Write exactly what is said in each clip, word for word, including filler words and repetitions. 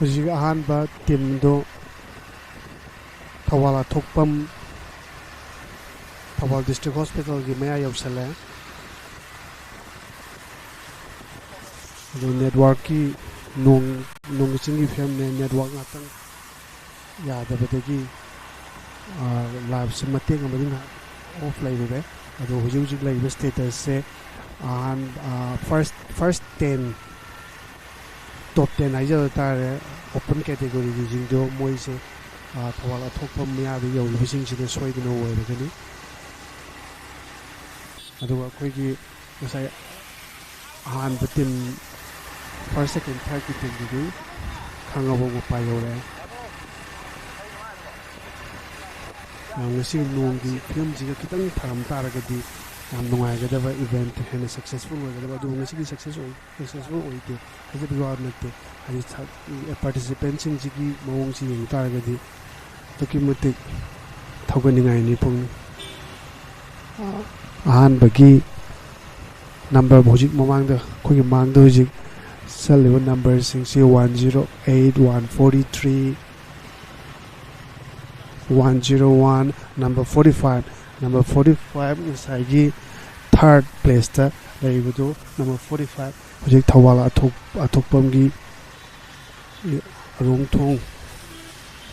ꯍꯧꯖꯤꯛ ꯑꯍꯥꯟꯕ ꯇꯤꯝꯗꯨ ꯊꯧꯕꯥꯜ ꯑꯊꯣꯛꯄꯝ, ꯊꯧꯕꯥꯜ ꯗꯤꯁꯇ꯭ꯔꯤꯛ ꯍꯣꯁꯄꯤꯇꯥꯜꯒꯤ ꯃꯌꯥ ꯌꯧꯁꯜꯂꯦ꯫ ꯑꯗꯨ ꯅꯦꯠꯋꯥꯔꯛꯀꯤ, ꯅꯣꯡ, ꯅꯣꯡ ꯏꯁꯤꯡꯒꯤ ꯐꯤꯕꯝꯅꯦ, ꯅꯦꯠꯋꯥꯔꯛ ꯉꯥꯛꯇꯪ ꯌꯥꯗꯕꯗꯒꯤ, ꯑ, ꯂꯥꯏꯚꯁꯦ ꯃꯇꯦꯛ ꯑꯃꯗꯤ ꯉꯥꯏꯍꯥꯛ ꯑꯣꯐ ꯂꯩꯔꯨꯔꯦ꯫ ꯑꯗꯣ ꯍꯧꯖꯤꯛ ꯍꯧꯖꯤꯛ ꯂꯩꯔꯤꯕ ꯁ꯭ꯇꯦꯇꯁꯁꯦ ꯑꯍꯥꯟ-, ꯑ, ꯐꯥꯔꯁ, ꯐꯥꯔꯁ ꯇꯦꯟ, ꯇꯣꯞ ꯇꯦꯟ ꯍꯥꯏꯖꯕ ꯇꯥꯔꯦ, ꯑꯣꯄꯟ ꯀꯦꯇꯦꯒꯣꯔꯤꯒꯤꯁꯤꯡꯗꯣ ꯃꯣꯏꯁꯦ, ꯑ, ꯊꯧꯕꯥꯜ ꯑꯊꯣꯛꯄꯝ ꯃꯌꯥꯗ ꯌꯧꯔꯤꯕꯁꯤꯡꯁꯤꯅ ꯁꯣꯏꯗꯅ ꯑꯣꯏꯔꯒꯅꯤ꯫ ꯑꯗꯨꯒ ꯑꯩꯈꯣꯏꯒꯤ ꯉꯁꯥꯏ ꯑꯍꯥꯟꯕ ꯇꯤꯝ, ꯐꯥꯔꯁ, ꯁꯦꯀꯦꯟ, ꯊꯥꯔꯠꯀꯤ ꯇꯤꯝꯗꯨꯗꯤ ꯈꯥꯡꯉꯕꯣꯛ ꯃꯄꯥ ꯌꯧꯔꯦ꯫ ꯑ, ꯉꯁꯤ ꯅꯣꯡꯒꯤ ꯐꯤꯕꯝꯁꯤꯒ ꯈꯤꯇꯪ ꯐꯔꯝ ꯇꯥꯔꯒꯗꯤ ꯌꯥꯝ ꯅꯨꯡꯉꯥꯏꯒꯗꯕ, ꯏꯚꯦꯟꯠ ꯍꯦꯟꯅ ꯁꯛꯁꯦꯁꯐꯨꯜ ꯑꯣꯏꯒꯗꯕ, ꯑꯗꯨꯕꯨ ꯉꯁꯤꯒꯤ ꯁꯛꯁꯦꯁ ꯑꯣꯏ-, ꯁꯛꯁꯦꯁꯐꯨꯜ ꯑꯣꯏꯗꯦ ꯍꯥꯏꯖꯕꯒꯤ ꯋꯥ ꯅꯠꯇꯦ꯫ ꯍꯥꯏꯗꯤ ꯁ-, ꯄꯥꯔꯇꯤꯁꯤꯄꯦꯟꯁꯤꯡꯁꯤꯒꯤ ꯃꯑꯣꯡꯁꯤ ꯌꯦꯡ ꯇꯥꯔꯒꯗꯤ ꯑꯗꯨꯛꯀꯤ ꯃꯇꯤꯛ ꯊꯧꯒꯠꯅꯤꯡꯉꯥꯏꯅꯤ꯫ ꯄꯨꯡ ꯑꯍꯥꯟꯕꯒꯤ ꯅꯝꯕꯔ ꯍꯧꯖꯤꯛ ꯃꯃꯥꯡꯗ, ꯑꯩꯈꯣꯏꯒꯤ ꯃꯥꯡꯗ ꯍꯧꯖꯤꯛ ꯆꯠꯂꯤꯕ ꯅꯝꯕꯔꯁꯤꯡꯁꯤ one zero eight, one forty three, one zero one, number forty five, number forty five ꯉꯁꯥꯏꯒꯤ ꯊꯥꯔꯠ ꯄ꯭ꯂꯦꯁꯇ ꯂꯩꯔꯤꯕꯗꯨ number forty five, ꯍꯧꯖꯤꯛ ꯊꯧꯕꯥꯜ ꯑꯊꯣꯛ-, ꯑꯊꯣꯛꯄꯝꯒꯤ ꯑꯔꯣꯡꯊꯣꯡ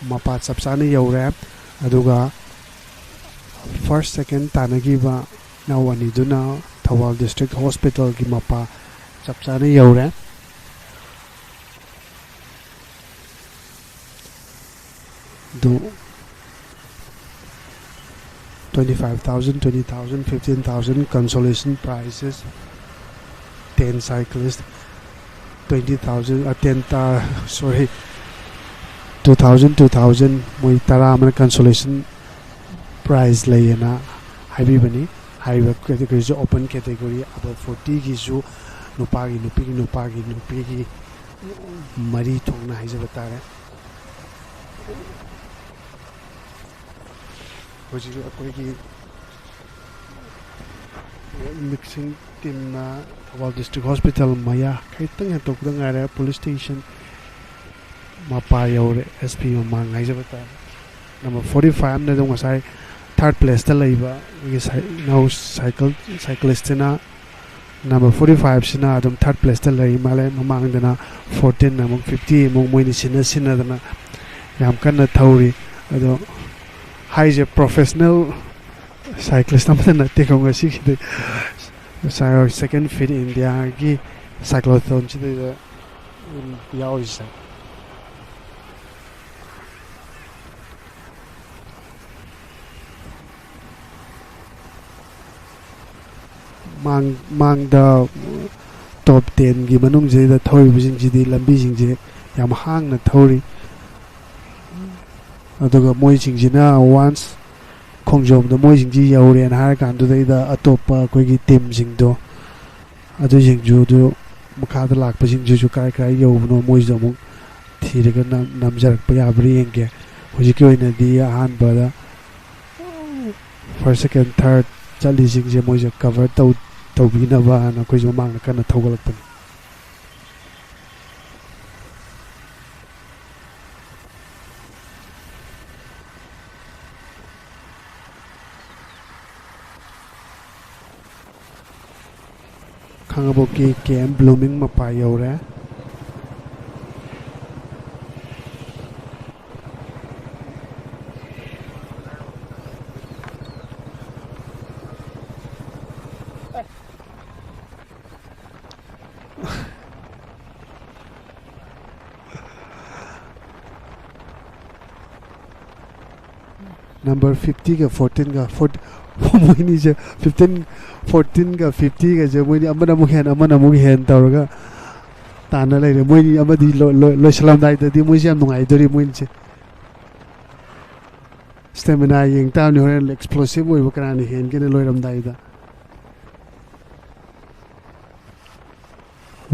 ꯃꯄꯥ ꯆꯞ ꯆꯥꯅ ꯌꯧꯔꯦ꯫ ꯑꯗꯨꯒ ꯐꯥꯔꯁ, ꯁꯦꯀꯦꯟ ꯇꯥꯟꯅꯈꯤꯕ ꯏꯅꯥꯎ ꯑꯅꯤꯗꯨꯅ ꯊꯧꯕꯥꯜ ꯗꯤꯁꯇ꯭ꯔꯤꯛ ꯍꯣꯁꯄꯤꯇꯥꯜꯒꯤ ꯃꯄꯥ ꯆꯞ ꯆꯥꯅ ꯌꯧꯔꯦ꯫ ꯑꯗꯨ twenty five thousand, twenty thousand, fifteen thousand consolation prizes, ten cyclist, twenty thousand, uh, ten, uh, sorry, two thousand, two thousand, ꯃꯣꯏ ꯇꯔꯥ ꯑꯃꯅ consolation prize ꯂꯩꯌꯦꯅ ꯍꯥꯏꯕꯤꯕꯅꯤ꯫ ꯍꯥꯏꯔꯤꯕ category ꯁꯦ open category, above forty ꯒꯤꯁꯨ ꯅꯨꯄꯥꯒꯤ, ꯅꯨꯄꯤꯒꯤ, ꯅꯨꯄꯥꯒꯤ, ꯅꯨꯄꯤꯒꯤ ꯃꯔꯤ ꯊꯣꯛꯅ ꯍꯥꯏꯖꯕ ꯇꯥꯔꯦ꯫ ꯍꯧꯖꯤꯛ ꯑꯩꯈꯣꯏꯒꯤ mixing team ꯅ ꯊꯧꯕꯥꯜ ꯗꯤꯁꯇ꯭ꯔꯤꯛ ꯍꯣꯁꯄꯤꯇꯥꯜ ꯃꯌꯥ ꯈꯤꯇꯪ ꯍꯦꯟꯇꯣꯛꯄꯗ ꯉꯥꯏꯔꯦ, ꯄꯨꯂꯤꯁ ꯁ꯭ꯇꯦꯁꯟ ꯃꯄꯥ ꯌꯧꯔꯦ, ꯑꯦꯁ ꯄꯤ ꯃꯃꯥꯡ ꯍꯥꯏꯖꯕ ꯇꯥꯔꯦ꯫ ꯅꯝꯕꯔ ꯐꯣꯔꯇꯤ ꯐꯥꯏꯚꯅ ꯑꯗꯨꯝ ꯉꯁꯥꯏ ꯊꯥꯔꯠ ꯄ꯭ꯂꯦꯁꯇ ꯂꯩꯕ ꯑꯩꯈꯣꯏꯒꯤ ꯁꯥꯏ-, ꯏꯅꯥꯎ ꯁꯥꯏꯀꯜ, ꯁꯥꯏꯀ꯭ꯂꯤꯁꯇꯨꯅ ꯅꯝꯕꯔ ꯐꯣꯔꯇꯤ ꯐꯥꯏꯚꯁꯤꯅ ꯑꯗꯨꯝ ꯊꯥꯔꯠ ꯄ꯭ꯂꯦꯁꯇ ꯂꯩ ꯃꯥꯜꯂꯦ꯫ ꯃꯃꯥꯡꯗꯅ ꯐꯣꯔꯇꯤꯟ ꯑꯃꯨꯛ, ꯐꯤꯐꯇꯤ ꯑꯃꯨꯛ, ꯃꯣꯏꯅꯤ ꯁꯤꯟꯅ ꯁꯤꯟꯅꯗꯅ ꯌꯥꯝ ꯀꯟꯅ ꯊꯧꯔꯤ꯫ ꯑꯗꯣ ꯍꯥꯏꯁꯦ, ꯄ꯭ꯔꯣꯐꯦꯁꯅꯦꯜ ꯁꯥꯏꯀ꯭ꯂꯤꯁ ꯑꯃꯠꯇ ꯅꯠꯇꯦꯀꯣ ꯉꯁꯤꯒꯤꯗꯤ꯫ ꯁꯦꯀꯦꯟ ꯐꯤꯠ ꯏꯟꯗꯤꯌꯥꯒꯤ ꯁꯥꯏꯀ꯭ꯂꯣꯊꯣꯟꯁꯤꯗꯩꯗ ꯌꯥꯎꯔꯤꯁꯦ꯫ ꯃꯥꯡ-, ꯃꯥꯡꯗ ꯇꯣꯞ ꯇꯦꯟꯒꯤ ꯃꯅꯨꯡꯁꯤꯗ ꯊꯧꯔꯤꯕꯁꯤꯡꯁꯤꯗꯤ ꯂꯝꯕꯤꯁꯤꯡꯁꯦ ꯌꯥꯝ ꯍꯥꯡꯅ ꯊꯧꯔꯤ꯫ ꯑꯗꯨꯒ ꯃꯣꯏꯁꯤꯡꯁꯤꯅ ꯋꯥꯟꯁ ꯈꯣꯡꯖꯣꯝꯗ ꯃꯣꯏꯁꯤꯡꯁꯤ ꯌꯧꯔꯦꯅ ꯍꯥꯏꯔ ꯀꯥꯟꯗꯨꯗꯩꯗ ꯑꯇꯣꯞꯄ ꯑꯩꯈꯣꯏꯒꯤ ꯇꯤꯝꯁꯤꯡꯗꯣ, ꯑꯗꯨꯁꯤꯡꯁꯨ, ꯑꯗꯨ ꯃꯈꯥꯗ ꯂꯥꯛꯄꯁꯤꯡꯁꯤꯁꯨ ꯀꯥꯏ ꯀꯥꯏ ꯌꯧꯕꯅꯣ ꯃꯣꯏꯁꯨ ꯑꯃꯨꯛ ꯊꯤꯔꯒ ꯅꯝ-, ꯅꯝꯖꯔꯛꯄ ꯌꯥꯕ꯭ꯔꯥ ꯌꯦꯡꯒꯦ꯫ ꯍꯧꯖꯤꯛꯀꯤ ꯑꯣꯏꯅꯗꯤ ꯑꯍꯥꯟꯕꯗ ꯐꯥꯔꯁ, ꯁꯦꯀꯦꯟ, ꯊꯥꯔꯠ ꯆꯠꯂꯤꯁꯤꯡꯁꯦ ꯃꯣꯏꯁꯦ ꯀꯚꯔ ꯇꯧ-, ꯇꯧꯕꯤꯅꯕꯅ ꯑꯩꯈꯣꯏꯁꯨ ꯃꯃꯥꯡꯗ ꯀꯟꯅ ꯊꯧꯒꯠꯂꯛꯄꯅꯤ꯫ ꯈꯥꯡꯉꯕꯣꯛꯀꯤ ꯀꯦ ꯑꯦꯝ ꯕ꯭ꯂꯨꯃꯤꯡ ꯃꯄꯥ ꯌꯧꯔꯦ꯫ ꯅꯝꯕꯔ ꯐꯤꯐꯇꯤꯒ ꯐꯣꯔꯇꯤꯟꯒ, ꯐꯣꯔꯇꯤ, ꯃꯣꯏꯅꯤꯁꯦ ꯐꯤꯐꯇꯤꯟ, ꯐꯣꯔꯇꯤꯟꯒ ꯐꯤꯐꯇꯤꯒꯁꯦ ꯃꯣꯏꯅꯤ ꯑꯃꯅ ꯑꯃꯨꯛ ꯍꯦꯟ, ꯑꯃꯅ ꯑꯃꯨꯛ ꯍꯦꯟ ꯇꯧꯔꯒ ꯇꯥꯟꯅ ꯂꯩꯔꯦ꯫ ꯃꯣꯏꯅꯤ ꯑꯃꯗꯤ ꯂꯣꯏ-, ꯂꯣꯏ-, ꯂꯣꯏꯁꯤꯜꯂꯝꯗꯥꯏꯗꯗꯤ ꯃꯣꯏꯁꯦ ꯌꯥꯝ ꯅꯨꯡꯉꯥꯏꯗꯣꯔꯤ, ꯃꯣꯏꯅꯤꯁꯦ꯫ ꯁ꯭ꯇꯦꯃꯤꯅꯥ ꯌꯦꯡ ꯇꯥꯕꯅꯤ ꯍꯣꯔꯦꯟ, ꯑꯦꯛꯁꯄ꯭ꯂꯣꯁꯤꯚ ꯑꯣꯏꯕ ꯀꯅꯥꯅ ꯍꯦꯟꯒꯦꯅ ꯂꯣꯏꯔꯝꯗꯥꯏꯗ꯫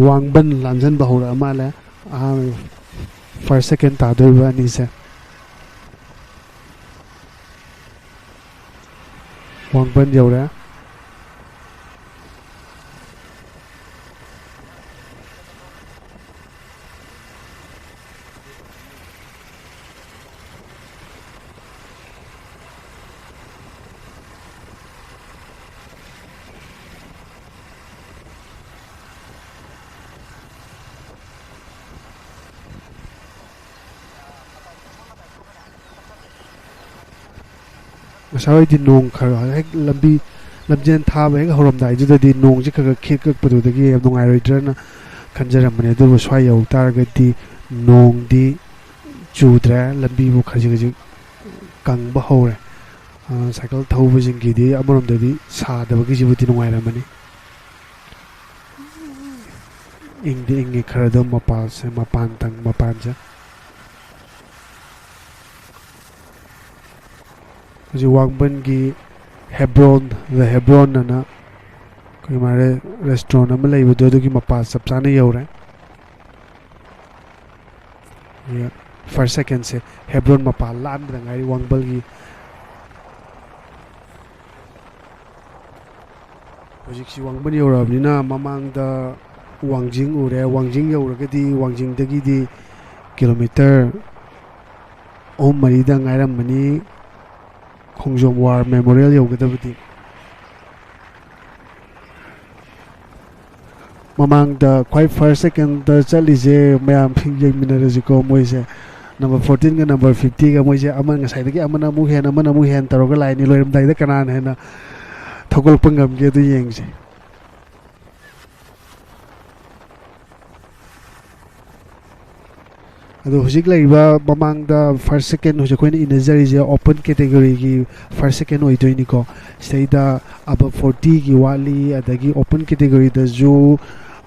ꯋꯥꯡꯕꯟ ꯂꯥꯟꯖꯟꯕ ꯍꯧꯔꯛꯑ ꯃꯥꯜꯂꯦ꯫ ꯑꯍꯥꯟꯕ ꯐꯥꯔꯁ, ꯁꯦꯀꯦꯟ ꯇꯥꯗꯣꯔꯤꯕ ꯑꯅꯤꯁꯦ꯫ ꯋꯥꯡꯕꯟ ꯌꯧꯔꯦ꯫ ꯉꯁꯥꯏꯋꯥꯏꯗꯤ ꯅꯣꯡ ꯈꯔ ꯍꯦꯛ ꯂꯝꯕꯤ, ꯂꯝꯖꯦꯟ ꯊꯥꯕ ꯍꯦꯛ ꯍꯧꯔꯝꯗꯥꯏꯗꯨꯗꯗꯤ ꯅꯣꯡꯁꯦ ꯈꯔ ꯈꯔ ꯈꯤꯛꯂꯛꯄꯗꯨꯗꯒꯤ ꯌꯥꯝ ꯅꯨꯡꯉꯥꯏꯔꯣꯏꯗ꯭ꯔꯅ ꯈꯟꯖꯔꯝꯕꯅꯦ꯫ ꯑꯗꯨꯕꯨ ꯁ꯭ꯋꯥꯏ ꯌꯧ ꯇꯥꯔꯒꯗꯤ ꯅꯣꯡꯗꯤ ꯆꯨꯗ꯭ꯔꯦ, ꯂꯝꯕꯤꯕꯨ ꯈꯖꯤꯛ ꯈꯖꯤꯛ ꯀꯪꯕ ꯍꯧꯔꯦ꯫ ꯑ, ꯁꯥꯏꯀꯜ ꯊꯧꯕꯁꯤꯡꯒꯤꯗꯤ ꯑꯃꯔꯣꯝꯗꯗꯤ ꯁꯥꯗꯕꯒꯤꯁꯤꯕꯨꯗꯤ ꯅꯨꯡꯉꯥꯏꯔꯝꯃꯅꯤ꯫ ꯏꯪꯗꯤ ꯏꯪꯉꯤ ꯈꯔ ꯑꯗꯨꯝ ꯃꯄꯥꯟꯁꯦ, ꯃꯄꯥꯟ ꯊꯪ-, ꯃꯄꯥꯟꯁꯦ꯫ ꯍꯧꯖꯤꯛ ꯋꯥꯡꯕꯟꯒꯤ ꯍꯦꯕ꯭ꯔꯣꯟ, The Hebron ꯑꯅ ꯑꯩꯈꯣꯏ ꯃꯥꯔꯦ restaurant ꯑꯃ ꯂꯩꯕꯗꯣ, ꯑꯗꯨꯒꯤ ꯃꯄꯥ ꯆꯞ ꯆꯥꯅ ꯌꯧꯔꯦ꯫ ꯐꯥꯔꯁ ꯁꯦꯀꯦꯟꯁꯦ ꯍꯦꯕ꯭ꯔꯣꯟ ꯃꯄꯥ ꯂꯥꯟꯕꯗ ꯉꯥꯏꯔꯤ ꯋꯥꯡꯕꯜꯒꯤ꯫ ꯍꯧꯖꯤꯛꯁꯤ ꯋꯥꯡꯕꯟ ꯌꯧꯔꯛꯑꯕꯅꯤꯅ ꯃꯃꯥꯡꯗ ꯋꯥꯡꯖꯤꯡ ꯎꯔꯦ꯫ ꯋꯥꯡꯖꯤꯡ ꯌꯧꯔꯒꯗꯤ ꯋꯥꯡꯖꯤꯡꯗꯒꯤꯗꯤ ꯀꯤꯂꯣꯃꯤꯇꯔ ꯑꯍꯨꯝ ꯃꯔꯤꯗ ꯉꯥꯏꯔꯝꯕꯅꯤ ꯈꯣꯡꯖꯣꯝ ꯋꯥꯔ ꯃꯦꯃꯣꯔꯤꯌꯦꯜ ꯌꯧꯒꯗꯕꯗꯤ꯫ ꯃꯃꯥꯡꯗ ꯈ꯭ꯋꯥꯏ ꯐꯥꯔꯁ ꯁꯦꯀꯦꯟꯗ ꯆꯠꯂꯤꯁꯦ ꯃꯌꯥꯝ ꯌꯦꯡꯃꯤꯟꯅꯔꯁꯤꯀꯣ꯫ ꯃꯣꯏꯁꯦ ꯅꯝꯕꯔ ꯐꯣꯔꯇꯤꯟꯒ ꯅꯝꯕꯔ ꯐꯤꯐꯇꯤꯒ ꯃꯣꯏꯁꯦ ꯑꯃ ꯉꯁꯥꯏꯗꯒꯤ ꯑꯃꯅ ꯑꯃꯨꯛ ꯍꯦꯟ, ꯑꯃꯅ ꯑꯃꯨꯛ ꯍꯦꯟ ꯇꯧꯔꯒ ꯂꯥꯛꯏꯅꯤ꯫ ꯂꯣꯏꯔꯝꯗꯥꯏꯗ ꯀꯅꯥꯅ ꯍꯦꯟꯅ ꯊꯧꯒꯠꯂꯛꯄ ꯉꯝꯒꯦ ꯑꯗꯨ ꯌꯦꯡꯁꯦ꯫ ꯑꯗꯣ ꯍꯧꯖꯤꯛ ꯂꯩꯔꯤꯕ ꯃꯃꯥꯡꯗ ꯐꯥꯔꯁ ꯁꯦꯀꯦꯟ ꯍꯧꯖꯤꯛ ꯑꯩꯈꯣꯏꯅ ꯏꯟꯅꯖꯔꯤꯁꯦ ꯑꯣꯄꯟ ꯀꯦꯇꯦꯒꯣꯔꯤꯒꯤ ꯐꯥꯔꯁ ꯁꯦꯀꯦꯟ ꯑꯣꯏꯗꯣꯏꯅꯤꯀꯣ꯫ ꯁꯤꯗꯩꯗ ꯑꯕꯞ ꯐꯣꯔꯇꯤꯒꯤ ꯋꯥꯠꯂꯤ, ꯑꯗꯒꯤ ꯑꯣꯄꯟ ꯀꯦꯇꯦꯒꯣꯔꯤꯗꯁꯨ,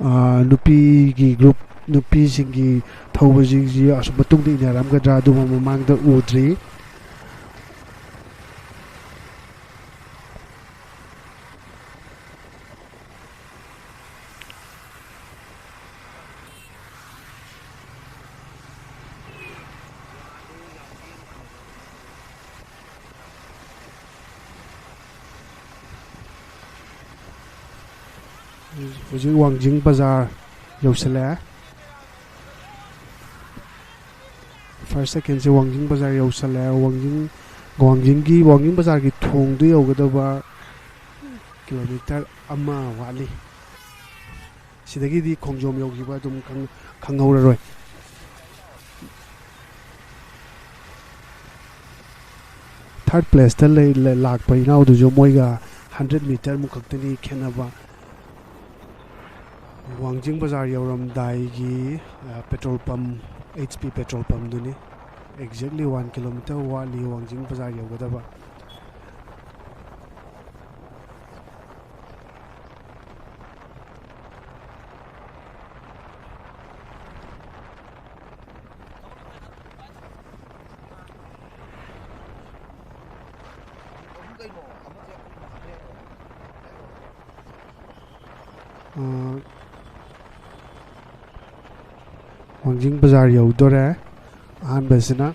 ꯑ, ꯅꯨꯄꯤꯒꯤ ꯒ꯭ꯔꯨꯞ, ꯅꯨꯄꯤꯁꯤꯡꯒꯤ ꯊꯧꯕꯁꯤꯡꯁꯤ ꯑꯁꯨꯝ ꯃꯇꯨꯡꯗ ꯏꯟꯅꯔꯝꯒꯗ꯭ꯔꯥ, ꯑꯗꯨꯕꯨ ꯃꯃꯥꯡꯗ ꯎꯗ꯭ꯔꯤ꯫ ꯍꯧꯖꯤꯛ ꯋꯥꯡꯖꯤꯡ ꯕꯖꯥꯔ ꯌꯧꯁꯤꯜꯂꯛꯑꯦ꯫ ꯐꯥꯔꯁ ꯁꯦꯀꯦꯟꯁꯦ ꯋꯥꯡꯖꯤꯡ ꯕꯖꯥꯔ ꯌꯧꯁꯜꯂꯦ꯫ ꯋꯥꯡꯖꯤꯡ, ꯋꯥꯡꯖꯤꯡꯒꯤ, ꯋꯥꯡꯖꯤꯡ ꯕꯖꯥꯔꯒꯤ ꯊꯣꯡꯗꯨ ꯌꯧꯒꯗꯕ ꯀꯤꯂꯣꯃꯤꯇꯔ ꯑꯃ ꯋꯥꯠꯂꯤ꯫ ꯁꯤꯗꯒꯤꯗꯤ ꯈꯣꯡꯖꯣꯝ ꯌꯧꯈꯤꯕ ꯑꯗꯨꯝ ꯈꯪ-, ꯈꯪꯍꯧꯔꯔꯣꯏ꯫ ꯊꯥꯔꯠ ꯄ꯭ꯂꯦꯁꯇ ꯂꯩ, ꯂ-, ꯂꯥꯛꯄ ꯏꯅꯥꯎꯗꯨꯁꯨ ꯃꯣꯏꯒ ꯍꯟꯗ꯭ꯔꯦꯠ ꯃꯤꯇꯔꯃꯨꯛ ꯈꯛꯇꯅꯤ ꯈꯦꯠꯅꯕ꯫ ꯋꯥꯡꯖꯤꯡ ꯕꯖꯥꯔ ꯌꯧꯔꯝꯗꯥꯏꯒꯤ, ꯑ, petrol pump, H P petrol ꯄꯝꯗꯨꯅꯤ꯫ ꯑꯦꯛꯖꯦꯛꯂꯤ ꯋꯥꯟ ꯀꯤꯂꯣꯃꯤꯇꯔ ꯋꯥꯠꯂꯤ ꯋꯥꯡꯖꯤꯡ ꯕꯖꯥꯔ ꯌꯧꯒꯗꯕ꯫ ꯑ, ꯋꯥꯡꯖꯤꯡ ꯕꯖꯥꯔ ꯌꯧꯗꯣꯔꯦ꯫ ꯑꯍꯥꯟꯕꯁꯤꯅ,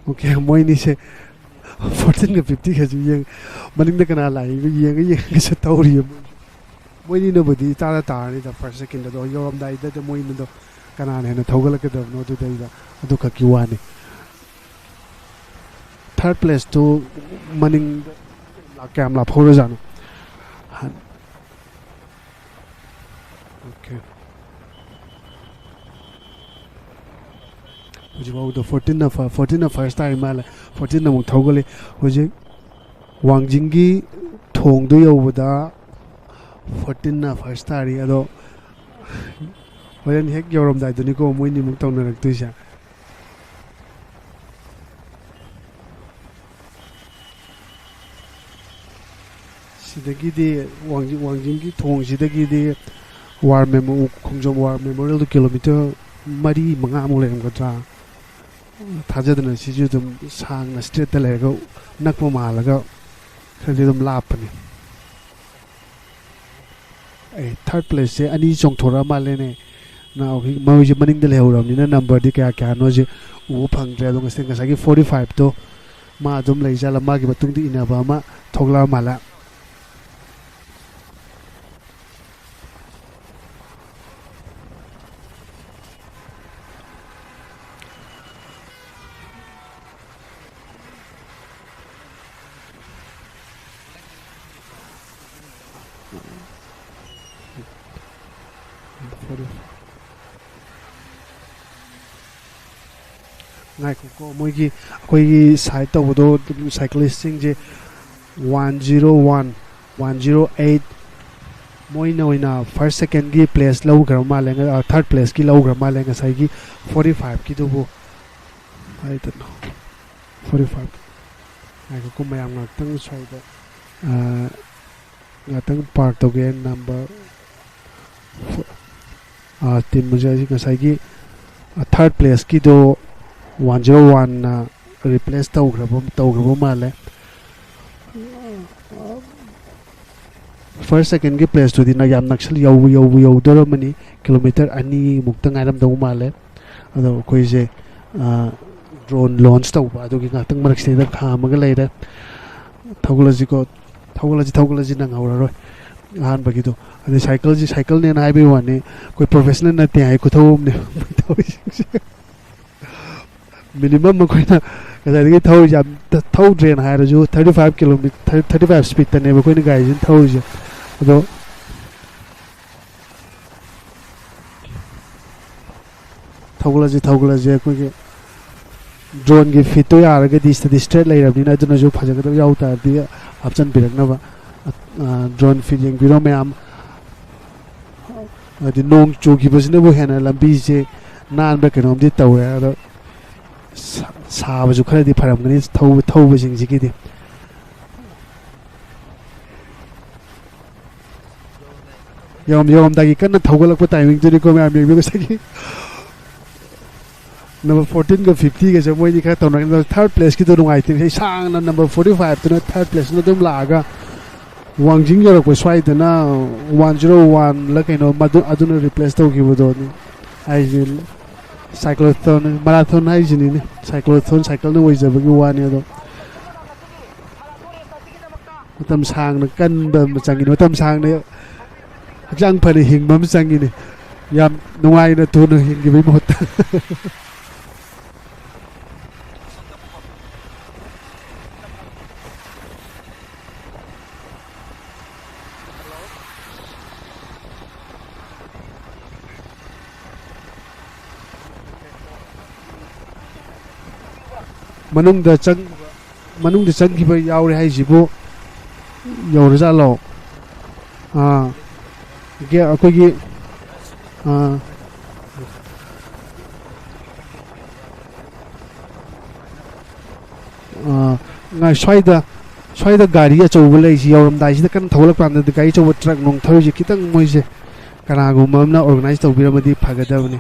ꯑꯣꯀꯦ, ꯃꯣꯏꯅꯤꯁꯦ ꯐꯣꯔꯇꯤꯟꯒ ꯐꯤꯐꯇꯤꯒꯁꯨ ꯌꯦꯡ, ꯃꯅꯤꯡꯗ ꯀꯅꯥ ꯂꯥꯛꯏꯕ ꯌꯦꯡꯉ ꯌꯦꯡꯉꯒꯁꯨ ꯇꯧꯔꯤꯌꯦ꯫ ꯃꯣꯏꯅꯤꯅꯕꯨꯗꯤ ꯏꯇꯥꯗ ꯇꯥꯔꯅꯤꯗ ꯐꯥꯔꯁ ꯁꯦꯀꯦꯟꯗ, ꯑꯗꯣ ꯌꯧꯔꯝꯗꯥꯏꯗꯗꯤ ꯃꯣꯏꯅꯤꯗꯣ ꯀꯅꯥꯅ ꯍꯦꯟꯅ ꯊꯧꯒꯠꯂꯛꯀꯗꯕꯅꯣ ꯑꯗꯨꯗꯩꯗ, ꯑꯗꯨ ꯈꯛꯀꯤ ꯋꯥꯅꯤ꯫ ꯊꯥꯔꯠ ꯄ꯭ꯂꯦꯁꯇꯨ ꯃꯅꯤꯡꯗ ꯂꯥꯛ-, ꯀꯌꯥꯝ ꯂꯥꯞꯍꯧꯔꯖꯥꯠꯅꯣ? ꯑꯣꯀꯦ꯫ ꯍꯧꯖꯤꯛꯐꯥꯎꯗ ꯐꯣꯔꯇꯤꯟꯅ ꯐ-, ꯐꯣꯔꯇꯤꯟꯅ ꯐꯥꯔꯁ ꯇꯥꯔꯤ ꯃꯥꯜꯂꯦ꯫ ꯐꯣꯔꯇꯤꯟꯅ ꯑꯃꯨꯛ ꯊꯧꯒꯠꯂꯤ꯫ ꯍꯧꯖꯤꯛ ꯋꯥꯡꯖꯤꯡꯒꯤ ꯊꯣꯡꯗꯣ ꯌꯧꯕꯗ ꯐꯣꯔꯇꯤꯟꯅ ꯐꯥꯔꯁ ꯇꯥꯔꯤ꯫ ꯑꯗꯣ ꯍꯣꯔꯦꯟ ꯍꯦꯛ ꯌꯧꯔꯝꯗꯥꯏꯗꯨꯅꯤꯀꯣ ꯃꯣꯏꯅꯤꯃꯨꯛ ꯇꯧꯅꯔꯛꯇꯣꯏꯁꯦ꯫ ꯁꯤꯗꯒꯤꯗꯤ ꯋꯥꯡꯖꯤꯡ, ꯋꯥꯡꯖꯤꯡꯒꯤ ꯊꯣꯡꯁꯤꯗꯒꯤꯗꯤ ꯋꯥꯔ ꯃꯦꯃꯣ-, ꯈꯣꯡꯖꯣꯝ ꯋꯥꯔ ꯃꯦꯃꯣꯔꯤꯌꯦꯜꯗꯨ ꯀꯤꯂꯣꯃꯤꯇꯔ ꯃꯔꯤ ꯃꯉꯥꯃꯨꯛ ꯂꯩꯔꯝꯒꯗ꯭ꯔꯥ? ꯊꯥꯖꯗꯅ ꯁꯤꯁꯨ ꯑꯗꯨꯝ ꯁꯥꯡꯅ ꯏꯁꯇ꯭ꯔꯦꯠꯇ ꯂꯩꯔꯒ ꯅꯛꯄ ꯃꯥꯜꯂꯒ ꯈꯔꯗꯤ ꯑꯗꯨꯝ ꯂꯥꯞꯄꯅꯤ꯫ ꯑꯦ, ꯊꯥꯔꯠ ꯄ꯭ꯂꯦꯁꯁꯦ ꯑꯅꯤ ꯆꯣꯡꯊꯣꯔꯛꯑ ꯃꯥꯜꯂꯦꯅꯦ꯫ ꯅꯥꯎ, ꯍꯧꯖꯤꯛ ꯃꯣꯏꯁꯦ ꯃꯅꯤꯡꯗ ꯂꯩꯍꯧꯔꯕꯅꯤꯅ ꯅꯝꯕꯔꯗꯤ ꯀꯌꯥ ꯀꯌꯥꯅꯣꯁꯦ ꯎꯕ ꯐꯪꯗ꯭ꯔꯦ꯫ ꯑꯗꯣ ꯉꯁꯤ, ꯉꯁꯥꯏꯒꯤ ꯐꯣꯔꯇꯤ ꯐꯥꯏꯚꯇꯣ ꯃꯥ ꯑꯗꯨꯝ ꯂꯩꯖꯥꯠꯂ, ꯃꯥꯒꯤ ꯃꯇꯨꯡꯗ ꯏꯟꯅꯕ ꯑꯃ ꯊꯣꯛꯂꯛꯑ ꯃꯥꯜꯂꯦ꯫ ꯉꯥꯏꯈꯣꯀꯣ, ꯃꯣꯏꯒꯤ, ꯑꯩꯈꯣꯏꯒꯤ ꯁꯥꯏꯠ ꯇꯧꯕꯗꯣ, ꯁꯥꯏꯀ꯭ꯂꯤꯁꯁꯤꯡꯁꯦ one zero one, one zero eight, ꯃꯣꯏꯅ ꯑꯣꯏꯅ ꯐꯥꯔꯁ ꯁꯦꯀꯦꯟꯒꯤ ꯄ꯭ꯂꯦꯁ ꯂꯧꯈ꯭ꯔ ꯃꯥꯜꯂꯦ, ꯊꯥꯔꯠ ꯄ꯭ꯂꯦꯁꯀꯤ ꯂꯧꯈ꯭ꯔ ꯃꯥꯜꯂꯦ ꯉꯁꯥꯏꯒꯤ ꯐꯣꯔꯇꯤ ꯐꯥꯏꯚꯀꯤꯗꯨꯕꯨ꯫ ꯍꯥꯏꯗꯅꯣ, ꯐꯣꯔꯇꯤ ꯐꯥꯏꯚ꯫ ꯉꯥꯏꯈꯣꯀꯣ, ꯃꯌꯥꯝ ꯉꯥꯛꯇꯪ ꯁ꯭ꯋꯥꯏꯗ, ꯑ, ꯉꯥꯛꯇꯪ ꯄꯥꯔꯛ ꯇꯧꯒꯦ꯫ ꯅꯝꯕꯔ ꯐꯣ-, ꯑ, ꯇꯤꯝ ꯑꯁꯤ ꯉꯁꯥꯏꯒꯤ, ꯑ, ꯊꯥꯔꯠ ꯄ꯭ꯂꯦꯁꯀꯤꯗꯣ ꯋꯥꯟ ꯖꯤꯔꯣ ꯋꯥꯟꯅ ꯔꯤꯄ꯭ꯂꯦꯁ ꯇꯧꯈ꯭ꯔꯕ, ꯇꯧꯈ꯭ꯔꯕ ꯃꯥꯜꯂꯦ꯫ ꯐꯥꯔꯁ ꯁꯦꯀꯦꯟꯒꯤ ꯄ꯭ꯂꯦꯁꯇꯨꯗꯤ ꯅ-, ꯌꯥꯝ ꯅꯛꯁꯜ-, ꯌꯧꯕ, ꯌꯧꯕ ꯌꯧꯗꯣꯔꯝꯃꯅꯤ꯫ ꯀꯤꯂꯣꯃꯤꯇꯔ ꯑꯅꯤꯃꯨꯛꯇ ꯉꯥꯏꯔꯝꯗꯧ ꯃꯥꯜꯂꯦ꯫ ꯑꯗꯣ ꯑꯩꯈꯣꯏꯁꯦ, ꯑ, ꯗ꯭ꯔꯣꯟ ꯂꯣꯟꯆ ꯇꯧꯕ ꯑꯗꯨꯒꯤ ꯉꯥꯛꯇꯪ ꯃꯔꯛꯁꯤꯗꯩꯗ ꯈꯥꯝꯃꯒ ꯂꯩꯔꯦ꯫ ꯊꯧꯒꯠꯂꯁꯤꯀꯣ, ꯊꯧꯒꯠꯂꯁꯤ, ꯊꯧꯒꯠꯂꯁꯤ, ꯅꯪꯍꯧꯔꯔꯣꯏ ꯑꯍꯥꯟꯕꯒꯤꯗꯣ꯫ ꯑꯗꯩ ꯁꯥꯏꯀꯜꯁꯤ ꯁꯥꯏꯀꯜꯅꯦꯅ ꯍꯥꯏꯕꯒꯤ ꯋꯥꯅꯤ, ꯑꯩꯈꯣꯏ ꯄ꯭ꯔꯣꯐꯦꯁꯅꯦꯜ ꯅꯠꯇꯦ ꯍꯥꯏ ꯈꯨꯊꯧ ꯑꯃꯅꯦ ꯇꯧꯔꯤꯁꯤꯡꯁꯦ꯫ ꯃꯤꯅꯤꯃꯝ ꯑꯩꯈꯣꯏꯅ ꯉꯁꯥꯏꯗꯒꯤ ꯊꯧꯔꯤꯁꯦ ꯌꯥꯝ ꯊ-, ꯊꯧꯗ꯭ꯔꯦꯅ ꯍꯥꯏꯔꯁꯨ, thirty five kilometre, thirty five ꯁ꯭ꯄꯤꯠꯇꯅꯦꯕ ꯑꯩꯈꯣꯏꯅ ꯒꯥꯔꯤꯁꯤꯅ ꯊꯧꯔꯤꯁꯦ꯫ ꯑꯗꯣ ꯊꯧꯒꯠꯂꯁꯤ, ꯊꯧꯒꯠꯂꯁꯤ꯫ ꯑꯩꯈꯣꯏꯒꯤ ꯗ꯭ꯔꯣꯟꯒꯤ ꯐꯤꯠꯇꯣ ꯌꯥꯔꯒꯗꯤ, ꯁꯤꯗꯗꯤ ꯁ꯭ꯇ꯭ꯔꯦꯠ ꯂꯩꯔꯕꯅꯤꯅ, ꯑꯗꯨꯅꯁꯨ ꯐꯖꯒꯗꯕ ꯌꯥꯎ ꯇꯥꯔꯗꯤ ꯍꯥꯞꯆꯤꯟꯕꯤꯔꯛꯅꯕ꯫ ꯑ, ꯗ꯭ꯔꯣꯟ ꯐꯤꯠ ꯌꯦꯡꯕꯤꯔꯣ ꯃꯌꯥꯝ꯫ ꯍꯥꯏꯗꯤ ꯅꯣꯡ ꯆꯨꯈꯤꯕꯁꯤꯅꯕꯨ ꯍꯦꯟꯅ ꯂꯝꯕꯤꯁꯦ ꯅꯥꯟꯕ ꯀꯩꯅꯣꯝꯗꯤ ꯇꯧꯋꯦ꯫ ꯑꯗꯣ ꯁꯥ-, ꯁꯥꯕꯁꯨ ꯈꯔꯗꯤ ꯐꯔꯝꯒꯅꯤ ꯊꯧꯕ-, ꯊꯧꯕꯁꯤꯡꯁꯤꯒꯤꯗꯤ꯫ ꯌꯧꯔꯝ-, ꯌꯧꯔꯝꯗꯥꯏꯒꯤ ꯀꯟꯅ ꯊꯧꯒꯠꯂꯛꯄ ꯇꯥꯏꯃꯤꯡꯗꯨꯅꯤꯀꯣ ꯃꯌꯥꯝ ꯌꯦꯡꯕꯤꯌꯨ ꯉꯁꯥꯏꯒꯤ꯫ ꯅꯝꯕꯔ ꯐꯣꯔꯇꯤꯟꯒ ꯐꯤꯐꯇꯤꯒꯁꯦ ꯃꯣꯏꯗꯤ ꯈꯔ ꯇꯧꯅꯒꯅꯤ꯫ ꯊꯥꯔꯠ ꯄ꯭ꯂꯦꯁꯀꯤꯗꯣ ꯅꯨꯡꯉꯥꯏꯇꯦ꯫ ꯉꯁꯥꯏ ꯁꯥꯡꯅ ꯅꯝꯕꯔ ꯐꯣꯔꯇꯤ ꯐꯥꯏꯚꯇꯨꯅ ꯊꯥꯔꯠ ꯄ꯭ꯂꯦꯁꯇꯨꯅ ꯑꯗꯨꯝ ꯂꯥꯛꯑꯒ, ꯋꯥꯡꯖꯤꯡ ꯌꯧꯔꯛꯄ ꯁ꯭ꯋꯥꯏꯗꯅ ꯋꯥꯟ ꯖꯤꯔꯣ ꯋꯥꯟꯂ ꯀꯩꯅꯣ, ꯃꯗꯨ, ꯑꯗꯨꯅ ꯔꯤꯄ꯭ꯂꯦꯁ ꯇꯧꯈꯤꯕꯗꯣꯅꯤ ꯍꯥꯏꯁꯦ꯫ ꯁꯥꯏꯀ꯭ꯂꯣꯊꯣꯟ, ꯃꯔꯥꯊꯣꯟ ꯍꯥꯏꯁꯤꯅꯤꯅꯦ꯫ ꯁꯥꯏꯀ꯭ꯂꯣꯊꯣꯟ ꯁꯥꯏꯀꯜꯅ ꯑꯣꯏꯖꯕꯒꯤ ꯋꯥꯅꯤ꯫ ꯑꯗꯣ ꯃꯇꯝ ꯁꯥꯡꯅ ꯀꯟꯕ ꯑꯃ ꯆꯪꯉꯤꯅꯦ, ꯃꯇꯝ ꯁꯥꯡꯅ ꯍꯛꯆꯥꯡ ꯐꯅ ꯍꯤꯡꯕ ꯑꯃ ꯆꯪꯉꯤꯅꯦ, ꯌꯥꯝ ꯅꯨꯡꯉꯥꯏꯅ ꯊꯨꯅ ꯍꯤꯡꯈꯤꯕꯒꯤ ꯃꯍꯨꯠꯇ꯫ ꯃꯅꯨꯡꯗ ꯆꯪ ꯃꯅꯨꯡꯗ ꯆꯪꯈꯤꯕ ꯌꯥꯎꯔꯦ ꯍꯥꯏꯁꯤꯕꯨ ꯌꯧꯔꯖꯥꯠꯂꯣ? ꯑꯥ, ꯒꯦ-, ꯑꯩꯈꯣꯏꯒꯤ, ꯑꯥ, ꯑꯥ, ꯉꯥꯏ-, ꯁ꯭ꯋꯥꯏꯗ, ꯁ꯭ꯋꯥꯏꯗ ꯒꯥꯔꯤ ꯑꯆꯧꯕ ꯂꯩꯁꯤ ꯌꯧꯔꯝꯗꯥꯏꯁꯤꯗ ꯀꯟꯅ ꯊꯧꯒꯠꯂꯛꯄ ꯀꯥꯟꯗꯗꯤ ꯒꯥꯔꯤ ꯑꯆꯧꯕ ꯇ꯭ꯔꯛ ꯅꯨꯡ ꯊꯧꯔꯤꯁꯦ ꯈꯤꯇꯪ ꯃꯣꯏꯁꯦ ꯀꯅꯥꯒꯨꯝꯕ ꯑꯃꯅ organize ꯇꯧꯕꯤꯔꯝꯃꯗꯤ ꯐꯒꯗꯕꯅꯤ꯫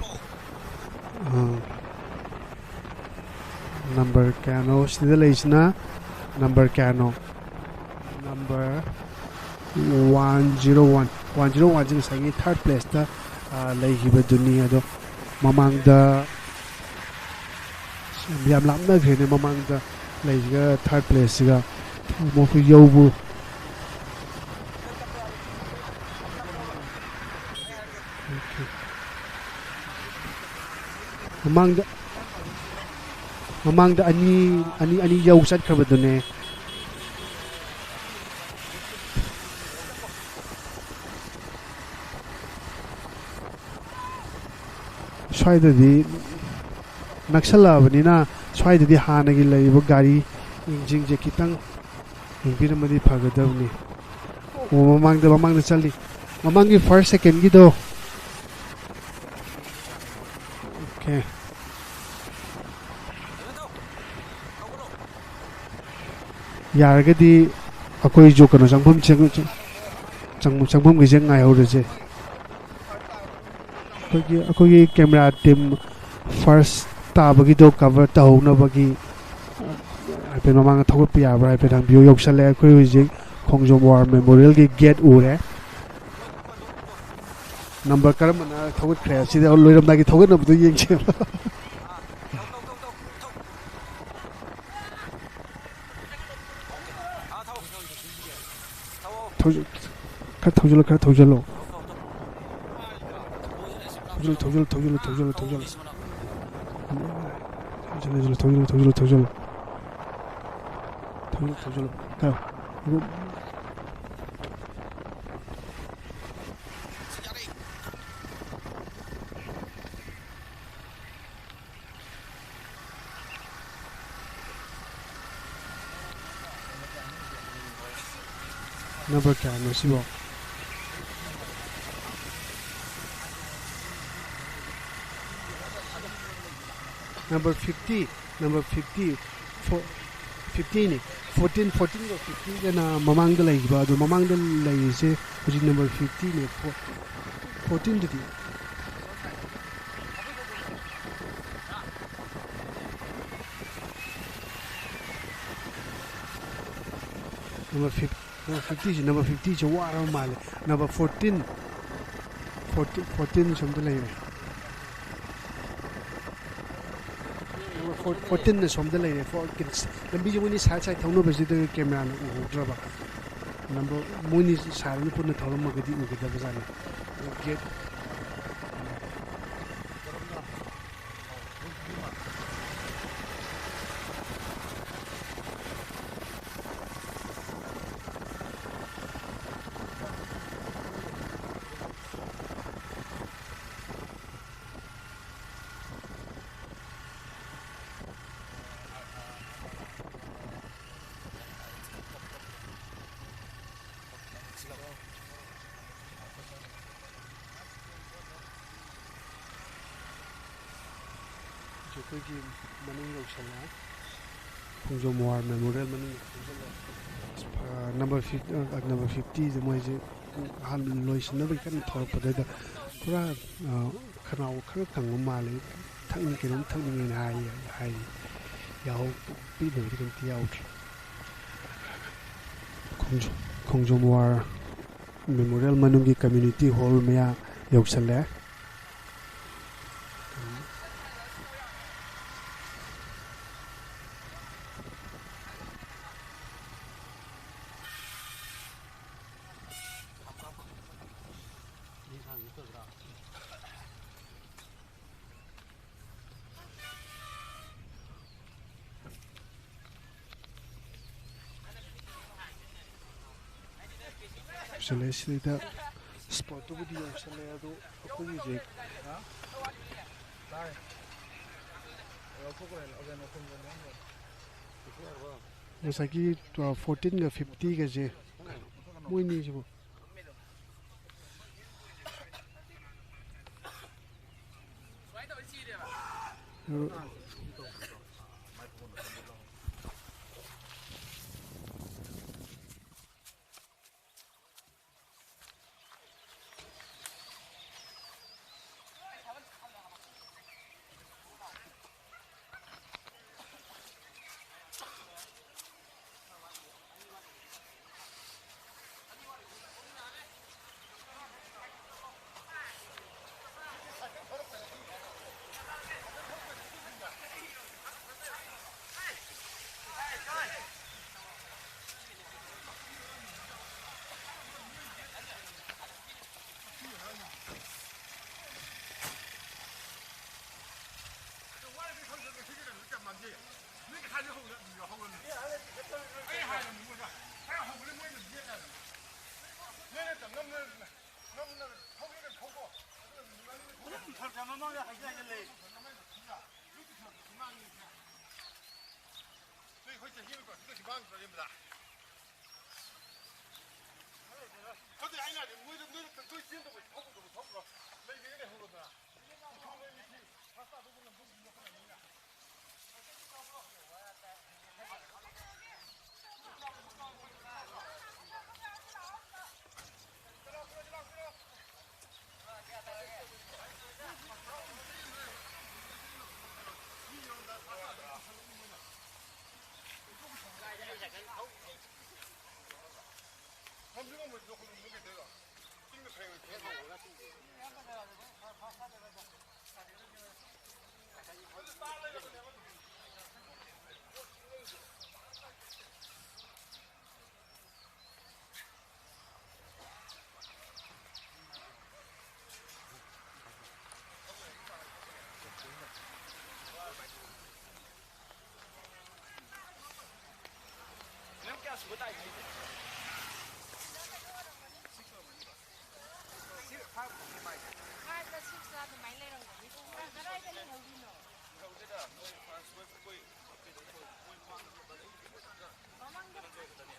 ꯑꯥ꯫ Number ꯀꯌꯥꯅꯣ ꯁꯤꯗ ꯂꯩꯔꯤꯁꯤꯅ? Number ꯀꯌꯥꯅꯣ? Number one zero one꯫ One zero one ꯁꯤ ꯉꯁꯥꯏꯒꯤ third placeꯇ, ꯑꯥ, ꯂꯩꯈꯤꯕꯗꯨꯅꯤ꯫ ꯑꯗꯣ ꯃꯃꯥꯡꯗ ꯌꯥꯝ ꯂꯥꯞꯅꯈ꯭ꯔꯦꯅꯦ, ꯃꯃꯥꯡꯗ ꯂꯩꯔꯤꯁꯤꯒ third placeꯁꯤꯒ꯫ ꯃꯈꯣꯏ ꯌꯧꯕꯨ ꯃꯃꯥꯡꯗ, ꯃꯃꯥꯡꯗ ꯑꯅꯤ, ꯑꯅꯤ, ꯑꯅꯤ ꯌꯧ ꯆꯠꯈ꯭ꯔꯕꯗꯨꯅꯦ꯫ ꯁ꯭ꯋꯥꯏꯗꯗꯤ ꯅꯛꯁꯜꯂꯛꯑꯕꯅꯤꯅ ꯁ꯭ꯋꯥꯏꯗꯗꯤ ꯍꯥꯟꯅꯒꯤ ꯂꯩꯔꯤꯕ ꯒꯥꯔꯤꯁꯤꯡꯁꯦ ꯈꯤꯇꯪ ꯌꯦꯡꯕꯤꯔꯝꯃꯗꯤ ꯐꯒꯗꯕꯅꯤ꯫ ꯑꯣ, ꯃꯃꯥꯡꯗ, ꯃꯃꯥꯡꯗ ꯆꯠꯂꯤ꯫ ꯃꯃꯥꯡꯒꯤ first secondꯒꯤꯗꯣ꯫ Okay꯫ ꯌꯥꯔꯒꯗꯤ ꯑꯩꯈꯣꯏꯁꯨ ꯀꯩꯅꯣ ꯆꯪꯐꯝ ꯆꯪ-, ꯆꯪ-, ꯆꯪꯐꯝꯒꯤꯁꯦ ꯉꯥꯏꯍꯧꯔꯁꯦ꯫ ꯑꯩꯈꯣꯏꯒꯤ, ꯑꯩꯈꯣꯏꯒꯤ camera team first ꯇꯥꯕꯒꯤꯗꯣ cover ꯇꯧꯍꯧꯅꯕꯒꯤ ꯍꯥꯏꯐꯦꯠ ꯃꯃꯥꯡꯗ ꯊꯧꯒꯠꯄ ꯌꯥꯕ꯭ꯔꯥ ꯍꯥꯏꯐꯦꯠ ꯍꯪꯕꯤꯌꯨ꯫ ꯌꯧꯁꯜꯂꯛꯑꯦ꯫ ꯑꯩꯈꯣꯏ ꯍꯧꯖꯤꯛ ꯈꯣꯡꯖꯣꯝ War Memorialꯒꯤ gate ꯎꯔꯦ꯫ Number ꯀꯔꯝꯕꯅ ꯊꯧꯒꯠꯈ꯭ꯔꯦ? ꯁꯤꯗ ꯂꯣꯏꯔꯝꯗꯥꯏꯒꯤ ꯊꯧꯒꯠꯅꯕꯗꯣ ꯌꯦꯡꯁꯦꯕ꯫ ꯊꯧꯖ-, ꯈꯔ ꯊꯧꯖꯜꯂꯣ, ꯈꯔ ꯊꯧꯖꯜꯂꯣ꯫ ꯊꯧꯖꯜꯂꯣ, ꯊꯧꯖꯜꯂꯣ, ꯊꯧꯖꯜꯂꯣ, ꯊꯧꯖꯜꯂꯣ, ꯊꯧꯖꯜꯂꯣ꯫ ꯊꯧꯖꯜꯂꯣ, ꯊꯧꯖꯜꯂꯣ, ꯊꯧꯖꯜꯂꯣ, ꯊꯧꯖꯜꯂꯣ꯫ ꯊꯧꯖꯜꯂꯣ, ꯊꯧꯖꯜꯂꯣ꯫ ꯈꯔ꯫ Number ꯀꯌꯥꯅꯣ ꯁꯤꯕꯣ? Number fifty, number fifty, four, fifty ꯅꯤ꯫ Fourteen, fourteen ꯒ fifty ꯒꯅ ꯃꯃꯥꯡꯗ ꯂꯩꯈꯤꯕ, ꯑꯗꯣ ꯃꯃꯥꯡꯗ ꯂꯩꯔꯤꯁꯦ ꯍꯧꯖꯤꯛ number fifty ꯅꯤ꯫ Four-, fourteen ꯗꯨꯗꯤ? Number fifty, number fifty ꯁꯤ, number fifty ꯁꯤ ꯋꯥꯔꯕ ꯃꯥꯜꯂꯦ꯫ Number fourteen, fourteen, fourteen ꯁꯣꯝꯗ ꯂꯩꯔꯦ꯫ Number four-, fourteen ꯅ ꯁꯣꯝꯗ ꯂꯩꯔꯦ꯫ Four-, ꯂꯝꯕꯤꯁꯦ ꯃꯣꯏꯅꯤ side side ꯊꯧꯅꯕꯁꯤꯗ camera ꯅ ꯎꯍꯧꯗ꯭ꯔꯕ꯫ Number, ꯃꯣꯏꯅꯤ sir ꯑꯅꯤ ꯄꯨꯟꯅ ꯊꯧꯔꯝꯃꯒꯗꯤ ꯎꯒꯗꯕꯖꯥꯠꯅꯤ꯫ Gate꯫ ꯑꯩꯈꯣꯏꯒꯤ ꯃꯅꯨꯡ ꯌꯧꯁꯜꯂꯛꯑꯦ꯫ ꯈꯣꯡꯖꯣꯝ War Memorial ꯃꯅꯨꯡ ꯆꯪꯁꯤꯜꯂꯛꯑꯦ꯫ ꯑ, number fif-, ꯑ, number fifty ꯁꯦ ꯃꯣꯏꯁꯦ ꯑꯍꯥꯟꯕ ꯂꯣꯏꯁꯤꯟꯅꯕꯒꯤ ꯀꯟꯅ ꯊꯧꯔꯛꯄꯗꯨꯗ ꯄꯨꯔꯥ, ꯑ, ꯈꯅꯥꯎ ꯈꯔ ꯀꯪꯕ ꯃꯥꯜꯂꯦ, ꯊꯛꯅꯤꯡ-, ꯀꯩꯅꯣꯝ ꯊꯛꯅꯤꯡꯉꯦꯅ ꯍꯥꯏ, ꯍꯥꯏ꯫ ꯌꯥꯎ-, ꯄꯤꯅꯕꯗꯤ ꯀꯩꯝꯇ ꯌꯥꯎꯗ꯭ꯔꯦ꯫ ꯈꯣꯡꯖꯣꯝ, ꯈꯣꯡꯖꯣꯝ War Memorial ꯃꯅꯨꯡꯒꯤ community hall ꯃꯌꯥ ꯌꯧꯁꯜꯂꯦ꯫ ꯌꯧꯁꯜꯂꯦ꯫ ꯁꯤꯗꯩꯗ spot ꯇꯨꯕꯨꯗꯤ ꯌꯧꯁꯜꯂꯦ, ꯑꯗꯣ ꯑꯩꯈꯣꯏꯒꯤ ꯍꯧꯖꯤꯛ ꯉꯁꯥꯏꯒꯤ, ꯑ, fourteen ꯒ fifty ꯒꯁꯦ ꯃꯣꯏꯅꯤꯁꯤꯕꯨ꯫ ꯅꯣꯏ ꯑꯩꯈꯣꯏ ꯆꯍꯤ ꯑꯃꯒꯤ ꯄ꯭ꯔꯥꯛꯇꯤꯀꯦꯜ ꯁꯤ ꯃꯥꯡꯗ꯭ꯔꯣ, ꯏꯌꯥꯝꯕꯗ? ꯑꯗꯨꯗꯤ ꯑꯩꯅ ꯍꯥꯏꯗꯤ ꯃꯣꯏꯗ, ꯅꯣꯏꯗ ꯅꯣꯏ ꯆꯦꯟꯗꯧꯕ ꯊꯣꯛꯄꯗꯧꯕ ꯊꯣꯛꯄ꯭ꯔꯣ? ꯂꯩꯕꯤꯔ ꯂꯩꯍꯧꯔꯣꯗꯅ꯫ ꯎꯈ꯭ꯔꯨꯜ ꯂꯣꯏ ꯃꯤꯁꯤ ꯐꯥꯁ ꯇꯥꯗꯧꯕ ꯂꯝꯗꯧ ꯂꯧꯈꯠꯂꯝꯅꯤꯅ꯫ ꯃꯦꯝ, ꯀꯌꯥ ꯁꯨꯕ ꯇꯥꯏꯗꯣꯏꯅꯣ? ꯁꯤꯛꯁ ꯑꯣꯏꯔꯝꯒꯅꯤꯕ꯫ ꯁꯤꯛꯁ, ꯐꯥꯏꯚ ꯀꯨꯝꯕ ꯄꯥꯏꯗ꯫ ꯐꯥꯏꯚꯂ ꯁꯤꯛꯁꯂ ꯑꯗꯨꯃꯥꯏꯅ ꯂꯩꯔꯝꯒꯅꯤ꯫ ꯀꯗꯥꯏꯗ ꯂꯩꯍꯧꯔꯤꯅꯣ? ꯂꯩꯍꯧꯗꯦꯗ, ꯃꯣꯏ ꯐꯥꯔꯁ, ꯃꯣꯏ, ꯃꯣꯏ, ꯃꯣꯏ ꯃꯃꯥꯡꯗ ꯀꯩꯅꯣ ꯇꯧꯕꯗꯅꯦ꯫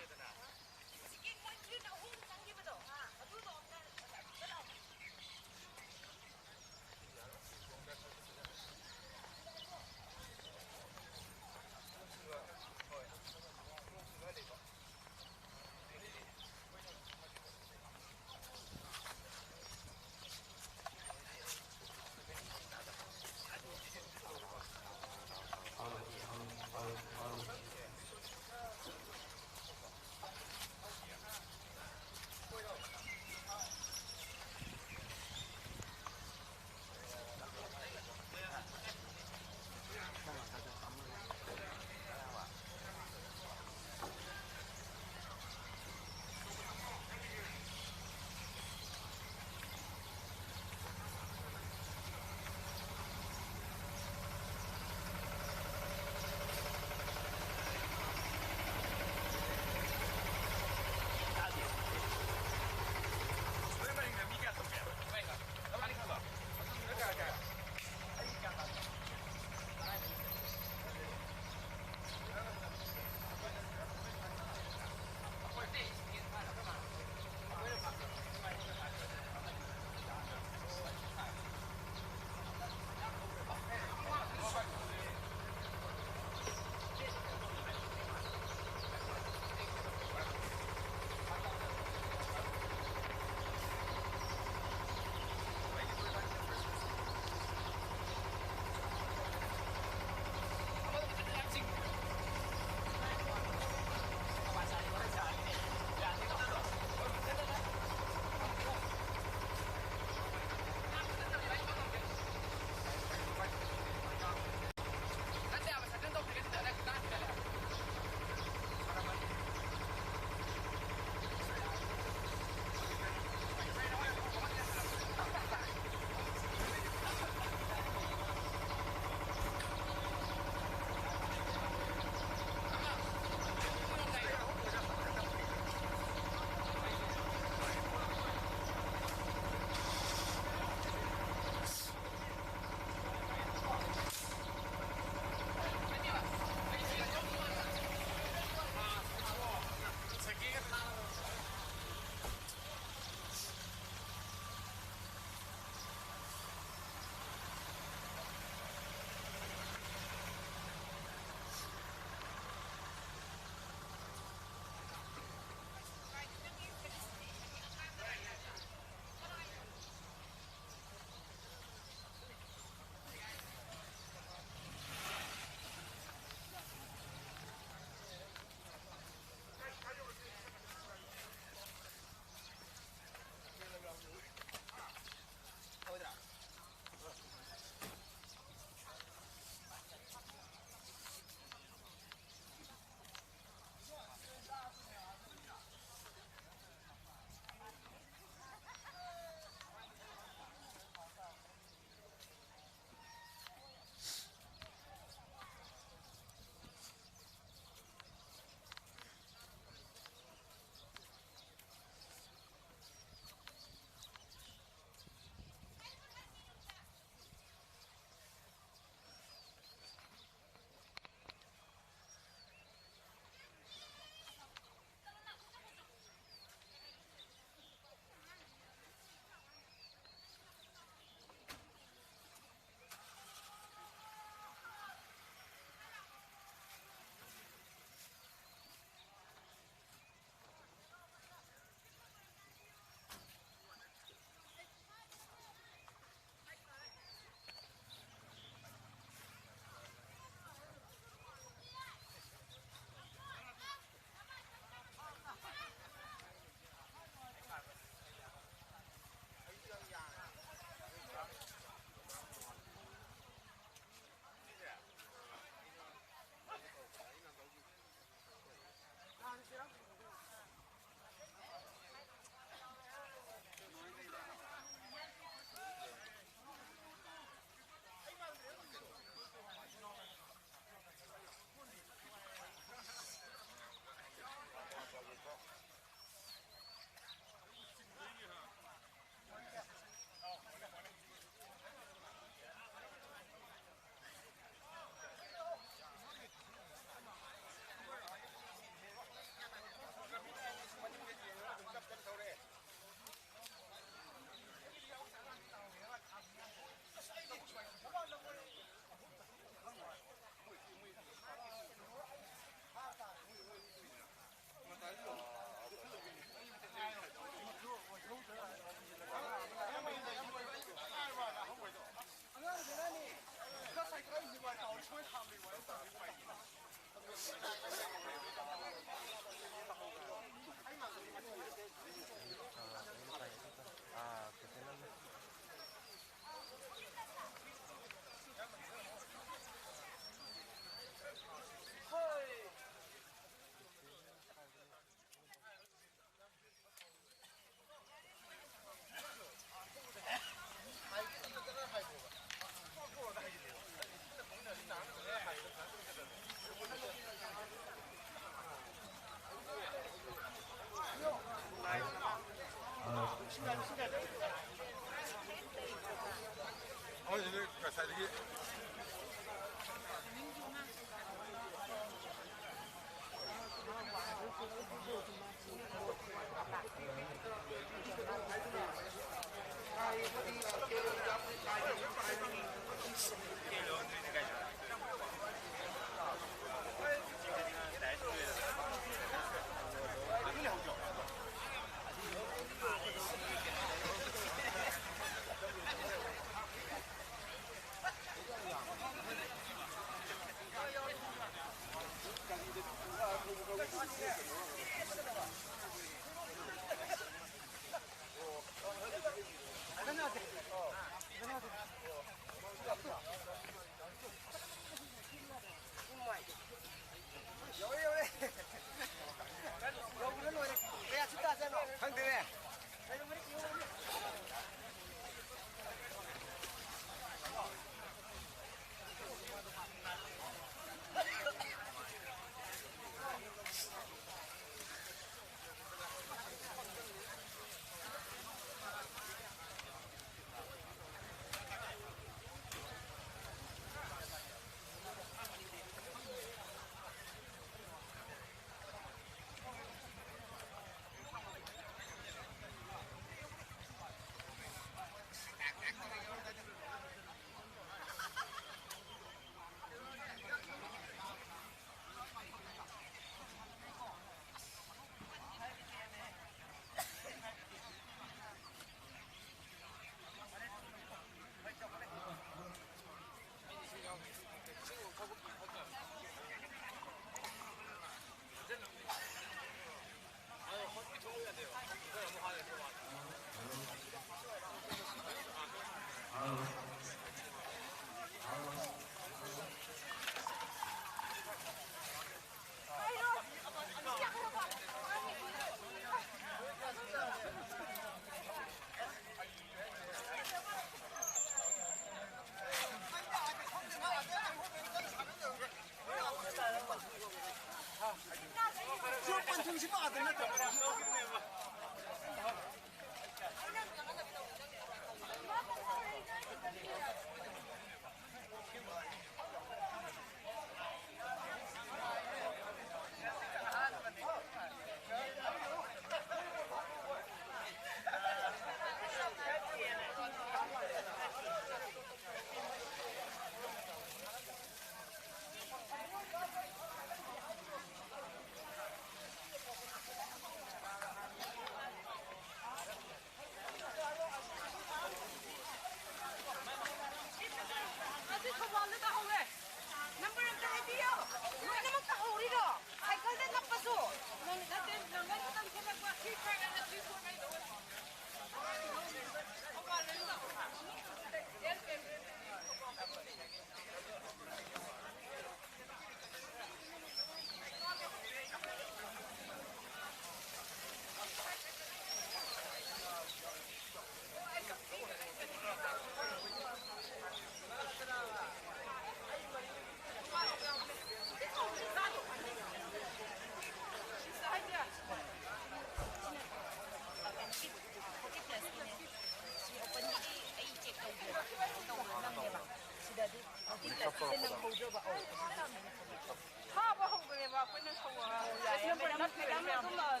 ꯃꯦꯗꯥꯝ, ꯃꯦꯗꯥꯝ ꯑꯗꯨꯝ, ꯑ,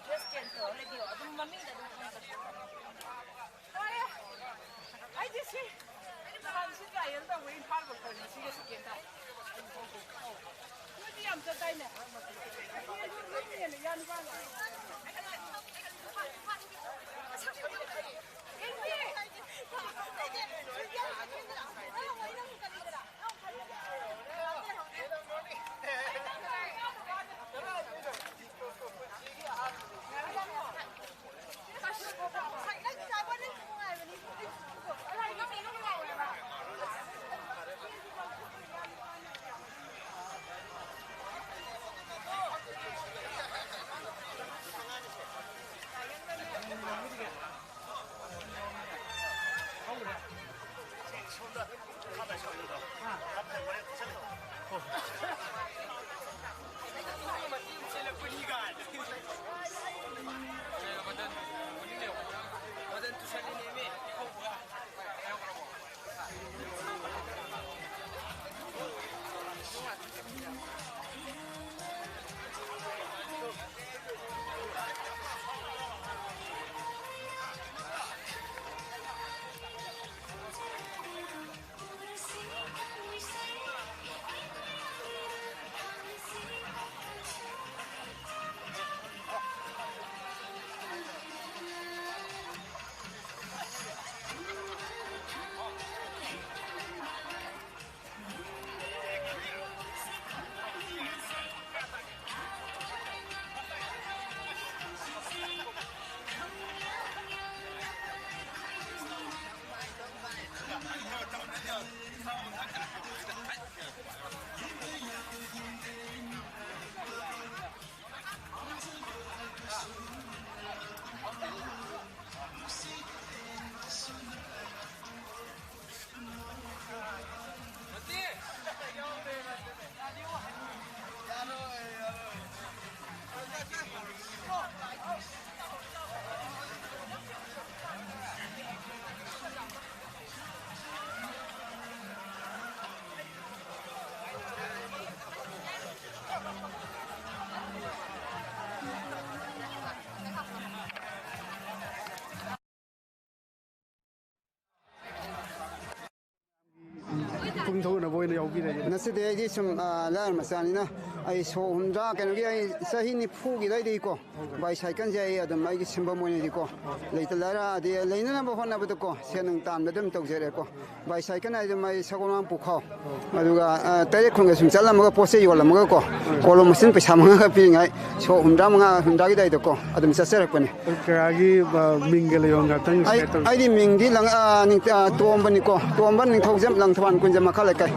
ꯗ꯭ꯔꯦꯁ ꯆꯦꯟꯖ ꯇꯧꯔ ꯂꯩꯕꯤꯌꯣ꯫ ꯑꯗꯨꯝ ꯃꯃꯤꯡꯗ ꯑꯗꯨꯝ ꯈꯪꯒꯅꯤ꯫ ꯍꯣꯏ꯫ ꯑꯩꯗꯤ ꯁꯤ ꯅꯍꯥꯟ ꯁꯤ ꯇ꯭ꯔꯥꯏꯌꯦꯜ ꯇꯧꯕ ꯏꯝꯐꯥꯜ ꯐꯥꯎ ꯇꯧꯔꯤꯅꯤ, ꯁꯤꯒ ꯁꯦꯀꯦꯟ ꯇꯥꯏꯝ꯫ ꯅꯣꯏꯗꯤ ꯌꯥꯝ ꯆꯠꯇꯥꯏꯅꯦ? ꯅꯣꯏꯅ ꯍꯦꯟꯅ ꯏꯌꯥ ꯅꯨꯄꯥꯅ꯫ ꯊꯣꯛꯅꯕ ꯑꯣꯏꯅ ꯌꯥꯎꯕꯤꯔꯒꯦ꯫ ꯅꯠꯆꯗꯦ, ꯑꯩꯗꯤ ꯁꯨꯝ, ꯑ, ꯂꯥꯏꯔ ꯃꯆꯥꯅꯤꯅ ꯑꯩ ꯁꯣꯛ ꯍꯨꯝꯗ꯭ꯔꯥ, ꯀꯩꯅꯣꯒꯤ, ꯑꯩ ꯆꯍꯤ ꯅꯤꯐꯨꯒꯤ ꯑꯗꯨꯋꯥꯏꯗꯒꯤꯀꯣ, ꯕꯥꯏ ꯁꯥꯏꯀꯜꯁꯦ ꯑꯩ ꯑꯗꯨꯝ ꯑꯩꯒꯤ ꯁꯤꯟꯐꯝ ꯑꯣꯏꯅꯗꯤꯀꯣ, ꯂꯩꯇ ꯂꯥꯏꯔ ꯑꯗꯩ ꯂꯩꯅꯅꯕ ꯍꯣꯠꯅꯕꯗꯀꯣ, ꯁꯦꯟ ꯅꯨꯡ ꯇꯥꯟꯕ ꯑꯗꯨꯝ ꯇꯧꯖꯔꯦꯀꯣ꯫ ꯕꯥꯏ ꯁꯥꯏꯀꯜ ꯍꯥꯏꯗꯤ ꯃꯥꯏ ꯁꯒꯣꯜꯕꯟ ꯄꯨꯈꯥꯎ, ꯑꯗꯨꯒ, ꯑ, ꯇꯔꯦꯠ ꯈꯨꯟꯒ ꯁꯨꯝ ꯆꯠꯂꯝꯃꯒ ꯄꯣꯠ ꯆꯩ ꯌꯣꯜꯂꯝꯃꯒꯀꯣ, ꯀꯣꯂꯣꯝ ꯃꯆꯤꯟ ꯄꯩꯁꯥ ꯃꯉꯥꯒ ꯄꯤꯔꯤꯉꯥꯏ, ꯁꯣꯛ ꯍꯨꯝꯗ꯭ꯔꯥ ꯃꯉꯥ, ꯍꯨꯝꯗ꯭ꯔꯥꯒꯤ ꯑꯗꯨꯋꯥꯏꯗꯀꯣ, ꯑꯗꯨꯝ ꯆꯠꯆꯔꯛꯄꯅꯦ꯫ ꯀꯀꯥꯒꯤ, ꯑ, ꯃꯤꯡꯒ ꯂꯩꯐꯝ ꯉꯥꯛꯇꯪ ꯑꯩ, share ꯇꯧ-, ꯑꯩꯗꯤ ꯃꯤꯡꯗꯤ ꯂꯪ-, ꯑ, ꯅꯤꯡ-, ꯑ, ꯇꯣꯝꯕꯅꯤꯀꯣ, ꯇꯣꯝꯕ ꯅꯤꯡꯊꯧꯖꯝ, ꯂꯪꯊꯕꯥꯜ ꯀꯨꯟꯖꯝ ꯃꯈꯥ ꯂꯩꯀꯥꯏ꯫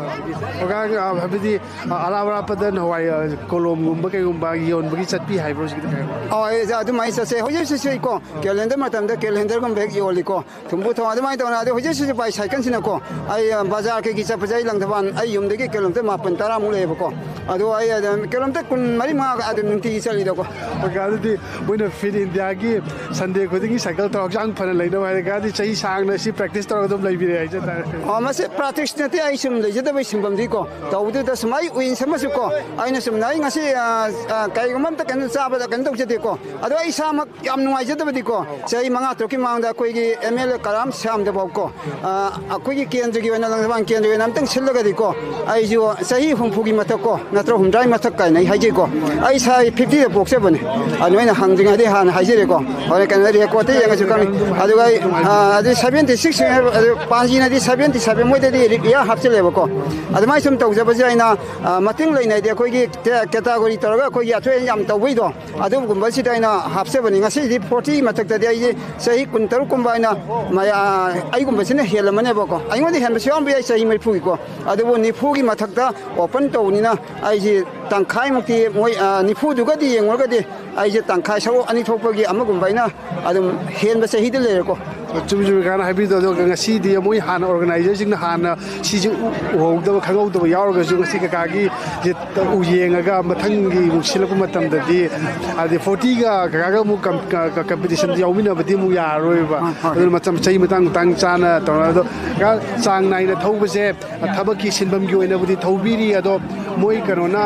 ꯀꯀꯥ, ꯑ, ꯍꯥꯏꯕꯗꯤ, ꯑ, ꯑꯔꯥꯞ ꯑꯔꯥꯞꯄꯗ ꯅꯍꯥꯟꯋꯥꯏ, ꯑ, ꯀꯣꯂꯣꯝꯒꯨꯝꯕ ꯀꯩꯒꯨꯝꯕ ꯌꯣꯟꯕꯒꯤ ꯆꯠꯄꯤ ꯍꯥꯏꯕ꯭ꯔꯣ ꯍꯧꯖꯤꯛꯀꯤꯗꯣ ꯀꯩ ꯍꯥꯏꯕ? ꯑꯣ, ꯑꯩꯁꯦ ꯑꯗꯨꯃꯥꯏꯅ ꯆꯠꯆꯩ꯫ ꯍꯧꯖꯤꯛ ꯍꯧꯖꯤꯛꯁꯨ ꯀꯣ, calendar ꯃꯇꯝꯗ calendarꯒꯨꯝꯕ ꯍꯦꯛ ꯌꯣꯜꯂꯤꯀꯣ꯫ ꯊꯨꯝꯕꯨ ꯊꯣꯡ ꯑꯗꯨꯃꯥꯏꯅ ꯇꯧꯅ, ꯑꯗꯣ ꯍꯧꯖꯤꯛ ꯍꯧꯖꯤꯛ ꯕꯥꯏ ꯁꯥꯏꯀꯜꯁꯤꯅꯀꯣ, ꯑꯩ, ꯑ, ꯕꯖꯥꯔ ꯀꯩꯒꯤ ꯆꯠꯄꯁꯦ ꯑꯩ ꯂꯪꯊꯕꯥꯜ, ꯑꯩ ꯌꯨꯝꯗꯒꯤ ꯀꯤꯂꯣꯃꯤꯇꯔ ꯃꯥꯄꯟ ꯇꯔꯥꯃꯨꯛ ꯂꯩꯌꯦꯕꯀꯣ꯫ ꯑꯗꯣ ꯑꯩ ꯑꯗꯨꯝ ꯀꯤꯂꯣꯃꯤꯇꯔ ꯀꯨꯟ ꯃꯔꯤ ꯃꯉꯥ ꯑꯗꯨꯝ ꯅꯨꯡꯇꯤꯒꯤ ꯆꯠꯂꯤꯗꯀꯣ꯫ ꯑꯣꯀꯦ, ꯑꯗꯨꯗꯤ ꯃꯣꯏꯅ Fit Indiaꯒꯤ Sunday ꯈꯨꯗꯤꯡꯒꯤ ꯁꯥꯏꯀꯜ ꯊꯧꯔ ꯍꯛꯆꯥꯡ ꯐꯅ ꯂꯩꯅꯕ ꯍꯥꯏꯔꯒꯗꯤ ꯆꯍꯤ ꯁꯥꯡꯅ ꯁꯤ practice ꯇꯧꯔꯒ ꯑꯗꯨꯝ ꯂꯩꯕꯤꯔꯦ ꯍꯥꯏꯖ ꯇꯥꯔꯦ꯫ ꯑꯣ, ꯃꯁꯤ practice ꯅꯠꯇꯦ, ꯑꯩ ꯁꯨꯝ ꯂꯩꯖꯗꯕꯩ ꯁꯤꯟꯐꯝꯗꯤꯀꯣ꯫ ꯇꯧꯕꯗꯨꯗ ꯁꯨꯝ ꯑꯩ ꯋꯤꯟꯁ ꯑꯃꯁꯨꯀꯣ, ꯑꯩꯅ ꯁꯨꯝ ꯑꯩ ꯉꯁꯤ, ꯑ, ꯑ, ꯀꯩꯒꯨꯝꯕ ꯑꯝꯇ ꯀꯩꯅꯣ ꯆꯥꯕꯗ ꯀꯩꯅꯣ ꯇꯧꯖꯗꯦꯀꯣ꯫ ꯑꯗꯣ ꯑꯩ ꯏꯁꯥꯃꯛ ꯌꯥꯝ ꯅꯨꯡꯉꯥꯏꯖꯗꯕꯗꯤꯀꯣ, ꯆꯍꯤ ꯃꯉꯥ ꯇꯔꯨꯛꯀꯤ ꯃꯃꯥꯡꯗ ꯑꯩꯈꯣꯏꯒꯤ MLA ꯀꯔꯥꯝ ꯁ꯭ꯌꯥꯝꯗ ꯐꯥꯎꯀꯣ, ꯑ, ꯑꯩꯈꯣꯏꯒꯤ ꯀꯦꯟꯗ꯭ꯔꯒꯤ ꯑꯣꯏꯅ, ꯂꯪꯊꯕꯥꯜ ꯀꯦꯟꯗ꯭ꯔꯒꯤ ꯑꯣꯏꯅ ꯑꯝꯇꯪ ꯁꯤꯜꯂꯒꯗꯤꯀꯣ, ꯑꯩꯁꯨ ꯆꯍꯤ ꯍꯨꯝꯐꯨꯒꯤ ꯃꯊꯛ ꯀꯣ, ꯅꯠꯇ꯭ꯔ ꯍꯨꯝꯗ꯭ꯔꯥꯒꯤ ꯃꯊꯛ ꯀꯥꯏꯅ ꯑꯩ ꯍꯥꯏꯖꯩꯀꯣ, ꯑꯩ ꯏꯁꯥ fiftyꯗ ꯄꯣꯛꯆꯕꯅꯦ꯫ ꯑꯗꯨ ꯑꯩꯅ ꯍꯪꯗ꯭ꯔꯤꯉꯩꯗ ꯍꯥꯟꯅ ꯍꯥꯏꯖꯔꯦꯀꯣ, ꯍꯣꯔꯦꯟ ꯀꯩꯅꯣ recordꯇ ꯌꯦꯡꯉꯁꯨ ꯈꯪꯅꯤ꯫ ꯑꯗꯨꯒ ꯑꯩ, ꯑ, ꯑꯗꯨ seventy six ꯍꯥꯏꯕ, ꯑꯗꯨ ꯄꯥꯟꯖꯤꯅꯗꯤ seventy seven, ꯃꯣꯏꯗꯗꯤ ꯏꯌꯥꯔ ꯍꯥꯞꯆꯤꯜꯂꯦꯕꯀꯣ꯫ ꯑꯗꯨꯃꯥꯏꯅ ꯁꯨꯝ ꯇꯧꯖꯕꯁꯦ ꯑꯩꯅ, ꯑ, ꯃꯇꯤꯡ ꯂꯩꯅꯗꯤ ꯑꯩꯈꯣꯏꯒꯤ ꯇꯦ-, category ꯇꯧꯔꯒ ꯑꯩꯈꯣꯏꯒꯤ ꯑꯊꯣꯏ ꯌꯥꯝ ꯇꯧꯕꯩꯗꯣ, ꯑꯗꯨꯒꯨꯝꯕꯁꯤꯗ ꯑꯩꯅ ꯍꯥꯞꯆꯕꯅꯤ꯫ ꯉꯁꯤꯗꯤ forty ꯃꯊꯛꯇꯗꯤ ꯑꯩꯁꯦ ꯆꯍꯤ ꯀꯨꯟꯇꯔꯨꯛ ꯀꯨꯝꯕ ꯍꯥꯏꯅ ꯃꯌꯥ-, ꯑꯩꯒꯨꯝꯕꯁꯤꯅ ꯍꯦꯜꯂꯝꯃꯅꯦꯕꯀꯣ꯫ ꯑꯩꯉꯣꯟꯗ ꯍꯦꯟꯕꯁꯨ ꯌꯥꯎꯔꯝꯕ ꯌꯥꯏ, ꯆꯍꯤ ꯃꯔꯤꯐꯨꯒꯤꯀꯣ꯫ ꯑꯗꯨꯕꯨ ꯅꯤꯐꯨꯒꯤ ꯃꯊꯛꯇ open ꯇꯧꯕꯅꯤꯅ ꯑꯩꯁꯦ ꯇꯪꯈꯥꯏꯃꯨꯛꯇꯤ ꯃꯣꯏ, ꯑ, ꯅꯤꯐꯨꯗꯨꯒꯗꯤ ꯌꯦꯡꯉꯨꯔꯒꯗꯤ ꯑꯩꯁꯦ ꯇꯪꯈꯥꯏ, ꯁꯔꯨꯛ ꯑꯅꯤ ꯊꯣꯛꯄꯒꯤ ꯑꯃꯒꯨꯝꯕ ꯑꯩꯅ ꯑꯗꯨꯝ ꯍꯦꯟꯕ ꯆꯍꯤꯗ ꯂꯩꯔꯦꯀꯣ꯫ ꯆꯨꯝꯃꯤ, ꯆꯨꯝꯃꯤ, ꯀꯀꯥꯅ ꯍꯥꯏꯕꯤꯗꯣ꯫ ꯑꯗꯣ ꯉꯁꯤꯗꯤ ꯃꯣꯏ ꯍꯥꯟꯅ organizerꯁꯤꯡꯅ ꯍꯥꯟꯅ ꯁꯤꯁꯦ ꯎ-, ꯎꯍꯧꯗꯕ, ꯈꯪꯍꯧꯗꯕ ꯌꯥꯎꯔꯒꯁꯨ ꯉꯁꯤ ꯀꯀꯥꯒꯤ ꯁꯦ ꯎ ꯌꯦꯡꯉꯒ ꯃꯊꯪꯒꯤ ꯑꯃꯨꯛ ꯁꯤꯜꯂꯛꯄ ꯃꯇꯝꯗꯗꯤ, ꯍꯥꯏꯗꯤ fortyꯒ ꯀꯀꯥꯒ ꯑꯃꯨꯛ ꯀꯝ-, ꯀ-, ꯀ-, competitionꯗ ꯌꯥꯎꯃꯤꯟꯅꯕꯗꯤ ꯑꯃꯨꯛ ꯌꯥꯔꯔꯣꯏꯕ꯫ ꯑꯥ, ꯍꯣꯏ꯫ ꯑꯗꯨꯅ ꯃꯇꯝ, ꯆꯍꯤ ꯃꯇꯥꯡ, ꯃꯇꯥꯡ ꯆꯥꯅ ꯇꯧꯔꯒ, ꯑꯗꯣ ꯀꯀꯥ ꯆꯥꯡ ꯅꯥꯏꯅ ꯊꯧꯕꯁꯦ ꯊꯕꯛꯀꯤ ꯁꯤꯟꯐꯝꯒꯤ ꯑꯣꯏꯅꯕꯨꯗꯤ ꯊꯧꯕꯤꯔꯤ, ꯑꯗꯣ ꯃꯣꯏ ꯀꯩꯅꯣꯅ,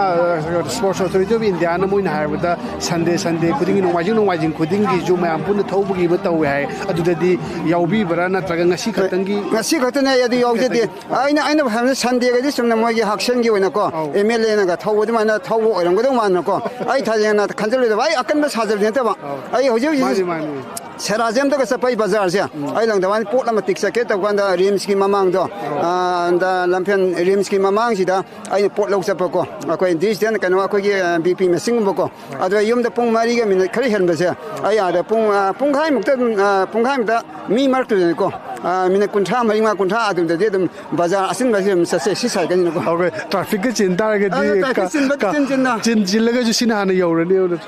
Sports Authority of Indiaꯅ ꯃꯣꯏꯅ ꯍꯥꯏꯔꯕꯗ Sunday Sunday ꯈꯨꯗꯤꯡꯒꯤ, ꯅꯣꯡꯃꯥꯏꯖꯤꯡ ꯅꯣꯡꯃꯥꯏꯖꯤꯡ ꯈꯨꯗꯤꯡꯒꯤꯁꯨ ꯃꯌꯥꯝ ꯄꯨꯟꯅ ꯊꯧꯕꯒꯤ ꯑꯃ ꯇꯧꯋꯦ ꯍꯥꯏ꯫ ꯑꯗꯨꯗꯗꯤ ꯌꯥꯎꯕꯤꯕ꯭ꯔꯥ, ꯅꯠꯇ꯭ꯔꯒ ꯉꯁꯤ ꯈꯛꯇꯪꯒꯤ? ꯉꯁꯤ ꯈꯛꯇꯅꯦ ꯑꯩ ꯑꯗꯨ ꯌꯥꯎꯖꯗꯦ꯫ ꯑꯩꯅ, ꯑꯩꯅ ꯍꯥꯏꯕꯗ Sundayꯒꯗꯤ ꯆꯨꯝꯅ ꯃꯣꯏꯒꯤ ꯍꯛꯁꯦꯜꯒꯤ ꯑꯣꯏꯅꯀꯣ, ꯑꯧ꯫ MLAꯅꯒ ꯊꯧꯕ ꯑꯗꯨꯃꯥꯏꯅ ꯊꯧꯕ ꯑꯣꯏꯔꯝꯒꯗꯧ ꯃꯥꯟꯅꯀꯣ꯫ ꯑꯩ ꯊꯥꯖꯦꯡꯅ ꯈꯟꯖꯜꯂꯨꯗꯕ, ꯑꯩ ꯑꯀꯟꯕ ꯁꯥꯖꯕꯗꯤ ꯅꯠꯇꯕ꯫ ꯑꯧ꯫ ꯑꯩ ꯍꯧꯖꯤꯛ ꯍꯧꯖꯤꯛ ꯃꯥꯅꯤ, ꯃꯥꯅꯤ꯫ ꯁꯦꯔꯥꯖꯦꯝꯗꯒ ꯆꯠꯄ ꯑꯩ ꯕꯖꯥꯔꯁꯦ, ꯎꯝ꯫ ꯑꯩ ꯂꯪꯗꯕꯥꯅꯤ ꯄꯣꯠ ꯑꯃ ꯇꯤꯛ ꯆꯠꯀꯦ ꯇꯧꯕ ꯀꯥꯟꯗ ꯔꯤꯝꯁꯀꯤ ꯃꯃꯥꯡꯗꯣ, ꯑꯧ꯫ ꯑꯥ, ꯑꯟꯗ ꯂꯝꯐꯦꯜ ꯔꯤꯝꯁꯀꯤ ꯃꯃꯥꯡꯁꯤꯗ ꯑꯩꯅ ꯄꯣꯠ ꯂꯧ ꯆꯠꯄꯀꯣ꯫ ꯑꯩꯈꯣꯏ digital ꯀꯩꯅꯣ, ꯑꯩꯈꯣꯏꯒꯤ, ꯑ, BP machineꯒꯨꯝꯕꯀꯣ꯫ ꯑꯗꯣ ꯑꯩ ꯌꯨꯝꯗ ꯄꯨꯡ ꯃꯔꯤꯒ ꯃꯤꯅꯤꯠ ꯈꯔ ꯍꯦꯟꯕꯁꯦ, ꯑꯩ ꯑꯥꯗ ꯄꯨꯡ, ꯑ, ꯄꯨꯡꯈꯥꯏꯃꯨꯛꯇ ꯑꯗꯨꯝ, ꯑ, ꯄꯨꯡꯈꯥꯏꯃꯨꯛꯇ ꯃꯤ ꯃꯔꯛꯇꯨꯗꯅꯤꯀꯣ, ꯑ, ꯃꯤꯅꯤꯠ ꯀꯨꯟꯊ꯭ꯔꯥ, ꯃꯔꯤ ꯃꯉꯥ, ꯀꯨꯟꯊ꯭ꯔꯥ ꯑꯗꯨꯝꯗꯗꯤ ꯑꯗꯨꯝ ꯕꯖꯥꯔ ꯑꯆꯤꯟꯕꯁꯦ ꯑꯗꯨꯝ ꯆꯠꯆꯩ, ꯁꯤ cycleꯅꯤꯀꯣ꯫ ꯑꯩꯈꯣꯏ trafficꯀ ꯆꯤꯟ ꯇꯥꯔꯒꯗꯤ ꯑꯗꯣ traffic ꯀ-, ꯆꯤꯟꯕꯗꯤ ꯀ-, ꯆꯤꯟ ꯆꯤꯟꯅ꯫ ꯆꯤꯟ ꯆꯤꯜꯂꯒꯁꯨ ꯁꯤꯅ ꯍꯥꯟꯅ ꯌꯧꯔꯅꯤ ꯑꯗꯨ꯫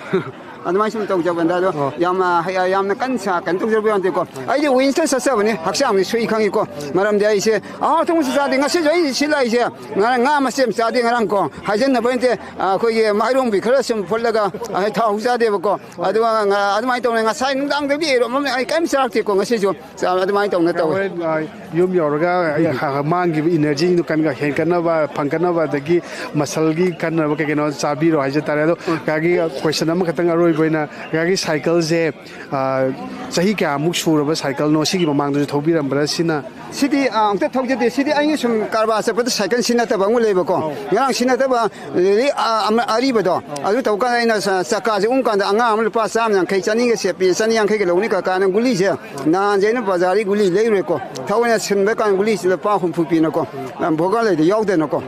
ꯑꯗꯨꯃꯥꯏꯅ ꯁꯨꯝ ꯇꯧꯖꯕꯗ, ꯑꯗꯣ ꯑꯣ꯫ ꯌꯥꯝꯅ ꯍꯩ-, ꯌꯥꯝꯅ ꯀꯟꯅ ꯁꯥ-, ꯀꯩꯅꯣ ꯇꯧꯖꯕ ꯌꯥꯗꯦꯀꯣ꯫ ꯑꯩꯗꯤ winchꯇ ꯆꯠꯆꯕꯅꯤ, ꯍꯛꯆꯥꯡꯗꯤ ꯁꯣꯛꯏ ꯈꯪꯉꯤꯀꯣ꯫ ꯃꯔꯝꯗꯤ ꯑꯩꯁꯦ ꯑꯍꯥꯎ ꯑꯊꯨꯝꯕꯁꯨ ꯆꯥꯗꯦ꯫ ꯉꯁꯤꯁꯨ ꯑꯩ ꯁꯤ ꯂꯥꯛꯏꯁꯦ, ꯉꯔꯥꯡ ꯉꯥ ꯃꯆꯦꯠ ꯑꯃ ꯆꯥꯗꯦ ꯉꯔꯥꯡ ꯀꯣ꯫ ꯍꯥꯏꯖꯟꯅꯕ ꯅꯠꯇꯦ, ꯑꯩꯈꯣꯏꯒꯤ ꯃꯥꯏꯔꯣꯡꯕꯤ ꯈꯔ ꯁꯨꯝ ꯐꯨꯠꯂꯒ, ꯑ, ꯊꯥꯎ ꯆꯥꯗꯦꯕꯀꯣ꯫ ꯑꯗꯨꯒ ꯉ-, ꯑꯗꯨꯃꯥꯏꯅ ꯇꯧꯅ ꯉꯁꯥꯏ ꯅꯨꯡꯗꯥꯡꯗꯒꯤ ꯌꯦꯔꯨꯝ ꯑꯃ ꯑꯩ ꯀꯔꯤꯝ ꯆꯥꯔꯛꯇꯦꯀꯣ ꯉꯁꯤꯁꯨ꯫ ꯆꯥ-, ꯑꯗꯨꯃꯥꯏꯅ ꯇꯧꯅ ꯇꯧꯋꯦ꯫ ꯍꯣꯔꯦꯟ, ꯑ, ꯌꯨꯝ ꯌꯧꯔꯒ ꯑꯩ ꯎꯝ꯫ ꯍ-, ꯍ-, ꯃꯥꯡꯈꯤꯕ energyꯗꯨ ꯀꯟ-, ꯍꯦꯟꯒꯠꯅꯕ, ꯐꯪꯒꯠꯅꯕ, ꯑꯗꯒꯤ muscleꯒꯤ ꯀꯟꯅꯕ ꯀꯩ ꯀꯩꯅꯣ ꯆꯥꯕꯤꯔꯣ ꯍꯥꯏꯖ ꯇꯥꯔꯦ꯫ ꯑꯗꯣ ꯎꯝ꯫ ꯀꯀꯥꯒꯤ question ꯑꯃꯈꯛꯇꯪ ꯑꯔꯣꯏꯕ ꯑꯣꯏꯅ, ꯀꯀꯥꯒꯤ cycleꯁꯦ, ꯑ, ꯆꯍꯤ ꯀꯌꯥꯃꯨꯛ ꯁꯨꯔꯕ cycleꯅꯣ? ꯁꯤꯒꯤ ꯃꯃꯥꯡꯗꯁꯨ ꯊꯧꯕꯤꯔꯝꯕ꯭ꯔꯥ? ꯁꯤꯅ ꯑ, ꯑꯝꯇ ꯊꯧꯖꯗꯦ꯫ ꯁꯤꯗꯤ ꯑꯩꯅ ꯁꯨꯝ ꯀꯔꯕꯥꯔ ꯆꯠꯄꯗ cycle ꯁꯤꯟꯅꯗꯕ ꯑꯃ ꯂꯩꯕꯀꯣ꯫ ꯑꯧ꯫ ꯉꯔꯥꯡ ꯁꯤꯟꯅꯗꯕ, ꯑꯗꯩꯗꯤ, ꯑ, ꯑꯃ ꯑꯔꯤꯕꯗꯣ, ꯑꯧ꯫ ꯑꯗꯨ ꯇꯧ ꯀꯥꯟꯗ ꯑꯩꯅ ꯆ-, ꯆꯀꯥꯁꯦ ꯎꯪ ꯀꯥꯟꯗ ꯑꯉꯥꯡ ꯑꯃ ꯂꯨꯄꯥ ꯆꯥꯝꯃ ꯌꯥꯡꯈꯩ, ꯆꯅꯤꯒ ꯁꯦꯠꯄꯤ, ꯆꯅꯤ ꯌꯥꯡꯈꯩꯒ ꯂꯧꯅꯤ ꯀꯀꯥꯅ ꯒꯨꯂꯤꯁꯦ꯫ ꯅꯍꯥꯟꯁꯦ ꯑꯩꯅ ꯕꯖꯥꯔꯗꯒꯤ ꯒꯨꯂꯤ ꯂꯩꯔꯨꯔꯦꯀꯣ꯫ ꯊꯑꯣꯏꯅ ꯁꯤꯟꯕ ꯀꯥꯟꯗ ꯒꯨꯂꯤꯁꯦ ꯂꯨꯄꯥ ꯍꯨꯝꯐꯨ ꯄꯤꯅꯀꯣ꯫ ꯎꯝ꯫ ꯕꯣꯒꯔ ꯂꯩꯗ ꯌꯥꯎꯗꯅꯀꯣ꯫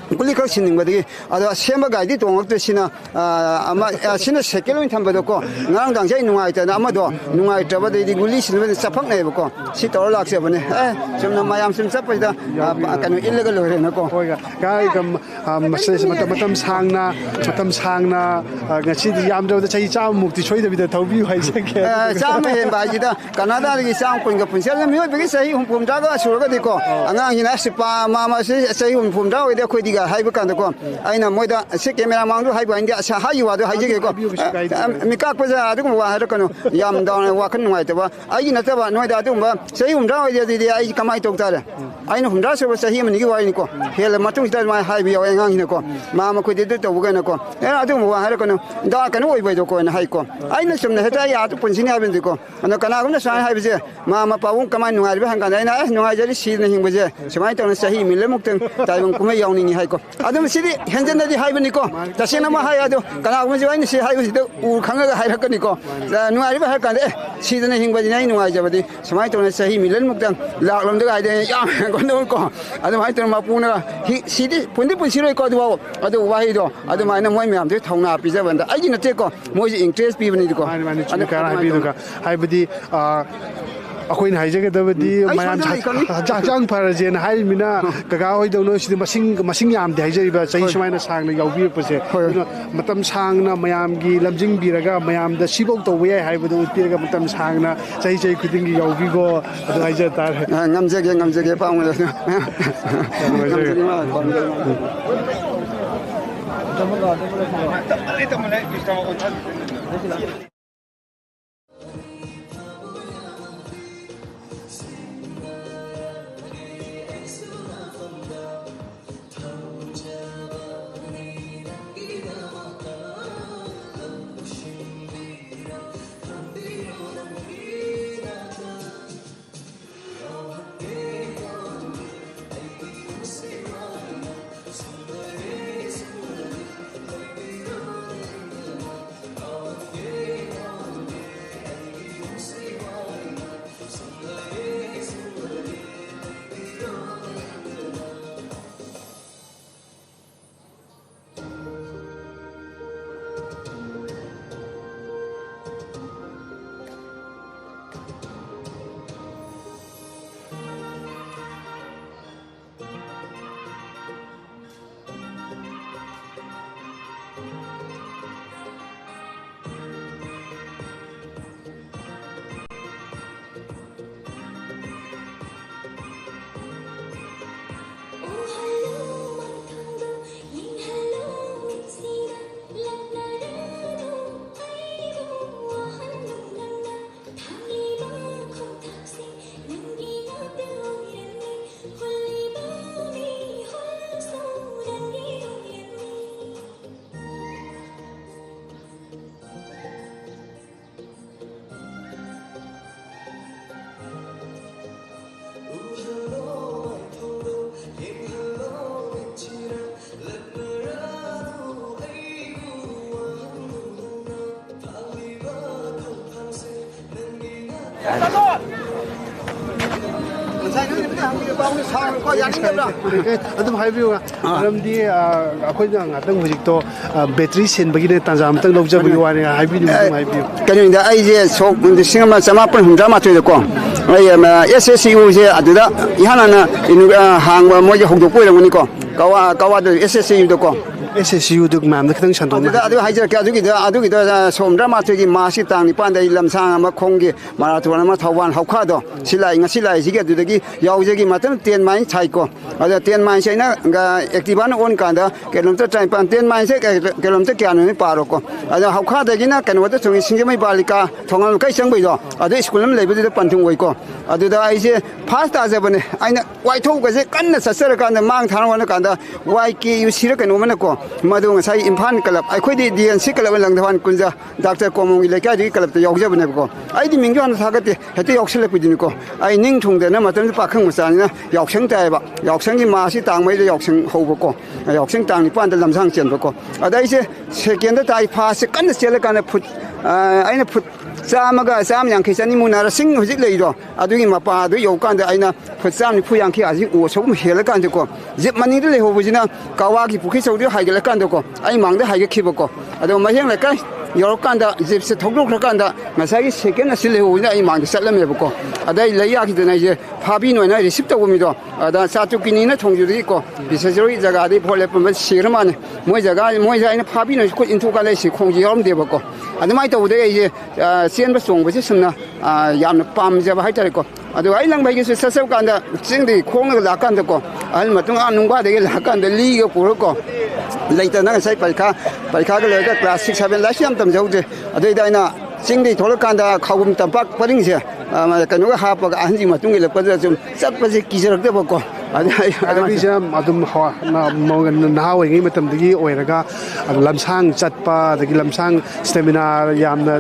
ꯒꯨꯂꯤ ꯈꯛ ꯁꯤꯟꯅꯤꯡꯕꯗꯒꯤ꯫ ꯑꯗꯣ ꯁꯦꯝꯕ ꯒꯥꯔꯤꯗꯤ ꯇꯣꯡꯉꯛꯇ꯭ꯔꯦ꯫ ꯁꯤꯅ, ꯑ, ꯑꯃ, ꯑ, ꯁꯤꯅ ꯁꯥꯏꯀꯜ ꯑꯣꯏꯅ ꯊꯝꯕꯗꯀꯣ, ꯉꯔꯥꯡꯗꯥꯡꯁꯦ ꯑꯩ ꯅꯨꯡꯉꯥꯏꯇꯅ ꯑꯃꯗꯣ ꯅꯨꯡꯉꯥꯏꯇ꯭ꯔꯕꯗꯩꯗꯤ ꯒꯨꯂꯤ ꯁꯤꯟꯕꯗ ꯆꯐꯛꯅꯩꯕꯀꯣ꯫ ꯁꯤ ꯇꯧꯔ ꯂꯥꯛꯆꯕꯅꯦ꯫ ꯑꯦ, ꯆꯨꯝꯅ ꯃꯌꯥꯝ ꯁꯨꯝ ꯆꯠꯄꯁꯤꯗ, ꯑ, ꯀꯩꯅꯣ ꯏꯜꯂꯒ ꯂꯣꯏꯔꯦꯅꯀꯣ꯫ ꯍꯣꯏ, ꯀꯥꯏ ꯀꯝ-, ꯑ, ꯃꯁꯤꯗꯩꯁꯤꯗ ꯃꯇꯝ, ꯃꯇꯝ ꯁꯥꯡꯅ, ꯃꯇꯝ ꯁꯥꯡꯅ, ꯑ, ꯉꯁꯤꯗꯤ ꯌꯥꯝꯗ꯭ꯔꯕꯗ ꯆꯍꯤ ꯆꯥꯝꯃꯃꯨꯛꯇꯤ ꯁꯣꯏꯗꯕꯤꯗ ꯊꯧꯕꯤꯌꯨ ꯍꯥꯏꯖꯒꯦ꯫ ꯑ, ꯆꯥꯝꯃ ꯍꯦꯟꯕ ꯍꯥꯏꯁꯤꯗ ꯀꯅꯥꯗꯥꯗꯒꯤ ꯆꯥꯝꯃ ꯀꯨꯟꯒ ꯄꯨꯟꯁꯤꯜꯂꯒ ꯃꯤꯑꯣꯏꯕꯒꯤ ꯆꯍꯤ ꯍꯨꯝꯐꯨ ꯍꯨꯝꯗ꯭ꯔꯥꯒ ꯁꯨꯔꯒꯗꯤꯀꯣ, ꯑꯉꯥꯡꯁꯤꯅ ꯑꯁ ꯄꯥ-, ꯃꯥ-, ꯃꯥ-, ꯆꯍꯤ ꯍꯨꯝꯐꯨ ꯍꯨꯝꯗ꯭ꯔꯥ ꯑꯣꯏꯔꯗꯤ ꯑꯩꯈꯣꯏꯗꯤ ꯍꯥꯏꯕ ꯀꯥꯟꯗꯀꯣ, ꯑꯩꯅ ꯃꯣꯏꯗ ꯁꯤ ꯀꯦꯃꯦꯔꯥ ꯃꯥꯡꯗ ꯍꯥꯏꯕ ꯍꯥꯏꯗꯤ ꯑꯁ ꯍꯥꯏꯈꯤꯕ ꯋꯥꯗꯣ ꯍꯥꯏꯖꯒꯦꯀꯣ꯫ ꯍꯥꯏꯕꯤꯌꯨ, ꯀꯩꯁꯨ ꯀꯥꯏꯗꯦ꯫ ꯑ, ꯃꯤꯀꯥꯞꯄꯁꯦ ꯑꯗꯨꯒꯨꯝꯕ ꯋꯥ ꯍꯥꯏꯔꯛꯀꯅꯨ꯫ ꯌꯥꯝ ꯗꯥꯎꯟ ꯋꯥꯈꯜ ꯅꯨꯡꯉꯥꯏꯇꯕ꯫ ꯑꯩꯒꯤ ꯅꯠꯇꯕ ꯅꯣꯏꯗ ꯑꯗꯨꯒꯨꯝꯕ ꯆꯍꯤ ꯍꯨꯝꯗ꯭ꯔꯥ ꯑꯣꯏꯗꯤ ꯑꯗꯨꯗꯤ ꯑꯩ ꯀꯃꯥꯏꯅ ꯇꯧ ꯇꯥꯔꯦ? ꯑꯩꯅ ꯍꯨꯝꯗ꯭ꯔꯥ ꯁꯨꯕ ꯆꯍꯤ ꯑꯃꯅꯤꯒꯤ ꯋꯥꯔꯤꯅꯤꯀꯣ꯫ ꯍꯦꯜꯂ ꯃꯇꯨꯡꯁꯤꯗ ꯑꯗꯨꯃꯥꯏꯅ ꯍꯥꯏꯕ ꯌꯥꯎꯋꯦ ꯑꯉꯥꯡꯁꯤꯅꯀꯣ꯫ ꯃꯥ ꯃꯈꯣꯏꯗꯤ ꯑꯗꯨ ꯇꯧꯕ ꯀꯩꯅꯣꯀꯣ꯫ ꯑꯦ, ꯑꯗꯨꯒꯨꯝꯕ ꯋꯥ ꯍꯥꯏꯔꯛꯀꯅꯨ꯫ ꯗꯥ ꯀꯩꯅꯣ ꯑꯣꯏꯕꯩꯗꯣꯀꯣ ꯍꯥꯏꯅ ꯍꯥꯏꯀꯣ꯫ ꯑꯩꯅ ꯆꯨꯝꯅ ꯍꯦꯛꯇ ꯑꯩ ꯑꯥꯗ ꯄꯨꯟꯁꯤꯅꯤ ꯍꯥꯏꯕꯅꯤꯀꯣ꯫ ꯑꯗꯣ ꯀꯅꯥꯒꯨꯝꯕꯅ ꯁꯨꯃꯥꯏꯅ ꯍꯥꯏꯕꯁꯦ, ꯃꯃꯥ ꯃꯄꯥꯕꯨꯡ ꯀꯃꯥꯏꯅ ꯅꯨꯡꯉꯥꯏꯔꯤꯕ ꯍꯪꯀꯥꯟꯗ ꯑꯩꯅ, "ꯑꯦ, ꯅꯨꯡꯉꯥꯏꯖꯔꯤ, ꯁꯤꯗꯅ ꯍꯤꯡꯕꯁꯦ꯫ ꯁꯨꯃꯥꯏꯅ ꯇꯧꯅ ꯆꯍꯤ ꯃꯤꯂꯟꯃꯨꯛꯇꯪ ꯇꯥꯏꯕꯪ ꯀꯨꯝꯍꯩ ꯌꯥꯎꯅꯤꯡꯉꯤ" ꯍꯥꯏꯀꯣ꯫ ꯑꯗꯨꯝ ꯁꯤꯗꯤ ꯍꯦꯟꯖꯟꯅꯗꯤ ꯍꯥꯏꯕꯅꯤꯀꯣ꯫ ꯇꯁꯦꯡꯅ ꯑꯃ ꯍꯥꯏ ꯑꯗꯣ ꯀꯅꯥꯒꯨꯝꯕꯁꯨ ꯑꯩꯅ ꯁꯤ ꯍꯥꯏꯕꯁꯤꯗ ꯎ ꯈꯪꯉꯒ ꯍꯥꯏꯔꯛꯀꯅꯤꯀꯣ꯫ ꯑ, ꯅꯨꯡꯉꯥꯏꯔꯤꯕ ꯍꯥꯏꯔ ꯀꯥꯟꯗ, "ꯑꯦ, ꯁꯤꯗꯅ ꯍꯤꯡꯕꯁꯤꯅ ꯑꯩ ꯅꯨꯡꯉꯥꯏꯖꯕꯗꯤ꯫ ꯁꯨꯃꯥꯏꯅ ꯇꯧꯅ ꯆꯍꯤ ꯃꯤꯂꯟꯃꯨꯛꯇꯪ ꯂꯥꯛꯂꯝꯗꯒ ꯍꯥꯏꯗꯤ ꯌꯥꯝ ꯀꯩꯅꯣꯀꯣ"꯫ ꯑꯗꯨꯃꯥꯏꯅ ꯇꯧꯅ ꯃꯄꯨꯅ ꯍꯤ-, ꯁꯤꯗꯤ ꯄꯨꯟꯗꯤ ꯄꯨꯟꯁꯤꯔꯣꯏꯀꯣ ꯑꯗꯨꯐꯥꯎ꯫ ꯑꯗꯨ ꯋꯥꯍꯩꯗꯣ ꯑꯗꯨꯃꯥꯏꯅ ꯃꯣꯏ ꯃꯌꯥꯝꯗꯨꯒꯤ ꯊꯧꯅꯥ ꯄꯤꯖꯕꯗ ꯑꯩꯒꯤ ꯅꯠꯇꯦꯀꯣ꯫ ꯃꯣꯏꯁꯦ ꯏꯟꯀꯔꯦꯖ ꯄꯤꯕꯅꯤꯀꯣ꯫ ꯃꯥꯅꯤ, ꯃꯥꯅꯤ, ꯆꯨꯝꯃꯤ, ꯑꯗꯨ ꯀꯥꯔꯥ ꯑꯗꯨꯃꯥꯏꯅ ꯍꯥꯏꯕꯤꯗꯨꯒ꯫ ꯇꯧꯅ ꯍꯥꯏꯕꯗꯤ, ꯑ, ꯑꯩꯈꯣꯏꯅ ꯍꯥꯏꯖꯒꯗꯕꯗꯤ ꯎꯝ, ꯑꯩ ꯃꯌꯥꯝ ꯁꯣꯝꯗ ꯍꯛ-, ꯂꯩꯈ꯭ꯔꯕꯅꯤ꯫ ꯍꯛꯆꯥꯡ ꯐꯔꯁꯦꯅ ꯍꯥꯏꯔꯤꯕꯅꯤꯅ, ꯀꯀꯥ ꯍꯣꯏꯗꯧꯅ ꯁꯤꯗꯤ ꯃꯁꯤꯡ, ꯃꯁꯤꯡ ꯌꯥꯝꯗꯦ ꯍꯥꯏꯖꯔꯤꯕ, ꯆꯍꯤ ꯍꯣꯏ꯫ ꯁꯨꯃꯥꯏꯅ ꯁꯥꯡꯅ ꯌꯥꯎꯕꯤꯔꯛꯄꯁꯦ꯫ ꯍꯣꯏ꯫ ꯑꯗꯨꯅ ꯃꯇꯝ ꯁꯥꯡꯅ ꯃꯌꯥꯝꯒꯤ ꯂꯝꯖꯤꯡꯕꯤꯔꯒ, ꯃꯌꯥꯝꯗ ꯁꯤꯐꯧ ꯇꯧꯕ ꯌꯥꯏ ꯍꯥꯏꯕꯗꯣ ꯎꯠꯄꯤꯔꯒ, ꯃꯇꯝ ꯁꯥꯡꯅ ꯆꯍꯤ, ꯆꯍꯤ ꯈꯨꯗꯤꯡꯒꯤ ꯌꯥꯎꯕꯤꯈꯣ, ꯑꯗꯨ ꯍꯥꯏꯖ ꯇꯥꯔꯦ꯫ ꯑ, ꯉꯝꯖꯒꯦ, ꯉꯝꯖꯒꯦ, ꯑꯄꯥꯝꯕꯗꯣ꯫ ꯌꯥꯝ ꯅꯨꯡꯉꯥꯏꯖꯔꯦ꯫ ꯉꯝꯖꯒꯦ, ꯃꯥ ꯄꯥꯝꯖꯕ꯫ ꯑꯗꯨꯝ ꯍꯥꯏꯕꯤꯌꯨ꯫ ꯃꯔꯝꯗꯤ, ꯑ, ꯑꯩꯈꯣꯏꯅ ꯉꯥꯛꯇꯪ ꯍꯧꯖꯤꯛꯇꯣ, ꯑ, ꯕꯦꯇ꯭ꯔꯤ ꯁꯤꯟꯕꯒꯤꯅꯦ, ꯇꯥꯟꯖꯥ ꯑꯃꯇꯪ ꯂꯧꯖꯕꯒꯤ ꯋꯥꯅꯤ, ꯍꯥꯏꯕꯤꯅꯤꯡꯕ ꯑꯗꯨꯝ ꯍꯥꯏꯕꯤꯌꯨ꯫ ꯀꯩꯅꯣꯅꯤꯗ, ꯑꯩꯁꯦ ꯁꯣꯛ ꯂꯤꯁꯤꯡ ꯑꯃ ꯆꯃꯥꯄꯟ ꯍꯨꯝꯗ꯭ꯔꯥ ꯃꯥꯊꯣꯏꯗꯀꯣ, ꯑꯩ, ꯑ, ꯑꯦꯁ ꯑꯦꯁ ꯌꯨꯁꯦ ꯑꯗꯨꯗ ꯏꯍꯥꯟ ꯍꯥꯟꯅ ꯏꯅꯨ-, ꯑ, ꯍꯥꯡꯕ ꯃꯣꯏꯒꯤ ꯍꯧꯗꯣꯛꯄ ꯑꯣꯏꯔꯝꯒꯅꯤꯀꯣ꯫ ꯀꯋꯥ, ꯀꯋꯥꯗ ꯑꯦꯁ ꯑꯦꯁ ꯌꯨꯗꯀꯣ꯫ ꯑꯦꯁ ꯑꯦꯁ ꯌꯨꯗꯨ ꯃꯌꯥꯝꯗ ꯈꯤꯇꯪ ꯁꯟꯗꯣꯛꯅ ꯑꯗꯨꯗ, ꯑꯗꯨ ꯍꯥꯏꯖꯔꯛꯀꯦ꯫ ꯑꯗꯨꯒꯤꯗ, ꯑꯗꯨꯒꯤꯗ, ꯑ, ꯁꯣꯛ ꯍꯨꯝꯗ꯭ꯔꯥ ꯃꯥꯊꯣꯏꯒꯤ ꯃꯥꯔꯁꯀꯤ ꯇꯥꯡ ꯅꯤꯄꯥꯟꯗ ꯑꯩ ꯂꯝꯁꯥꯡ ꯑꯃ ꯈꯣꯡꯒꯤ ꯃꯔꯥꯊꯣꯟ ꯑꯃ ꯊꯧꯕꯥꯜ ꯍꯧꯈꯥꯗꯣ, ꯁꯤ ꯂꯥꯛꯏ, ꯉꯁꯤ ꯂꯥꯛꯏꯁꯤꯒꯤ ꯑꯗꯨꯗꯒꯤ ꯌꯥꯎꯖꯒꯤ꯫ ꯃꯇꯝ ꯇꯦꯟ ꯃꯥꯏꯜ ꯊꯥꯏꯀꯣ꯫ ꯑꯗ ꯇꯦꯟ ꯃꯥꯏꯜꯁꯦ ꯑꯩꯅ, ꯑ, ꯑꯦꯛꯇꯤꯚꯥꯅ ꯑꯣꯟ ꯀꯥꯟꯗ ꯀꯤꯂꯣꯃꯤꯇꯔ ꯇꯔꯥꯅꯤꯄꯥꯟ, ꯇꯦꯟ ꯃꯥꯏꯜꯁꯦ ꯀ-, ꯀꯤꯂꯣꯃꯤꯇꯔ ꯀꯌꯥꯅꯣꯅꯦ ꯄꯥꯔꯣꯀꯣ꯫ ꯑꯗ ꯍꯧꯈꯥꯗꯒꯤꯅ ꯀꯩꯅꯣꯗ ꯆꯨꯝꯃꯤ, ꯁꯤꯡꯖꯃꯩ ꯕꯥꯂꯤꯀꯥ ꯊꯣꯡꯉꯥꯝ ꯂꯩꯀꯥꯏ ꯆꯪꯕꯩꯗꯣ, ꯑꯗꯨ ꯁ꯭ꯀꯨꯜ ꯑꯃ ꯂꯩꯕꯗꯨꯗ ꯄꯟꯊꯨꯡ ꯑꯣꯏꯀꯣ꯫ ꯑꯗꯨꯗ ꯑꯩꯁꯦ ꯐꯥꯔꯁ ꯇꯥꯖꯕꯅꯦ꯫ ꯑꯩꯅ ꯋꯥꯏꯊꯧꯒꯁꯦ ꯀꯟꯅ ꯆꯠꯆꯔꯀꯥꯟꯗ, ꯃꯥꯡ ꯊꯥꯅ ꯍꯣꯠꯅꯀꯥꯟꯗ, ꯋꯥꯏ ꯀꯦ ꯌꯨ ꯁꯤꯔ ꯀꯩꯅꯣꯝꯃꯅꯀꯣ, ꯃꯗꯨ ꯉꯁꯥꯏ ꯏꯝꯐꯥꯜ ꯀ꯭ꯂꯕ, ꯑꯩꯈꯣꯏꯗꯤ D N C club Langthabal Kunja, doctor ꯀꯣꯃꯣꯡꯒꯤ ꯂꯩꯀꯥꯏꯗꯨꯒꯤ ꯀ꯭ꯂꯕꯇ ꯌꯥꯎꯖꯕꯅꯦꯕꯀꯣ꯫ ꯑꯩꯗꯤ ꯃꯤꯡꯁꯨ ꯍꯥꯟꯅ ꯊꯥꯒꯠꯇꯦ, ꯍꯦꯛꯇ ꯌꯥꯎꯁꯜꯂꯛꯄꯗꯨꯅꯤꯀꯣ꯫ ꯑꯩ ꯅꯤꯡ ꯊꯨꯡꯗꯅ ꯃꯇꯝꯗꯨꯗ ꯄꯥꯈꯪ ꯃꯆꯥꯅꯤꯅ ꯌꯥꯎꯁꯪ ꯇꯥꯏꯌꯦꯕ꯫ ꯌꯥꯎꯁꯪꯒꯤ ꯃꯥꯔꯁꯀꯤ ꯇꯥꯡ ꯃꯔꯤꯗ ꯌꯥꯎꯁꯪ ꯍꯧꯕꯀꯣ꯫ ꯌꯥꯎꯁꯪ ꯇꯥꯡ ꯅꯤꯄꯥꯟꯗ ꯂꯝꯁꯥꯡ ꯆꯦꯟꯕꯀꯣ꯫ ꯑꯗ ꯑꯩꯁꯦ ꯁꯦꯀꯦꯟꯗ ꯇꯥꯏ, ꯐꯥꯔꯁꯁꯦ ꯀꯟꯅ ꯆꯦꯜꯂꯀꯥꯟꯗ ꯐꯨꯠ, ꯑ, ꯑꯩꯅ ꯐꯨꯠ ꯆꯥꯝꯃꯒ, ꯆꯥꯝꯃ ꯌꯥꯡꯈꯩ, ꯆꯅꯤ ꯃꯨꯛ ꯅꯥꯔꯁꯤꯡ ꯍꯧꯖꯤꯛ ꯂꯩꯔꯤꯗꯣ, ꯑꯗꯨꯒꯤ ꯃꯄꯥ ꯑꯗꯨ ꯌꯧꯀꯥꯟꯗ ꯑꯩꯅ ꯐꯨꯠ ꯆꯥꯝ ꯅꯤꯐꯨ ꯌꯥꯡꯈꯩ ꯑꯁꯤ ꯑꯣꯁ ꯑꯍꯨꯝ ꯍꯦꯜꯂꯀꯥꯟꯗꯀꯣ, ꯖꯤꯞ ꯃꯅꯤꯡꯗ ꯂꯩꯍꯧꯕꯁꯤꯅ ꯀꯋꯥꯒꯤ ꯄꯨꯈ꯭ꯔꯤ ꯆꯧꯗ꯭ꯔꯤ ꯍꯥꯏꯒꯠꯂꯀꯥꯟꯗꯀꯣ, ꯑꯩ ꯃꯥꯡꯗ ꯍꯥꯏꯒꯠꯈꯤꯕꯀꯣ꯫ ꯑꯗꯣ ꯃꯍꯦꯡ ꯂꯩꯀꯥꯏ ꯌꯧꯔꯀꯥꯟꯗ ꯖꯤꯞꯁꯦ ꯊꯧꯗꯣꯛꯈ꯭ꯔꯀꯥꯟꯗ ꯉꯁꯥꯏꯒꯤ ꯁꯦꯀꯦꯟ ꯑꯁꯤ ꯂꯩꯍꯧꯕꯁꯤꯅ ꯑꯩ ꯃꯥꯡꯗ ꯆꯠꯂꯝꯃꯦꯕꯀꯣ꯫ ꯑꯗ ꯑꯩ ꯂꯩ ꯌꯥꯈꯤꯗꯅ ꯑꯩꯁꯦ ꯐꯥꯕꯤ ꯅꯣꯏꯅ ꯔꯤꯁꯤꯞ ꯇꯧꯕ ꯃꯤꯗꯣ, ꯑꯗ ꯆꯥꯇ꯭ꯔꯨꯛꯀꯤ ꯅꯤꯅ ꯊꯣꯡꯖꯨꯗꯒꯤꯀꯣ, ꯕꯤꯁꯦꯁꯣꯔꯒꯤ ꯖꯒꯥꯗꯒꯤ ꯚꯣꯠ ꯂꯦꯞꯄꯝꯕ ꯁꯤꯈ꯭ꯔ ꯃꯥꯜꯂꯦ꯫ ꯃꯣꯏ ꯖꯒꯥ, ꯃꯣꯏꯁꯦ ꯑꯩꯅ ꯐꯥꯕꯤ ꯅꯣꯏ ꯈꯨꯠ ꯏꯟꯊꯣꯛꯀꯥꯟꯗ ꯑꯩ ꯁꯤ ꯈꯣꯡꯁꯦ ꯌꯥꯎꯔꯝꯗꯦꯕꯀꯣ꯫ ꯑꯗꯨꯃꯥꯏꯅ ꯇꯧꯕꯗꯒꯤ ꯑꯩꯁꯦ, ꯑ, ꯆꯦꯟꯕ ꯆꯣꯡꯕꯁꯦ ꯁꯨꯝꯅ, ꯑ, ꯌꯥꯝꯅ ꯄꯥꯝꯖꯕ ꯍꯥꯏꯇꯥꯔꯦꯀꯣ꯫ ꯑꯗꯨꯒ ꯑꯩ ꯂꯪꯕꯩꯒꯤꯁꯨ ꯆꯠꯆꯕ ꯀꯥꯟꯗ, ꯆꯤꯡꯗꯒꯤ ꯈꯣꯡꯅꯒ ꯂꯥꯛꯀꯥꯟꯗꯀꯣ, ꯑꯍꯜ ꯃꯇꯨꯡ ꯑꯥ ꯅꯨꯡꯕꯥꯗꯒꯤ ꯂꯥꯛꯀꯥꯟꯗ ꯂꯤꯒ ꯄꯨꯔꯒꯀꯣ, ꯂꯩꯇꯅ ꯉꯁꯥꯏ ꯄꯔꯤꯈꯥ, ꯄꯔꯤꯈꯥꯒ ꯂꯣꯏꯔꯒ ꯀ꯭ꯂꯥꯁ ꯁꯤꯛꯁ, ꯁꯚꯦꯟ, ꯂꯥꯏꯔꯤꯛꯁꯨ ꯌꯥꯝ ꯇꯝꯖꯍꯧꯗ꯭ꯔꯦ꯫ ꯑꯗꯨꯏꯗ ꯑꯩꯅ ꯆꯤꯡꯗꯒꯤ ꯊꯣꯛꯂꯛꯀꯥꯟꯗ ꯈꯥꯎꯕꯝ ꯇꯝꯄꯥꯛ ꯄꯔꯤꯡꯁꯦ, ꯑ, ꯀꯩꯅꯣꯒ ꯍꯥꯞꯄꯒ ꯑꯍꯟꯁꯤꯡ ꯃꯇꯨꯡ ꯏꯜꯂꯛꯄꯗꯨꯗ ꯁꯨꯝ ꯆꯠꯄꯁꯦ ꯀꯤꯖꯔꯛꯇꯕꯀꯣ꯫ ꯑꯗꯨ ꯑꯩ ꯑꯗꯨ ꯍꯥꯏꯕꯤꯁꯦ ꯑꯗꯨꯝ ꯍ-, ꯅ-, ꯃ-, ꯅꯍꯥ ꯑꯣꯏꯔꯤꯉꯩ ꯃꯇꯝꯗꯒꯤ ꯑꯣꯏꯔꯒ ꯑꯗꯨꯝ ꯂꯝꯁꯥꯡ ꯆꯠꯄ, ꯑꯗꯒꯤ ꯂꯝꯁꯥꯡ stamina ꯌꯥꯝꯅ,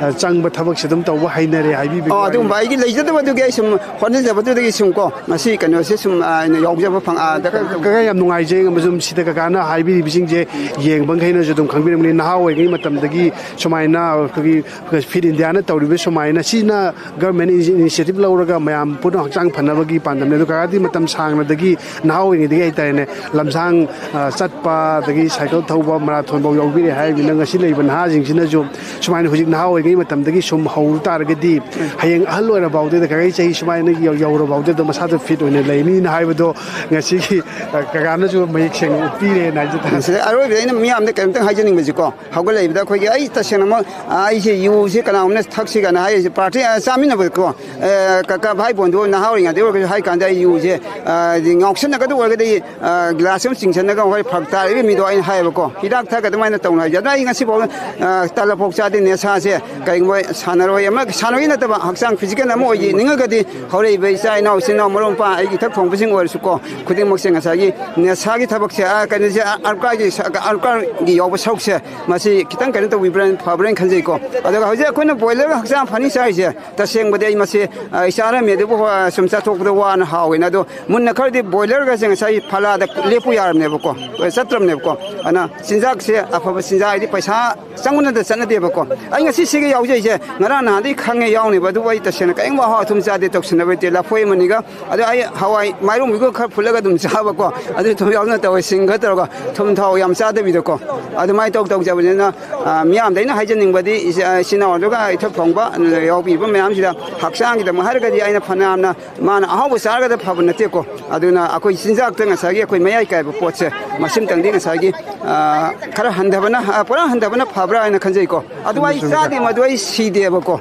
ꯑ, ꯆꯪꯕ ꯊꯕꯛꯁꯦ ꯑꯗꯨꯝ ꯇꯧꯕ ꯍꯩꯅꯔꯦ ꯍꯥꯏꯕꯤꯕꯒꯤ ꯑꯣ, ꯋꯥꯔꯤꯅꯤ꯫ ꯑꯗꯨꯒꯨꯝꯕ ꯑꯩꯒꯤ ꯂꯩꯖꯗꯕꯗꯨꯒꯤ ꯑꯩ ꯁꯨꯝ ꯍꯣꯠꯅꯖꯕꯗꯨꯗꯒꯤ ꯁꯨꯝ ꯀꯣ, ꯉꯁꯤ ꯀꯩꯅꯣꯁꯦ ꯁꯨꯝ, ꯑ, ꯑꯩꯅ ꯌꯥꯎꯖꯕ ꯐꯪ-, ꯑ, ꯗ-, ꯀ-, ꯀ-, ꯀ-, ꯌꯥꯝ ꯅꯨꯡꯉꯥꯏꯖꯩ꯫ ꯑꯃꯁꯨꯡ ꯁꯤꯗ ꯀꯀꯥꯅ ꯍꯥꯏꯕꯤꯔꯤꯕꯁꯤꯡꯁꯦ ꯌꯦꯡꯕ ꯃꯈꯩꯅꯁꯨ ꯑꯗꯨꯝ ꯈꯪꯕꯤꯔꯝꯒꯅꯤ꯫ ꯅꯍꯥ ꯑꯣꯏꯔꯤꯉꯩ ꯃꯇꯝꯗꯒꯤ ꯁꯨꯃꯥꯏꯅ ꯑꯩꯈꯣꯏꯒꯤ ꯐꯤꯠ ꯏꯟꯗꯤꯌꯥꯅ ꯇꯧꯔꯤꯕ ꯁꯨꯃꯥꯏꯅ ꯁꯤꯅ government initiative ꯂꯧꯔꯒ ꯃꯌꯥꯝ ꯄꯨꯟꯅ ꯍꯛꯆꯥꯡ ꯐꯅꯕꯒꯤ ꯄꯥꯟꯗꯝꯅꯤ꯫ ꯑꯗꯨ ꯀꯀꯥꯗꯤ ꯃꯇꯝ ꯁꯥꯡꯅꯗꯒꯤ, ꯅꯍꯥ ꯑꯣꯏꯔꯤꯉꯩꯗꯒꯤ ꯍꯥꯏꯇꯥꯔꯦꯅꯦ, ꯂꯝꯁꯥꯡ, ꯑ, ꯆꯠꯄ, ꯑꯗꯒꯤ ꯁꯥꯏꯀꯜ ꯊꯧꯕ, ꯃꯔꯥꯊꯣꯟꯐꯥꯎ ꯌꯥꯎꯕꯤꯔꯦ ꯍꯥꯏꯔꯤꯕꯅꯤꯅ ꯉꯁꯤ ꯂꯩꯕ ꯅꯍꯥꯁꯤꯡꯁꯤꯅꯁꯨ ꯁꯨꯃꯥꯏꯅ ꯍꯧꯖꯤꯛ ꯅꯍꯥ ꯑꯣꯏꯔꯤꯉꯩ ꯃꯇꯝꯗꯒꯤ ꯁꯨꯝ ꯍꯧꯔꯨ ꯇꯥꯔꯒꯗꯤ ꯍꯌꯦꯡ ꯑꯍꯜ ꯑꯣꯏꯔꯐꯥꯎꯗ, ꯀꯀꯥꯒꯤ ꯆꯍꯤ ꯁꯨꯃꯥꯏꯅ ꯌꯧ-, ꯌꯧꯔꯐꯥꯎꯗ ꯑꯗꯨꯝ ꯃꯁꯥꯗꯣ ꯐꯤꯠ ꯑꯣꯏꯅ ꯂꯩꯅꯤꯅ ꯍꯥꯏꯕꯗꯣ ꯉꯁꯤꯒꯤ, ꯑ, ꯀꯀꯥꯅꯁꯨ ꯃꯌꯦꯛ ꯁꯦꯡꯅ ꯎꯠꯄꯤꯔꯦꯅ ꯍꯥꯏꯖ ꯇꯥꯔꯦ꯫ ꯁꯤꯗ ꯑꯔꯣꯏꯕꯗ ꯑꯩꯅ ꯃꯤꯌꯥꯝꯗ ꯀꯔꯤꯝꯇꯪ ꯍꯥꯏꯖꯅꯤꯡꯕꯁꯤꯀꯣ, ꯍꯧꯒꯠꯂꯛꯏꯕꯗ ꯑꯩꯈꯣꯏꯒꯤ ꯑꯩ ꯇꯁꯦꯡꯅꯃꯛ, ꯑ, ꯑꯩꯁꯦ ꯌꯨꯁꯦ ꯀꯅꯥꯒꯨꯝꯕꯅ ꯊꯛꯁꯤ ꯀꯥꯏꯅ ꯍꯥꯏꯔꯤꯁꯦ, ꯄꯥꯔꯇꯤ, ꯑ, ꯆꯥꯃꯤꯟꯅꯕꯗꯀꯣ, ꯑ, ꯀ-, ꯀ-, ꯚꯥꯏ ꯕꯣꯟꯗꯨ ꯅꯍꯥ ꯑꯣꯏꯔꯤꯉꯩꯗ ꯑꯣꯏꯔꯒꯁꯨ ꯍꯥꯏ ꯀꯥꯟꯗ ꯑꯩ ꯌꯨꯁꯦ, ꯑ, ꯉꯥꯎꯁꯟꯅꯒꯗꯧ ꯑꯣꯏꯔꯒꯗꯤ, ꯑ, ꯒ꯭ꯂꯥꯁ ꯑꯃ ꯆꯤꯡꯁꯤꯟꯅꯒ ꯍꯣꯏ ꯐꯔꯛ ꯇꯥꯔꯤꯕ ꯃꯤꯗꯣ ꯑꯩꯅ ꯍꯥꯏꯌꯦꯕꯀꯣ, ꯍꯤꯗꯥꯛ ꯊꯛ ꯑꯗꯨꯃꯥꯏꯅ ꯇꯧꯅ ꯍꯥꯏꯁꯦ꯫ ꯑꯗꯣ ꯑꯩ ꯉꯁꯤꯐꯥꯎ, ꯑ, ꯇꯂꯞꯐꯥꯎ ꯆꯥꯗꯦ, ꯅꯦꯁꯥꯁꯦ ꯀꯩꯒꯨꯝꯕ ꯁꯥꯟꯅꯔꯣꯏ ꯑꯃ, ꯁꯥꯟꯅꯔꯣꯏ ꯅꯠꯇꯕ ꯍꯛꯆꯥꯡ ꯐꯤꯖꯤꯀꯦꯜ ꯑꯃ ꯑꯣꯏꯅꯤꯡꯉꯒꯗꯤ ꯍꯧꯔꯛꯏꯕ ꯏꯆꯥ ꯏꯅꯥꯎ, ꯏꯆꯤꯟ ꯏꯅꯥꯎ, ꯃꯔꯨꯞ ꯃꯄꯥꯡ, ꯑꯩꯒꯤ ꯏꯊꯛ ꯊꯣꯡꯕꯁꯤꯡ ꯑꯣꯏꯔꯁꯨꯀꯣ, ꯈꯨꯗꯤꯡꯃꯛꯁꯦ ꯉꯁꯥꯏꯒꯤ ꯅꯦꯁꯥꯒꯤ ꯊꯕꯛꯁꯦ, ꯑ, ꯀꯩꯅꯣꯁꯦ, ꯑ, ꯑꯜꯀꯥꯒꯤ ꯁ-, ꯑꯜꯀꯥꯒꯤ ꯌꯥꯎꯕ ꯁꯔꯨꯛꯁꯦ, ꯃꯁꯤ ꯈꯤꯇꯪ ꯀꯩꯅꯣ ꯇꯧꯕꯤꯕ꯭ꯔꯥ, ꯐꯕ꯭ꯔꯥꯅ ꯈꯟꯖꯩꯀꯣ꯫ ꯑꯗꯨꯒ ꯍꯧꯖꯤꯛ ꯑꯩꯈꯣꯏꯅ ꯕꯣꯏꯂꯔꯒ ꯍꯛꯆꯥꯡ ꯐꯅꯤ ꯆꯥꯔꯤꯁꯦ, ꯇꯁꯦꯡꯕꯗꯤ ꯑꯩ ꯃꯁꯤ, ꯑ, ꯑꯩ ꯆꯥꯔꯝꯃꯦ, ꯑꯗꯨꯕꯨ, ꯑ, ꯁꯨꯝ ꯆꯥꯊꯣꯛꯄꯗ ꯋꯥꯅ ꯍꯥꯎꯋꯦꯅ꯫ ꯑꯗꯣ ꯃꯨꯟꯅ ꯈꯔꯗꯤ ꯕꯣꯏꯂꯔꯒꯁꯦ ꯉꯁꯥꯏ ꯐꯂꯥꯗ ꯂꯦꯞꯄꯨ ꯌꯥꯔꯝꯅꯦꯕꯀꯣ, ꯑ, ꯆꯠꯇ꯭ꯔꯕꯅꯦꯕꯀꯣ꯫ ꯑꯗꯨꯅ ꯆꯤꯟꯖꯥꯛꯁꯦ ꯑꯐꯕ ꯆꯤꯟꯖꯥꯛ ꯍꯥꯏꯗꯤ ꯄꯩꯁꯥ ꯆꯪꯉꯨꯅꯗ ꯆꯠꯅꯗꯦꯕꯀꯣ꯫ ꯑꯩ ꯉꯁꯤ ꯁꯤꯒ ꯌꯥꯎꯖꯩꯁꯦ ꯉꯔꯥꯡ ꯅꯍꯥꯟꯗꯒꯤ ꯈꯪꯉꯦ ꯌꯥꯎꯅꯦꯕ, ꯑꯗꯨꯕꯨ ꯑꯩ ꯇꯁꯦꯡꯅ ꯀꯔꯤꯝ ꯋꯥꯍꯧ ꯑꯊꯨꯝ ꯆꯥꯗꯦ, ꯇꯧꯁꯤꯟꯅꯕ ꯂꯩꯇꯦ꯫ ꯂꯐꯣꯏ ꯑꯃꯅꯤꯒ, ꯑꯗꯣ ꯑꯩ ꯍꯋꯥꯏ ꯃꯥꯏꯔꯣꯡꯕꯤꯒ ꯈꯔ ꯐꯨꯠꯂꯒ ꯑꯗꯨꯝ ꯆꯥꯕꯀꯣ, ꯑꯗꯨ ꯊꯨꯝ ꯌꯥꯎꯅ ꯇꯧꯋꯦ, ꯁꯤꯡ ꯈꯔ ꯇꯧꯔꯒ ꯊꯨꯝ ꯊꯥꯎ ꯌꯥꯝ ꯆꯥꯗꯕꯤꯗꯀꯣ, ꯑꯗꯨꯃꯥꯏꯅ ꯇꯧ ꯇꯧꯖꯕꯅꯤꯅ, ꯑ, ꯃꯤꯌꯥꯝꯗ ꯑꯩꯅ ꯍꯥꯏꯖꯅꯤꯡꯕꯗꯤ ꯏꯆꯦ-, ꯑ, ꯏꯆꯤꯟ ꯏꯅꯥꯎ ꯑꯗꯨꯒ ꯏꯊꯛ ꯊꯣꯡꯕ, ꯑ, ꯌꯥꯎꯕꯤꯕ ꯃꯌꯥꯝꯁꯤꯗ ꯍꯛꯆꯥꯡꯒꯤꯗꯃꯛ ꯍꯥꯏꯔꯒꯗꯤ ꯑꯩꯅ ꯐꯅꯌꯥꯝꯅ ꯃꯥꯅ ꯑꯍꯥꯎꯕ ꯆꯥꯔꯒꯗ ꯐꯕ ꯅꯠꯇꯦꯀꯣ꯫ ꯑꯗꯨꯅ ꯑꯩꯈꯣꯏ ꯆꯤꯟꯖꯥꯛꯇ ꯉꯁꯥꯏꯒꯤ ꯑꯩꯈꯣꯏ ꯃꯌꯥꯏ ꯀꯥꯏꯕ ꯄꯣꯠꯁꯦ ꯃꯁꯤꯝꯇꯪꯗꯤ ꯉꯁꯥꯏꯒꯤ, ꯑ, ꯈꯔ ꯍꯟꯊꯕꯅ, ꯑ, ꯄꯨꯔꯥ ꯍꯟꯊꯕꯅ ꯐꯕ꯭ꯔꯥ ꯍꯥꯏꯅ ꯈꯟꯖꯩꯀꯣ꯫ ꯑꯗꯨ ꯑꯩ ꯆꯥꯗꯦ, ꯃꯗꯨ ꯑꯩ ꯁꯤꯗꯦꯕꯀꯣ꯫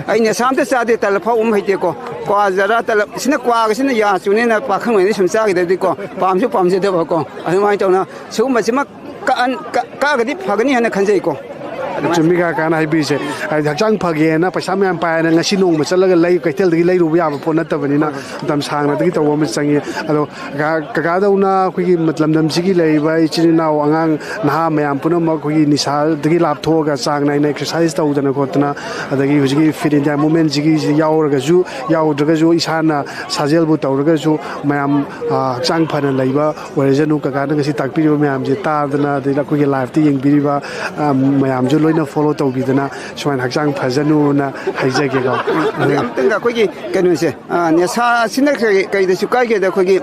ꯑꯩ ꯅꯦꯁꯥ ꯑꯝꯇ ꯆꯥꯗꯦ, ꯇꯂꯞ ꯐꯥꯎ ꯎꯝ ꯍꯩꯇꯦꯀꯣ꯫ ꯀ꯭ꯋꯥ ꯖꯔꯥ ꯇꯂꯞ, ꯁꯤꯅ ꯀ꯭ꯋꯥꯒꯁꯤꯅ ꯌꯥ ꯆꯨꯅꯦꯅ ꯄꯥꯈꯪ ꯑꯣꯏꯅ ꯁꯨꯝ ꯆꯥꯈꯤꯗꯕꯗꯤꯀꯣ, ꯄꯥꯝꯁꯨ ꯄꯥꯝꯖꯗꯕꯀꯣ꯫ ꯑꯗꯨꯃꯥꯏꯅ ꯇꯧꯅ ꯁꯤꯒꯨꯝꯕꯁꯤꯃ ꯀꯛꯍꯟ-, ꯀꯛ-, ꯀꯛꯑꯒꯗꯤ ꯐꯒꯅꯤ ꯍꯥꯏꯅ ꯈꯟꯖꯩꯀꯣ꯫ ꯆꯨꯝꯃꯤ ꯀꯀꯥꯅ ꯍꯥꯏꯕꯤꯔꯤꯁꯦ꯫ ꯍꯥꯏꯗꯤ ꯍꯛꯆꯥꯡ ꯐꯒꯦꯅ ꯄꯩꯁꯥ ꯃꯌꯥꯝ ꯄꯥꯏꯅ ꯉꯁꯤ ꯅꯣꯡꯃ ꯆꯠꯂꯒ ꯂꯩ, ꯀꯩꯊꯦꯜꯗꯒꯤ ꯂꯩꯔꯨꯕ ꯌꯥꯕ ꯄꯣꯠ ꯅꯠꯇꯕꯅꯤꯅ ꯃꯇꯝ ꯁꯥꯡꯅꯗꯒꯤ ꯇꯧꯕ ꯑꯃ ꯆꯪꯉꯤ꯫ ꯑꯗꯣ ꯀꯀꯥ, ꯀꯀꯥꯗꯧꯅ ꯑꯩꯈꯣꯏꯒꯤ ꯃꯠ-, ꯂꯝꯗꯝꯁꯤꯒꯤ ꯂꯩꯔꯤꯕ ꯏꯆꯤꯟ ꯏꯅꯥꯎ ꯑꯉꯥꯡ ꯅꯍꯥ ꯃꯌꯥꯝ ꯄꯨꯝꯅꯃꯛ ꯑꯩꯈꯣꯏꯒꯤ ꯅꯤꯁꯥꯗꯒꯤ ꯂꯥꯞꯊꯣꯛꯑꯒ ꯆꯥꯡ ꯅꯥꯏꯅ exercise ꯇꯧꯗꯅ ꯈꯣꯠꯇꯅ, ꯑꯗꯒꯤ ꯍꯧꯖꯤꯛꯀꯤ Fit India Movementꯁꯤꯒꯤ ꯌꯥꯎꯔꯒꯁꯨ ꯌꯥꯎꯗ꯭ꯔꯒꯁꯨ ꯏꯁꯥꯅ ꯁꯥꯖꯦꯜꯕꯨ ꯇꯧꯔꯒꯁꯨ ꯃꯌꯥꯝ, ꯑ, ꯍꯛꯆꯥꯡ ꯐꯅ ꯂꯩꯕ ꯑꯣꯏꯔꯁꯅꯨ꯫ ꯀꯀꯥꯅ ꯉꯁꯤ ꯇꯥꯛꯄꯤꯔꯤꯕ ꯃꯌꯥꯝꯁꯦ ꯇꯥꯗꯅ, ꯑꯗꯩꯗ ꯑꯩꯈꯣꯏꯒꯤ liveꯇ ꯌꯦꯡꯕꯤꯔꯤꯕ, ꯑ, ꯃꯌꯥꯝꯁꯨ ꯂꯣꯏꯅ follow ꯇꯧꯕꯤꯗꯅ ꯁꯨꯃꯥꯏꯅ ꯍꯛꯆꯥꯡ ꯐꯖꯅꯨꯅ ꯍꯥꯏꯖꯒꯦꯀꯣ꯫ ꯑꯗꯩ ꯑꯃꯨꯛꯇꯪꯒ ꯑꯩꯈꯣꯏꯒꯤ ꯀꯩꯅꯣꯁꯦ, ꯑ, ꯅꯦꯁꯥ ꯑꯁꯤꯅ ꯀꯔꯤ, ꯀꯔꯤꯗꯁꯨ ꯀꯥꯏꯒꯦꯗ ꯑꯩꯈꯣꯏꯒꯤ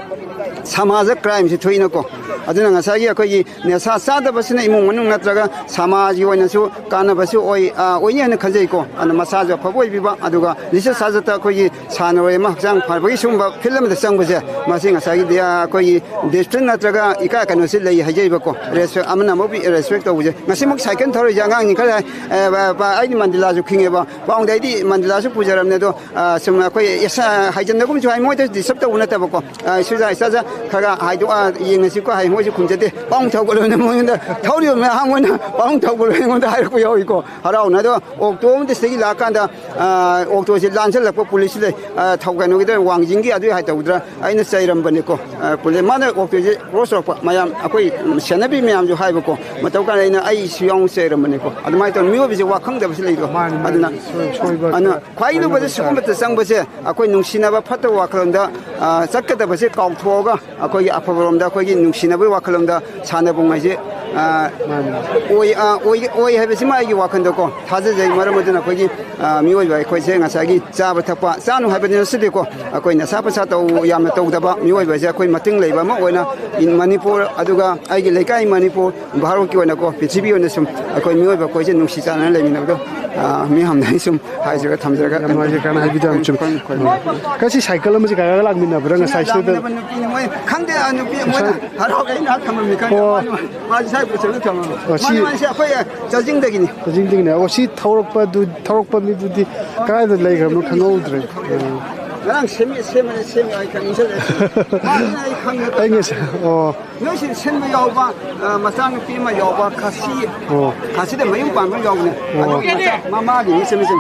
ꯁꯃꯥꯖ crimeꯁꯤ ꯊꯣꯛꯏꯅꯀꯣ꯫ ꯑꯗꯨꯅ ꯉꯁꯥꯏꯒꯤ ꯑꯩꯈꯣꯏꯒꯤ ꯅꯦꯁꯥ ꯆꯥꯗꯕꯁꯤꯅ ꯏꯃꯨꯡ ꯃꯅꯨꯡ ꯅꯠꯇ꯭ꯔꯒ ꯁꯃꯥꯖꯒꯤ ꯑꯣꯏꯅꯁꯨ ꯀꯥꯟꯅꯕꯁꯨ ꯑꯣꯏ, ꯑ, ꯑꯣꯏꯅꯤ ꯍꯥꯏꯅ ꯈꯟꯖꯩꯀꯣ꯫ ꯑꯗꯨꯅ ꯃꯁꯥꯁꯨ ꯑꯐꯕ ꯑꯣꯏꯕꯤꯕ, ꯑꯗꯨꯒ ꯂꯤꯆꯠ ꯁꯥꯖꯠꯇ ꯑꯩꯈꯣꯏꯒꯤ ꯁꯥꯟꯅꯔꯣꯏ ꯑꯃ ꯍꯛꯆꯥꯡ ꯐꯕꯒꯤ ꯁꯤꯒꯨꯝꯕ field ꯑꯃꯗ ꯆꯪꯕꯁꯦ, ꯃꯁꯤ ꯉꯁꯥꯏꯒꯤ ꯗꯤ-, ꯑꯩꯈꯣꯏꯒꯤ discipline ꯅꯠꯇ꯭ꯔꯒ ꯏꯀꯥꯏ ꯀꯩꯅꯣꯁꯤ ꯂꯩ ꯍꯥꯏꯖꯩꯕꯀꯣ꯫ Respect, ꯑꯃꯅ ꯑꯃꯕꯨ respect ꯇꯧꯕꯁꯦ꯫ ꯉꯁꯤꯃꯛ cycle ꯊꯧꯔꯛꯏꯁꯦ ꯑꯉꯥꯡꯁꯤꯡ ꯈꯔ, ꯑꯦ, ꯕ-, ꯕ-, ꯑꯩꯗꯤ ꯃꯟꯗꯤꯂꯥꯁꯨ ꯈꯤꯡꯉꯦꯕ꯫ ꯄꯥꯎꯗ ꯑꯩꯗꯤ ꯃꯟꯗꯤꯂꯥꯁꯨ ꯄꯨꯖꯔꯕꯅꯦ ꯑꯗꯣ, ꯑ, ꯁꯨꯝ ꯑꯩꯈꯣꯏ ꯏꯁꯥ ꯍꯥꯏꯖꯟꯅꯒꯨꯝꯁꯨ ꯍꯥꯏ, ꯃꯣꯏꯗ disturb ꯇꯧꯕ ꯅꯠꯇꯕꯀꯣ꯫ ꯑ, ꯁꯨꯖꯥ ꯏꯆꯥꯖꯥ ꯈꯔ ꯈꯔ ꯍꯥꯏꯗꯣꯛꯑ ꯌꯦꯡꯉꯁꯤꯀꯣ ꯍꯥꯏ, ꯃꯣꯏꯁꯨ ꯈꯨꯝꯖꯗꯦ꯫ ꯄꯥꯎꯡ ꯊꯧꯒꯠꯂꯣꯏꯅ ꯃꯣꯏꯉꯣꯟꯗ ꯊꯧꯔꯤꯕ ꯃꯌꯥꯝ ꯑꯃ ꯃꯣꯏꯅ ꯄꯥꯎꯡ ꯊꯧꯒꯠꯂꯣꯏ ꯑꯩꯉꯣꯟꯗ ꯍꯥꯏꯔꯛꯄ ꯌꯥꯎꯏꯀꯣ꯫ ꯍꯔꯥꯎꯅ ꯑꯗꯣ ꯑꯣꯛꯇꯣ ꯑꯃꯗ ꯁꯤꯗꯒꯤ ꯂꯥꯛꯑꯀꯥꯟꯗ, ꯑ, ꯑꯣꯛꯇꯣꯁꯦ ꯂꯥꯟꯁꯤꯜꯂꯛꯄ ꯄꯨꯂꯤꯁꯁꯤꯗ, ꯑ, ꯊꯧ-, ꯀꯩꯅꯣꯒꯤꯗ ꯋꯥꯡꯖꯤꯡꯒꯤ ꯑꯗꯨꯏ ꯍꯥꯏ ꯇꯧꯗ꯭ꯔꯥ ꯑꯩꯅ ꯆꯩꯔꯝꯕꯅꯤꯀꯣ꯫ ꯑ, ꯄꯨꯂꯤꯁ ꯃꯥꯅ ꯑꯣꯛꯇꯣꯁꯦ cross ꯇꯧꯔꯛꯄ ꯃꯌꯥꯝ ꯑꯩꯈꯣꯏ, ꯎꯝ, ꯁꯦꯟꯅꯕꯤ ꯃꯌꯥꯝꯁꯨ ꯍꯥꯏꯕꯀꯣ꯫ ꯃꯇꯧ ꯀꯥꯟꯗ ꯑꯩꯅ ꯑꯩꯁꯨ ꯌꯥꯎꯅ ꯆꯩꯔꯝꯕꯅꯤꯀꯣ꯫ ꯑꯗꯨꯃꯥꯏꯅ ꯇꯧꯅ ꯃꯤꯑꯣꯏꯕꯁꯦ ꯋꯥ ꯈꯪꯗꯕꯁꯨ ꯂꯩꯗꯣ꯫ ꯃꯥꯅꯤ, ꯃꯥꯅꯤ꯫ ꯑꯗꯨꯅ, ꯁꯣꯏ-, ꯁꯣꯏꯕ ꯑꯗꯨꯅ ꯈꯔ ꯈ꯭ꯋꯥꯏ ꯂꯨꯕꯗ ꯈꯪꯕ ꯁꯤꯒꯨꯝꯕꯗ ꯆꯪꯕꯁꯦ ꯑꯩꯈꯣꯏ ꯅꯨꯡꯁꯤꯅꯕ ꯐꯠꯇꯕ ꯋꯥꯈꯜꯂꯣꯝꯗ, ꯑ, ꯆꯠꯀꯗꯕꯁꯦ ꯀꯥꯎꯊꯣꯛꯑꯒ ꯑꯩꯈꯣꯏꯒꯤ ꯑꯐꯕꯔꯣꯝꯗ ꯑꯩꯈꯣꯏꯒꯤ ꯅꯨꯡꯁꯤꯅꯕꯒꯤ ꯋꯥꯈꯜꯂꯣꯝꯗ ꯁꯥꯟꯅꯕꯨꯡ ꯍꯥꯏꯁꯦ, ꯑ, ꯃꯥꯅꯤ꯫ ꯑꯣꯏ, ꯑ, ꯑꯣꯏ, ꯑꯣꯏ ꯍꯥꯏꯕꯁꯤꯃ ꯑꯩꯒꯤ ꯋꯥꯈꯜꯗꯀꯣ ꯊꯥꯖꯖꯩ꯫ ꯃꯔꯝ ꯑꯗꯨꯅ ꯑꯩꯈꯣꯏꯒꯤ, ꯑ, ꯃꯤꯑꯣꯏꯕ ꯑꯩꯈꯣꯏꯁꯦ ꯉꯁꯥꯏꯒꯤ ꯆꯥꯕ ꯊꯛꯄ, ꯆꯥꯅꯨ ꯍꯥꯏꯕꯗꯤ ꯅꯠꯆꯗꯦꯀꯣ, ꯑꯩꯈꯣꯏ ꯅꯁꯥ ꯄꯁꯥ ꯇꯧ, ꯌꯥꯝꯅ ꯇꯧꯗꯕ ꯃꯤꯑꯣꯏꯕꯁꯦ ꯑꯩꯈꯣꯏ ꯃꯇꯤꯡ ꯂꯩꯕ ꯑꯃ ꯑꯣꯏꯅ in ꯃꯅꯤꯄꯨꯔ, ꯑꯗꯨꯒ ꯑꯩꯒꯤ ꯂꯩꯀꯥꯏ ꯃꯅꯤꯄꯨꯔ, ꯚꯥꯔꯠꯀꯤ ꯑꯣꯏꯅꯀꯣ, ꯄ꯭ꯔꯤꯊꯤꯕꯤ ꯑꯣꯏꯅ ꯁꯨꯝ ꯑꯩꯈꯣꯏ ꯃꯤꯑꯣꯏꯕ ꯑꯩꯈꯣꯏꯁꯦ ꯅꯨꯡꯁꯤ ꯆꯥꯟꯅꯅ ꯂꯩꯃꯤꯟꯅꯕꯗꯣ, ꯑ, ꯃꯤꯌꯥꯝꯗ ꯑꯩ ꯁꯨꯝ ꯍꯥꯏꯖꯔꯒ ꯊꯝꯖꯔꯒ ꯌꯥꯝ ꯅꯨꯡꯉꯥꯏꯖꯩ ꯀꯥꯟꯅ ꯍꯥꯏꯕꯤꯗꯕ ꯆꯨꯝ-, ꯈꯪ-, ꯈꯪ-, ꯉꯁꯤ ꯁꯥꯏꯀꯜ ꯑꯃꯁꯦ ꯀꯥꯏꯔꯒ ꯂꯥꯛꯃꯤꯟꯅꯕ꯭ꯔꯥ ꯉꯁꯥꯏ ꯁꯤꯗ? ꯂꯥꯛꯃꯤꯟꯅꯕ ꯅꯨꯄꯤꯅ ꯃꯣꯏ ꯈꯪꯗꯦ, ꯑ, ꯅꯨꯄꯤ ꯑꯃꯅ ꯉꯁꯥꯏ ꯍꯔꯥꯎ ꯑꯩ ꯉꯥꯏꯍꯥꯛ ꯊꯝꯃꯝꯃꯤ ꯈꯪꯗꯦ꯫ ꯑꯣ꯫ ꯃꯥꯁꯨ ꯃꯥꯁꯨ ꯁꯥꯏ ꯄꯨꯁꯜꯂꯒ ꯊꯝꯃꯝꯃꯤ꯫ ꯑꯣ, ꯁꯤ ꯃꯥꯅꯤ, ꯃꯥꯅꯤ, ꯁꯤ ꯑꯩꯈꯣꯏ ꯆꯥꯖꯤꯡꯗꯒꯤꯅꯤ꯫ ꯆꯥꯖꯤꯡꯗꯒꯤꯅꯦ꯫ ꯑꯣ, ꯁꯤ ꯊꯧꯔꯛꯄꯗꯨ, ꯊꯧꯔꯛꯄ ꯃꯤꯗꯨꯗꯤ ꯀꯗꯥꯏꯗ ꯂꯩꯈ꯭ꯔꯕꯅꯣ ꯈꯪꯍꯧꯗ꯭ꯔꯦ꯫ ꯑꯣ꯫ ꯉꯔꯥꯡ ꯁꯦꯝꯃꯤ, ꯁꯦꯝꯃꯅꯤ, ꯁꯦꯝꯃꯤ, ꯑꯩ ꯈꯪ-, ꯅꯤꯡꯁꯤꯡꯂꯛꯑꯦ꯫ ꯃꯥꯅꯤꯅ ꯑꯩ ꯈꯪꯗꯦ꯫ ꯑꯩ ꯉꯁꯤ-, ꯑꯣ꯫ ꯅꯣꯏꯁꯤꯗ ꯁꯤꯟꯕ ꯌꯥꯎꯕ, ꯑ, ꯃꯆꯥꯅꯨꯄꯤ ꯑꯃ ꯌꯥꯎꯕ, ꯈꯥꯁꯤ, ꯑꯣ꯫ ꯈꯥꯁꯤꯗ ꯃꯌꯨꯝ ꯄꯥꯟꯕ ꯌꯥꯎꯕꯅꯦ꯫ ꯑꯣ꯫ ꯑꯗꯨꯒꯤ ꯃꯆꯥ-, ꯃꯃꯥꯒꯤ ꯃꯤꯁꯦ, ꯃꯤꯁꯦ꯫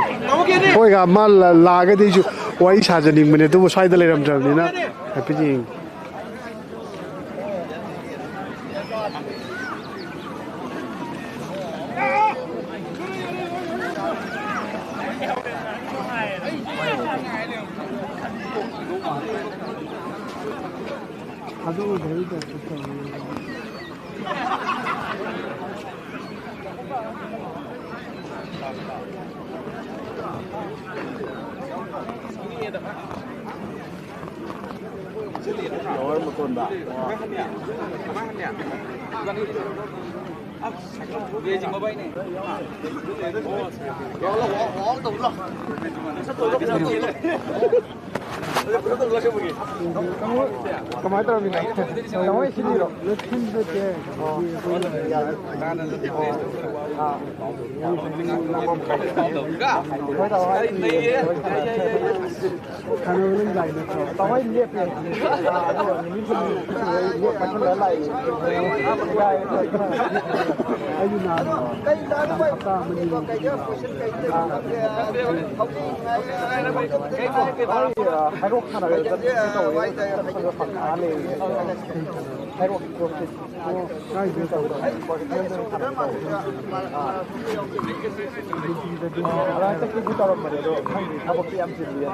ꯍꯣꯏꯒ, ꯃꯥ ꯂꯥ-, ꯂꯥꯛꯑꯒꯗꯤ ꯑꯩꯁꯨ ꯋꯥꯔꯤ ꯁꯥꯖꯅꯤꯡꯕꯅꯦ, ꯑꯗꯨꯕꯨ ꯁ꯭ꯋꯥꯏꯗ ꯂꯩꯔꯝꯗ꯭ꯔꯕꯅꯤꯅ ꯍꯥꯏꯐꯦꯠ ꯌꯦꯡꯒꯦ꯫ ꯀꯃꯥꯏꯅ ꯇꯧꯔꯝꯃꯤꯅꯣ? ꯇꯥꯃꯣ, ꯁꯤꯜꯂꯤꯔꯣ? ꯁꯥꯟꯅꯕ ꯅꯪ ꯂꯥꯛꯏ ꯅꯠꯇ꯭ꯔꯣ? ꯇꯥꯃꯣ, ꯑꯩ ꯂꯦꯞꯄꯦ꯫ ꯂꯦꯞꯄ ꯈꯜꯂ ꯂꯥꯛꯏ꯫ ꯑꯩꯁꯨ ꯅꯍꯥꯟ ꯍꯞꯇꯥ ꯑꯃꯅꯤ ꯍꯥꯏꯔꯣꯛ ꯁꯥꯟꯅꯕ ꯆꯠꯀꯦ ꯇꯧꯔꯦ꯫ ꯆꯠꯄꯗꯣ ꯐꯪꯗꯅ ꯂꯩꯔꯦ꯫ ꯍꯥꯏꯔꯣꯛ ꯀꯣꯔꯁꯇꯨ꯫ ꯑꯣ, ꯀꯥꯏꯗ ꯇꯧꯕ? ꯑ, ꯉꯔꯥꯡ ꯆꯠꯀꯦꯗꯤ ꯇꯧꯔꯝꯕꯅꯦ, ꯑꯗꯣ ꯈꯪꯗꯦ, ꯊꯕꯛꯇꯤ ꯌꯥꯝ ꯆꯤꯜꯂꯤ꯫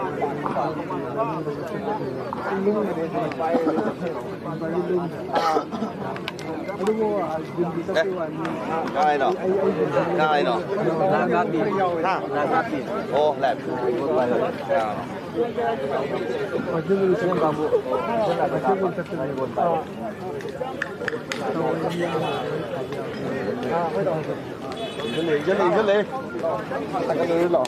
ꯑꯗꯨꯕꯨ, ꯑ, ꯖꯤꯝꯗꯤ ꯆꯠꯄꯩ ꯋꯥꯅꯤ꯫ ꯀꯥꯏꯅꯣ? ꯑꯩ, ꯑꯩ ꯖꯤꯝ ꯀꯥꯏꯅꯣ? ꯍꯥ? ꯑꯣ, ꯂꯥꯏꯐ꯫ ꯏꯟꯖꯜꯂꯦ, ꯏꯟꯖꯜꯂꯦ, ꯏꯟꯖꯜꯂꯦ꯫ ꯁꯥꯏꯀꯜ ꯂꯧꯔꯨ ꯂꯥꯛꯑꯣ꯫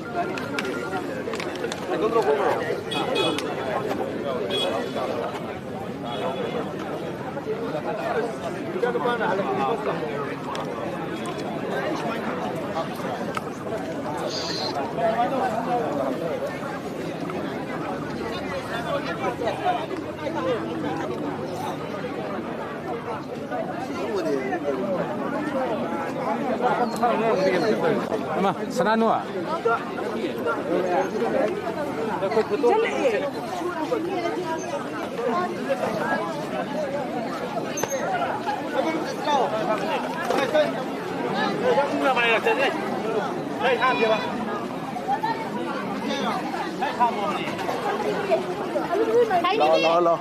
ꯑꯃ, ꯁꯅꯥꯅꯨ꯫ ꯂꯥꯛꯑꯣ, ꯂꯥꯛꯑꯣ, ꯂꯥꯛꯑꯣ꯫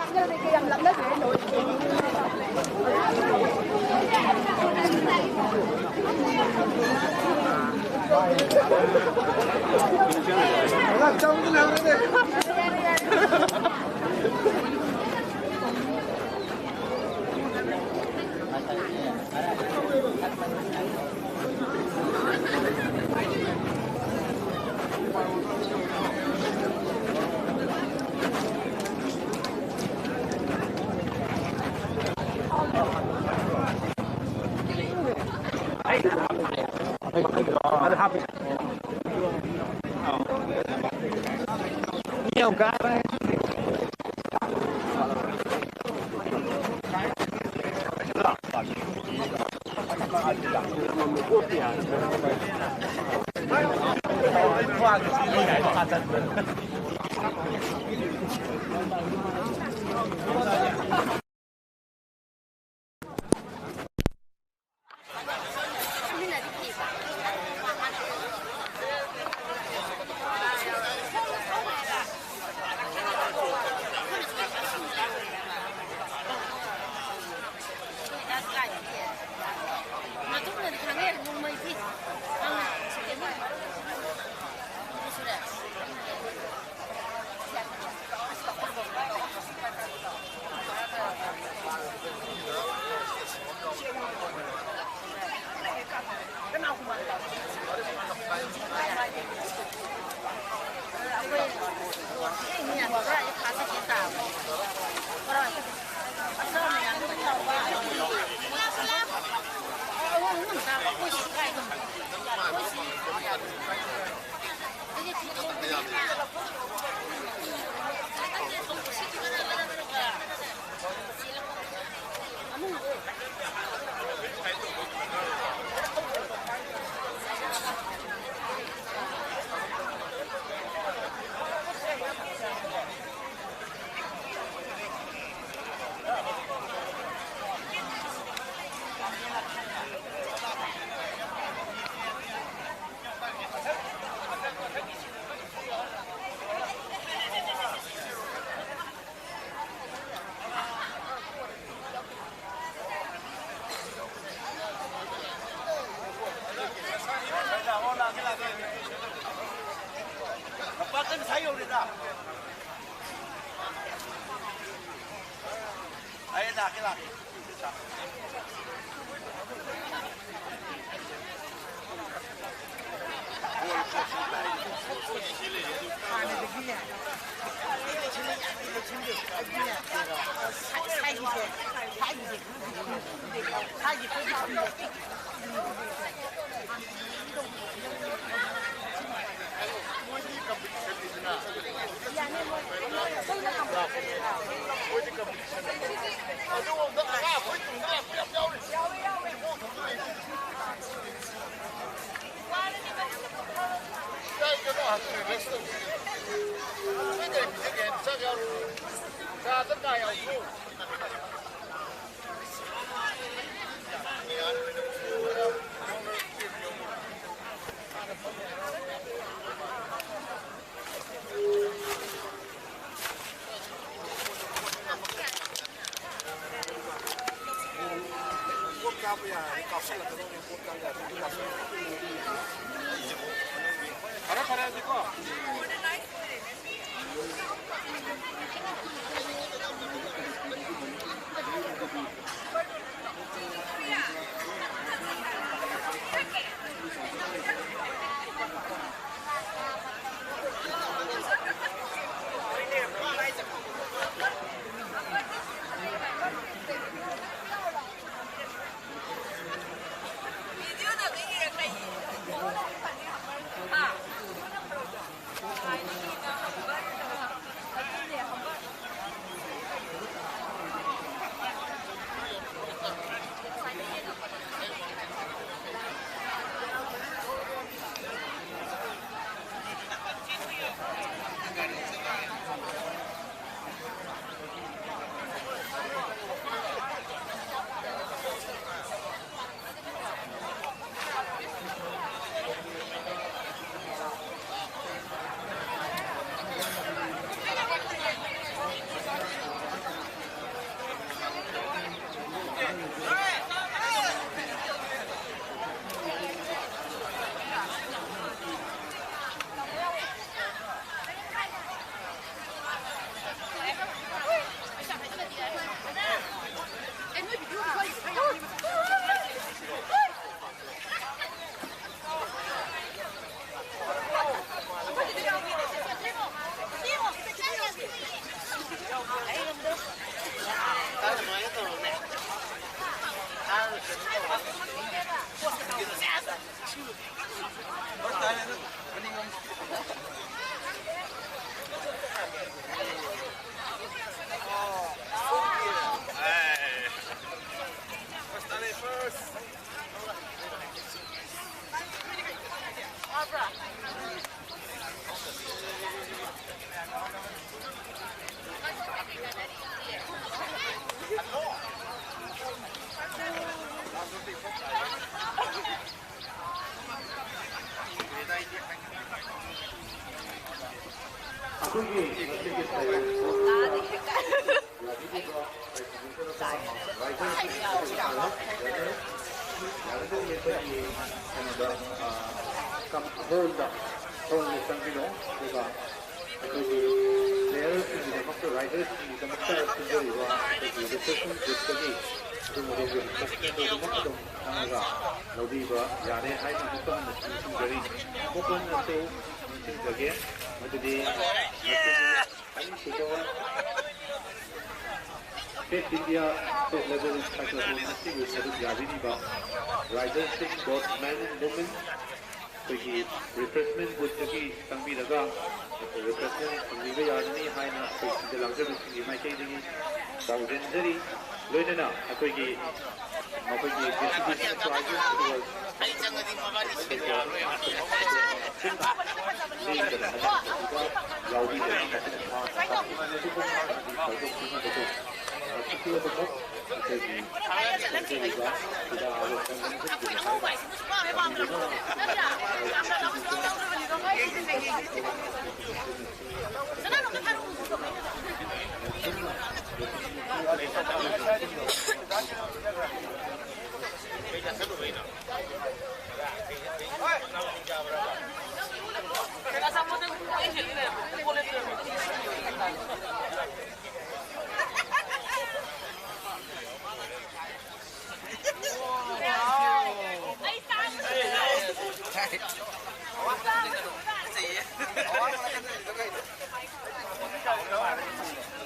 ꯑꯩ ꯉꯁꯥꯏ ꯌꯧꯔꯦꯗ꯫ ꯑꯩ ꯂꯥꯛꯀꯦ, ꯂꯥꯛꯀꯦ꯫ ꯍꯥꯟꯅꯗꯒꯤꯅꯦ꯫ ꯑꯩ ꯂꯩꯁꯤꯜꯂꯦ, ꯑꯩ ꯂꯩꯁꯤꯜꯂꯦ꯫ ꯑꯩꯗꯤꯅꯦ, ꯁꯥꯏ-, ꯁꯥꯏꯒꯤꯁꯦ, ꯁꯥꯏꯒꯤꯁꯦ, ꯁꯥꯏꯒꯤ ꯑꯩꯈꯣꯏꯒꯤ ꯐꯤꯁꯦ꯫ ꯄꯣꯠ ꯀꯥꯞꯄ ꯌꯥꯔꯗꯤ ꯀꯥꯞꯁꯤꯜꯂꯛꯀꯗꯧꯅꯦ, ꯄꯣꯠ ꯀꯥꯞꯄ ꯌꯥꯔꯗꯤ ꯀꯥꯞꯁꯤꯜꯂꯛꯀꯗꯧꯅꯦ꯫ ꯐꯔꯦ, ꯐꯔꯦ, ꯑꯗꯨꯗꯤꯀꯣ꯫ ꯑꯩꯈꯣꯏꯒꯤ ꯉꯁꯤꯒꯤ ꯁꯥꯏꯀꯜ ꯌꯥꯕꯤꯔꯤꯕ ꯁꯥꯏꯀꯜ ꯔꯥꯏꯗꯔꯁꯤꯡ ꯑꯗꯨ ꯇꯥꯔꯦ꯫ ꯌꯥꯔꯒꯗꯤ ꯑꯩꯈꯣꯏꯒꯤ ꯀꯩꯅꯣꯗ, ꯑ, ꯀꯝ-, ꯍꯣꯜꯗ, ꯍꯣꯜꯗ ꯆꯪꯕꯤꯔꯣ꯫ ꯑꯗꯨꯒ ꯑꯩꯈꯣꯏꯒꯤ ꯄ꯭ꯂꯦꯌꯔꯁꯤꯡꯒꯤꯗꯃꯛꯇ, ꯔꯥꯏꯗꯔꯁꯤꯡꯒꯤꯗꯃꯛꯇ ꯁꯤꯟꯖꯔꯤꯕ ꯑꯩꯈꯣꯏꯒꯤ ꯔꯤꯐ꯭ꯔꯦꯁꯃꯦꯟ ꯕꯨꯠꯇꯒꯤ ꯑꯗꯨꯝ ꯑꯗꯣꯝꯒꯤ ꯔꯤꯐ꯭ꯔꯦꯁꯃꯦꯟꯗꯣ ꯑꯗꯨꯃꯛ ꯑꯗꯨꯝ ꯆꯪꯉꯒ ꯂꯧꯕꯤꯕ ꯌꯥꯔꯦ ꯍꯥꯏꯅ ꯑꯃꯨꯛꯀ ꯍꯟꯅ ꯅꯤꯡꯁꯤꯡꯖꯔꯤ꯫ ꯑꯃꯨꯛꯀ ꯍꯟꯅꯁꯨ ꯅꯤꯡꯁꯤꯡꯖꯒꯦ꯫ ꯃꯗꯨꯗꯤ ꯉꯁꯤ ꯑꯅꯤꯁꯨꯕ ꯐꯤꯠ ꯏꯟꯗꯤꯌꯥ ꯁ꯭ꯇꯦꯠ ꯂꯦꯚꯦꯜ ꯁꯥꯏꯀꯜꯊꯣꯟ ꯑꯁꯤꯕꯨ ꯁꯔꯨꯛ ꯌꯥꯕꯤꯔꯤꯕ ꯔꯥꯏꯗꯔꯁꯤꯡ, both men and women, ꯑꯩꯈꯣꯏꯒꯤ ꯔꯤꯐ꯭ꯔꯦꯁꯃꯦꯟ ꯕꯨꯠꯇꯒꯤ ꯆꯪꯕꯤꯔꯒ ꯔꯤꯐ꯭ꯔꯦꯁꯃꯦꯟ ꯐꯪꯕꯤꯕ ꯌꯥꯒꯅꯤ ꯍꯥꯏꯅ ꯑꯩꯈꯣꯏ ꯁꯤꯗ ꯂꯥꯛꯆꯕꯁꯤꯡꯒꯤ ꯃꯥꯏꯀꯩꯗꯒꯤ ꯄꯥꯎꯖꯦꯟꯖꯔꯤ꯫ ꯂꯣꯏꯅꯅ ꯑꯩꯈꯣꯏꯒꯤ ꯃꯈꯣꯏꯒꯤ ꯗꯤꯁꯇ꯭ꯔꯤꯕ꯭ꯌꯨꯁꯟ ꯄ꯭ꯔꯥꯏꯖꯦꯁ ꯑꯗꯨꯒ ꯌꯥꯎꯕꯤꯗꯅ ꯃꯁꯤꯒꯤ ꯊꯥ ꯈꯨꯗꯤꯡꯃꯛ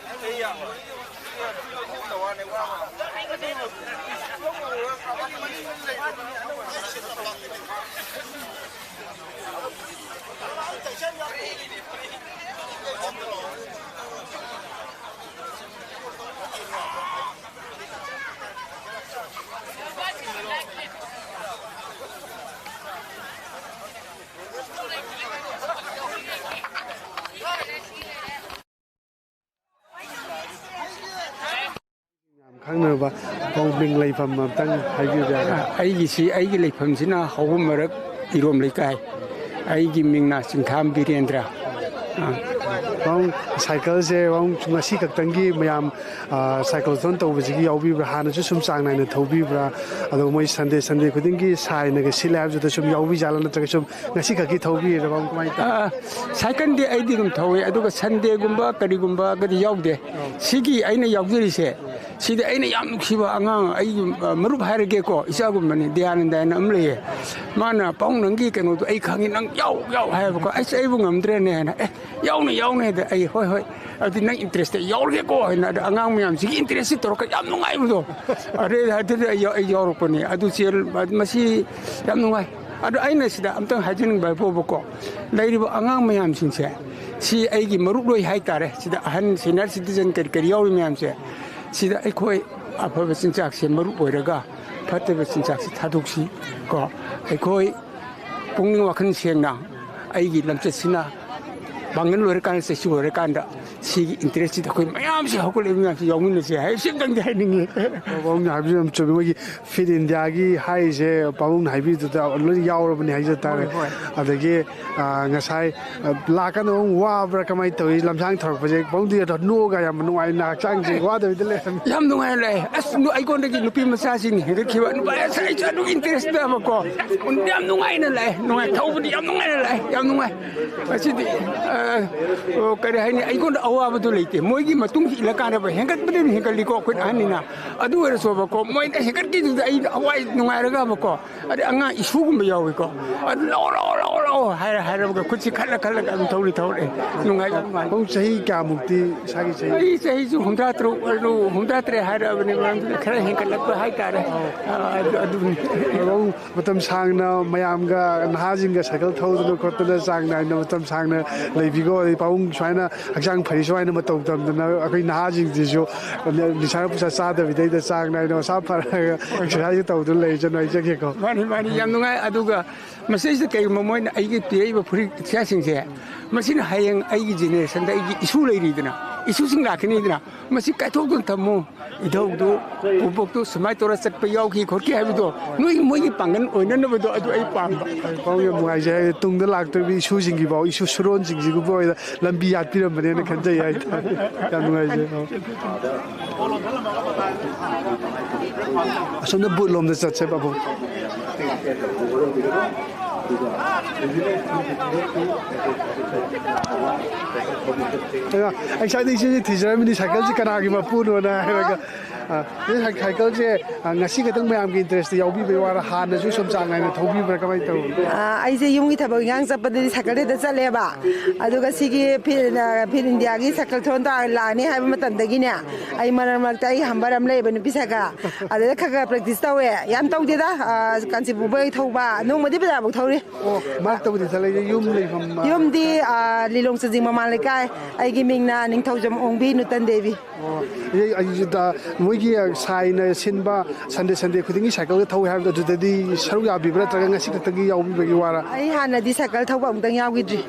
ꯑꯩꯈꯣꯏꯒꯤ ꯌꯥꯝ ꯈꯪꯅꯕ ꯈꯣꯡꯕꯤꯡ ꯂꯩꯐꯝ ꯑꯝꯇꯪ ꯍꯥꯏꯕꯤꯕ ꯌꯥꯒꯗ꯭ꯔꯥ? ꯑꯩꯒꯤꯁꯤ, ꯑꯩꯒꯤ ꯂꯩꯐꯝꯁꯤꯅ ꯍꯧꯕ ꯃꯔꯛ ꯏꯔꯣꯝ ꯂꯩꯀꯥꯏ꯫ ꯑꯩꯒꯤ ꯃꯤꯡꯅ ꯆꯤꯡꯈꯥꯝ ꯕꯤꯔꯦꯟꯗ꯭ꯔ꯫ ꯑ, ꯄꯥꯕꯨꯡ, ꯁꯥꯏꯀꯜꯁꯦ ꯄꯥꯕꯨꯡ ꯉꯁꯤ ꯈꯛꯇꯪꯒꯤ ꯃꯌꯥꯝ, ꯑ, ꯁꯥꯏꯀꯜꯊꯣꯟ ꯇꯧꯕꯁꯤꯒꯤ ꯌꯥꯎꯕꯤꯕ꯭ꯔꯥ? ꯍꯥꯟꯅꯁꯨ ꯁꯨꯝ ꯆꯥꯡ ꯅꯥꯏꯅ ꯊꯧꯕꯤꯕ꯭ꯔꯥ? ꯑꯗꯣ ꯃꯣꯏ ꯁꯟꯗꯦ, ꯁꯟꯗꯦ ꯈꯨꯗꯤꯡꯒꯤ ꯁꯥꯏꯅꯒ ꯁꯤꯜꯂꯦ ꯍꯥꯏꯕꯗꯨꯗ ꯁꯨꯝ ꯌꯥꯎꯕꯤꯖꯥꯠꯂꯥ, ꯅꯠꯇ꯭ꯔꯒ ꯁꯨꯝ ꯉꯁꯤ ꯈꯛꯀꯤ ꯊꯧꯕꯤꯔꯤꯔꯥ ꯄꯥꯕꯨꯡ, ꯀꯃꯥꯏꯅ ꯇꯧ? ꯑ, ꯁꯥꯏꯀꯜꯗꯤ ꯑꯩꯗꯤ ꯑꯗꯨꯝ ꯊꯧꯋꯦ, ꯑꯗꯨꯒ ꯁꯟꯗꯦꯒꯨꯝꯕ ꯀꯔꯤꯒꯨꯝꯕꯒꯗꯤ ꯌꯥꯎꯗꯦ꯫ ꯁꯤꯒꯤ ꯑꯩꯅ ꯌꯥꯎꯖꯔꯤꯁꯦ, ꯁꯤꯗ ꯑꯩꯅ ꯌꯥꯝ ꯅꯨꯡꯁꯤꯕ ꯑꯉꯥꯡ, ꯑꯩꯒꯤ, ꯑ, ꯃꯔꯨꯞ ꯍꯥꯏꯔꯒꯦꯀꯣ, ꯏꯆꯥꯒꯨꯝꯕꯅꯤ, ꯗꯌꯥꯅꯟꯗ ꯍꯥꯏꯅ ꯑꯃ ꯂꯩꯌꯦ꯫ ꯃꯥꯅ, "ꯄꯥꯕꯨꯡ, ꯅꯪꯒꯤ ꯀꯩꯅꯣꯗꯣ ꯑꯩ ꯈꯪꯉꯤ, ꯅꯪ ꯌꯥꯎ, ꯌꯥꯎ" ꯍꯥꯏꯌꯦꯕꯀꯣ꯫ ꯑꯩꯁ, ꯑꯩꯕꯨ ꯉꯝꯗ꯭ꯔꯦꯅꯦ ꯍꯥꯏꯅ, "ꯑꯦ, ꯌꯥꯎꯅꯦ, ꯌꯥꯎꯅꯦ" ꯍꯥꯏꯗ ꯑꯩ, "ꯍꯣꯏ, ꯍꯣꯏ, ꯑꯗꯨꯗꯤ ꯅꯪ ꯏꯟꯇꯔꯦꯁꯇ ꯌꯥꯎꯔꯒꯦꯀꯣ" ꯍꯥꯏꯅ, ꯑꯗ ꯑꯉꯥꯡ ꯃꯌꯥꯝꯁꯤꯒꯤ ꯏꯟꯇꯔꯦꯁꯁꯤ ꯇꯧꯔꯒ ꯌꯥꯝ ꯅꯨꯡꯉꯥꯏꯕꯗꯣ꯫ ꯑꯗꯩ ꯑꯗꯨꯗꯤ ꯑꯩ ꯌꯥꯎ-, ꯑꯩ ꯌꯥꯎꯔꯛꯄꯅꯤ꯫ ꯑꯗꯨ ꯆꯦꯜ-, ꯃꯁꯤ ꯌꯥꯝ ꯅꯨꯡꯉꯥꯏ꯫ ꯑꯗꯣ ꯑꯩꯅ ꯁꯤꯗ ꯑꯝꯇꯪ ꯍꯥꯏꯖꯅꯤꯡꯕ ꯍꯥꯏꯕꯨꯕꯀꯣ, ꯂꯩꯔꯤꯕ ꯑꯉꯥꯡ ꯃꯌꯥꯝꯁꯤꯡꯁꯦ, ꯁꯤ ꯑꯩꯒꯤ ꯃꯔꯨꯞ ꯂꯣꯏ ꯍꯥꯏꯇꯥꯔꯦ꯫ ꯁꯤꯗ ꯑꯍꯟ, ꯁꯦꯅꯤꯌꯔ ꯁꯤꯇꯤꯖꯟ ꯀꯔꯤ ꯀꯔꯤ ꯌꯥꯎꯔꯤ ꯃꯌꯥꯝꯁꯦ, ꯁꯤꯗ ꯑꯩꯈꯣꯏ ꯑꯐꯕ ꯆꯤꯟꯖꯥꯛꯁꯦ ꯃꯔꯨꯞ ꯑꯣꯏꯔꯒ ꯐꯠꯇꯕ ꯆꯤꯟꯖꯥꯛꯁꯦ ꯊꯥꯗꯣꯛꯁꯤ ꯀꯣ꯫ ꯑꯩꯈꯣꯏ ꯄꯨꯛꯅꯤꯡ ꯋꯥꯈꯜ ꯁꯦꯡꯅ ꯑꯩꯒꯤ ꯂꯝꯆꯠꯁꯤꯅ ꯄꯥꯡꯒꯜ ꯑꯣꯏꯔꯀꯥꯟꯗ, ꯆꯩꯁꯨ ꯑꯣꯏꯔꯀꯥꯟꯗ ꯁꯤꯒꯤ ꯏꯟꯇꯔꯦꯁꯁꯤꯗ ꯑꯩꯈꯣꯏ ꯃꯌꯥꯝꯁꯦ ꯍꯧꯒꯠꯂꯛꯏꯕ ꯃꯌꯥꯝꯁꯦ ꯌꯥꯎꯃꯤꯟꯅꯁꯦ ꯍꯥꯏ, ꯁꯤꯝꯇꯪꯗꯤ ꯍꯥꯏꯅꯤꯡꯉꯤ꯫ ꯄꯥꯕꯨꯡꯅ ꯍꯥꯏꯕꯤꯕ ꯌꯥꯝ ꯆꯨꯝꯃꯤ꯫ ꯃꯣꯏꯒꯤ ꯐꯤꯠ ꯏꯟꯗꯤꯌꯥꯒꯤ ꯍꯥꯏꯔꯤꯁꯦ ꯄꯥꯕꯨꯡꯅ ꯍꯥꯏꯕꯤꯗꯨꯗ ꯂꯣꯏ ꯌꯥꯎꯔꯕꯅꯤ ꯍꯥꯏꯖ ꯇꯥꯔꯦ꯫ ꯍꯣꯏ, ꯍꯣꯏ꯫ ꯑꯗꯒꯤ, ꯑ, ꯉꯁꯥꯏ, ꯑ, ꯂꯥꯛꯀꯥꯟꯗ ꯑꯃꯨꯛ ꯋꯥꯕ꯭ꯔꯥ, ꯀꯃꯥꯏꯅ ꯇꯧꯏ? ꯂꯝꯁꯥꯡ ꯊꯧꯔꯛꯄꯁꯦ ꯄꯥꯕꯨꯡꯗꯤ ꯅꯣꯛꯑꯒ ꯌꯥꯝ ꯅꯨꯡꯉꯥꯏꯅ ꯍꯛꯆꯥꯡꯁꯦ ꯋꯥꯗꯕꯤꯗ ꯂꯩꯔꯝꯃꯤ꯫ ꯌꯥꯝ ꯅꯨꯡꯉꯥꯏꯅ ꯂꯥꯛꯑꯦ꯫ ꯑꯁ, ꯅꯨ-, ꯑꯩꯉꯣꯟꯗꯒꯤ ꯅꯨꯄꯤ ꯃꯆꯥꯁꯤꯡꯅ ꯍꯦꯟꯒꯠꯈꯤꯕ꯫ ꯅꯨꯄꯥ, ꯑꯁ, ꯑꯩꯁꯨ ꯑꯗꯨꯒꯤ ꯏꯟꯇꯔꯦꯁꯇꯕꯀꯣ꯫ ꯌꯥꯝ ꯅꯨꯡꯉꯥꯏꯅ ꯂꯥꯛꯑꯦ꯫ ꯅꯨꯡꯉꯥꯏ, ꯊꯧꯕꯗꯤ ꯌꯥꯝ ꯅꯨꯡꯉꯥꯏꯅ ꯂꯥꯛꯑꯦ꯫ ꯌꯥꯝ ꯅꯨꯡꯉꯥꯏ꯫ ꯉꯁꯤꯗꯤ, ꯑ, ꯑꯣ, ꯀꯔꯤ ꯍꯥꯏꯅꯤ, ꯑꯩꯉꯣꯟꯗ ꯑꯋꯥꯕꯗꯨ ꯂꯩꯇꯦ꯫ ꯃꯣꯏꯒꯤ ꯃꯇꯨꯡ ꯏꯜꯂꯀꯥꯟꯗ ꯍꯦꯟꯒꯠꯄꯗꯤ ꯑꯗꯨꯝ ꯍꯦꯟꯒꯠꯂꯤꯀꯣ, ꯑꯩꯈꯣꯏꯅ ꯑꯍꯟꯅꯤꯅ꯫ ꯑꯗꯨ ꯑꯣꯏꯔꯁꯨꯕꯀꯣ, ꯃꯣꯏꯅ ꯍꯦꯟꯒꯠꯈꯤꯗꯨꯗ ꯑꯩ ꯊꯋꯥꯏ ꯅꯨꯡꯉꯥꯏꯔꯒꯕꯀꯣ, ꯑꯗꯩ ꯑꯉꯥꯡ ꯏꯁꯨꯒꯨꯝꯕ ꯌꯥꯎꯏꯀꯣ, ꯑꯗꯨ "ꯂꯥꯛꯑꯣ, ꯂꯥꯛꯑꯣ, ꯂꯥꯛꯑꯣ, ꯂꯥꯛꯑꯣ" ꯍꯥꯏꯔ ꯍꯥꯏꯔꯕꯒ ꯈꯨꯠꯁꯤ ꯈꯠꯂ ꯈꯠꯂꯒ ꯑꯗꯨꯝ ꯊꯧꯔꯤ ꯊꯧꯔꯛꯑꯦ꯫ ꯅꯨꯡꯉꯥꯏꯕ, ꯅꯨꯡꯉꯥꯏꯕ꯫ ꯄꯥꯕꯨꯡ ꯆꯍꯤ ꯀꯌꯥꯃꯨꯛꯇꯤ, ꯏꯁꯥꯒꯤ ꯆꯍꯤ? ꯑꯩ ꯆꯍꯤꯁꯨ ꯍꯨꯝꯗ꯭ꯔꯥ ꯇꯔꯨꯛ, ꯑꯗꯨ ꯍꯨꯝꯗ꯭ꯔꯥ ꯇꯔꯦꯠ ꯍꯥꯏꯔꯛꯑꯕꯅꯤ, ꯃꯔꯝꯗꯤ ꯈꯔ ꯍꯦꯟꯒꯠꯂꯛꯄ ꯍꯥꯏꯇꯥꯔꯦ꯫ ꯑ, ꯑꯗꯨ, ꯑꯗꯨꯅꯤ꯫ ꯄꯥꯕꯨꯡ ꯃꯇꯝ ꯁꯥꯡꯅ ꯃꯌꯥꯝꯒ, ꯅꯍꯥꯁꯤꯡꯒ ꯁꯥꯏꯀꯜ ꯊꯧꯗꯅ ꯈꯣꯠꯇꯅ ꯆꯥꯡ ꯅꯥꯏꯅ ꯃꯇꯝ ꯁꯥꯡꯅ ꯂꯩꯕꯤꯀꯣ꯫ ꯑꯗꯩ ꯄꯥꯕꯨꯡ ꯁꯨꯃꯥꯏꯅ ꯍꯛꯆꯥꯡ ꯐꯔꯤ ꯁꯨꯃꯥꯏꯅ ꯃꯇꯧ ꯇꯝꯗꯅ ꯑꯩꯈꯣꯏ ꯅꯍꯥꯁꯤꯡꯁꯤꯁꯨ ꯅꯤꯁꯥ ꯄꯨꯁꯥ ꯆꯥꯗꯕꯤꯗꯩꯗ ꯆꯥꯡ ꯅꯥꯏꯅ ꯃꯁꯥ ꯐꯔꯒ ꯑꯦꯛꯁꯔꯁꯥꯏꯁ ꯇꯧꯗꯨꯅ ꯂꯩꯖꯅꯨ ꯍꯥꯏꯖꯒꯦꯀꯣ꯫ ꯃꯥꯅꯤ, ꯃꯥꯅꯤ, ꯌꯥꯝ ꯅꯨꯡꯉꯥꯏ꯫ ꯑꯗꯨꯒ ꯃꯁꯤꯁꯤꯗ ꯀꯩꯒꯨꯝꯕ ꯃꯣꯏꯅ ꯑꯩꯒꯤ ꯄꯤꯔꯛꯏꯕ ꯐꯨꯔꯤꯠ ꯏꯆꯥꯁꯤꯡꯁꯦ, ꯃꯁꯤꯅ ꯍꯌꯦꯡ ꯑꯩꯒꯤ ꯖꯦꯅꯦꯔꯦꯁꯟꯗ ꯑꯩꯒꯤ ꯏꯁꯨ ꯂꯩꯔꯤꯗꯅ, ꯏꯁꯨꯁꯤꯡ ꯂꯥꯛꯀꯅꯤꯗꯅ, ꯃꯁꯤ ꯀꯥꯏꯊꯣꯛꯇꯨꯅ ꯊꯝꯃꯨ, ꯏꯙꯧꯗꯨ, ꯄꯨꯕꯣꯛꯇꯨ ꯁꯨꯃꯥꯏꯅ ꯇꯧꯔ ꯆꯠꯄ ꯌꯥꯎꯈꯤ ꯈꯣꯠꯈꯤ ꯍꯥꯏꯕꯗꯣ, ꯅꯣꯏ ꯃꯣꯏꯒꯤ ꯄꯥꯡꯒꯜ ꯑꯣꯏꯅꯅꯕꯗꯣ ꯑꯗꯨ ꯑꯩ ꯄꯥꯝꯕ꯫ ꯄꯥꯎ ꯌꯥꯝ ꯅꯨꯡꯉꯥꯏꯖꯩ꯫ ꯍꯥꯏꯗꯤ ꯇꯨꯡꯗ ꯂꯥꯛꯇꯧꯔꯤꯕ ꯏꯁꯨꯁꯤꯡꯒꯤ ꯐꯥꯎ, ꯏꯁꯨ ꯁꯨꯔꯣꯟꯁꯤꯡꯁꯤꯒꯤ ꯐꯥꯎꯗ ꯂꯝꯕꯤ ꯌꯥꯠꯄꯤꯔꯝꯕꯅꯦꯅ ꯈꯟꯖꯩ ꯍꯥꯏꯇꯥꯔꯦ꯫ ꯌꯥꯝ ꯅꯨꯡꯉꯥꯏꯖꯩ꯫ ꯑꯣ꯫ ꯑꯁꯣꯝꯗ ꯕꯨꯠ ꯂꯣꯝꯗ ꯆꯠꯁꯦ, ꯄꯥꯕꯨꯡ꯫ ꯑꯗꯨꯒ ꯑꯩ ꯁ꯭ꯋꯥꯏꯗ ꯏꯆꯦꯁꯦ ꯊꯤꯖꯔꯝꯃꯤꯅꯤ, ꯁꯥꯏꯀꯜꯁꯦ ꯀꯅꯥꯒꯤ ꯃꯄꯨꯅꯣꯅ ꯍꯥꯏꯔꯒ꯫ ꯑ, ꯁꯤ ꯁꯥꯏ-, ꯁꯥꯏꯀꯜꯁꯦ, ꯑ, ꯉꯁꯤ ꯈꯛꯇꯪ ꯃꯌꯥꯝꯒꯤ interest ꯌꯥꯎꯕꯤꯕꯩ ꯋꯥꯔ, ꯍꯥꯟꯅꯁꯨ ꯁꯨꯝ ꯆꯥꯡ ꯅꯥꯏꯅ ꯊꯧꯕꯤꯕ꯭ꯔꯥ, ꯀꯃꯥꯏꯅ ꯇꯧꯕꯅꯣ? ꯑ, ꯑꯩꯁꯦ ꯌꯨꯝꯒꯤ ꯊꯕꯛ ꯏꯪꯈꯥꯡ ꯆꯠꯄꯗꯗꯤ ꯁꯥꯏꯀꯜꯗ ꯍꯦꯛꯇ ꯆꯠꯂꯦꯕ꯫ ꯑꯗꯨꯒ ꯁꯤꯒꯤ ꯐꯤꯠ, ꯑ, ꯐꯤꯠ ꯏꯟꯗꯤꯌꯥꯒꯤ ꯁꯥꯏꯀꯜ ꯊꯣꯟ ꯇꯥ-, ꯂꯥꯛꯑꯅꯤ ꯍꯥꯏꯕ ꯃꯇꯝꯗꯒꯤꯅꯦ, ꯑꯩ ꯃꯔꯛ ꯃꯔꯛꯇ ꯑꯩ ꯍꯝꯕꯔ ꯑꯃ ꯂꯩꯌꯦꯕ, ꯅꯨꯄꯤ ꯁꯥꯏꯀꯜ, ꯑꯗꯨꯗ ꯈꯔ ꯈꯔ practice ꯇꯧꯋꯦ꯫ ꯌꯥꯝ ꯇꯧꯗꯦꯗ, ꯑ, ꯀꯥꯟꯆꯤꯄꯨꯔ ꯐꯥꯎ ꯑꯩ ꯊꯧꯕ, ꯅꯣꯡꯃꯗꯤ ꯕꯖꯥꯔꯐꯥꯎ ꯊꯧꯔꯤ꯫ ꯑꯣ, ꯃꯔꯛꯇꯕꯨꯗꯤ ꯆꯠꯂꯦ, ꯌꯨꯝ ꯂꯩꯐꯝ, ꯑ, ꯌꯨꯝꯗꯤ, ꯑ, ꯂꯤꯂꯣꯡ ꯆꯥꯖꯤꯡ ꯃꯃꯥꯟ ꯂꯩꯀꯥꯏ꯫ ꯑꯩꯒꯤ ꯃꯤꯡꯅ ꯅꯤꯡꯊꯧꯖꯝ ꯑꯣꯡꯕꯤ ꯅꯨꯇꯟ ꯗꯦꯕꯤ꯫ ꯑꯣ, ꯑꯩ, ꯑꯩ, ꯗ, ꯃꯣꯏꯒꯤ, ꯑ, ꯁꯥꯏꯅ ꯁꯤꯟꯕ Sunday, Sunday ꯈꯨꯗꯤꯡꯒꯤ ꯁꯥꯏꯀꯜꯗ ꯊꯧꯏ ꯍꯥꯏꯕꯗꯣ, ꯑꯗꯨꯗꯗꯤ ꯁꯔꯨꯛ ꯌꯥꯕꯤꯕ꯭ꯔꯥ, ꯅꯠꯇ꯭ꯔꯒ ꯉꯁꯤ ꯈꯛꯇꯒꯤ ꯌꯥꯎꯕꯤꯕꯒꯤ ꯋꯥꯔ? ꯑꯩ ꯍꯥꯟꯅꯗꯤ ꯁꯥꯏꯀꯜ ꯊꯧꯕ ꯑꯃꯨꯛꯇꯪ ꯌꯥꯎꯈꯤꯗ꯭ꯔꯤ꯫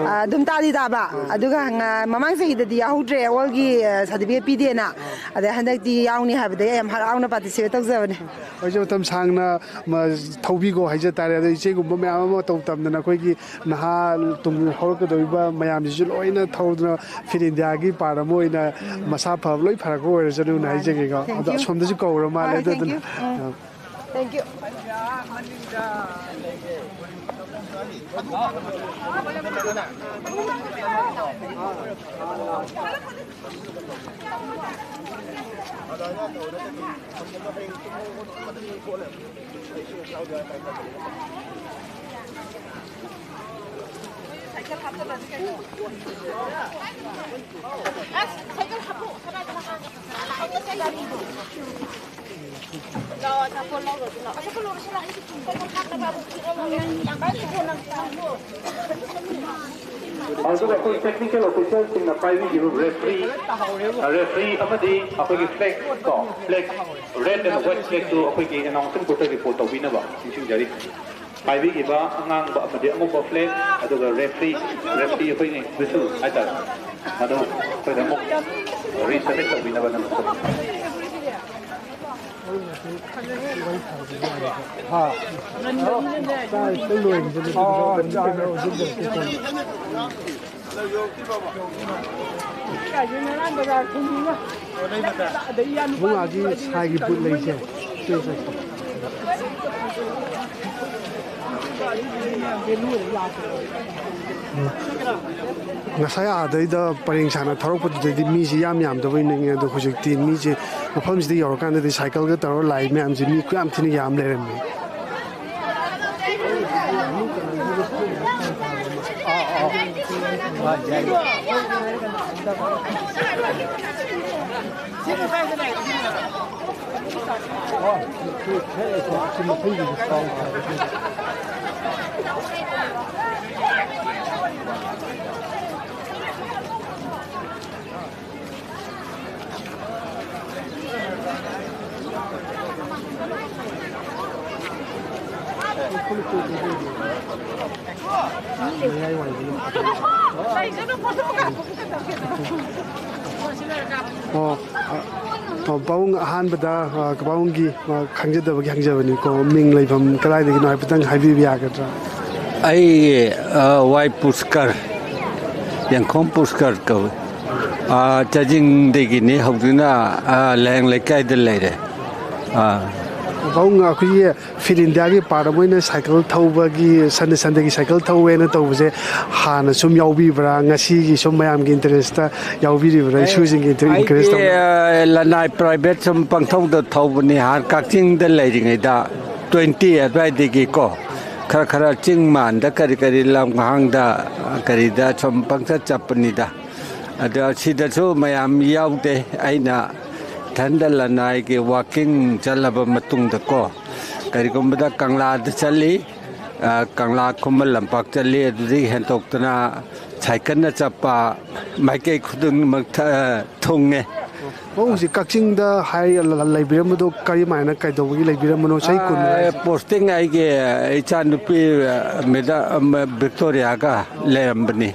ꯑ, ꯑꯗꯨꯝ ꯇꯥꯗꯤ ꯇꯥꯕ, ꯑꯗꯨꯒ ꯉ-, ꯃꯃꯥꯡ ꯆꯍꯤꯗꯗꯤ ꯌꯥꯎꯍꯧꯗ꯭ꯔꯦ, ꯑꯣꯜꯒꯤ, ꯑ, certificate ꯄꯤꯗꯦꯅ꯫ ꯑꯗꯩ ꯍꯟꯗꯛꯇꯤ ꯌꯥꯎꯅꯤ ꯍꯥꯏꯕꯗꯒꯤ ꯑꯩ ꯌꯥꯝ ꯍꯔꯥꯎꯅ participate ꯇꯧꯖꯕꯅꯦ꯫ ꯑꯩꯁꯨ ꯃꯇꯝ ꯁꯥꯡꯅ ꯃ-, ꯊꯧꯕꯤꯈꯣ ꯍꯥꯏꯖ ꯇꯥꯔꯦ꯫ ꯑꯗꯣ ꯏꯆꯦꯒꯨꯝꯕ ꯃꯌꯥꯝ ꯑꯃ ꯃꯇꯧ ꯇꯝꯗꯅ ꯑꯩꯈꯣꯏꯒꯤ ꯅꯍꯥ ꯇꯨꯡ ꯍꯧꯔꯛꯀꯗꯧꯔꯤꯕ ꯃꯌꯥꯝꯁꯤꯁꯨ ꯂꯣꯏꯅ ꯊꯧꯗꯅ Fit Indiaꯒꯤ part ꯑꯃ ꯑꯣꯏꯅ ꯃꯁꯥ ꯐꯕ ꯂꯣꯏ ꯐꯔꯛꯄ ꯑꯣꯏꯔꯁꯅꯨꯅ ꯍꯥꯏꯖꯒꯦꯀꯣ꯫ Thank ꯑꯗꯣ you. ꯑꯁꯣꯝꯗꯁꯨ ꯀꯧꯔ ꯃꯥꯜꯂꯦ, ꯍꯣꯏ, thank ꯑꯗꯨꯗꯨꯅ꯫ You. ꯎꯝ꯫ ꯑ꯫ Thank you. ꯑꯗꯨꯒ ꯑꯩꯈꯣꯏ technical officialꯁꯤꯡꯅ ꯄꯥꯏꯕꯤꯈꯤꯕ referee, referee ꯑꯃꯗꯤ ꯑꯩꯈꯣꯏꯒꯤ flag ꯀꯣ, flag, red and white flagꯇꯨ ꯑꯩꯈꯣꯏꯒꯤ announcing boardꯇ report ꯇꯧꯕꯤꯅꯕ ꯅꯤꯡꯁꯤꯡꯖꯔꯤ꯫ ꯄꯥꯏꯕꯤꯈꯤꯕ ꯑꯉꯥꯡꯕ ꯑꯃꯗꯤ ꯑꯉꯧꯕ ꯐ꯭ꯂꯦꯛ, ꯑꯗꯨꯒ ꯔꯦꯐ꯭ꯔꯤ, ꯔꯦꯐ꯭ꯔꯤ ꯑꯩꯈꯣꯏꯒꯤ ꯋꯤꯁꯜ ꯍꯥꯏꯇꯥꯔꯦ, ꯃꯗꯨ ꯑꯩꯈꯣꯏꯗ ꯑꯃꯨꯛ ꯔꯤꯁꯕꯃꯤꯠ ꯇꯧꯕꯤꯅꯕ ꯅꯝꯐꯨ꯫ ꯏꯕꯨꯡꯉꯣꯒꯤ ꯁꯥꯏꯒꯤ ꯕꯨꯠ ꯂꯩꯁꯦ꯫ ꯉꯁꯥꯏ ꯑꯥꯗꯩꯗ ꯄꯔꯦꯡ ꯁꯥꯅ ꯊꯧꯔꯛꯄꯗꯨꯗꯗꯤ ꯃꯤꯁꯤ ꯌꯥꯝ ꯌꯥꯝꯗꯕꯣꯏ ꯅꯤꯡꯉꯦ, ꯑꯗꯣ ꯍꯧꯖꯤꯛꯇꯤ ꯃꯤꯁꯦ ꯃꯐꯝꯁꯤꯗ ꯌꯧꯔꯀꯥꯟꯗꯗꯤ ꯁꯥꯏꯀꯜꯒ ꯇꯧꯔ ꯂꯥꯛꯏ ꯃꯌꯥꯝꯁꯦ ꯃꯤ ꯈꯨꯌꯥꯝ ꯊꯤꯅ ꯌꯥꯝ ꯂꯩꯔꯝꯃꯦ꯫ ꯑꯣ, ꯑ, ꯑ, ꯄꯥꯕꯨꯡ, ꯑꯍꯥꯟꯕꯗ, ꯑ, ꯄꯥꯕꯨꯡꯒꯤ, ꯑ, ꯈꯪꯖꯗꯕꯒꯤ ꯍꯪꯖꯕꯅꯤꯀꯣ, ꯃꯤꯡ ꯂꯩꯐꯝ ꯀꯗꯥꯏꯗꯒꯤꯅꯣ ꯍꯥꯏꯐꯦꯠꯇꯪ ꯍꯥꯏꯕꯤꯕ ꯌꯥꯒꯗ꯭ꯔꯥ? ꯑꯩ, ꯑ, ꯋꯥꯏ ꯄꯨꯁꯀꯔ, ꯌꯦꯡꯈꯣꯝ ꯄꯨꯁꯀꯔ ꯀꯧꯏ꯫ ꯑ, ꯆꯥꯖꯤꯡꯗꯒꯤꯅꯤ, ꯍꯧꯖꯤꯛꯅ, ꯑ, ꯂꯥꯏꯌꯦꯡ ꯂꯩꯀꯥꯏꯗ ꯂꯩꯔꯦ꯫ ꯑ꯫ ꯄꯥꯕꯨꯡ, ꯑꯩꯈꯣꯏꯒꯤ ꯐꯤꯠ ꯏꯟꯗꯤꯌꯥꯒꯤ ꯄꯥꯔꯠ ꯑꯃ ꯑꯣꯏꯅ ꯁꯥꯏꯀꯜ ꯊꯧꯕꯒꯤ, ꯁꯟꯗꯦ ꯁꯟꯗꯦꯒꯤ ꯁꯥꯏꯀꯜ ꯊꯧꯋꯦꯅ ꯇꯧꯕꯁꯦ ꯍꯥꯟꯅ ꯁꯨꯝ ꯌꯥꯎꯕꯤꯕ꯭ꯔꯥ? ꯉꯁꯤꯒꯤ ꯁꯨꯝ ꯃꯌꯥꯝꯒꯤ ꯏꯟꯇꯔꯦꯁꯇ ꯌꯥꯎꯕꯤꯔꯤꯕ꯭ꯔꯥ? ꯑꯦ, ꯏꯁꯨꯁꯤꯡꯒꯤ ꯏꯟꯇꯔꯦꯁ ꯑꯩꯗꯤ, ꯇꯧꯅ? ꯑ, ꯂꯅꯥꯏ ꯄ꯭ꯔꯥꯏꯚꯦꯠ ꯁꯨꯝ ꯄꯪꯊꯧꯗ ꯊꯧꯕꯅꯤ꯫ ꯍꯥꯟꯅ ꯀꯛꯆꯤꯡꯗ ꯂꯩꯔꯤꯉꯩꯗ, ꯇ꯭ꯋꯦꯟꯇꯤ ꯑꯗꯨꯋꯥꯏꯗꯒꯤꯀꯣ, ꯈꯔ ꯈꯔ ꯆꯤꯡ ꯃꯥꯟꯗ ꯀꯔꯤ ꯀꯔꯤ ꯂꯝꯈꯥꯡꯗ, ꯀꯔꯤꯗ ꯁꯨꯝ ꯄꯪꯆꯠ ꯆꯠꯄꯅꯤꯗ꯫ ꯑꯗꯣ ꯁꯤꯗꯁꯨ ꯃꯌꯥꯝ ꯌꯥꯎꯗꯦ꯫ ꯑꯩꯅ ꯏꯊꯟꯗ ꯂꯅꯥꯏꯒꯤ ꯋꯥꯀꯤꯡ ꯆꯠꯂꯕ ꯃꯇꯨꯡꯗꯀꯣ, ꯀꯔꯤꯒꯨꯝꯕꯗ ꯀꯪꯂꯥꯗ ꯆꯠꯂꯤ, ꯑ, ꯀꯪꯂꯥ ꯈꯨꯃꯟ ꯂꯝꯄꯥꯛ ꯆꯠꯂꯤ, ꯑꯗꯨꯗꯒꯤ ꯍꯦꯟꯗꯣꯛꯇꯅ ꯁꯥꯏꯀꯜꯅ ꯆꯠꯄ ꯃꯥꯏꯀꯩ ꯈꯨꯗꯤꯡꯃꯛ ꯊ-, ꯊꯨꯡꯉꯦ꯫ ꯃꯧꯁꯤ ꯀꯛꯆꯤꯡꯗ ꯍꯥꯏ ꯂ-, ꯂ-, ꯂꯩꯕꯤꯔꯝꯕꯗꯣ ꯀꯔꯝꯍꯥꯏꯅ ꯀꯩꯗꯧꯕꯒꯤ ꯂꯩꯕꯤꯔꯝꯕꯅꯣ? ꯆꯍꯤ ꯀꯨꯟ ꯍꯥꯏꯁꯦ? ꯄꯣꯁꯇꯤꯡ ꯑꯩꯒꯤ ꯏꯆꯥꯅꯨꯄꯤ, ꯑ, ꯃꯦꯗꯥꯝ, ꯑ, ꯚꯤꯛꯇꯣꯔꯤꯌꯥꯒ ꯂꯩꯔꯝꯕꯅꯤ꯫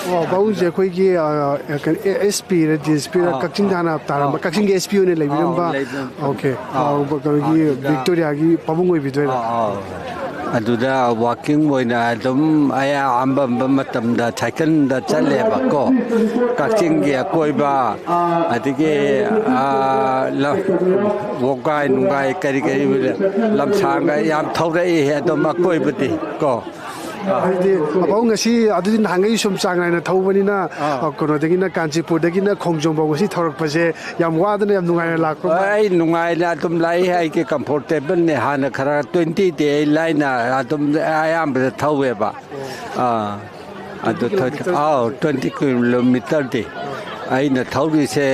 ꯑꯣ, ꯄꯥꯕꯨꯡꯁꯦ ꯑꯩꯈꯣꯏꯒꯤ, ꯑ, ꯀꯩꯅꯣ, ꯑꯦ-, ꯑꯦꯁ ꯄꯤꯔ ꯗꯤ ꯑꯦꯁ ꯄꯤꯔ, ꯑꯥ, ꯀꯛꯆꯤꯡꯗ ꯑꯥ, ꯍꯥꯟꯅ ꯇꯥꯔꯝꯕ, ꯑꯥ, ꯀꯛꯆꯤꯡꯒꯤ ꯑꯦꯁ ꯄꯤ ꯑꯣꯏꯅ ꯂꯩꯕꯤꯔꯝꯕ? ꯑꯥ, ꯂꯩꯕꯤꯔꯝꯕ꯫ ꯑꯣꯀꯦ꯫ ꯑꯥ, ꯑꯥ, ꯀꯩꯅꯣꯒꯤ ꯑꯗꯨꯗ ꯚꯤꯛꯇꯣꯔꯤꯌꯥꯒꯤ ꯄꯥꯕꯨꯡ ꯑꯣꯏꯕꯤꯗꯣꯏꯔꯥ? ꯑꯥ, ꯑꯥ꯫ ꯑꯗꯨꯗ ꯋꯥꯛꯀꯤꯡ ꯑꯣꯏꯅ ꯑꯗꯨꯝ ꯑꯌꯥꯝꯕ ꯃꯇꯝꯗ ꯁꯥꯏꯀꯜꯗ ꯆꯠꯂꯦꯕꯀꯣ꯫ ꯀꯛꯆꯤꯡꯒꯤ ꯑꯀꯣꯏꯕ, ꯑꯗꯒꯤ, ꯑꯥ, ꯂ-, ꯋꯥꯒꯥꯏ ꯅꯨꯡꯒꯥꯏ ꯀꯔꯤ ꯀꯔꯤ ꯂꯝꯁꯥꯡꯒ ꯌꯥꯝ ꯊꯧꯔꯛꯏ ꯑꯗꯨꯝ ꯑꯀꯣꯏꯕꯗꯤ ꯀꯣ꯫ ꯑꯥ꯫ ꯑꯗꯨꯗꯤ ꯄꯥꯕꯨꯡ ꯉꯁꯤ, ꯑꯗꯨꯗꯤ ꯅꯍꯥꯟꯈꯩ ꯁꯨꯝ ꯆꯥꯡ ꯅꯥꯏꯅ ꯊꯧꯕꯅꯤꯅ, ꯑꯥ꯫ ꯑ, ꯀꯩꯅꯣꯗꯒꯤꯅ ꯀꯥꯟꯆꯤꯄꯨꯔꯗꯒꯤꯅ ꯈꯣꯡꯖꯣꯝ ꯐꯥꯎ ꯉꯁꯤ ꯊꯧꯔꯛꯄꯁꯦ ꯌꯥꯝ ꯋꯥꯗꯅ ꯌꯥꯝ ꯅꯨꯡꯉꯥꯏꯅ ꯂꯥꯛꯄ ꯃꯥꯜꯂꯦ꯫ ꯑꯩ ꯅꯨꯡꯉꯥꯏꯅ ꯑꯗꯨꯝ ꯂꯥꯛꯏ, ꯑꯩꯒꯤ ꯀꯝꯐꯣꯔꯇꯦꯕꯜꯅꯤ꯫ ꯍꯥꯟꯅ ꯈꯔ ꯇ꯭ꯋꯦꯟꯇꯤꯗꯤ ꯑꯩ ꯂꯥꯏꯅ ꯑꯗꯨꯝ ꯑꯌꯥꯝꯕꯗ ꯊꯧꯋꯦꯕ꯫ ꯑꯥ꯫ ꯑꯗꯨ ꯊꯧ-, ꯑꯥꯎ, ꯇ꯭ꯋꯦꯟꯇꯤ ꯀꯤꯂꯣꯃꯤꯇꯔꯗꯤ꯫ ꯑꯩꯅ ꯊꯧꯔꯤꯁꯦ,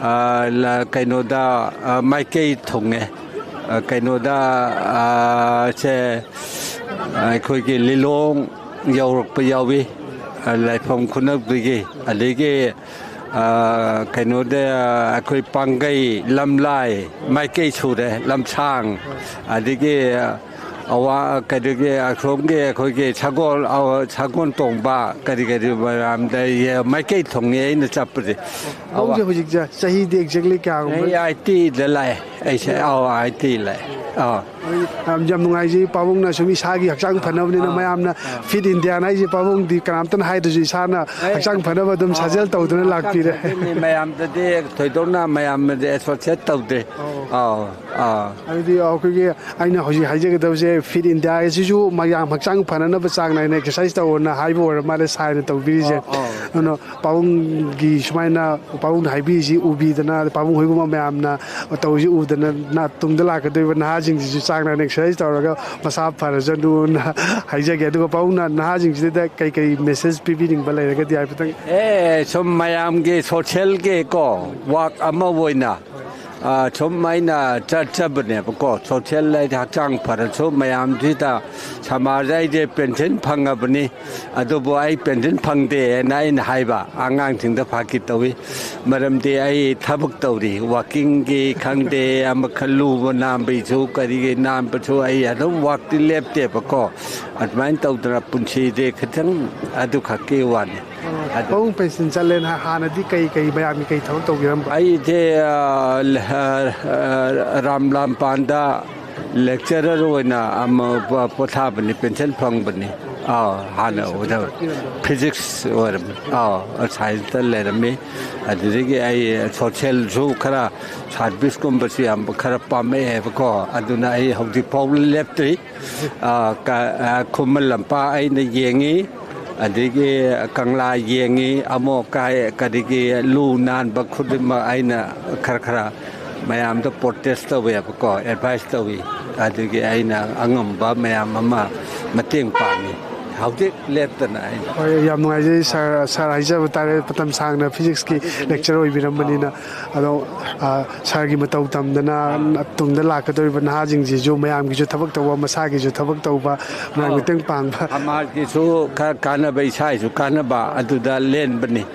ꯑꯥ, ꯂ-, ꯀꯩꯅꯣꯗ, ꯑꯥ, ꯃꯥꯏꯀꯩ ꯊꯨꯡꯉꯦ꯫ ꯑꯥ, ꯀꯩꯅꯣꯗ, ꯑꯥ, ꯁꯦ, ꯑꯩꯈꯣꯏꯒꯤ ꯂꯤꯂꯣꯡ ꯌꯧꯔꯛꯄ ꯌꯥꯎꯏ, ꯑꯥ, ꯂꯥꯏꯐꯝ ꯈꯨꯅꯧꯗꯒꯤ꯫ ꯑꯗꯒꯤ, ꯑꯥ, ꯀꯩꯅꯣꯗ, ꯑꯩꯈꯣꯏ ꯄꯥꯡꯒꯩ, ꯂꯝꯂꯥꯏ ꯃꯥꯏꯀꯩ ꯁꯨꯔꯦ, ꯂꯝꯁꯥꯡ, ꯑꯗꯒꯤ, ꯑꯋꯥ-, ꯀꯩꯅꯣꯒꯤ, ꯑꯁꯣꯝꯒꯤ ꯑꯩꯈꯣꯏꯒꯤ ꯁꯒꯣꯜ, ꯑ, ꯁꯒꯣꯜ ꯇꯣꯡꯕ ꯀꯔꯤ ꯀꯔꯤ ꯃꯌꯥꯝꯗ ꯌꯦ-, ꯃꯥꯏꯀꯩ ꯊꯣꯡꯉꯦ ꯑꯩꯅ ꯆꯠꯄꯁꯦ꯫ ꯑꯋꯥ-, ꯄꯥꯕꯨꯡꯁꯦ ꯍꯧꯖꯤꯛꯁꯦ ꯆꯍꯤꯗꯤ ꯑꯦꯛꯖꯦꯛꯂꯤ ꯀꯌꯥꯒꯨꯝꯕ? ꯑꯩ ꯑꯥꯏꯇꯤꯗ ꯂꯥꯛꯑꯦ ꯑꯩꯁꯦ꯫ ꯑꯥ, ꯑꯥꯏꯇꯤ ꯂꯥꯛꯑꯦ꯫ ꯑꯥ꯫ ꯌꯥꯝ, ꯌꯥꯝ ꯅꯨꯡꯉꯥꯏꯖꯩ ꯄꯥꯕꯨꯡꯅ ꯁꯨꯝ ꯏꯁꯥꯒꯤ ꯍꯛꯆꯥꯡ ꯐꯅꯕꯅꯤꯅ, ꯑꯥ, ꯃꯌꯥꯝꯅ ꯑꯥ꯫ ꯐꯤꯠ ꯏꯟꯗꯤꯌꯥꯅ ꯍꯥꯏꯁꯦ ꯄꯥꯕꯨꯡꯗꯤ ꯀꯅꯥꯝꯇꯅ ꯍꯥꯏꯗ꯭ꯔꯁꯨ ꯏꯁꯥꯅ ꯑꯩ ꯍꯛꯆꯥꯡ ꯐꯅꯕ ꯑꯗꯨꯝ ꯑꯥ, ꯁꯥꯖꯦꯜ ꯇꯧꯗꯨꯅ ꯍꯛꯆꯥꯡ ꯂꯥꯛꯄꯤꯔꯦ꯫ ꯐꯗꯣꯏꯅꯤ꯫ ꯃꯌꯥꯝꯗꯗꯤ ꯊꯣꯏꯗꯣꯛꯅ ꯃꯌꯥꯝꯅꯗꯤ ꯑꯦꯁꯣꯁꯤꯌꯦꯠ ꯇꯧꯗꯦ꯫ ꯑꯣ꯫ ꯑꯥꯎ, ꯑꯥ꯫ ꯑꯗꯨꯗꯤ ꯑꯩꯈꯣꯏꯒꯤ, ꯑꯩꯅ ꯍꯧꯖꯤꯛ ꯍꯥꯏꯖꯒꯗꯕꯁꯦ, ꯐꯤꯠ ꯏꯟꯗꯤꯌꯥ ꯑꯁꯤꯁꯨ ꯃꯌꯥꯝ ꯍꯛꯆꯥꯡ ꯐꯅꯅꯕ ꯆꯥꯡ ꯅꯥꯏꯅ ꯑꯦꯛꯁꯔꯁꯥꯏꯁ ꯇꯧꯑꯣꯅ ꯍꯥꯏꯕ ꯑꯣꯏꯔ ꯃꯥꯜꯂꯦ ꯁꯥꯏꯅ ꯇꯧꯕꯤꯔꯤꯁꯦ꯫ ꯑꯣ, ꯑꯣ꯫ ꯑꯗꯨꯅ ꯄꯥꯕꯨꯡꯒꯤ ꯁꯨꯃꯥꯏꯅ ꯄꯥꯕꯨꯡꯅ ꯍꯥꯏꯕꯤꯔꯤꯁꯤ ꯎꯕꯤꯗꯅ, ꯄꯥꯕꯨꯡ ꯍꯣꯏꯒꯨꯝꯕ ꯃꯌꯥꯝꯅ ꯇꯧꯔꯤꯁꯤ ꯎꯗꯅ ꯅ-, ꯇꯨꯡꯗ ꯂꯥꯛꯀꯗꯧꯔꯤꯕ ꯅꯍꯥꯁꯤꯡꯁꯤꯁꯨ ꯆꯥꯡ ꯅꯥꯏꯅ ꯑꯦꯛꯁꯔꯁꯥꯏꯁ ꯇꯧꯔꯒ ꯃꯁꯥ ꯐꯔꯖꯅꯨꯅ ꯍꯥꯏꯖꯒꯦ꯫ ꯑꯗꯨꯒ ꯄꯥꯕꯨꯡꯅ ꯅꯍꯥꯁꯤꯡꯁꯤꯗ ꯀꯩ ꯀꯩ ꯃꯦꯁꯦꯖ ꯄꯤꯕꯤꯅꯤꯡꯕ ꯂꯩꯔꯒꯗꯤ ꯍꯥꯏꯐꯦꯠꯇꯪ꯫ ꯑꯦ, ꯁꯨꯝ ꯃꯌꯥꯝꯒꯤ ꯁꯣꯁꯦꯜꯒꯤ ꯀꯣ, ꯋꯥꯛ ꯑꯃ ꯑꯣꯏꯅ ꯑ, ꯁꯨꯝ ꯑꯩꯅ ꯆꯠꯆꯕꯅꯦꯕꯀꯣ, ꯁꯣꯁꯦꯜ ꯍꯥꯏꯗꯤ ꯍꯛꯆꯥꯡ ꯐꯔꯁꯨ ꯃꯌꯥꯝꯁꯤꯗ ꯁꯃꯥꯖ ꯍꯥꯏꯁꯦ ꯄꯦꯟꯁꯤꯟ ꯐꯪꯉꯕꯅꯤ, ꯑꯗꯨꯕꯨ ꯑꯩ ꯄꯦꯟꯁꯤꯟ ꯐꯪꯗꯦꯅ ꯑꯩꯅ ꯍꯥꯏꯕ ꯑꯉꯥꯡꯁꯤꯡꯗ ꯐꯥꯀꯤ ꯇꯧꯏ꯫ ꯃꯔꯝꯗꯤ ꯑꯩ ꯊꯕꯛ ꯇꯧꯔꯤ, ꯋꯥꯀꯤꯡꯒꯤ ꯈꯪꯗꯦ, ꯑꯃꯈꯛ ꯂꯨꯕ ꯅꯥꯟꯕꯒꯤꯁꯨ, ꯀꯔꯤꯒꯤ ꯅꯥꯟꯕꯁꯨ ꯑꯩ ꯑꯗꯨꯝ ꯋꯥꯛꯇꯤ ꯂꯦꯞꯇꯦꯕꯀꯣ꯫ ꯑꯗꯨꯃꯥꯏꯅ ꯇꯧꯗꯅ ꯄꯨꯟꯁꯤꯁꯦ ꯈꯤꯇꯪ ꯑꯗꯨꯈꯛꯀꯤ ꯋꯥꯅꯤ꯫ ꯑꯗꯨ ꯃꯕꯨꯡ ꯄꯦꯟꯁꯤꯟ ꯆꯠꯂꯦꯅ ꯍꯥꯟꯅꯗꯤ ꯀꯩ ꯀꯩ ꯃꯌꯥꯝꯒꯤ ꯀꯩ ꯊꯕꯛ ꯇꯧꯕꯤꯔꯝꯕ? ꯑꯩꯁꯦ, ꯑ, ꯂ-, ꯑ, ꯑ, ꯔꯥꯝ ꯂꯥꯝꯄꯥꯟꯗ ꯂꯦꯛꯆꯔꯔ ꯑꯣꯏꯅ ꯑꯃ ꯄꯣ-, ꯄꯣꯊꯥꯕꯅꯤ, ꯄꯦꯟꯁꯟ ꯐꯪꯕꯅꯤ꯫ ꯑꯥ, ꯍꯥꯟꯅ ꯑꯣꯖꯥ ꯐꯤꯖꯤꯛꯁ ꯑꯣꯏꯔꯝꯃꯤ꯫ ꯑꯥ, ꯁꯥꯏꯟꯁꯇ ꯂꯩꯔꯝꯃꯤ꯫ ꯑꯗꯨꯗꯒꯤ ꯑꯩ ꯁꯣꯁꯦꯜꯁꯨ ꯈꯔ, ꯁꯥꯔꯚꯤꯁꯀꯨꯝꯕꯁꯨ ꯌꯥꯝ ꯈꯔ ꯄꯥꯝꯃꯛꯑꯦꯕꯀꯣ꯫ ꯑꯗꯨꯅ ꯑꯩ ꯍꯧꯖꯤꯛ ꯐꯥꯎꯕ ꯂꯦꯞꯇ꯭ꯔꯤ꯫ ꯑ, ꯀ-, ꯑ, ꯈꯨꯃꯟ ꯂꯝꯄꯥꯛ ꯑꯩꯅ ꯌꯦꯡꯉꯤ, ꯑꯗꯒꯤ ꯀꯪꯂꯥ ꯌꯦꯡꯉꯤ, ꯑꯃꯣꯠ ꯑꯀꯥꯏ ꯀꯔꯤꯒꯤ ꯂꯨ ꯅꯥꯟꯕ ꯈꯨꯗꯤꯡꯃꯛ ꯑꯩꯅ ꯈꯔ ꯈꯔ ꯃꯌꯥꯝꯗ ꯄ꯭ꯔꯣꯇꯦꯁ ꯇꯧꯋꯦꯕꯀꯣ, ꯑꯦꯗꯚꯥꯏꯁ ꯇꯧꯋꯤ꯫ ꯑꯗꯨꯒꯤ ꯑꯩꯅ ꯑꯉꯝꯕ ꯃꯌꯥꯝ ꯑꯃ ꯃꯇꯦꯡ ꯄꯥꯡꯉꯤ꯫ ꯍꯧꯖꯤꯛ ꯂꯦꯞꯇꯅ ꯑꯩꯅ ꯍꯣꯏ, ꯌꯥꯝ ꯅꯨꯡꯉꯥꯏꯖꯩ ꯁꯥꯔ꯫ ꯁꯥꯔ ꯍꯥꯏꯖꯕ ꯇꯥꯔꯦ, ꯃꯇꯝ ꯁꯥꯡꯅ ꯐꯤꯖꯤꯛꯁꯀꯤ ꯂꯦꯛꯆꯔ ꯑꯣꯏꯕꯤꯔꯝꯕꯅꯤꯅ꯫ ꯑꯗꯣ, ꯑ, ꯁꯥꯔꯒꯤ ꯃꯇꯧ ꯇꯝꯗꯅ, ꯑꯥ꯫ ꯇꯨꯡꯗ ꯂꯥꯛꯀꯗꯧꯔꯤꯕ ꯅꯍꯥꯁꯤꯡꯁꯤꯁꯨ ꯃꯌꯥꯝꯒꯤꯁꯨ ꯊꯕꯛ ꯇꯧꯕ, ꯃꯁꯥꯒꯤꯁꯨ ꯊꯕꯛ ꯇꯧꯕ, ꯃꯌꯥꯝ ꯑꯥꯎ꯫ ꯃꯇꯦꯡ ꯄꯥꯡꯕ꯫ ꯁꯃꯥꯖꯀꯤꯁꯨ ꯈꯔ ꯀꯥꯟꯅꯕ, ꯏꯁꯥꯒꯤꯁꯨ ꯀꯥꯟꯅꯕ ꯑꯗꯨꯗ ꯂꯦꯟꯕꯅꯤ꯫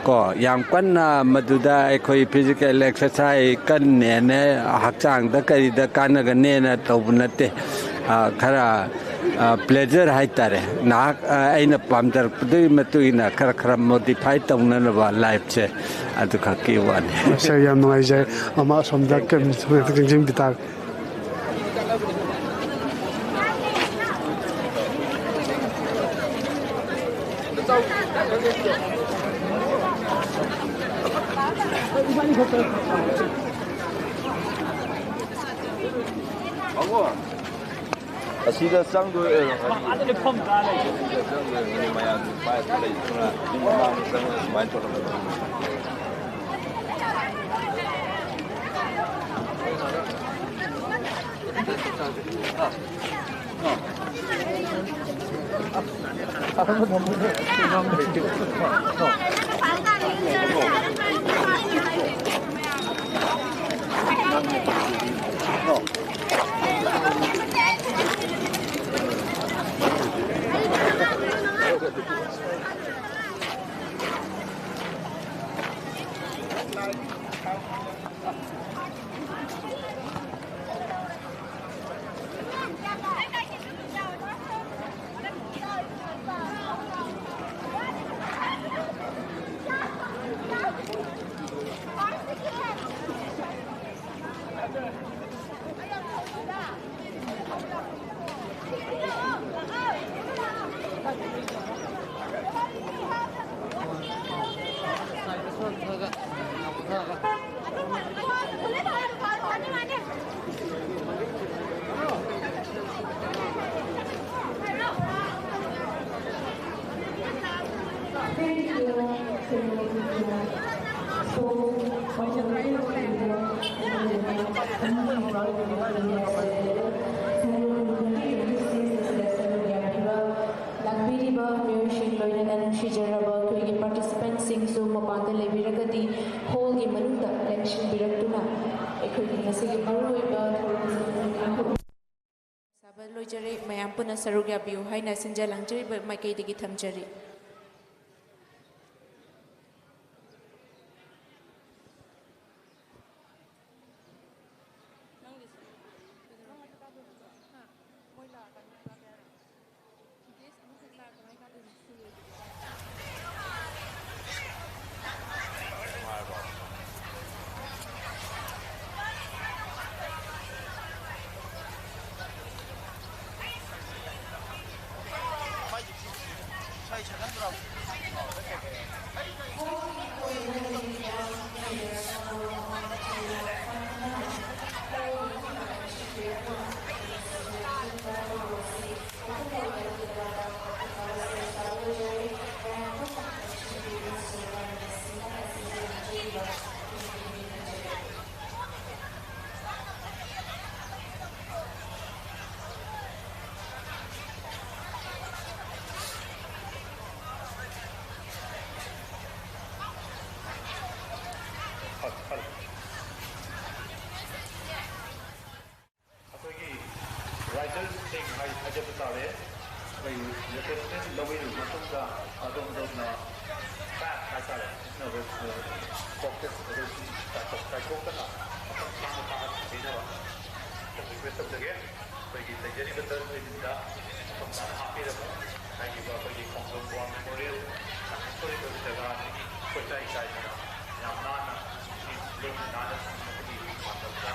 ꯀꯣ, ꯌꯥꯝ ꯀꯟꯅ ꯃꯗꯨꯗ ꯑꯩꯈꯣꯏ ꯐꯤꯖꯤꯀꯦꯜ ꯑꯦꯛꯁꯔꯁꯥꯏꯁ ꯀꯟꯅꯦꯅ ꯍꯛꯆꯥꯡꯗ ꯀꯔꯤꯗ ꯀꯥꯟꯅꯒꯅꯦꯅ ꯇꯧꯕ ꯅꯠꯇꯦ꯫ ꯑ, ꯈꯔ, ꯑ, ꯄ꯭ꯂꯦꯖꯔ ꯍꯥꯏꯇꯥꯔꯦ꯫ ꯉꯥꯏꯍꯥꯛ, ꯑ, ꯑꯩꯅ ꯄꯥꯝꯖꯔꯛꯄꯗꯨꯒꯤ ꯃꯇꯨꯡ ꯏꯟꯅ ꯈꯔ ꯈꯔ ꯃꯣꯗꯤꯐꯥꯏ ꯇꯧꯅꯅꯕ ꯂꯥꯏꯐꯁꯦ, ꯑꯗꯨꯈꯛꯀꯤ ꯋꯥꯅꯤ꯫ ꯁꯥꯔ, ꯌꯥꯝ ꯅꯨꯡꯉꯥꯏꯖꯔꯦ꯫ ꯃꯃꯥ ꯑꯁꯣꯝꯗ ꯀꯩꯝ ꯆꯪꯁꯤꯟꯕꯤ ꯇꯥꯔꯦ꯫ ꯑꯁꯤꯗ ꯆꯪꯗꯣꯏ ꯑꯣꯏꯔꯝꯒꯅꯤ꯫ ꯑꯁꯤꯗ ꯆꯪꯗꯣꯏ ꯑꯣꯏꯔꯝꯒꯅꯤ꯫ ꯃꯌꯥꯝ ꯄꯥꯏꯞ ꯂꯩꯗꯅ ꯌꯨꯝ ꯃꯃꯥꯡꯗ ꯆꯪꯉꯒ ꯁꯨꯃꯥꯏꯅ ꯇꯧꯔꯝꯒꯅꯤ꯫ ꯂꯥꯛꯄꯤꯔꯤꯕ ꯃꯤꯑꯣꯏꯁꯤꯡ, ꯂꯣꯏꯅꯅ ꯅꯨꯡꯁꯤꯖꯔꯕ ꯑꯩꯈꯣꯏꯒꯤ participantꯁꯤꯡꯁꯨ ꯃꯄꯥꯟꯗ ꯂꯩꯕꯤꯔꯒꯗꯤ hallꯒꯤ ꯃꯅꯨꯡꯗ ꯂꯦꯡꯁꯤꯟꯕꯤꯔꯛꯇꯨꯅ ꯑꯩꯈꯣꯏꯒꯤ ꯉꯁꯤꯒꯤ ꯃꯔꯨꯑꯣꯏꯕ ꯊꯧꯔꯝꯁꯤꯡ ꯁꯥꯕ ꯂꯣꯏꯖꯔꯦ꯫ ꯃꯌꯥꯝ ꯄꯨꯟꯅ ꯁꯔꯨꯛ ꯌꯥꯕꯤꯌꯨ ꯍꯥꯏꯅ ꯁꯤꯟꯖ ꯂꯥꯡꯖꯔꯤꯕ ꯃꯥꯏꯀꯩꯗꯒꯤ ꯊꯝꯖꯔꯤ꯫ ꯑꯩꯈꯣꯏꯒꯤ ridersꯁꯤꯡ ꯍꯥꯏ-, ꯍꯥꯏꯖꯕ ꯇꯥꯔꯦ꯫ ꯑꯩꯈꯣꯏ refreshment ꯂꯧꯕꯤꯔꯕ ꯃꯇꯨꯡꯗ ꯑꯗꯣꯝ ꯑꯗꯣꯝꯅ pack ꯍꯥꯏꯇꯥꯔꯦ, ꯁꯤꯖꯤꯟꯅꯕ, ꯑ, ꯀꯥꯏꯊꯣꯛ-, ꯀꯥꯏꯊꯣꯛꯇꯅ ꯃꯇꯝ ꯁꯥꯡꯅ ꯄꯥꯡꯊꯣꯛꯄꯤꯅꯕ request ꯇꯧꯖꯒꯦ꯫ ꯑꯩꯈꯣꯏꯒꯤ ꯂꯩꯖꯔꯤꯕ ꯇꯔꯨꯛ ꯂꯩꯁꯤꯗ ꯃꯐꯝ ꯆꯥꯅ ꯍꯥꯞꯄꯤꯔꯕ ꯍꯥꯏꯔꯤꯕ ꯑꯩꯈꯣꯏꯒꯤ ꯈꯣꯡꯖꯣꯝ War Memorial Historical ꯖꯒꯥ ꯑꯁꯤꯒꯤ ꯀꯣꯏꯆꯥꯏ ꯆꯥꯏꯗꯅ ꯌꯥꯝ ꯅꯥꯟꯅ ꯂꯨꯅ ꯅꯥꯟꯅ ꯊꯝꯅꯕꯒꯤ ꯄꯥꯟꯗꯝꯗ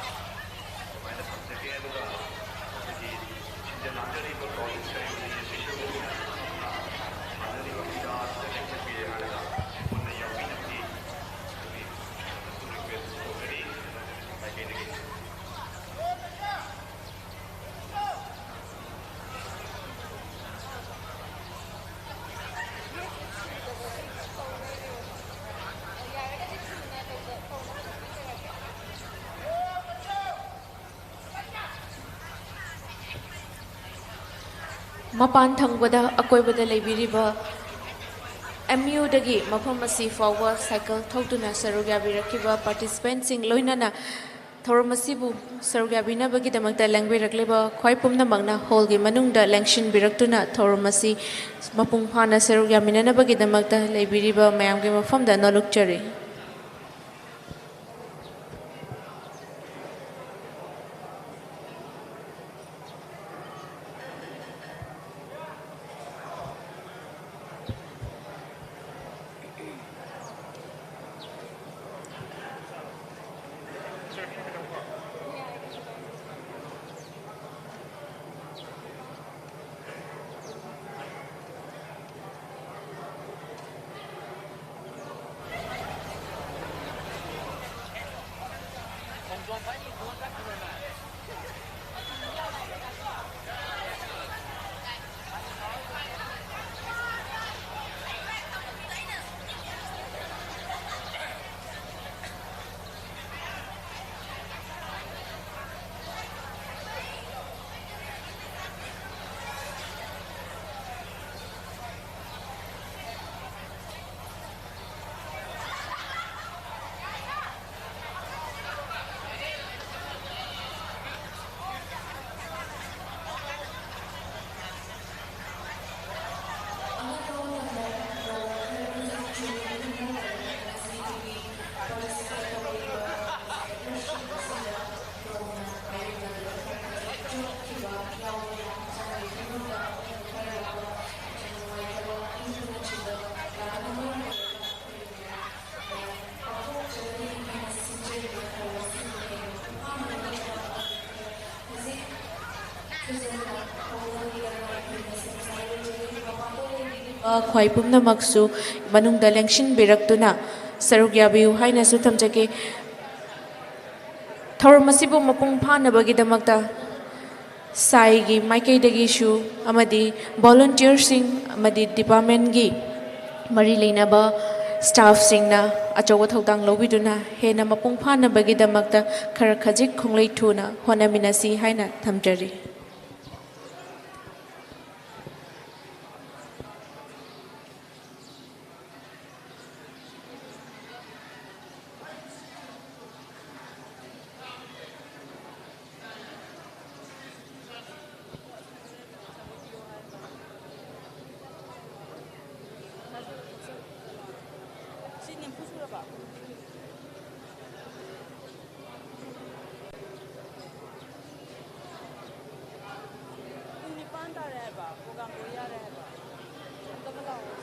ꯑꯗꯨꯃꯥꯏꯅ ꯊꯝꯖꯒꯦ꯫ ꯑꯗꯨꯒ ꯑꯩꯈꯣꯏꯒꯤ ꯁꯤꯟꯖ ꯂꯥꯡꯖꯔꯤꯕ ꯀꯥꯎꯟꯁꯤꯜ ꯀꯔꯤ ꯀꯔꯤ ꯑꯁꯤꯁꯨ ꯁꯥꯟꯅꯔꯤꯕ ꯀꯌꯥ ꯑꯁꯤꯗ ꯂꯦꯡꯖꯕꯤꯔꯦ ꯍꯥꯏꯔꯒ ꯄꯨꯟꯅ ꯌꯥꯎꯃꯤꯟꯅꯕꯒꯤ ꯑꯩꯈꯣꯏꯒꯤ request ꯇꯧꯖꯔꯤ꯫ ꯃꯥꯏꯀꯩꯗꯒꯤ꯫ ꯃꯄꯥꯟ ꯊꯪꯕꯗ ꯑꯀꯣꯏꯕꯗ ꯂꯩꯕꯤꯔꯤꯕ ꯑꯦꯝ ꯌꯨꯗꯒꯤ ꯃꯐꯝ ꯑꯁꯤ ꯐꯥꯎꯕ ꯁꯥꯏꯀꯜ ꯊꯧꯗꯨꯅ ꯁꯔꯨꯛ ꯌꯥꯕꯤꯔꯛꯈꯤꯕ participantꯁꯤꯡ, ꯂꯣꯏꯅꯅ ꯊꯧꯔꯝ ꯑꯁꯤꯕꯨ ꯁꯔꯨꯛ ꯌꯥꯕꯤꯅꯕꯒꯤꯗꯃꯛꯇ ꯂꯦꯡꯕꯤꯔꯛꯂꯤꯕ ꯈ꯭ꯋꯥꯏ ꯄꯨꯝꯅꯃꯛꯅ ꯍꯣꯜꯒꯤ ꯃꯅꯨꯡꯗ ꯂꯦꯡꯁꯤꯟꯕꯤꯔꯛꯇꯨꯅ ꯊꯧꯔꯝ ꯑꯁꯤ ꯃꯄꯨꯡ ꯐꯥꯅ ꯁꯔꯨꯛ ꯌꯥꯃꯤꯟꯅꯅꯕꯒꯤꯗꯃꯛꯇ ꯂꯩꯕꯤꯔꯤꯕ ꯃꯌꯥꯝꯒꯤ ꯃꯐꯝꯗ ꯅꯣꯂꯨꯛꯆꯔꯤ꯫ ꯈ꯭ꯋꯥꯏ ꯄꯨꯝꯅꯃꯛꯁꯨ ꯃꯅꯨꯡꯗ ꯂꯦꯡꯁꯤꯟꯕꯤꯔꯛꯇꯨꯅ ꯁꯔꯨꯛ ꯌꯥꯕꯤꯌꯨ ꯍꯥꯏꯅꯁꯨ ꯊꯝꯖꯒꯦ꯫ ꯊꯧꯔꯝ ꯑꯁꯤꯕꯨ ꯃꯄꯨꯡ ꯐꯥꯅꯕꯒꯤꯗꯃꯛꯇ ꯁꯥꯏꯒꯤ ꯃꯥꯏꯀꯩꯗꯒꯤꯁꯨ ꯑꯃꯗꯤ ꯚꯣꯂꯨꯟꯇꯤꯌꯔꯁꯤꯡ ꯑꯃꯗꯤ ꯗꯤꯄꯥꯔꯠꯃꯦꯟꯒꯤ ꯃꯔꯤ ꯂꯩꯅꯕ ꯁ꯭ꯇꯥꯐꯁꯤꯡꯅ ꯑꯆꯧꯕ ꯊꯧꯗꯥꯡ ꯂꯧꯕꯤꯗꯨꯅ ꯍꯦꯟꯅ ꯃꯄꯨꯡ ꯐꯥꯅꯕꯒꯤꯗꯃꯛꯇ ꯈꯔ ꯈꯖꯤꯛ ꯈꯣꯡꯂꯩ ꯊꯨꯅ ꯍꯣꯠꯅꯃꯤꯟꯅꯁꯤ ꯍꯥꯏꯅ ꯊꯝꯖꯔꯤ꯫ ꯄꯨꯡ ꯅꯤꯄꯥꯟ ꯇꯥꯔꯦ ꯍꯥꯏꯕ, program ꯂꯣꯏ ꯌꯥꯔꯦ ꯍꯥꯏꯕ꯫ ꯑꯝꯇꯒ ꯂꯥꯛꯑꯣ꯫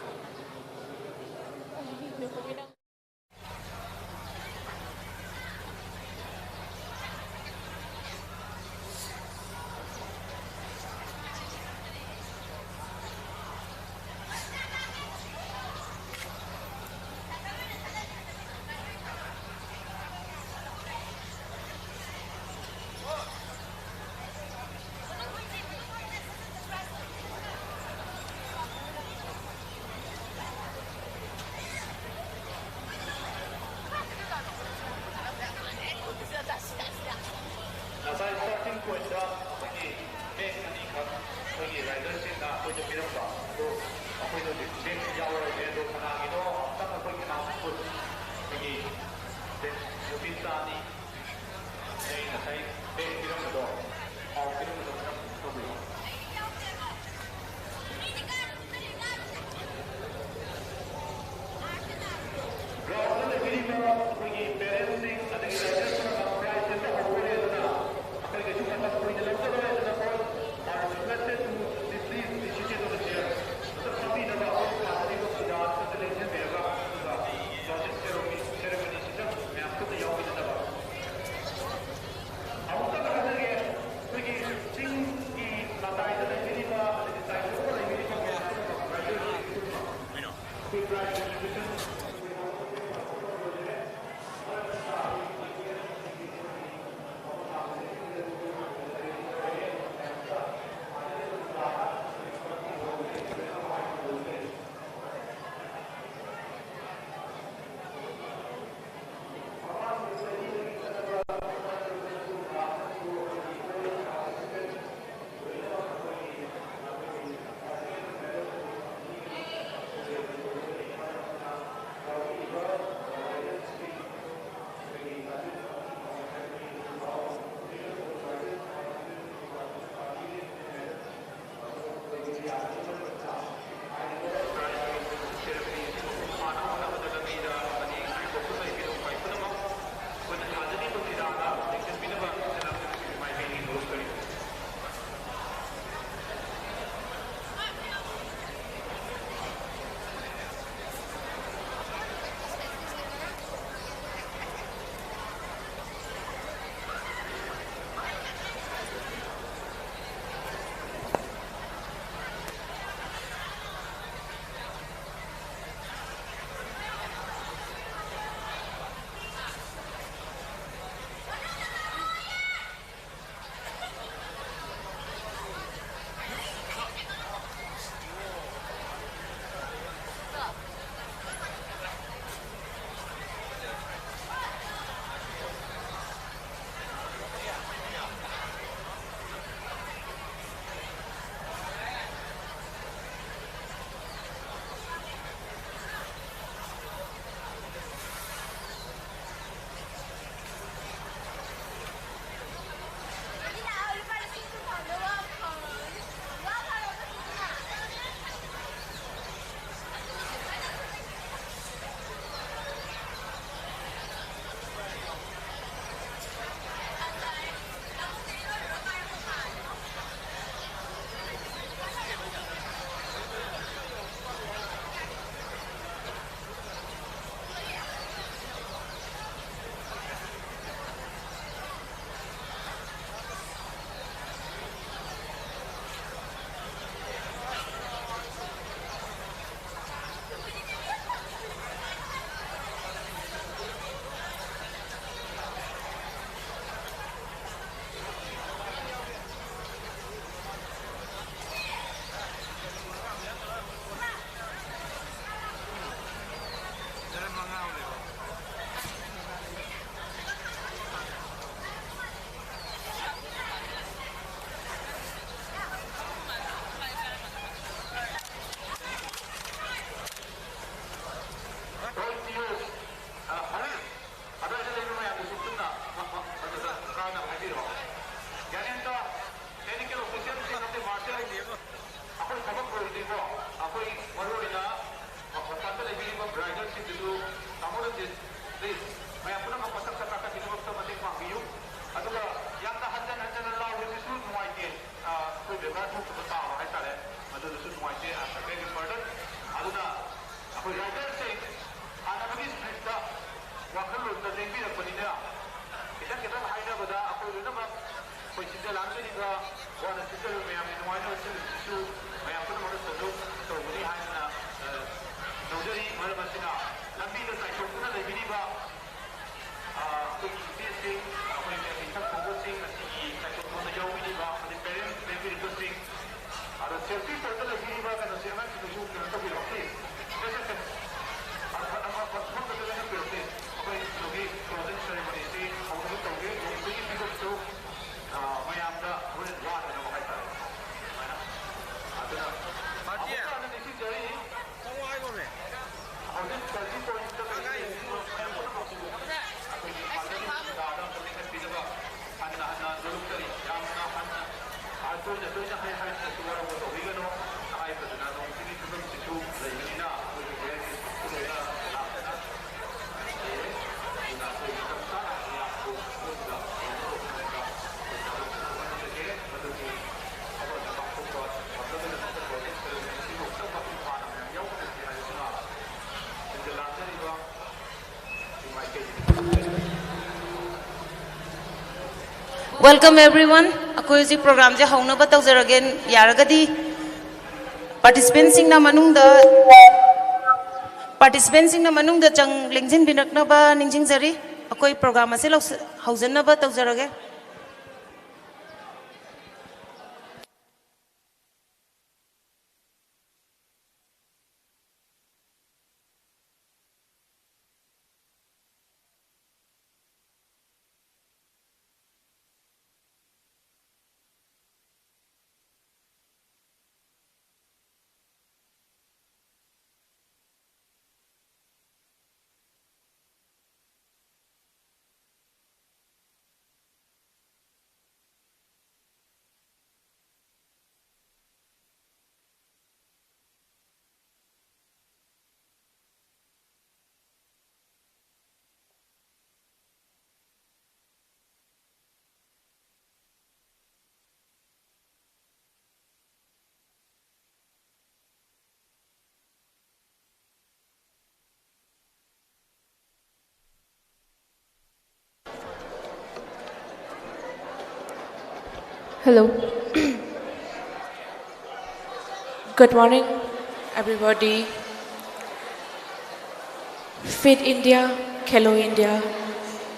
ꯑꯗꯨꯁꯨ ꯇꯥꯃꯣ ꯔꯟꯖꯤꯠ, please, ꯃꯌꯥꯝ ꯄꯨꯝꯅꯃꯛ ꯃꯊꯛꯇ ꯀꯥꯈꯠꯄꯤꯅꯕ ꯑꯝꯇ ꯃꯇꯦꯡ ꯄꯥꯡꯕꯤꯌꯨ꯫ ꯑꯗꯨꯒ ꯌꯥꯝꯅ ꯍꯟꯖꯟ ꯍꯟꯖꯟꯅ ꯂꯥꯎꯕꯁꯤꯁꯨ ꯅꯨꯡꯉꯥꯏꯇꯦ꯫ ꯑ, ꯑꯩꯈꯣꯏ ꯕꯦꯕꯥꯔ ꯊꯣꯛꯇꯕ ꯇꯥꯕ ꯍꯥꯏꯇꯥꯔꯦ, ꯃꯗꯨꯗꯁꯨ ꯅꯨꯡꯉꯥꯏꯇꯦ꯫ I beg your pardon꯫ ꯑꯗꯨꯅ ꯑꯩꯈꯣꯏ riderꯁꯤꯡ ꯁꯥꯟꯅꯕꯒꯤ spiritꯇ, ꯋꯥꯈꯜꯂꯣꯟꯗ ꯂꯦꯡꯕꯤꯔꯛꯄꯅꯤꯅ, ꯈꯤꯇꯪ ꯈꯤꯇꯪ ꯍꯥꯏꯅꯕꯗ ꯑꯩꯈꯣꯏ ꯂꯣꯏꯅꯃꯛ ꯑꯩꯈꯣꯏ ꯁꯤꯟꯖ ꯂꯥꯡꯖꯔꯤꯕ, ꯋꯥꯅ ꯁꯤꯟꯖꯔꯤꯕ ꯃꯌꯥꯝꯒꯤ ꯅꯨꯡꯉꯥꯏꯅꯕ ꯁꯤꯜꯂꯤꯕꯁꯤꯁꯨ ꯃꯌꯥꯝ ꯄꯨꯝꯅꯃꯛꯅ ꯁꯦꯜꯌꯨꯠ ꯇꯧꯒꯅꯤ ꯍꯥꯏꯗꯅ, ꯑ, ꯂꯧꯖꯔꯤ꯫ ꯃꯔꯝ ꯑꯁꯤꯅ ꯂꯝꯕꯤꯗ ꯆꯥꯏꯊꯣꯛꯇꯨꯅ ꯂꯩꯕꯤꯔꯤꯕ, ꯑ, ꯑꯩꯈꯣꯏꯒꯤ ꯏꯆꯦꯁꯤꯡ, ꯑꯩꯈꯣꯏꯒꯤ ꯏꯊꯛ ꯊꯣꯡꯕꯁꯤꯡ, ꯑꯁꯤꯒꯤ ꯆꯥꯏꯊꯣꯛꯐꯝꯗ ꯌꯥꯎꯕꯤꯔꯤꯕ, ꯑꯃꯗꯤ parents ꯂꯩꯕꯤꯔꯤꯕꯁꯤꯡ, ꯑꯗꯣ safety point ꯂꯩꯕꯤꯔꯤꯕ ꯀꯩꯅꯣꯁꯦ, ꯑꯉꯥꯡꯁꯤꯡꯗꯁꯨ ꯀꯩꯅꯣ ꯇꯧꯕꯤꯔꯣ, please꯫ ꯁꯦ, ꯁꯦ, ꯁꯦ꯫ ꯑ, ꯑ, ꯑ, ꯑ, ꯁꯣꯝꯗꯁꯨ ꯂꯣꯏꯅ ꯄꯤꯔꯣ, please꯫ ꯑꯩꯈꯣꯏ ꯁꯤꯗꯒꯤ closing ceremonyꯁꯤ ꯍꯧꯅꯕ ꯇꯧꯒꯦ꯫ ꯅꯣꯡꯃꯗꯒꯤ ꯄꯤꯔꯛꯁꯨ, ꯑ, ꯃꯌꯥꯝꯗ ꯍꯣꯔꯦꯟ ꯋꯥꯗꯅꯕ ꯍꯥꯏꯇꯥꯔꯦ꯫ ꯑꯗꯨꯃꯥꯏꯅ꯫ ꯑꯗꯨꯅ ꯄꯥꯔꯇꯤ꯫ ꯑꯃꯨꯛꯀ ꯍꯟꯅ ꯅꯤꯡꯁꯤꯡꯖꯔꯤ꯫ ꯆꯪꯉꯣ ꯍꯥꯏꯈꯣꯅꯦ꯫ ꯍꯧꯖꯤꯛ ꯇ꯭ꯋꯦꯟꯇꯤ ꯄꯣꯏꯟꯠꯇ ꯂꯩꯔꯤꯕ ꯃꯌꯥꯝ ꯄꯨꯝꯅꯃꯛꯄꯨ ꯑꯩꯈꯣꯏꯒꯤ ꯐꯥꯗꯔ ꯃꯨꯟꯗꯥꯗ ꯑꯃꯨꯛꯇ ꯂꯦꯡꯍꯟꯕꯤꯅꯕ ꯍꯟꯅ ꯍꯟꯅ ꯅꯣꯂꯨꯛꯆꯔꯤ꯫ ꯌꯥꯝꯅ ꯍꯟꯅ, ꯑ, ꯇꯣꯏꯅ ꯇꯣꯏꯅ ꯍꯥꯏ ꯍꯥꯏꯗꯨꯅꯁꯨ ꯋꯥꯔꯧꯕ ꯇꯧꯕꯤꯒꯅꯨ꯫ ꯍꯥꯏꯕꯗꯨꯅ ꯅꯣꯡ ꯆꯤꯡꯒꯤ ꯐꯤꯕꯝꯁꯤꯁꯨ ꯂꯩꯕꯅꯤꯅ ꯑꯩꯈꯣꯏꯒꯤ ꯂꯣꯏꯅ ꯂꯥꯛꯇꯅ ꯂꯩꯔꯦ꯫ ꯑꯗꯨꯅ ꯑꯩꯈꯣꯏ ꯃꯇꯝ ꯆꯥꯅ ꯃꯌꯥꯝꯕꯨ ꯄꯨꯟꯅ ꯇꯧꯅꯕ ꯍꯣꯠꯅꯕꯗ ꯑꯩꯈꯣꯏ ꯊꯕꯛ ꯇꯧꯅꯕ ꯍꯣꯠꯅꯖꯒꯦ꯫ ꯃꯗꯨꯒꯤ ꯊꯕꯛ ꯑꯗꯨ ꯄꯥꯡꯊꯣꯛꯄ ꯉꯝꯅꯕꯒꯤꯗꯃꯛꯇ ꯄ꯭ꯔꯣꯖꯦꯛ ꯁꯦꯂꯦꯕ꯭ꯔꯦꯁꯟ ꯑꯁꯤꯕꯨ ꯑꯃꯨꯛꯇꯪ ꯃꯄꯨꯡ ꯐꯥꯅ ꯃꯌꯥꯝ ꯌꯥꯎꯃꯤꯟꯅꯁꯤ ꯍꯥꯏꯕꯁꯤꯃ ꯁꯤꯟꯖ ꯂꯥꯡꯖꯔꯤꯕ ꯏꯃꯥ ꯏꯕꯦꯟꯁꯤꯡ꯫ Welcome everyone. ꯑꯩꯈꯣꯏ ꯍꯧꯖꯤꯛ programꯁꯦ ꯍꯧꯅꯕ ꯇꯧꯖꯔꯒꯦ꯫ ꯌꯥꯔꯒꯗꯤ participantꯁꯤꯡꯅ ꯃꯅꯨꯡꯗ, participantꯁꯤꯡꯅ ꯃꯅꯨꯡꯗ ꯆꯪ ꯂꯦꯡꯁꯤꯟꯕꯤꯔꯛꯅꯕ ꯅꯤꯡꯁꯤꯡꯖꯔꯤ꯫ ꯑꯩꯈꯣꯏ program ꯑꯁꯤ ꯂꯧꯁ-, ꯍꯧꯖꯟꯅꯕ ꯇꯧꯖꯔꯒꯦ꯫ Hello. Good morning, everybody. Fit India, Khelo India,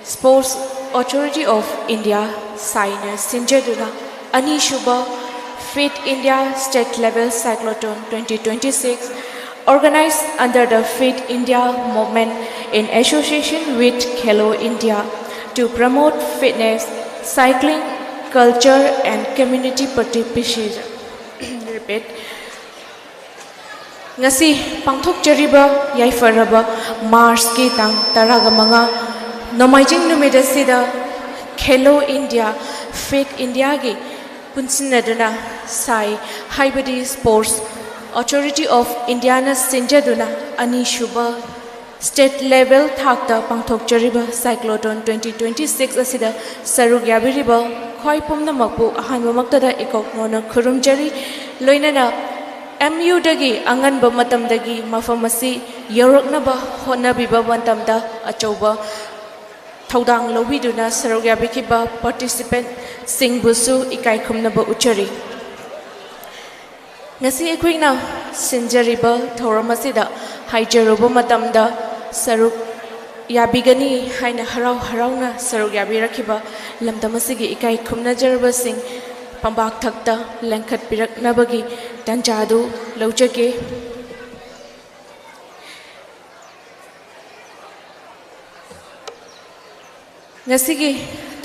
Sports Authority of India ꯁꯥꯏꯅ ꯁꯤꯟꯖꯗꯨꯅ ꯑꯅꯤꯁꯨꯕ Fit India State Level Cyclothlon twenty twenty-six, organized under the Fit India Movement in association with Khelo India, to promote fitness, cycling, culture and community participation. Repeat. ꯉꯁꯤ ꯄꯥꯡꯊꯣꯛꯆꯔꯤꯕ ꯌꯥꯏꯐꯔꯕ ꯃꯥꯔꯆꯀꯤ ꯇꯥꯡ ꯇꯔꯥꯒ ꯃꯉꯥ ꯅꯣꯡꯃꯥꯏꯖꯤꯡ ꯅꯨꯃꯤꯠ ꯑꯁꯤꯗ Khelo India, Fit Indiaꯒꯤ ꯄꯨꯟꯁꯤꯟꯅꯗꯨꯅ ꯁꯥꯏ, ꯍꯥꯏꯕꯗꯤ Sports Authority of Indiaꯅ ꯁꯤꯟꯖꯗꯨꯅ ꯑꯅꯤꯁꯨꯕ State Level ꯊꯥꯛꯇ ꯄꯥꯡꯊꯣꯛꯆꯔꯤꯕ Cyclothlon twenty twenty-six ꯑꯁꯤꯗ ꯁꯔꯨꯛ ꯌꯥꯕꯤꯔꯤꯕ ꯈ꯭ꯋꯥꯏ ꯄꯨꯝꯅꯃꯛꯄꯨ ꯑꯍꯥꯟꯕꯃꯛꯇꯗ ꯏꯀꯣꯛ ꯅꯧꯅ ꯈꯨꯔꯨꯝꯖꯔꯤ꯫ ꯂꯣꯏꯅꯅ M Uꯗꯒꯤ ꯑꯉꯟꯕ ꯃꯇꯝꯗꯒꯤ ꯃꯐꯝ ꯑꯁꯤ ꯌꯧꯔꯛꯅꯕ ꯍꯣꯠꯅꯕꯤꯕ ꯃꯇꯝꯗ ꯑꯆꯧꯕ ꯊꯧꯗꯥꯡ ꯂꯧꯕꯤꯗꯨꯅ ꯁꯔꯨꯛ ꯌꯥꯕꯤꯈꯤꯕ participantꯁꯤꯡꯕꯨꯁꯨ ꯏꯀꯥꯏ ꯈꯨꯝꯅꯕ ꯎꯠꯆꯔꯤ꯫ ꯉꯁꯤ ꯑꯩꯈꯣꯏꯅ ꯁꯤꯟꯖꯔꯤꯕ ꯊꯧꯔꯝ ꯑꯁꯤꯗ ꯍꯥꯏꯖꯔꯨꯕ ꯃꯇꯝꯗ ꯁꯔꯨꯛ ꯌꯥꯕꯤꯒꯅꯤ ꯍꯥꯏꯅ ꯍꯔꯥꯎ ꯍꯔꯥꯎꯅ ꯁꯔꯨꯛ ꯌꯥꯕꯤꯔꯛꯈꯤꯕ ꯂꯝꯗꯝ ꯑꯁꯤꯒꯤ ꯏꯀꯥꯏ ꯈꯨꯝꯅꯖꯔꯕꯁꯤꯡ ꯐꯝꯕꯥꯛ ꯊꯛꯇ ꯂꯦꯡꯈꯠꯄꯤꯔꯛꯅꯕꯒꯤ ꯇꯥꯟꯖꯥꯗꯨ ꯂꯧꯖꯒꯦ꯫ ꯉꯁꯤꯒꯤ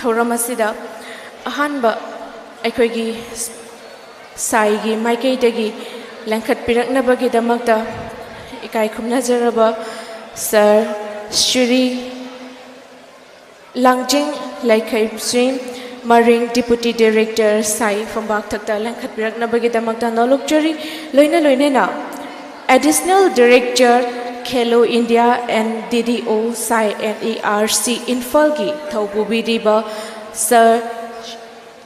ꯊꯧꯔꯝ ꯑꯁꯤꯗ ꯑꯍꯥꯟꯕ ꯑꯩꯈꯣꯏꯒꯤ ꯁꯥꯏꯒꯤ ꯃꯥꯏꯀꯩꯗꯒꯤ ꯂꯦꯡꯈꯠꯄꯤꯔꯛꯅꯕꯒꯤꯗꯃꯛꯇ ꯏꯀꯥꯏ ꯈꯨꯝꯅꯖꯔꯕ Sir ꯁ꯭ꯔꯤ ꯂꯥꯡꯖꯤꯡ ꯂꯩꯈꯩꯁ꯭ꯔꯤ ꯃꯔꯤꯡ, Deputy Director ꯁꯥꯏ ꯐꯝꯕꯥꯛ ꯊꯛꯇ ꯂꯦꯡꯈꯠꯄꯤꯔꯛꯅꯕꯒꯤꯗꯃꯛꯇ ꯅꯣꯂꯨꯛꯆꯔꯤ꯫ ꯂꯣꯏꯅ ꯂꯣꯏꯅꯅ Additional Director Khelo India and D D O ꯁꯥꯏ N E R C ꯏꯝꯐꯥꯜꯒꯤ ꯊꯧ ꯄꯨꯕꯤꯔꯤꯕ Sir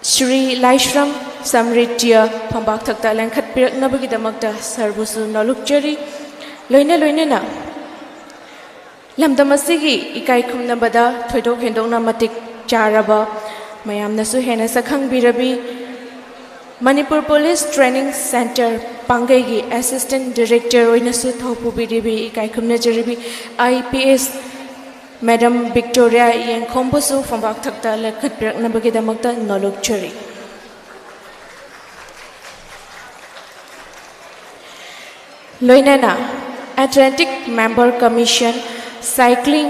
ꯁ꯭ꯔꯤ ꯂꯥꯏꯁ꯭ꯔꯝ ꯁꯝꯔꯤꯇ꯭ꯌ ꯐꯝꯕꯥꯛ ꯊꯛꯇ ꯂꯦꯡꯈꯠꯄꯤꯔꯛꯅꯕꯒꯤꯗꯃꯛꯇ ꯁꯥꯔꯕꯨꯁꯨ ꯅꯣꯂꯨꯛꯆꯔꯤ꯫ ꯂꯣꯏꯅ ꯂꯣꯏꯅꯅ ꯂꯝꯗꯝ ꯑꯁꯤꯒꯤ ꯏꯀꯥꯏ ꯈꯨꯝꯅꯕꯗ ꯊꯣꯏꯗꯣꯛ ꯍꯦꯟꯗꯣꯛꯅ ꯃꯇꯤꯛ ꯆꯥꯔꯕ, ꯃꯌꯥꯝꯅꯁꯨ ꯍꯦꯟꯅ ꯁꯛꯈꯪꯕꯤꯔꯕꯤ ꯃꯅꯤꯄꯨꯔ ꯄꯨꯂꯤꯁ ꯇ꯭ꯔꯦꯅꯤꯡ ꯁꯦꯟꯇꯔ ꯄꯥꯡꯒꯩꯒꯤ ꯑꯦꯁꯤꯁꯇꯦꯟ ꯗꯤꯔꯦꯛꯇꯔ ꯑꯣꯏꯅꯁꯨ ꯊꯧꯄꯨꯕꯤꯔꯤꯕꯤ ꯏꯀꯥꯏ ꯈꯨꯝꯅꯖꯔꯤꯕꯤ ꯑꯥꯏ ꯄꯤ ꯑꯦꯁ ꯃꯦꯗꯥꯝ ꯚꯤꯛꯇꯣꯔꯤꯌꯥ ꯌꯦꯡꯈꯣꯝꯕꯨꯁꯨ ꯐꯝꯕꯥꯛ ꯊꯛꯇ ꯂꯦꯡꯈꯠꯄꯤꯔꯛꯅꯕꯒꯤꯗꯃꯛꯇ ꯅꯣꯂꯨꯛꯆꯔꯤ꯫ ꯂꯣꯏꯅꯅ Atlantic Member Commission, Cycling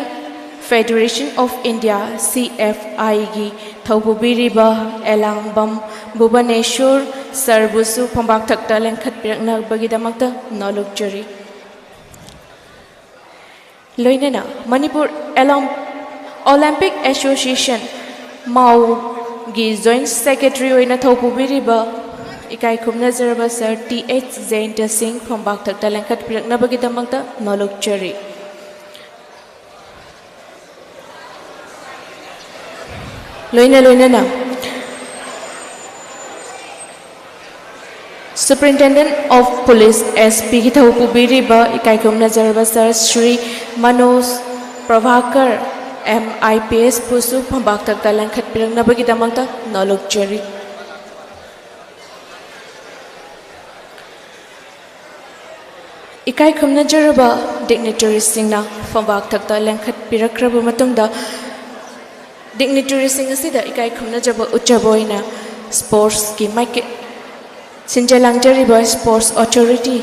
Federation of India, C F I ꯒꯤ ꯊꯧꯄꯨꯕꯤꯔꯤꯕ ꯑꯦꯂꯥꯡꯕꯝ ꯚꯨꯕꯅꯦꯁꯣꯔ ꯁꯔꯕꯨꯁꯨ ꯐꯝꯕꯥꯛ ꯊꯛꯇ ꯂꯦꯡꯈꯠꯄꯤꯔꯛꯅꯕꯒꯤꯗꯃꯛꯇ ꯅꯣꯂꯨꯛꯆꯔꯤ꯫ ꯂꯣꯏꯅꯅ ꯃꯅꯤꯄꯨꯔ ꯑꯦꯂꯣꯝ-, ꯑꯣꯂꯦꯝꯄꯤꯛ ꯑꯦꯁꯣꯁꯤꯌꯦꯁꯟ, ꯃꯥꯎꯒꯤ ꯖꯣꯏꯟ ꯁꯦꯀ꯭ꯔꯦꯇꯔꯤ ꯑꯣꯏꯅ ꯊꯧꯄꯨꯕꯤꯔꯤꯕ ꯏꯀꯥꯏ ꯈꯨꯝꯅꯖꯔꯕ ꯁꯥꯔ ꯇꯤ ꯑꯩꯆ ꯖꯌꯟꯇ ꯁꯤꯡ ꯐꯝꯕꯥꯛ ꯊꯛꯇ ꯂꯦꯡꯈꯠꯄꯤꯔꯛꯅꯕꯒꯤꯗꯃꯛꯇ ꯅꯣꯂꯨꯛꯆꯔꯤ꯫ ꯂꯣꯏꯅ ꯂꯣꯏꯅꯅ Superintendent of Police, S P ꯒꯤ ꯊꯧ ꯄꯨꯕꯤꯔꯤꯕ ꯏꯀꯥꯏ ꯈꯨꯝꯅꯖꯔꯕ ꯁꯥꯔ Shri Manoj Prabhakar, M I P S ꯄꯨꯁꯨ ꯐꯝꯕꯥꯛ ꯊꯛꯇ ꯂꯦꯡꯈꯠꯄꯤꯔꯛꯅꯕꯒꯤꯗꯃꯛꯇ ꯅꯣꯂꯨꯛꯆꯔꯤ꯫ ꯏꯀꯥꯏ ꯈꯨꯝꯅꯖꯔꯕ ꯗꯤꯒꯅꯤꯇꯔꯤꯁꯤꯡꯅ ꯐꯝꯕꯥꯛ ꯊꯛꯇ ꯂꯦꯡꯈꯠꯄꯤꯔꯛꯈ꯭ꯔꯕ ꯃꯇꯨꯡꯗ, ꯗꯤꯒꯅꯤꯇꯔꯤꯁꯤꯡ ꯑꯁꯤꯗ ꯏꯀꯥꯏ ꯈꯨꯝꯅꯖꯕ ꯎꯠꯆꯕ ꯑꯣꯏꯅ ꯁ꯭ꯄꯣꯔꯠꯁꯀꯤ ꯃꯥꯏꯀꯩ, ꯁꯤꯟꯖ ꯂꯥꯡꯖꯔꯤꯕ Sports Authority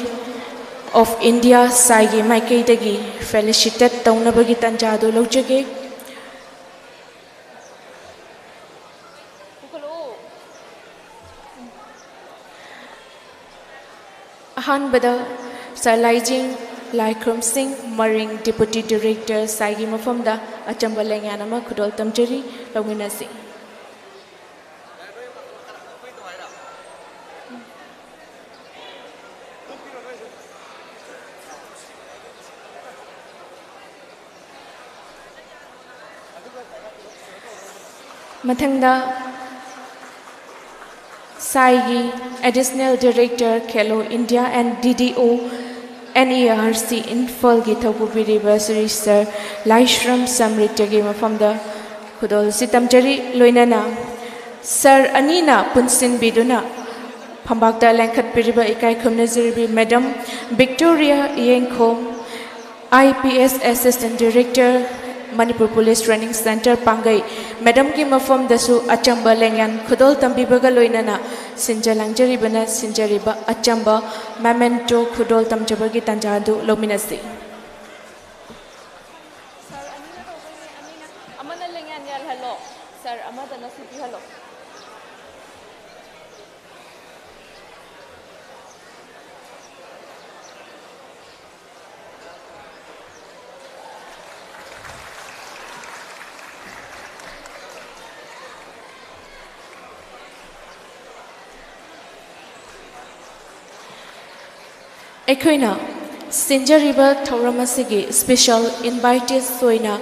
of India, ꯁꯥꯏꯒꯤ ꯃꯥꯏꯀꯩꯗꯒꯤ ꯐꯦꯂꯤꯁꯤꯇꯦꯠ ꯇꯧꯅꯕꯒꯤ ꯇꯥꯟꯖꯥ ꯑꯗꯨ ꯂꯧꯖꯒꯦ꯫ ꯑꯍꯥꯟꯕꯗ ꯁꯥꯔ ꯂꯥꯏꯖꯤꯡ ꯂꯥꯏꯈ꯭ꯔꯨꯝꯁꯤꯡ ꯃꯔꯤꯡ, ꯗꯤꯄꯨꯇꯤ ꯗꯤꯔꯦꯛꯇꯔ ꯁꯥꯏꯒꯤ ꯃꯐꯝꯗ ꯑꯆꯝꯕ ꯂꯦꯡꯌꯥꯟ ꯑꯃ ꯈꯨꯗꯣꯜ ꯇꯝꯖꯔꯤ, ꯂꯧꯃꯤꯟꯅꯁꯤ꯫ ꯃꯊꯪꯗ ꯁꯥꯏꯒꯤ Additional Director, Khelo India and D D O, N E R C ꯏꯝꯐꯥꯜꯒꯤ ꯊꯧꯄꯨꯕꯤꯔꯤꯕ ꯁ꯭ꯔꯤ ꯁꯥꯔ ꯂꯥꯏꯁ꯭ꯔꯝ ꯁꯝꯔꯤꯇꯒꯤ ꯃꯐꯝꯗ ꯈꯨꯗꯣꯜ ꯑꯁꯤ ꯇꯝꯖꯔꯤ꯫ ꯂꯣꯏꯅꯅ ꯁꯥꯔ ꯑꯅꯤꯅ ꯄꯨꯟꯁꯤꯟꯕꯤꯗꯨꯅ ꯐꯝꯕꯥꯛꯇ ꯂꯦꯡꯈꯠꯄꯤꯔꯤꯕ ꯏꯀꯥꯏ ꯈꯨꯝꯅꯖꯔꯤꯕꯤ madam Victoria Yengkhom, I P S assistant director, Manipur police training centre Pangei. ꯃꯦꯗꯥꯝꯒꯤ ꯃꯐꯝꯗꯁꯨ ꯑꯆꯝꯕ ꯂꯦꯡꯌꯥꯟ ꯈꯨꯗꯣꯜ ꯇꯝꯕꯤꯕꯒ ꯂꯣꯏꯅꯅ ꯁꯤꯟꯖ ꯂꯥꯡꯖꯔꯤꯕꯅ ꯁꯤꯟꯖꯔꯤꯕ ꯑꯆꯝꯕ ꯃꯦꯃꯦꯟꯇꯣ ꯈꯨꯗꯣꯜ ꯇꯝꯖꯕꯒꯤ ꯇꯥꯟꯖꯥ ꯑꯗꯨ ꯂꯧꯃꯤꯟꯅꯁꯤ꯫ ꯁꯥꯔ ꯑꯅꯤꯅ ꯇꯧꯗꯣꯏꯅꯦ, ꯑꯅꯤꯅ꯫ ꯑꯃꯅ ꯂꯦꯡꯌꯥꯟ ꯌꯥꯜꯍꯜꯂꯣ, ꯁꯥꯔ ꯑꯃꯗꯅ ꯁꯤ ꯄꯤꯍꯜꯂꯣ꯫ ꯑꯩꯈꯣꯏꯅ ꯁꯤꯟꯖꯔꯤꯕ ꯊꯧꯔꯝ ꯑꯁꯤꯒꯤ special invitees ꯑꯣꯏꯅ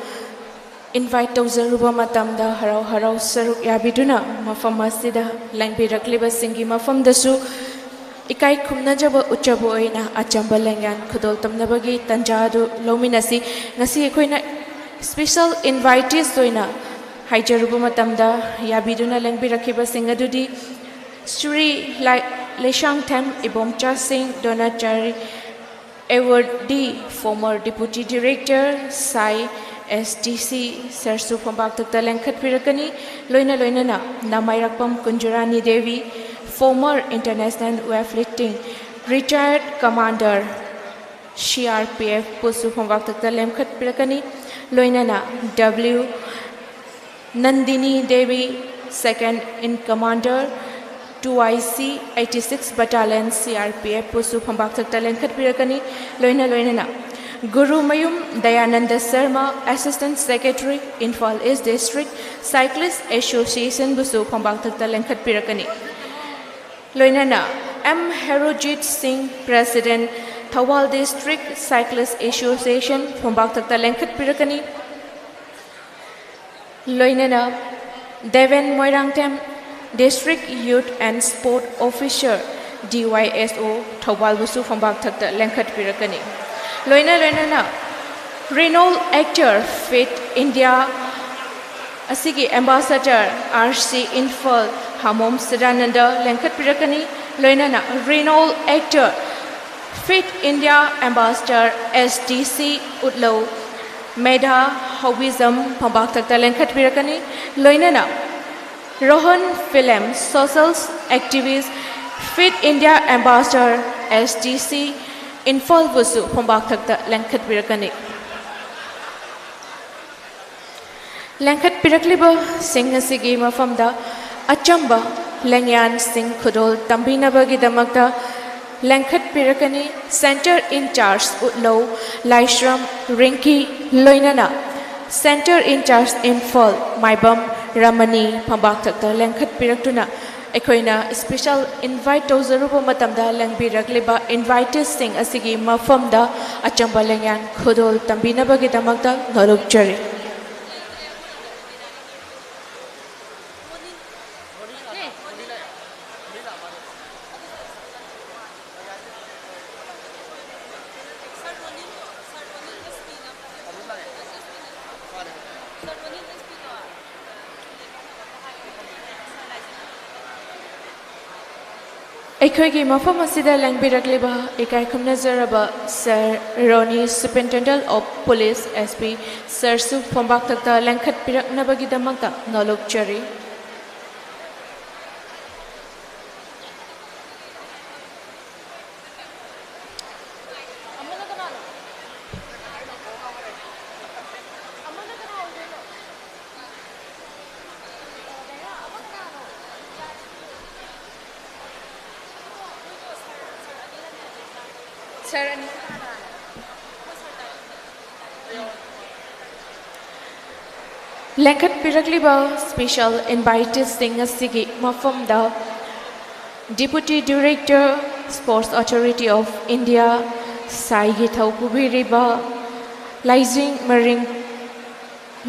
invite ꯇꯧꯖꯔꯨꯕ ꯃꯇꯝꯗ ꯍꯔꯥꯎ ꯍꯔꯥꯎ ꯁꯔꯨꯛ ꯌꯥꯕꯤꯗꯨꯅ ꯃꯐꯝ ꯑꯁꯤꯗ ꯂꯦꯡꯕꯤꯔꯛꯂꯤꯕꯁꯤꯡꯒꯤ ꯃꯐꯝꯗꯁꯨ ꯏꯀꯥꯏ ꯈꯨꯝꯅꯖꯕ ꯎꯠꯆꯕ ꯑꯣꯏꯅ ꯑꯆꯝꯕ ꯂꯦꯡꯌꯥꯟ ꯈꯨꯗꯣꯜ ꯇꯝꯅꯕꯒꯤ ꯇꯥꯟꯖꯥ ꯑꯗꯨ ꯂꯧꯃꯤꯟꯅꯁꯤ꯫ ꯉꯁꯤ ꯑꯩꯈꯣꯏꯅ special invitees ꯑꯣꯏꯅ ꯍꯥꯏꯖꯔꯨꯕ ꯃꯇꯝꯗ ꯌꯥꯕꯤꯗꯨꯅ ꯂꯦꯡꯕꯤꯔꯛꯈꯤꯕꯁꯤꯡ ꯑꯗꯨꯗꯤ ꯁ꯭ꯔꯤ ꯂꯥꯏ-, ꯂꯩꯁꯥꯡꯊꯦꯝ ꯏꯕꯣꯝꯆꯥ ꯁꯤꯡ, ꯗ꯭ꯔꯣꯅꯥꯆꯥꯔꯤ awardee, former Deputy Director, ꯁꯥꯏ ꯑꯦꯁ ꯗꯤ ꯁꯤ, ꯁꯥꯔꯁꯨ ꯐꯝꯕꯥꯛ ꯊꯛꯇ ꯂꯦꯡꯈꯠꯄꯤꯔꯛꯀꯅꯤ꯫ ꯂꯣꯏꯅ ꯂꯣꯏꯅꯅ Namairakpam Kunjarani Devi, former international weightlifting retired commander, C R P F ꯄꯨꯁꯨ ꯐꯝꯕꯥꯛ ꯊꯛꯇ ꯂꯦꯡꯈꯠꯄꯤꯔꯛꯀꯅꯤ꯫ ꯂꯣꯏꯅꯅ W Nandini Devi, second in commander, two I C eighty six battalion C R P F ꯄꯨꯁꯨ ꯐꯝꯕꯥꯛ ꯊꯛꯇ ꯂꯦꯡꯈꯠꯄꯤꯔꯛꯀꯅꯤ꯫ ꯂꯣꯏꯅ ꯂꯣꯏꯅꯅ Gurumayum Dayananda Sharma, Assistant Secretary, Imphal East District Cyclist Association ꯕꯨꯁꯨ ꯐꯝꯕꯥꯛ ꯊꯛꯇ ꯂꯦꯡꯈꯠꯄꯤꯔꯛꯀꯅꯤ꯫ ꯂꯣꯏꯅꯅ ꯑꯦꯝ ꯍꯦꯔꯣꯖꯤꯠ ꯁꯤꯡ, President, Thoubal District Cyclist Association, ꯐꯝꯕꯥꯛ ꯊꯛꯇ ꯂꯦꯡꯈꯠꯄꯤꯔꯛꯀꯅꯤ꯫ ꯂꯣꯏꯅꯅ Deben Moirangthem, District Youth and Sport Officer, D Y S O, ꯊꯧꯕꯥꯜꯕꯨꯁꯨ ꯐꯝꯕꯥꯛ ꯊꯛꯇ ꯂꯦꯡꯈꯠꯄꯤꯔꯛꯀꯅꯤ꯫ ꯂꯣꯏꯅ ꯂꯣꯏꯅꯅ renowned actor, Fit India ꯑꯁꯤꯒꯤ ambassador, R C Imphal, ꯍꯥꯃꯣꯝ Sadananda ꯂꯦꯡꯈꯠꯄꯤꯔꯛꯀꯅꯤ꯫ ꯂꯣꯏꯅꯅ renowned actor, Fit India Ambassador, S D C, ꯎꯠꯂꯧ ꯃꯦꯙꯥ ꯍꯧꯕꯤꯖꯝ ꯐꯝꯕꯥꯛꯊꯛꯇ ꯂꯦꯡꯈꯠꯄꯤꯔꯛꯀꯅꯤ꯫ ꯂꯣꯏꯅꯅ Rohan Film Social Activist, Fit India Ambassador, S D C, ꯏꯝꯐꯥꯜꯕꯨꯁꯨ ꯐꯝꯕꯥꯛꯊꯛꯇ ꯂꯦꯡꯈꯠꯄꯤꯔꯛꯀꯅꯤ꯫ ꯂꯦꯡꯈꯠꯄꯤꯔꯛꯂꯤꯕꯁꯤꯡ ꯑꯁꯤꯒꯤ ꯃꯐꯝꯗ ꯑꯆꯝꯕ ꯂꯦꯡꯌꯥꯟꯁꯤꯡ ꯈꯨꯗꯣꯜ ꯇꯝꯕꯤꯅꯕꯒꯤꯗꯃꯛꯇ ꯂꯦꯡꯈꯠꯄꯤꯔꯛꯀꯅꯤ꯫ Center in charge ꯎꯠꯂꯧ ꯂꯥꯏꯁ꯭ꯔꯝ ꯔꯤꯡꯀꯤ, ꯂꯣꯏꯅꯅ Center in charge ꯏꯝꯐꯥꯜ ꯃꯥꯏꯕꯝ ꯔꯃꯅꯤ ꯐꯝꯕꯥꯛꯊꯛꯇ ꯂꯦꯡꯈꯠꯄꯤꯔꯛꯇꯨꯅ ꯑꯩꯈꯣꯏꯅ special invite ꯇꯧꯖꯔꯨꯕ ꯃꯇꯝꯗ ꯂꯦꯡꯕꯤꯔꯛꯂꯤꯕ inviteesꯁꯤꯡ ꯑꯁꯤꯒꯤ ꯃꯐꯝꯗ ꯑꯆꯝꯕ ꯂꯦꯡꯌꯥꯟ ꯈꯨꯗꯣꯜ ꯇꯝꯕꯤꯅꯕꯒꯤꯗꯃꯛꯇ ꯅꯣꯂꯨꯛꯆꯔꯤ꯫ ꯑꯩꯈꯣꯏꯒꯤ ꯃꯐꯝ ꯑꯁꯤꯗ ꯂꯦꯡꯕꯤꯔꯛꯂꯤꯕ ꯏꯀꯥꯏ ꯈꯨꯝꯅꯖꯔꯕ Sir ꯔꯣꯅꯤ, Superintendent of Police, S P, sirꯁꯨ ꯐꯝꯕꯥꯛꯊꯛꯇ ꯂꯦꯡꯈꯠꯄꯤꯔꯛꯅꯕꯒꯤꯗꯃꯛꯇ ꯅꯣꯂꯨꯛꯆꯔꯤ꯫ Sir, ꯑꯅꯤ꯫ ꯂꯦꯡꯈꯠꯄꯤꯔꯛꯂꯤꯕ special inviteesꯁꯤꯡ ꯑꯁꯤꯒꯤ ꯃꯐꯝꯗ Deputy Director, Sports Authority of India, ꯁꯥꯏꯒꯤ ꯊꯧ ꯄꯨꯕꯤꯔꯤꯕ ꯂꯥꯏꯖꯤꯡ ꯃꯔꯤꯡ,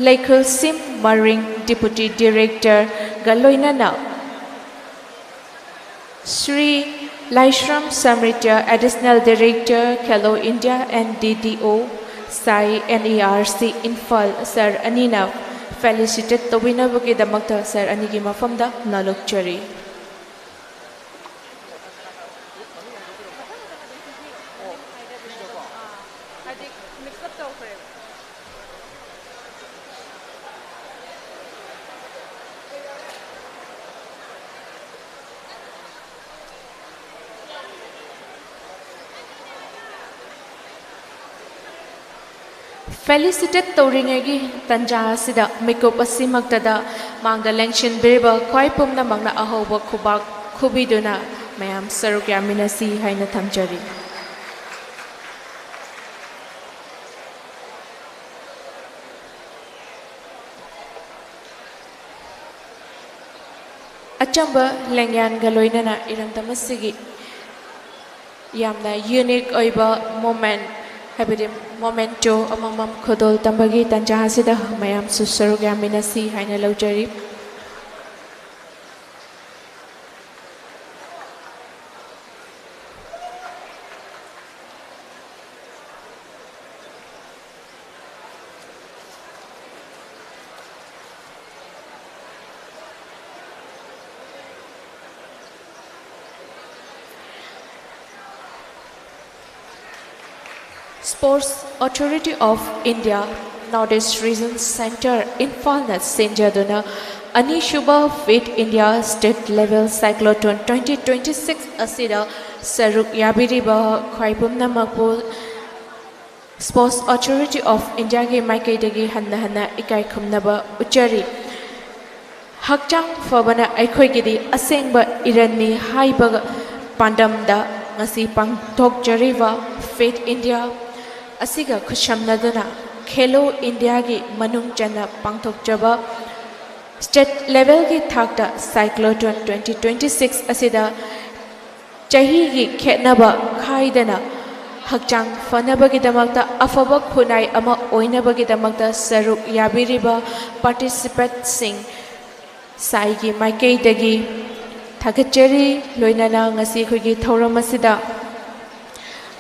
ꯂꯩꯈꯨꯜꯁꯤꯝ ꯃꯔꯤꯡ, Deputy Directorꯒ ꯂꯣꯏꯅꯅ ꯁ꯭ꯔꯤ ꯂꯥꯏꯁ꯭ꯔꯝ ꯁꯥꯃ꯭ꯔꯤꯇ꯭ꯌ, Additional Director, Khelo India and D D O, ꯁꯥꯏ, N E R C, Imphal, sir ꯑꯅꯤꯅ felicitate ꯇꯧꯕꯤꯅꯕꯒꯤꯗꯃꯛꯇ sir ꯑꯅꯤꯒꯤ ꯃꯐꯝꯗ ꯅꯣꯂꯨꯛꯆꯔꯤ꯫ Felicitate ꯇꯧꯔꯤꯉꯩꯒꯤ ꯇꯟꯖꯥ ꯑꯁꯤꯗ ꯃꯤꯀꯨꯞ ꯑꯁꯤꯃꯛꯇꯗ ꯃꯥꯡꯗ ꯂꯦꯡꯁꯤꯟꯕꯤꯔꯤꯕ ꯈ꯭ꯋꯥꯏ ꯄꯨꯝꯅꯃꯛꯅ ꯑꯍꯧꯕ ꯈꯨꯕꯥꯛ ꯈꯨꯕꯤꯗꯨꯅ ꯃꯌꯥꯝ ꯁꯔꯨꯛ ꯌꯥꯃꯤꯟꯅꯁꯤ ꯍꯥꯏꯅ ꯊꯝꯖꯔꯤ꯫ ꯑꯆꯝꯕ ꯂꯦꯡꯌꯥꯟꯒ ꯂꯣꯏꯅꯅ ꯏꯔꯝꯗꯝ ꯑꯁꯤꯒꯤ ꯌꯥꯝꯅ unique ꯑꯣꯏꯕ moment, ꯍꯥꯏꯕꯗꯤ memento ꯑꯃꯃꯝ ꯈꯨꯗꯣꯜ ꯇꯝꯕꯒꯤ ꯇꯟꯖꯥ ꯑꯁꯤꯗ ꯃꯌꯥꯝꯁꯨ ꯁꯔꯨꯛ ꯌꯥꯃꯤꯟꯅꯁꯤ ꯍꯥꯏꯅ ꯂꯧꯖꯔꯤ꯫ Sports Authority of India, North East Region Centre, ꯏꯝꯐꯥꯜꯅ ꯁꯤꯟꯖꯗꯨꯅ ꯑꯅꯤꯁꯨꯕ Fit India State Level Cyclotron twenty twenty-six ꯑꯁꯤꯗ ꯁꯔꯨꯛ ꯌꯥꯕꯤꯔꯤꯕ ꯈ꯭ꯋꯥꯏ ꯄꯨꯝꯅꯃꯛꯄꯨ Sports Authority of Indiaꯒꯤ ꯃꯥꯏꯀꯩꯗꯒꯤ ꯍꯟꯅ ꯍꯟꯅ ꯏꯀꯥꯏ ꯈꯨꯝꯅꯕ ꯎꯠꯆꯔꯤ꯫ ꯍꯛꯆꯥꯡ ꯐꯕꯅ ꯑꯩꯈꯣꯏꯒꯤꯗꯤ ꯑꯁꯦꯡꯕ ꯏꯔꯟꯅꯤ ꯍꯥꯏꯕ ꯄꯥꯟꯗꯝꯗ ꯉꯁꯤ ꯄꯥꯡꯊꯣꯛꯆꯔꯤꯕ Fit India ꯑꯁꯤꯒ ꯈꯨꯠꯁꯝꯅꯗꯨꯅ ꯈꯦꯂꯣ ꯏꯟꯗꯤꯌꯥꯒꯤ ꯃꯅꯨꯡ ꯆꯟꯅ ꯄꯥꯡꯊꯣꯛꯆꯕ state levelꯒꯤ ꯊꯥꯛꯇ Cyclotron twenty twenty-six ꯑꯁꯤꯗ ꯆꯍꯤꯒꯤ ꯈꯦꯠꯅꯕ ꯈꯥꯏꯗꯅ ꯍꯛꯆꯥꯡ ꯐꯅꯕꯒꯤꯗꯃꯛꯇ ꯑꯐꯕ ꯈꯨꯟꯅꯥꯏ ꯑꯃ ꯑꯣꯏꯅꯕꯒꯤꯗꯃꯛꯇ ꯁꯔꯨꯛ ꯌꯥꯕꯤꯔꯤꯕ participantꯁꯤꯡ ꯁꯥꯏꯒꯤ ꯃꯥꯏꯀꯩꯗꯒꯤ ꯊꯥꯒꯠꯆꯔꯤ꯫ ꯂꯣꯏꯅꯅ ꯉꯁꯤ ꯑꯩꯈꯣꯏꯒꯤ ꯊꯧꯔꯝ ꯑꯁꯤꯗ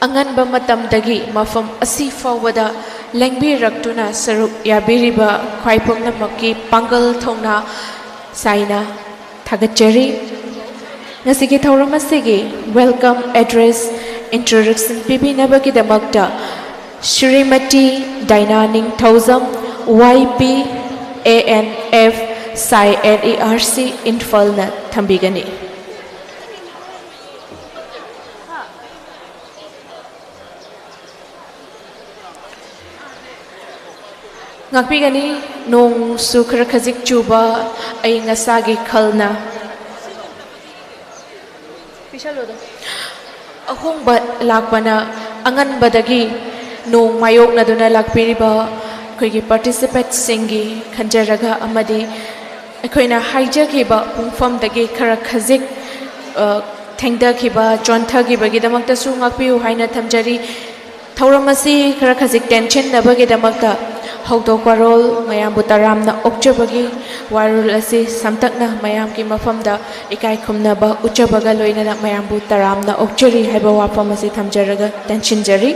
ꯑꯉꯟꯕ ꯃꯇꯝꯗꯒꯤ ꯃꯐꯝ ꯑꯁꯤ ꯐꯥꯎꯕꯗ ꯂꯦꯡꯕꯤꯔꯛꯇꯨꯅ ꯁꯔꯨꯛ ꯌꯥꯕꯤꯔꯤꯕ ꯈ꯭ꯋꯥꯏ ꯄꯨꯝꯅꯃꯛꯀꯤ ꯄꯥꯡꯒꯜ ꯊꯧꯅꯥ ꯁꯥꯏꯅ ꯊꯥꯒꯠꯆꯔꯤ꯫ ꯉꯁꯤꯒꯤ ꯊꯧꯔꯝ ꯑꯁꯤꯒꯤ welcome address introduction ꯄꯤꯕꯤꯅꯕꯒꯤꯗꯃꯛꯇ Shrimati ꯗꯥꯏꯅꯥ Ningthoujam, Y P A N F, ꯁꯥꯏ N E R C, ꯏꯝꯐꯥꯜꯅ ꯊꯝꯕꯤꯒꯅꯤ꯫ ꯉꯥꯛꯄꯤꯒꯅꯤ꯫ ꯅꯣꯡꯁꯨ ꯈꯔ ꯈꯖꯤꯛ ꯆꯨꯕ ꯑꯏꯪ ꯑꯁꯥꯒꯤ ꯈꯜꯅ꯫ ꯑꯍꯣꯡꯕ ꯂꯥꯛꯄꯅ ꯑꯉꯟꯕꯗꯒꯤ ꯅꯣꯡ ꯃꯥꯌꯣꯛꯅꯗꯨꯅ ꯂꯥꯛꯄꯤꯔꯤꯕ ꯑꯩꯈꯣꯏꯒꯤ ꯄꯥꯔꯇꯤꯁꯤꯄꯦꯠꯁꯤꯡꯒꯤ ꯈꯟꯖꯔꯒ ꯑꯃꯗꯤ ꯑꯩꯈꯣꯏꯅ ꯍꯥꯏꯖꯈꯤꯕ ꯄꯨꯡꯐꯝꯗꯒꯤ ꯈꯔ ꯈꯖꯤꯛ, ꯑ, ꯊꯦꯡꯊꯈꯤꯕ, ꯆꯣꯟꯊꯈꯤꯕꯒꯤꯗꯃꯛꯇꯁꯨ ꯉꯥꯛꯄꯤꯌꯨ ꯍꯥꯏꯅ ꯊꯝꯖꯔꯤ꯫ ꯊꯧꯔꯝ ꯑꯁꯤ ꯈꯔ ꯈꯖꯤꯛ ꯇꯦꯟꯁꯤꯟꯅꯕꯒꯤꯗꯃꯛꯇ ꯍꯧꯗꯣꯛ ꯋꯥꯔꯣꯜ ꯃꯌꯥꯝꯕꯨ ꯇꯔꯥꯝꯅ ꯑꯣꯛꯆꯕꯒꯤ ꯋꯥꯔꯣꯜ ꯑꯁꯤ ꯁꯝꯇꯛꯅ ꯃꯌꯥꯝꯒꯤ ꯃꯐꯝꯗ ꯏꯀꯥꯏ ꯈꯨꯝꯅꯕ ꯎꯠꯆꯕꯒ ꯂꯣꯏꯅꯅ ꯃꯌꯥꯝꯕꯨ ꯇꯔꯥꯝꯅ ꯑꯣꯛꯆꯔꯤ ꯍꯥꯏꯕ ꯋꯥꯐꯝ ꯑꯁꯤ ꯊꯝꯖꯔꯒ ꯇꯦꯟꯁꯤꯟꯖꯔꯤ꯫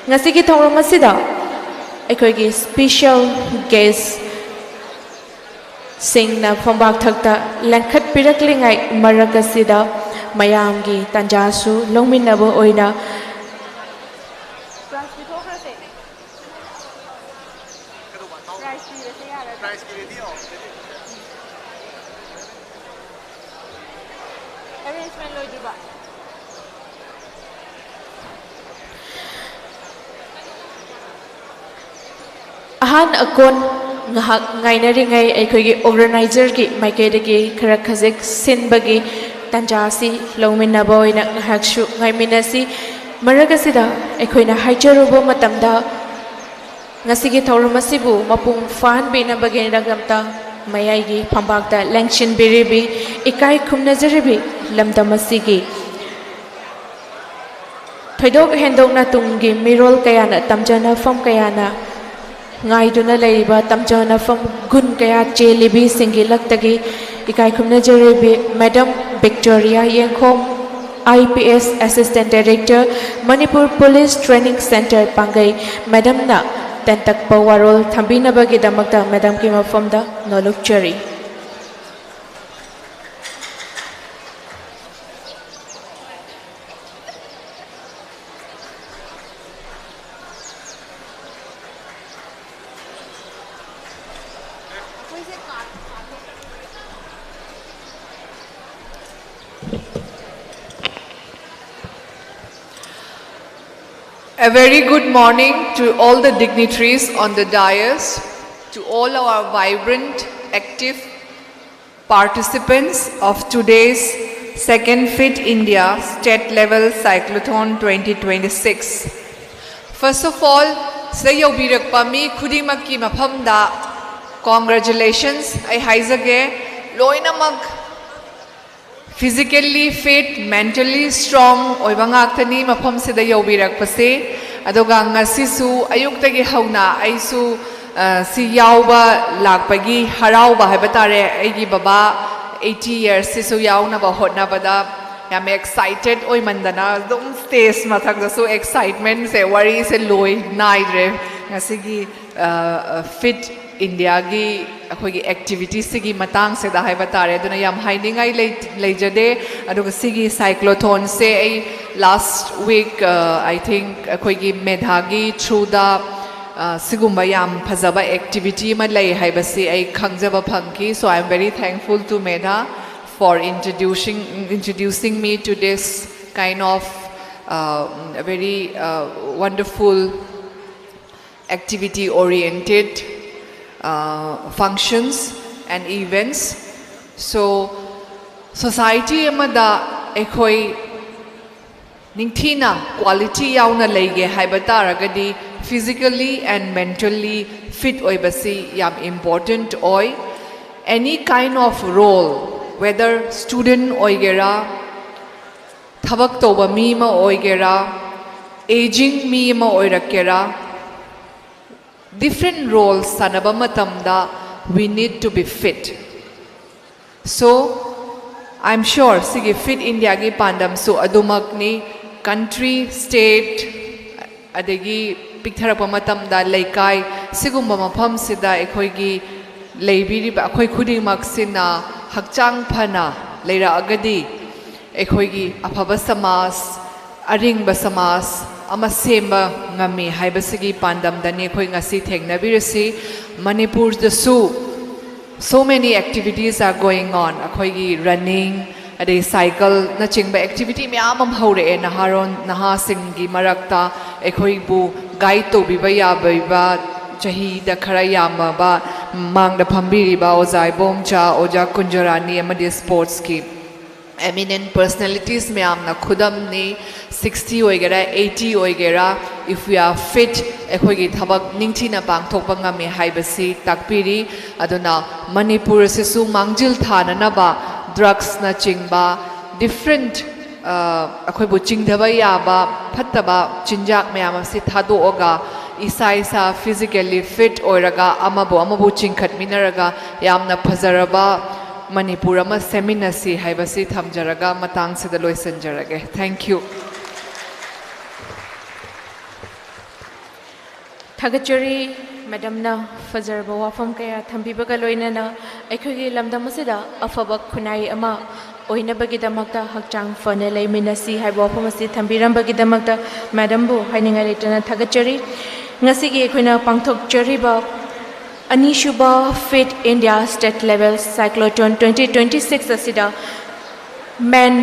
ꯉꯁꯤꯒꯤ ꯊꯧꯔꯝ ꯑꯁꯤꯗ ꯑꯩꯈꯣꯏꯒꯤ special guest ꯁꯤꯡꯅ ꯐꯝꯕꯥꯛ ꯊꯛꯇ ꯂꯦꯡꯈꯠꯄꯤꯔꯛꯂꯤꯉꯩ ꯃꯔꯛ ꯑꯁꯤꯗ ꯃꯌꯥꯝꯒꯤ ꯇꯥꯟꯖꯥꯁꯨ ꯂꯧꯃꯤꯟꯅꯕ ꯑꯣꯏꯅ ꯑꯍꯥꯟ ꯑꯀꯣꯟ ꯉꯥꯏꯍꯥꯛ ꯉꯥꯏꯅꯔꯤꯉꯩ ꯑꯩꯈꯣꯏꯒꯤ organizerꯒꯤ ꯃꯥꯏꯀꯩꯗꯒꯤ ꯈꯔ ꯈꯖꯤꯛ ꯁꯤꯟꯕꯒꯤ ꯇꯥꯟꯖꯥ ꯑꯁꯤ ꯂꯧꯃꯤꯟꯅꯕ ꯑꯣꯏꯅ ꯉꯥꯏꯍꯥꯛꯁꯨ ꯉꯥꯏꯃꯤꯟꯅꯁꯤ꯫ ꯃꯔꯛ ꯑꯁꯤꯗ ꯑꯩꯈꯣꯏꯅ ꯍꯥꯏꯖꯔꯨꯕ ꯃꯇꯝꯗ, ꯉꯁꯤꯒꯤ ꯊꯧꯔꯝ ꯑꯁꯤꯕꯨ ꯃꯄꯨꯡ ꯐꯥꯍꯟꯕꯤꯅꯕꯒꯤꯗꯃꯛꯇ ꯃꯌꯥꯏꯒꯤ ꯐꯝꯕꯥꯛꯇ ꯂꯦꯡꯁꯤꯟꯕꯤꯔꯤꯕꯤ, ꯏꯀꯥꯏ ꯈꯨꯝꯅꯖꯔꯤꯕꯤ ꯂꯝꯗꯝ ꯑꯁꯤꯒꯤ ꯊꯣꯏꯗꯣꯛ ꯍꯦꯟꯗꯣꯛꯅ ꯇꯨꯡꯒꯤ ꯃꯤꯔꯣꯜ ꯀꯌꯥꯅ ꯇꯝꯖꯅꯐꯝ ꯀꯌꯥꯅ ꯉꯥꯏꯗꯨꯅ ꯂꯩꯔꯤꯕ ꯇꯝꯖꯅꯐꯝ ꯒꯨꯟ ꯀꯌꯥ ꯆꯦꯜꯂꯤꯕꯤꯁꯤꯡꯒꯤ ꯂꯛꯇꯒꯤ ꯏꯀꯥꯏ ꯈꯨꯝꯅꯖꯔꯤꯕꯤ Madam Victoria Yengkhom, I P S Assistant Director, Manipur Police Training Centre ꯄꯥꯡꯒꯩ, Madamꯅ ꯇꯦꯟꯇꯛꯄ ꯋꯥꯔꯣꯜ ꯊꯝꯕꯤꯅꯕꯒꯤꯗꯃꯛꯇ Madamꯒꯤ ꯃꯐꯝꯗ ꯅꯣꯂꯨꯛꯆꯔꯤ꯫ A very good morning to all the dignitaries on the dais, to all our vibrant, active participants of today's second Fit India State Level Cyclothon twenty twenty-six. First of all, ꯁꯤꯗ ꯌꯧꯕꯤꯔꯛꯄ ꯃꯤ ꯈꯨꯗꯤꯡꯃꯛꯀꯤ ꯃꯐꯝꯗ congratulations ꯑꯩ ꯍꯥꯏꯖꯒꯦ꯫ ꯂꯣꯏꯅꯃꯛ physically fit, mentally strong ꯑꯣꯏꯕ ꯉꯥꯛꯇꯅꯤ ꯃꯐꯝꯁꯤꯗ ꯌꯧꯕꯤꯔꯛꯄꯁꯦ꯫ ꯑꯗꯨꯒ ꯉꯁꯤꯁꯨ ꯑꯌꯨꯛꯇꯒꯤ ꯍꯧꯅ ꯑꯩꯁꯨ, ꯑ, ꯁꯤ ꯌꯥꯎꯕ ꯂꯥꯛꯄꯒꯤ ꯍꯔꯥꯎꯕ ꯍꯥꯏꯕ ꯇꯥꯔꯦ꯫ ꯑꯩꯒꯤ ꯕꯕꯥ eighty years ꯁꯤꯁꯨ ꯌꯥꯎꯅꯕ ꯍꯣꯠꯅꯕꯗ ꯌꯥꯝ excited ꯑꯣꯏꯃꯟꯗꯅ ꯑꯗꯨꯝ stage ꯃꯊꯛꯇꯁꯨ excitementꯁꯦ, ꯋꯥꯔꯤꯁꯦ ꯂꯣꯏ ꯅꯥꯏꯗ꯭ꯔꯦ꯫ ꯉꯁꯤꯒꯤ, ꯑ, Fit Indiaꯒꯤ ꯑꯩꯈꯣꯏꯒꯤ activityꯁꯤꯒꯤ ꯃꯇꯥꯡꯁꯤꯗ ꯍꯥꯏꯕ ꯇꯥꯔꯦ꯫ ꯑꯗꯨꯅ ꯌꯥꯝ ꯍꯥꯏꯅꯤꯡꯉꯥꯏ ꯂꯩ-, ꯂꯩꯖꯗꯦ꯫ ꯑꯗꯨꯒ ꯁꯤꯒꯤ cyclothonꯁꯦ ꯑꯩ last week, ꯑ, I think ꯑꯩꯈꯣꯏꯒꯤ MEDHAꯒꯤ throughꯗ, ꯑ, ꯁꯤꯒꯨꯝꯕ ꯌꯥꯝ ꯐꯖꯕ activity ꯑꯃ ꯂꯩ ꯍꯥꯏꯕꯁꯤ ꯑꯩ ꯈꯪꯖꯕ ꯐꯪꯈꯤ꯫ So I am very thankful to MEDHA for introducing, introducing me to this kind of, uh, very, uh, wonderful activity oriented, uh, functions and events. So, society ꯑꯃꯗ ꯑꯩꯈꯣꯏ ꯅꯤꯡꯊꯤꯅ quality ꯌꯥꯎꯅ ꯂꯩꯒꯦ ꯍꯥꯏꯕ ꯇꯥꯔꯒꯗꯤ physically and mentally fit ꯑꯣꯏꯕꯁꯤ ꯌꯥꯝ important ꯑꯣꯏ꯫ Any kind of role, whether student ꯑꯣꯏꯒꯦꯔꯥ, ꯊꯕꯛ ꯇꯧꯕ ꯃꯤ ꯑꯃ ꯑꯣꯏꯒꯦꯔꯥ, aging ꯃꯤ ꯑꯃ ꯑꯣꯏꯔꯛꯀꯦꯔꯥ, different roles ꯁꯥꯟꯅꯕ ꯃꯇꯝꯗ we need to be fit. So, I am sure ꯁꯤꯒꯤ Fit Indiaꯒꯤ ꯄꯥꯟꯗꯝꯁꯨ ꯑꯗꯨꯃꯛꯅꯤ꯫ Country, state, ꯑꯗꯒꯤ ꯄꯤꯛꯊꯔꯛꯄ ꯃꯇꯝꯗ ꯂꯩꯀꯥꯏ, ꯁꯤꯒꯨꯝꯕ ꯃꯐꯝꯁꯤꯗ ꯑꯩꯈꯣꯏꯒꯤ ꯂꯩꯕꯤꯔꯤꯕ ꯑꯩꯈꯣꯏ ꯈꯨꯗꯤꯡꯃꯛꯁꯤꯅ ꯍꯛꯆꯥꯡ ꯐꯅ ꯂꯩꯔꯛꯑꯒꯗꯤ ꯑꯩꯈꯣꯏꯒꯤ ꯑꯐꯕ ꯁꯃꯥꯖ, ꯑꯔꯤꯡꯕ ꯁꯃꯥꯖ ꯑꯃ ꯁꯦꯝꯕ ꯉꯝꯃꯤ ꯍꯥꯏꯕꯁꯤꯒꯤ ꯄꯥꯟꯗꯝꯗꯅꯤ ꯑꯩꯈꯣꯏ ꯉꯁꯤ ꯊꯦꯡꯅꯕꯤꯔꯤꯁꯤ꯫ ꯃꯅꯤꯄꯨꯔꯗꯁꯨ so many activities are going on꯫ ꯑꯩꯈꯣꯏꯒꯤ running, ꯑꯗꯩ ꯁꯥꯏꯀꯜꯅꯆꯤꯡꯕ ꯑꯦꯛꯇꯤꯚꯤꯇꯤ ꯃꯌꯥꯝ ꯑꯃ ꯍꯧꯔꯛꯑꯦ꯫ ꯅꯍꯥꯔꯣꯟ ꯅꯍꯥꯁꯤꯡꯒꯤ ꯃꯔꯛꯇ ꯑꯩꯈꯣꯏꯕꯨ ꯒꯥꯏꯗ ꯇꯧꯕꯤꯕ ꯌꯥꯕ, ꯆꯍꯤꯗ ꯈꯔ ꯌꯥꯝꯃꯕ, ꯃꯥꯡꯗ ꯐꯝꯕꯤꯔꯤꯕ ꯑꯣꯖꯥ ꯏꯕꯣꯝꯆꯥ, ꯑꯣꯖꯥ ꯀꯨꯟꯖꯔꯥꯅꯤ ꯑꯃꯗꯤ ꯁ꯭ꯄꯣꯔꯠꯁꯀꯤ ꯑꯦꯃꯤꯅꯦꯟ ꯄꯔꯁꯅꯦꯂꯤꯇꯤꯁ ꯃꯌꯥꯝꯅ ꯈꯨꯗꯝꯅꯤ꯫ ꯁꯤꯛꯁꯇꯤ ꯑꯣꯏꯒꯦꯔꯥ, ꯑꯩꯠꯇꯤ ꯑꯣꯏꯒꯦꯔꯥ, if we are fit, ꯑꯩꯈꯣꯏꯒꯤ ꯊꯕꯛ ꯅꯤꯡꯊꯤꯅ ꯄꯥꯡꯊꯣꯛꯄ ꯉꯝꯃꯤ ꯍꯥꯏꯕꯁꯤ ꯇꯥꯛꯄꯤꯔꯤ꯫ ꯑꯗꯨꯅ ꯃꯅꯤꯄꯨꯔ ꯑꯁꯤꯁꯨ ꯃꯥꯡꯖꯤꯜ ꯊꯥꯅꯅꯕ ꯗ꯭ꯔꯛꯁꯅꯆꯤꯡꯕ ꯗꯤꯐ꯭ꯔꯦꯟꯠ, ꯑ, ꯑꯩꯈꯣꯏꯕꯨ ꯆꯤꯡꯊꯕ ꯌꯥꯕ ꯐꯠꯇꯕ ꯆꯤꯟꯖꯥꯛ ꯃꯌꯥꯝ ꯑꯁꯤ ꯊꯥꯗꯣꯛꯑꯒ, ꯏꯁꯥ ꯏꯁꯥ ꯐꯤꯖꯤꯀꯦꯜꯂꯤ ꯐꯤꯠ ꯑꯣꯏꯔꯒ, ꯑꯃꯕꯨ ꯑꯃꯕꯨ ꯆꯤꯡꯈꯠꯃꯤꯟꯅꯔꯒ ꯌꯥꯝꯅ ꯐꯖꯔꯕ ꯃꯅꯤꯄꯨꯔ ꯑꯃ ꯁꯦꯝꯃꯤꯟꯅꯁꯤ ꯍꯥꯏꯕꯁꯤ ꯊꯝꯖꯔꯒ ꯃꯇꯥꯡꯁꯤꯗ ꯂꯣꯏꯁꯤꯟꯖꯔꯒꯦ꯫ Thank you꯫ ꯊꯥꯒꯠꯆꯔꯤ꯫ ꯃꯦꯗꯝꯅ ꯐꯖꯔꯕ ꯋꯥꯐꯝ ꯀꯌꯥ ꯊꯝꯕꯤꯕꯒ ꯂꯣꯏꯅꯅ ꯑꯩꯈꯣꯏꯒꯤ ꯂꯝꯗꯝ ꯑꯁꯤꯗ ꯑꯐꯕ ꯈꯨꯟꯅꯥꯏ ꯑꯃ ꯑꯣꯏꯅꯕꯒꯤꯗꯃꯛꯇ ꯍꯛꯆꯥꯡ ꯐꯅ ꯂꯩꯃꯤꯟꯅꯁꯤ ꯍꯥꯏꯕ ꯋꯥꯐꯝ ꯑꯁꯤ ꯊꯝꯕꯤꯔꯝꯕꯒꯤꯗꯃꯛꯇ ꯃꯦꯗꯝꯕꯨ ꯍꯥꯏꯅꯤꯡꯉꯥꯏ ꯂꯩꯇꯅ ꯊꯥꯒꯠꯆꯔꯤ꯫ ꯉꯁꯤꯒꯤ ꯑꯩꯈꯣꯏꯅ ꯄꯥꯡꯊꯣꯛꯆꯔꯤꯕ ꯑꯅꯤꯁꯨꯕ fit India state level cyclothon twenty twenty six ꯑꯁꯤꯗ ꯃꯦꯟ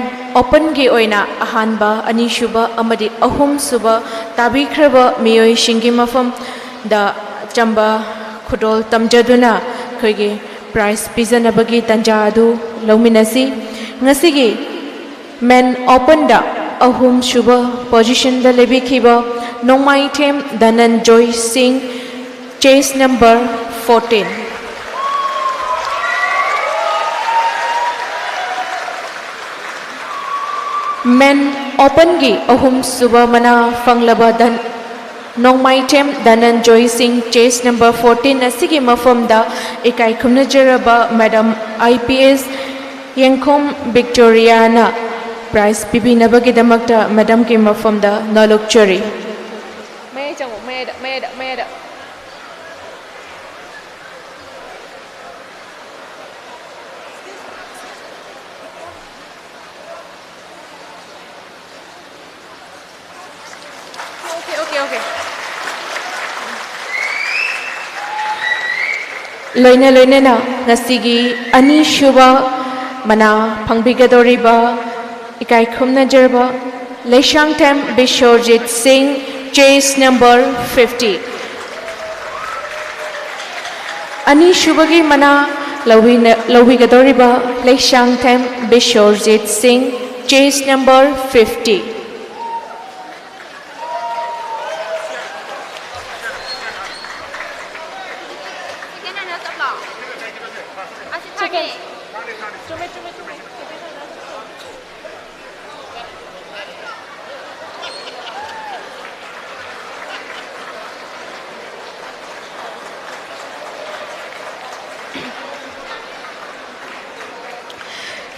ꯑꯣꯄꯟꯒꯤ ꯑꯣꯏꯅ ꯑꯍꯥꯟꯕ, ꯑꯅꯤꯁꯨꯕ ꯑꯃꯗꯤ ꯑꯍꯨꯝꯁꯨꯕ ꯇꯥꯕꯤꯈ꯭ꯔꯕ ꯃꯤꯑꯣꯏꯁꯤꯡꯒꯤ ꯃꯐꯝꯗ ꯑꯆꯝꯕ ꯈꯨꯗꯣꯜ ꯇꯝꯖꯗꯨꯅ ꯑꯩꯈꯣꯏꯒꯤ ꯄ꯭ꯔꯥꯏꯖ ꯄꯤꯖꯅꯕꯒꯤ ꯇꯥꯟꯖꯥ ꯑꯗꯨ ꯂꯧꯃꯤꯟꯅꯁꯤ꯫ ꯉꯁꯤꯒꯤ ꯃꯦꯟ ꯑꯣꯄꯟꯗ ꯑꯍꯨꯝꯁꯨꯕ ꯄꯣꯖꯤꯁꯟꯗ ꯂꯦꯞꯄꯤꯈꯤꯕ ꯅꯣꯡꯃꯥꯏꯊꯦꯝ ꯙꯅꯟꯖꯣꯏ ꯁꯤꯡ, ꯆꯦꯁ ꯅꯝꯕꯔ ꯐꯣꯔꯇꯤꯟ꯫ ꯃꯦꯟ ꯑꯣꯄꯟꯒꯤ ꯑꯍꯨꯝꯁꯨꯕ ꯃꯅꯥ ꯐꯪꯂꯕ ꯙꯟ-, ꯅꯣꯡꯃꯥꯏꯊꯦꯝ ꯙꯅꯟꯖꯣꯏ ꯁꯤꯡ, ꯆꯦꯁ ꯅꯝꯕꯔ ꯐꯣꯔꯇꯤꯟ ꯑꯁꯤꯒꯤ ꯃꯐꯝꯗ ꯏꯀꯥꯏ ꯈꯨꯝꯅꯖꯔꯕ ꯃꯦꯗꯝ ꯑꯥꯏ ꯄꯤ ꯑꯦꯁ ꯌꯦꯡꯈꯣꯝ ꯚꯤꯛꯇꯣꯔꯤꯌꯥꯅ ꯄ꯭ꯔꯥꯏꯖ ꯄꯤꯕꯤꯅꯕꯒꯤꯗꯃꯛꯇ ꯃꯦꯗꯝꯒꯤ ꯃꯐꯝꯗ ꯅꯣꯜꯂꯨꯛꯆꯔꯤ꯫ ꯃꯌꯥꯏ ꯆꯪꯉꯣ, ꯃꯌꯥꯏꯗ, ꯃꯌꯥꯏꯗ, ꯃꯌꯥꯏꯗ꯫ Okay, okay, okay. ꯂꯣꯏꯅ ꯂꯣꯏꯅꯅ ꯉꯁꯤꯒꯤ ꯑꯅꯤꯁꯨꯕ ꯃꯅꯥ ꯐꯪꯕꯤꯒꯗꯧꯔꯤꯕ ꯏꯀꯥꯏ ꯈꯨꯝꯅꯖꯔꯕ ꯂꯩꯁꯥꯡꯊꯦꯝ ꯕꯤꯁ꯭ꯋꯖꯤꯠ ꯁꯤꯡ, chase number fifty꯫ ꯑꯅꯤꯁꯨꯕꯒꯤ ꯃꯅꯥ ꯂꯧꯕꯤꯅ-, ꯂꯧꯕꯤꯒꯗꯧꯔꯤꯕ ꯂꯩꯁꯥꯡꯊꯦꯝ ꯕꯤꯁ꯭ꯋꯖꯤꯠ ꯁꯤꯡ, chase number fifty꯫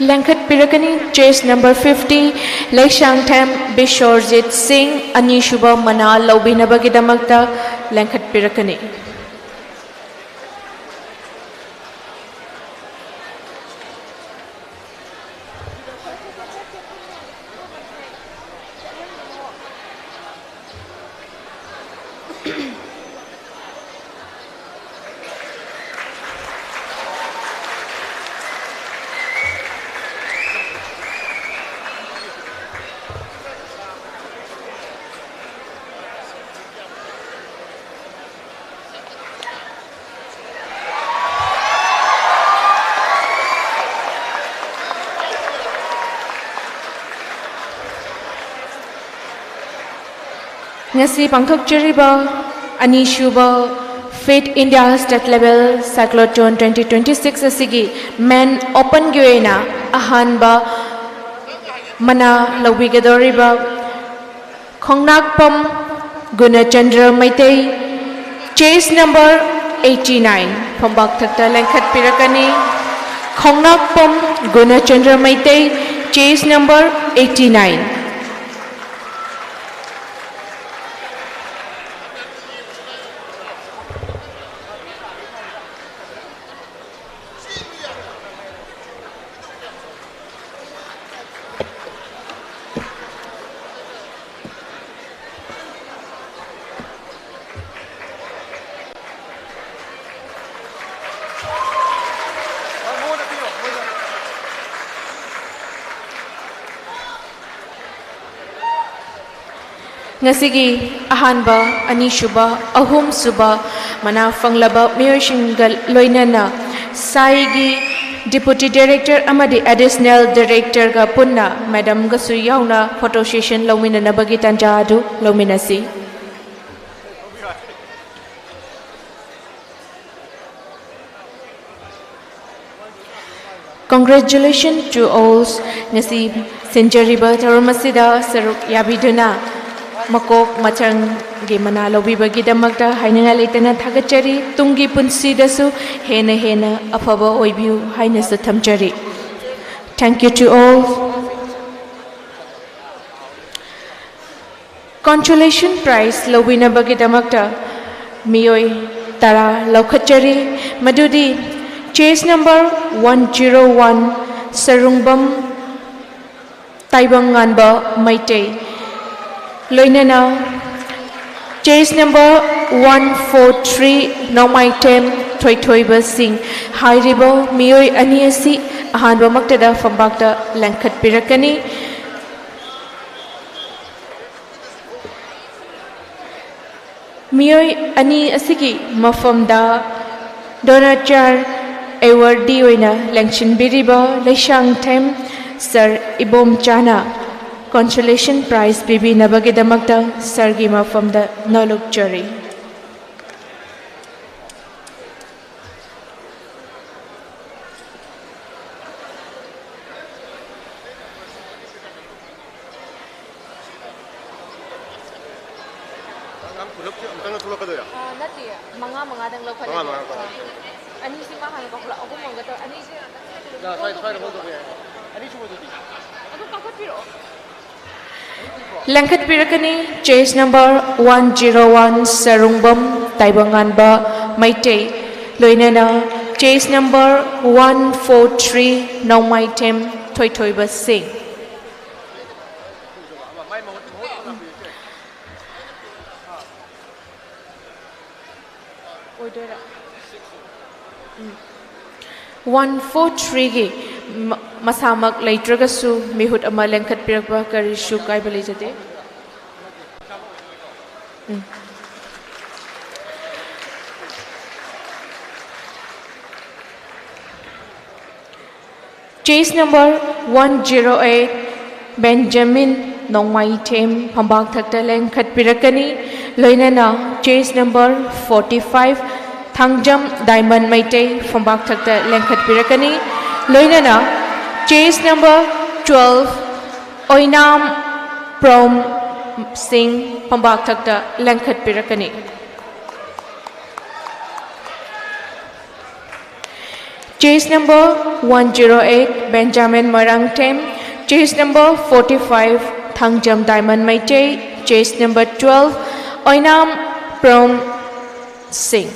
ꯂꯦꯡꯈꯠꯄꯤꯔꯛꯀꯅꯤ, chase number fifty, Leishangthem Biswajit ꯁꯤꯡ, ꯑꯅꯤꯁꯨꯕ ꯃꯅꯥ ꯂꯧꯕꯤꯅꯕꯒꯤꯗꯃꯛꯇ ꯂꯦꯡꯈꯠꯄꯤꯔꯛꯀꯅꯤ꯫ ꯉꯁꯤ ꯄꯥꯡꯊꯣꯛꯆꯔꯤꯕ ꯑꯅꯤꯁꯨꯕ Fit India State Level Cyclotron twenty twenty-six ꯑꯁꯤꯒꯤ men openꯒꯤ ꯑꯣꯏꯅ ꯑꯍꯥꯟꯕ ꯃꯅꯥ ꯂꯧꯕꯤꯒꯗꯧꯔꯤꯕ ꯈꯣꯡꯅꯥꯛꯄꯝ ꯒꯨꯅꯆꯟꯗ꯭ꯔ Meitei, chase number eighty nine, ꯐꯝꯕꯥꯛ ꯊꯛꯇ ꯂꯦꯡꯈꯠꯄꯤꯔꯛꯀꯅꯤ꯫ ꯈꯣꯡꯅꯥꯛꯄꯝ ꯒꯨꯅꯆꯟꯗ꯭ꯔ Meitei, chase number eighty nine꯫ ꯉꯁꯤꯒꯤ ꯑꯍꯥꯟꯕ, ꯑꯅꯤꯁꯨꯕ, ꯑꯍꯨꯝꯁꯨꯕ ꯃꯅꯥ ꯐꯪꯂꯕ ꯃꯤꯑꯣꯏꯁꯤꯡꯒ ꯂꯣꯏꯅꯅ ꯁꯥꯏꯒꯤ Deputy Director ꯑꯃꯗꯤ Additional Directorꯒ ꯄꯨꯟꯅ Madamꯒꯁꯨ ꯌꯥꯎꯅ photo session ꯂꯧꯃꯤꯟꯅꯅꯕꯒꯤ ꯇꯥꯟꯖꯥ ꯑꯗꯨ ꯂꯧꯃꯤꯟꯅꯁꯤ꯫ Congratulations to all꯫ ꯉꯁꯤ ꯁꯤꯟꯖꯔꯤꯕ ꯊꯧꯔꯝ ꯑꯁꯤꯗ ꯁꯔꯨꯛ ꯌꯥꯕꯤꯗꯨꯅ ꯃꯀꯣꯛ ꯃꯊꯪꯒꯤ ꯃꯅꯥ ꯂꯧꯕꯤꯕꯒꯤꯗꯃꯛꯇ ꯍꯥꯏꯅꯤꯡꯉꯥꯏ ꯂꯩꯇꯅ ꯊꯥꯒꯠꯆꯔꯤ꯫ ꯇꯨꯡꯒꯤ ꯄꯨꯟꯁꯤꯗꯁꯨ ꯍꯦꯟꯅ ꯍꯦꯟꯅ ꯑꯐꯕ ꯑꯣꯏꯕꯤꯌꯨ ꯍꯥꯏꯅꯁꯨ ꯊꯝꯖꯔꯤ꯫ Thank you to all꯫ Consolation prize ꯂꯧꯕꯤꯅꯕꯒꯤꯗꯃꯛꯇ ꯃꯤꯑꯣꯏ ꯇꯔꯥ ꯂꯧꯈꯠꯆꯔꯤ, ꯃꯗꯨꯗꯤ chase number one zero one Sarungbam ꯇꯥꯏꯕꯪꯉꯥꯟꯕ Meitei, ꯂꯣꯏꯅꯅ chase number one four three ꯅꯣꯡꯃꯥꯏꯊꯦꯝ ꯊꯣꯏꯊꯣꯏꯕ ꯁꯤꯡ꯫ ꯍꯥꯏꯔꯤꯕ ꯃꯤꯑꯣꯏ ꯑꯅꯤ ꯑꯁꯤ ꯑꯍꯥꯟꯕꯃꯛꯇꯗ ꯐꯝꯕꯥꯛꯇ ꯂꯦꯡꯈꯠꯄꯤꯔꯛꯀꯅꯤ꯫ ꯃꯤꯑꯣꯏ ꯑꯅꯤ ꯑꯁꯤꯒꯤ ꯃꯐꯝꯗ Dronacharya Awardee ꯑꯣꯏꯅ ꯂꯦꯡꯁꯤꯟꯕꯤꯔꯤꯕ ꯂꯩꯁꯥꯡꯊꯦꯝ ꯁꯔ ꯏꯕꯣꯝꯆꯥꯅ consolation prize ꯄꯤꯕꯤꯅꯕꯒꯤꯗꯃꯛꯇ ꯁꯔꯒꯤ ꯃꯐꯝꯗ ꯅꯣꯂꯨꯛꯆꯔꯤ꯫ ꯑꯉꯥꯡ ꯄꯨꯂꯞꯀꯤ ꯑꯃꯨꯛꯇꯪꯒ ꯊꯣꯛꯂꯛꯀꯗꯣꯏꯔꯥ? ꯑꯥ, ꯅꯠꯇꯦ, ꯃꯉꯥ ꯃꯉꯥꯗꯪ ꯂꯧꯈꯠꯂꯒꯦ꯫ ꯃꯉꯥ, ꯃꯉꯥ, ꯃꯉꯥ꯫ ꯑꯥ, ꯑꯅꯤꯁꯤ ꯃꯥ ꯍꯥꯟꯅ ꯀꯥꯈꯠꯂꯛ-, ꯑꯍꯨꯝ ꯑꯃꯒ ꯇꯧꯔ-, ꯑꯅꯤꯁꯦ ꯌꯥ, ꯁ꯭ꯋꯥꯏ, ꯁ꯭ꯋꯥꯏꯗ hold ꯇꯧꯕ ꯌꯥꯏ꯫ ꯑꯅꯤꯁꯨꯕꯗꯨꯗꯤ? ꯑꯗꯨꯝ ꯀꯥꯈꯠꯄꯤꯔꯛꯑꯣ꯫ ꯂꯦꯡꯈꯠꯄꯤꯔꯛꯀꯅꯤ, chase number one zero one Sarungbam ꯇꯥꯏꯕꯪꯉꯥꯟꯕ Meitei, ꯂꯣꯏꯅꯅ chase number one four three ꯅꯣꯡꯃꯥꯏꯊꯦꯝ ꯊꯣꯏꯊꯣꯏꯕ ꯁꯤꯡ꯫ ꯑꯣꯏꯗꯣꯏꯔꯥ? ꯎꯝ꯫ One four threeꯒꯤ ꯃ-, ꯃꯁꯥꯃꯛ ꯂꯩꯇ꯭ꯔꯒꯁꯨ ꯃꯤꯍꯨꯠ ꯑꯃ ꯂꯦꯡꯈꯠꯄꯤꯔꯛꯄ ꯀꯔꯤꯁꯨ ꯀꯥꯏꯕ ꯂꯩꯖꯗꯦ꯫ Chase number one zero eight, Benjamin Nongmaithem ꯐꯝꯕꯥꯛ ꯊꯛꯇ ꯂꯦꯡꯈꯠꯄꯤꯔꯛꯀꯅꯤ꯫ ꯂꯣꯏꯅꯅ chase number forty five, Thangjam Diamond Meitei ꯐꯝꯕꯥꯛ ꯊꯛꯇ ꯂꯦꯡꯈꯠꯄꯤꯔꯛꯀꯅꯤ꯫ ꯂꯣꯏꯅꯅ chase number twelve, ꯑꯣꯏꯅꯥꯝ ꯄ꯭ꯔꯣꯝ ꯁꯤꯡ ꯐꯝꯕꯥꯛ ꯊꯛꯇ ꯂꯦꯡꯈꯠꯄꯤꯔꯛꯀꯅꯤ꯫ Chase number one zero eight, Benjamin Moirangthem. Chase number forty five, Thangjam Diamond Meitei. Chase number twelve, Oinam Prom Singh.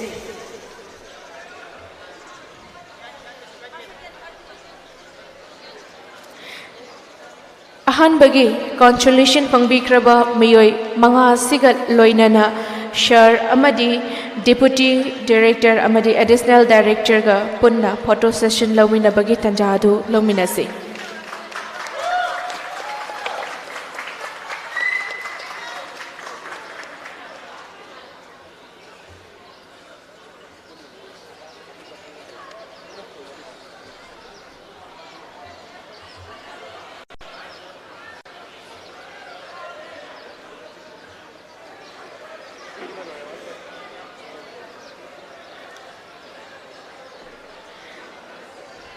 ꯑꯍꯥꯟꯕꯒꯤ consolation ꯐꯪꯕꯤꯈ꯭ꯔꯕ ꯃꯤꯑꯣꯏ ꯃꯉꯥ ꯑꯁꯤꯒ ꯂꯣꯏꯅꯅ sir ꯑꯃꯗꯤ Deputy Director ꯑꯃꯗꯤ Additional Directorꯒ ꯄꯨꯟꯅ photo session ꯂꯧꯃꯤꯟꯅꯕꯒꯤ ꯇꯥꯟꯖꯥ ꯑꯗꯨ ꯂꯧꯃꯤꯟꯅꯁꯤ꯫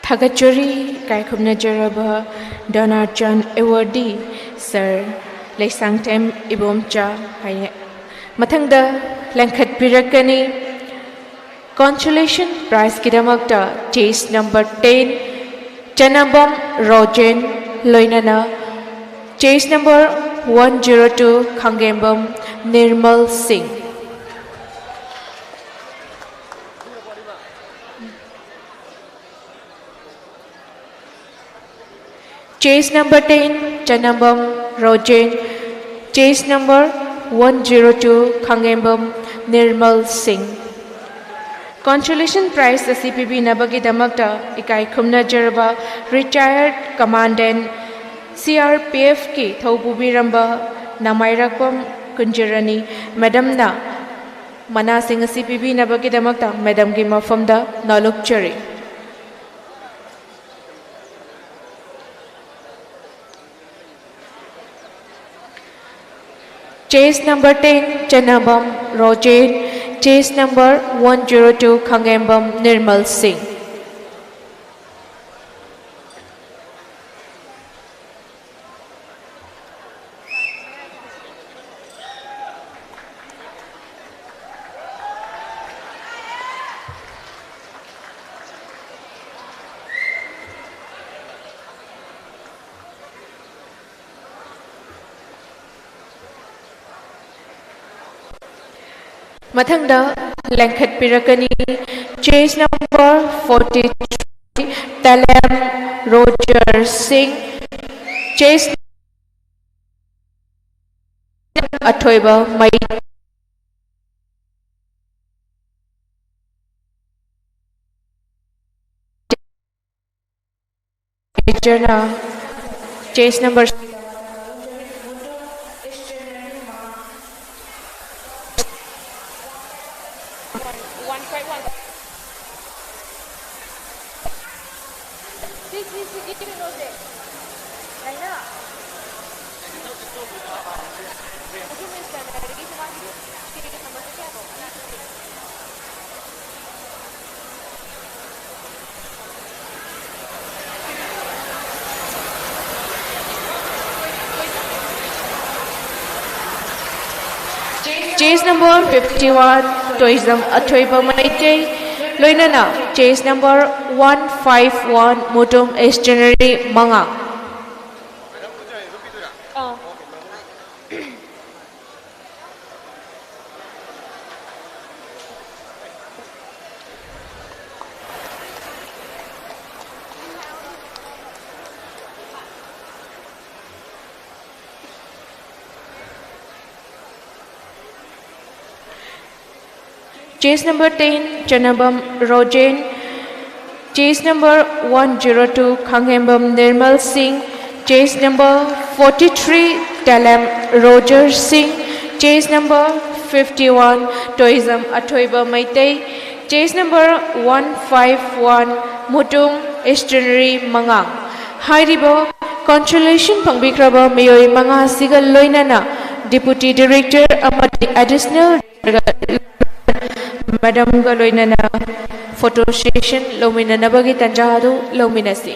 ꯊꯥꯒꯠꯆꯔꯤ, ꯏꯀꯥꯏ ꯈꯨꯝꯅꯖꯔꯕ Donald Trump Awardee sir Leishangthem Ibomcha ꯍꯥꯏꯅ꯫ ꯃꯊꯪꯗ ꯂꯦꯡꯈꯠꯄꯤꯔꯛꯀꯅꯤ꯫ Consolation prizeꯀꯤꯗꯃꯛꯇ chase number ten, ꯆꯅꯝꯕꯝ ꯔꯣꯖꯦꯟ, ꯂꯣꯏꯅꯅ chase number one zero two, ꯈꯥꯡꯒꯦꯝꯕꯝ Nirmal ꯁꯤꯡ꯫ Chase number ten, ꯆꯅꯝꯕꯝ ꯔꯣꯖꯦꯟ, chase number one zero two, ꯈꯥꯡꯒꯦꯝꯕꯝ Nirmal ꯁꯤꯡ꯫ Consolation prize ꯑꯁꯤ ꯄꯤꯕꯤꯅꯕꯒꯤꯗꯃꯛꯇ ꯏꯀꯥꯏ ꯈꯨꯝꯅꯖꯔꯕ retired commandant, C R P Fꯀꯤ ꯊꯧ ꯄꯨꯕꯤꯔꯝꯕ ꯅꯃꯥꯏꯔꯛꯄꯝ ꯈꯨꯟꯖꯔꯅꯤ꯫ ꯃꯦꯗꯝꯅ ꯃꯅꯥꯁꯤꯡ ꯑꯁꯤ ꯄꯤꯕꯤꯅꯕꯒꯤꯗꯃꯛꯇ ꯃꯦꯗꯝꯒꯤ ꯃꯐꯝꯗ ꯅꯣꯂꯨꯛꯆꯔꯤ꯫ Chase number ten, Chanabam Rojen. Chase number one zero two, Khangembam Nirmal Singh. ꯃꯊꯪꯗ ꯂꯦꯡꯈꯠꯄꯤꯔꯛꯀꯅꯤ, chase number forty three, Talem Roger Singh, chase ꯑꯊꯣꯏꯕ ꯃꯩ Majorna, chase number Chase number fifty one, Toizam Athoiba Maitei, ꯂꯣꯏꯅꯅ chase number one five one, Mutum Extraordinary ꯃꯉꯥ꯫ Chase number ten, Chanabam Rojen. Chase number one zero two, Khangembam Nirmal Singh. Chase number forty three, Talem Roger Singh. Chase number fifty-one, Toism Athoiba Meitei. Chase number one five one, Mutung Extraordinary Mangang. ꯍꯥꯏꯔꯤꯕ consolation ꯐꯪꯕꯤꯈ꯭ꯔꯕ ꯃꯤꯑꯣꯏ ꯃꯉꯥꯁꯤꯒ ꯂꯣꯏꯅꯅ Deputy Director ꯑꯃꯗꯤ Additional Madamꯒ ꯂꯣꯏꯅꯅ photo session ꯂꯧꯃꯤꯟꯅꯅꯕꯒꯤ ꯇꯥꯟꯖꯥ ꯑꯗꯨ ꯂꯧꯃꯤꯟꯅꯁꯤ꯫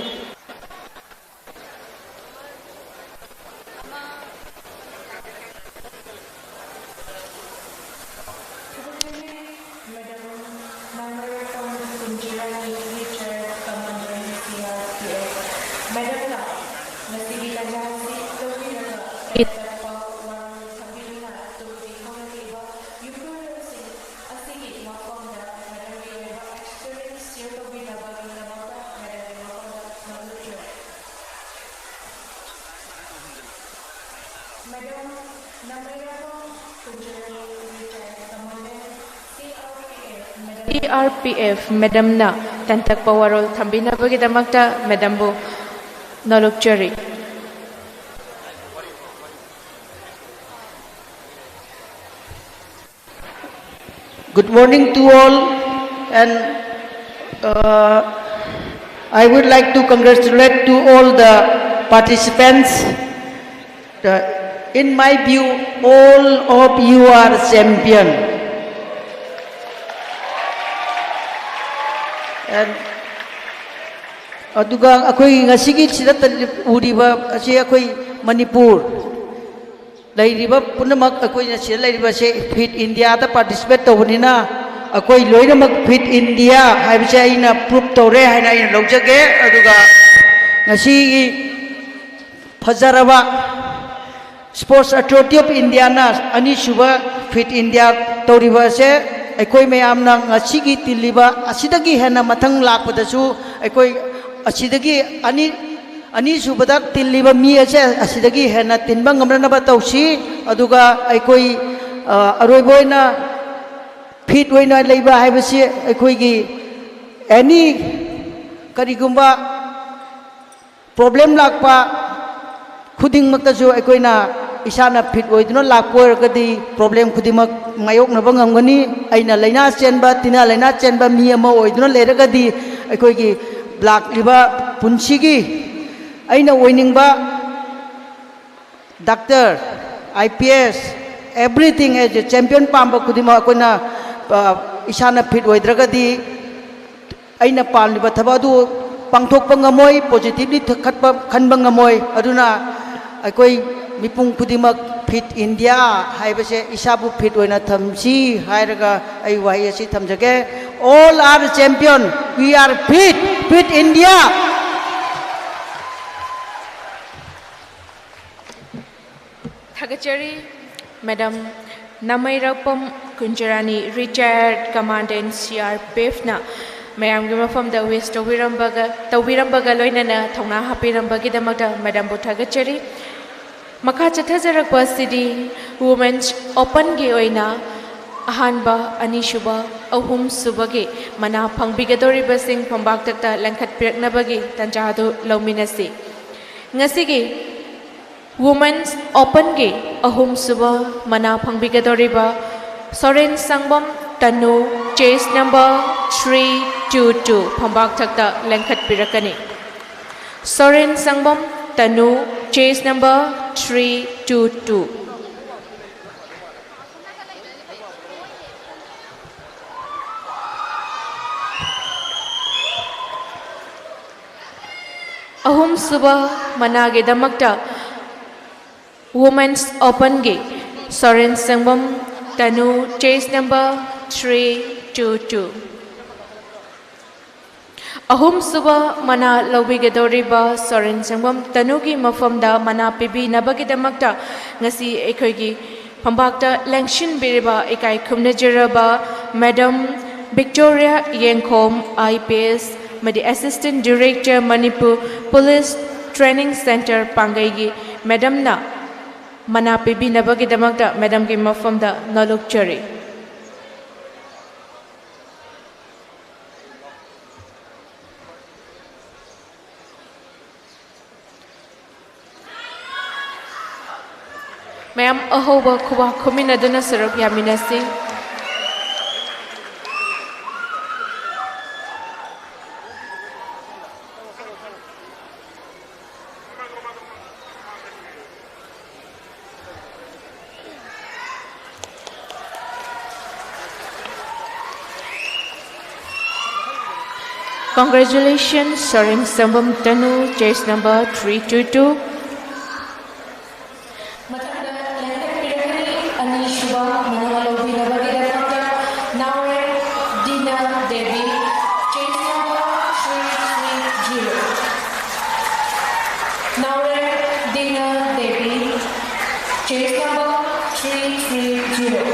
ꯁꯤ R P F Madamꯅ ꯇꯦꯟꯇꯛꯄ ꯋꯥꯔꯣꯜ ꯊꯝꯕꯤꯅꯕꯒꯤꯗꯃꯛꯇ Madamꯕꯨ ꯅꯣꯂꯨꯛꯆꯔꯤ꯫ Good morning to all, and, uh, I would like to congratulate to all the participants. The, in my view, all of you are champion. And ꯑꯗꯨꯒ ꯑꯩꯈꯣꯏ ꯉꯁꯤꯒꯤ ꯁꯤꯗ ꯎꯔꯤꯕ ꯑꯁꯤ ꯑꯩꯈꯣꯏ ꯃꯅꯤꯄꯨꯔ ꯂꯩꯔꯤꯕ ꯄꯨꯝꯅꯃꯛ, ꯑꯩꯈꯣꯏꯅ ꯁꯤꯗ ꯂꯩꯔꯤꯕꯁꯦ Fit Indiaꯗ participate ꯇꯧꯕꯅꯤꯅ, ꯑꯩꯈꯣꯏ ꯂꯣꯏꯅꯃꯛ Fit India ꯍꯥꯏꯕꯁꯦ ꯑꯩꯅ prove ꯇꯧꯔꯦ ꯍꯥꯏꯅ ꯑꯩꯅ ꯂꯧꯖꯒꯦ꯫ ꯑꯗꯨꯒ ꯉꯁꯤꯒꯤ ꯐꯖꯔꯕ Sports Authority of Indiaꯅ ꯑꯅꯤꯁꯨꯕ Fit India ꯇꯧꯔꯤꯕ ꯑꯁꯦ, ꯑꯩꯈꯣꯏ ꯃꯌꯥꯝꯅ ꯉꯁꯤꯒꯤ ꯇꯤꯜꯂꯤꯕ ꯑꯁꯤꯗꯒꯤ ꯍꯦꯟꯅ ꯃꯊꯪ ꯂꯥꯛꯄꯗꯁꯨ ꯑꯩꯈꯣꯏ ꯑꯁꯤꯗꯒꯤ ꯑꯅꯤ, ꯑꯅꯤꯁꯨꯕꯗ ꯇꯤꯜꯂꯤꯕ ꯃꯤ ꯑꯁꯦ ꯑꯁꯤꯗꯒꯤ ꯍꯦꯟꯅ ꯇꯤꯟꯕ ꯉꯝꯅꯅꯕ ꯇꯧꯁꯤ꯫ ꯑꯗꯨꯒ ꯑꯩꯈꯣꯏ, ꯑ, ꯑꯔꯣꯏꯕ ꯑꯣꯏꯅ fit ꯑꯣꯏꯅ ꯂꯩꯕ ꯍꯥꯏꯕꯁꯤ ꯑꯩꯈꯣꯏꯒꯤ any ꯀꯔꯤꯒꯨꯝꯕ problem ꯂꯥꯛꯄ ꯈꯨꯗꯤꯡꯃꯛꯇꯁꯨ ꯑꯩꯈꯣꯏꯅ ꯏꯁꯥꯅ ꯐꯤꯠ ꯑꯣꯏꯗꯨꯅ ꯂꯥꯛꯄ ꯑꯣꯏꯔꯒꯗꯤ ꯄ꯭ꯔꯣꯕ꯭ꯂꯦꯝ ꯈꯨꯗꯤꯡꯃꯛ ꯃꯥꯌꯣꯛꯅꯕ ꯉꯝꯒꯅꯤ꯫ ꯑꯩꯅ ꯂꯥꯏꯅꯥ ꯆꯦꯟꯕ, ꯇꯤꯟꯅ ꯂꯥꯏꯅꯥ ꯆꯦꯟꯕ ꯃꯤ ꯑꯃ ꯑꯣꯏꯗꯨꯅ ꯂꯩꯔꯒꯗꯤ ꯑꯩꯈꯣꯏꯒꯤ ꯂꯥꯛꯂꯤꯕ ꯄꯨꯟꯁꯤꯒꯤ ꯑꯩꯅ ꯑꯣꯏꯅꯤꯡꯕ doctor, I P S, everything as a champion ꯄꯥꯝꯕ ꯈꯨꯗꯤꯡꯃꯛ ꯑꯩꯈꯣꯏꯅ, ꯑ, ꯏꯁꯥꯅ ꯐꯤꯠ ꯑꯣꯏꯗ꯭ꯔꯒꯗꯤ ꯑꯩꯅ ꯄꯥꯝꯂꯤꯕ ꯊꯕꯛ ꯑꯗꯨ ꯄꯥꯡꯊꯣꯛꯄ ꯉꯝꯃꯣꯏ, ꯄꯣꯖꯤꯇꯤꯚꯂꯤ ꯈꯠꯄ, ꯈꯟꯕ ꯉꯝꯃꯣꯏ꯫ ꯑꯗꯨꯅ ꯑꯩꯈꯣꯏ ꯃꯤꯄꯨꯝ ꯈꯨꯗꯤꯡꯃꯛ ꯐꯤꯠ ꯏꯟꯗꯤꯌꯥ ꯍꯥꯏꯕꯁꯦ ꯏꯁꯥꯕꯨ ꯐꯤꯠ ꯑꯣꯏꯅ ꯊꯝꯁꯤ ꯍꯥꯏꯔꯒ ꯑꯩ ꯋꯥꯍꯩ ꯑꯁꯤ ꯊꯝꯖꯒꯦ꯫ All are champion, we are fit, fit India. ꯊꯥꯒꯠꯆꯔꯤ꯫ Madam Nameirakpam Kunjarani, retired commandant C R P F ꯅ ꯃꯌꯥꯝꯒꯤ ꯃꯐꯝꯗ ꯋꯤꯁ ꯇꯧꯕꯤꯔꯝꯕꯒ, ꯇꯧꯕꯤꯔꯝꯕꯒ ꯂꯣꯏꯅꯅ ꯊꯧꯅꯥ ꯍꯥꯞꯄꯤꯔꯝꯕꯒꯤꯗꯃꯛꯇ ꯃꯦꯗꯥꯝꯕꯨ ꯊꯥꯒꯠꯆꯔꯤ꯫ ꯃꯈꯥ ꯆꯠꯊꯖꯔꯛꯄ ꯑꯁꯤꯗꯤ Women's Open ꯒꯤ ꯑꯣꯏꯅ ꯑꯍꯥꯟꯕ, ꯑꯅꯤꯁꯨꯕ, ꯑꯍꯨꯝꯁꯨꯕꯒꯤ ꯃꯅꯥ ꯐꯪꯕꯤꯒꯗꯧꯔꯤꯕꯁꯤꯡ ꯐꯝꯕꯥꯛꯇꯛꯇ ꯂꯦꯡꯈꯠꯄꯤꯔꯛꯅꯕꯒꯤ ꯇꯥꯟꯖꯥ ꯑꯗꯨ ꯂꯧꯃꯤꯟꯅꯁꯤ꯫ ꯉꯁꯤꯒꯤ Women's Open ꯒꯤ ꯑꯍꯨꯝꯁꯨꯕ ꯃꯅꯥ ꯐꯪꯕꯤꯒꯗꯧꯔꯤꯕ ꯁꯣꯔꯦꯟ ꯁꯪꯕꯝ ꯇꯅꯨ, chase number three two two, ꯐꯝꯕꯥꯛꯊꯛꯇ ꯂꯦꯡꯈꯠꯄꯤꯔꯛꯀꯅꯤ꯫ ꯁꯣꯔꯦꯟ ꯁꯪꯕꯝ ꯇꯅꯨ, chase number three two two꯫ ꯑꯍꯨꯝꯁꯨꯕ ꯃꯅꯥꯒꯤꯗꯃꯛꯇ Women's Open ꯒꯤ ꯁꯣꯔꯦꯟ ꯁꯪꯕꯝ ꯇꯅꯨ, chase number three two two꯫ ꯑꯍꯨꯝꯁꯨꯕ ꯃꯅꯥ ꯂꯧꯕꯤꯒꯗꯧꯔꯤꯕ ꯁꯣꯔꯦꯟ ꯁꯪꯕꯝ ꯇꯅꯨꯒꯤ ꯃꯐꯝꯗ ꯃꯅꯥ ꯄꯤꯕꯤꯅꯕꯒꯤꯗꯃꯛꯇ ꯉꯁꯤ ꯑꯩꯈꯣꯏꯒꯤ ꯐꯝꯕꯥꯛꯇ ꯂꯦꯡꯁꯤꯟꯕꯤꯔꯤꯕ ꯏꯀꯥꯏ ꯈꯨꯝꯅꯖꯔꯕ ꯃꯦꯗꯥꯝ ꯕꯤꯛꯇꯣꯔꯤꯌꯥ ꯌꯦꯡꯈꯣꯝ, I P S ꯑꯃꯗꯤ Assistant Director, Manipur Police Training Centre, ꯄꯥꯡꯒꯩꯒꯤ ꯃꯦꯗꯥꯝꯅ ꯃꯅꯥ ꯄꯤꯕꯤꯅꯕꯒꯤꯗꯃꯛꯇ ꯃꯦꯗꯥꯝꯒꯤ ꯃꯐꯝꯗ ꯅꯣꯂꯨꯛꯆꯔꯤ꯫ ꯃꯌꯥꯝ ꯑꯍꯧꯕ ꯈꯨꯕꯥꯛ ꯈꯨꯃꯤꯟꯅꯗꯨꯅ ꯁꯔꯨꯛ ꯌꯥꯃꯤꯟꯅꯁꯤ꯫ Congratulations, Sareng Sambam Tanu, chase number three two two. ꯃꯊꯪꯗ ꯂꯦꯡꯈꯠꯄꯤꯔꯛꯀꯅꯤ ꯑꯅꯤꯁꯨꯕ ꯃꯅꯥ ꯂꯧꯕꯤꯅꯕꯒꯤꯗꯃꯛꯇ ꯅꯥꯎꯔꯦꯝ ꯗꯤꯅꯥ Devi, chase number three three zero. ꯅꯥꯎꯔꯦꯝ ꯗꯤꯅꯥ Devi, chase number three three zero.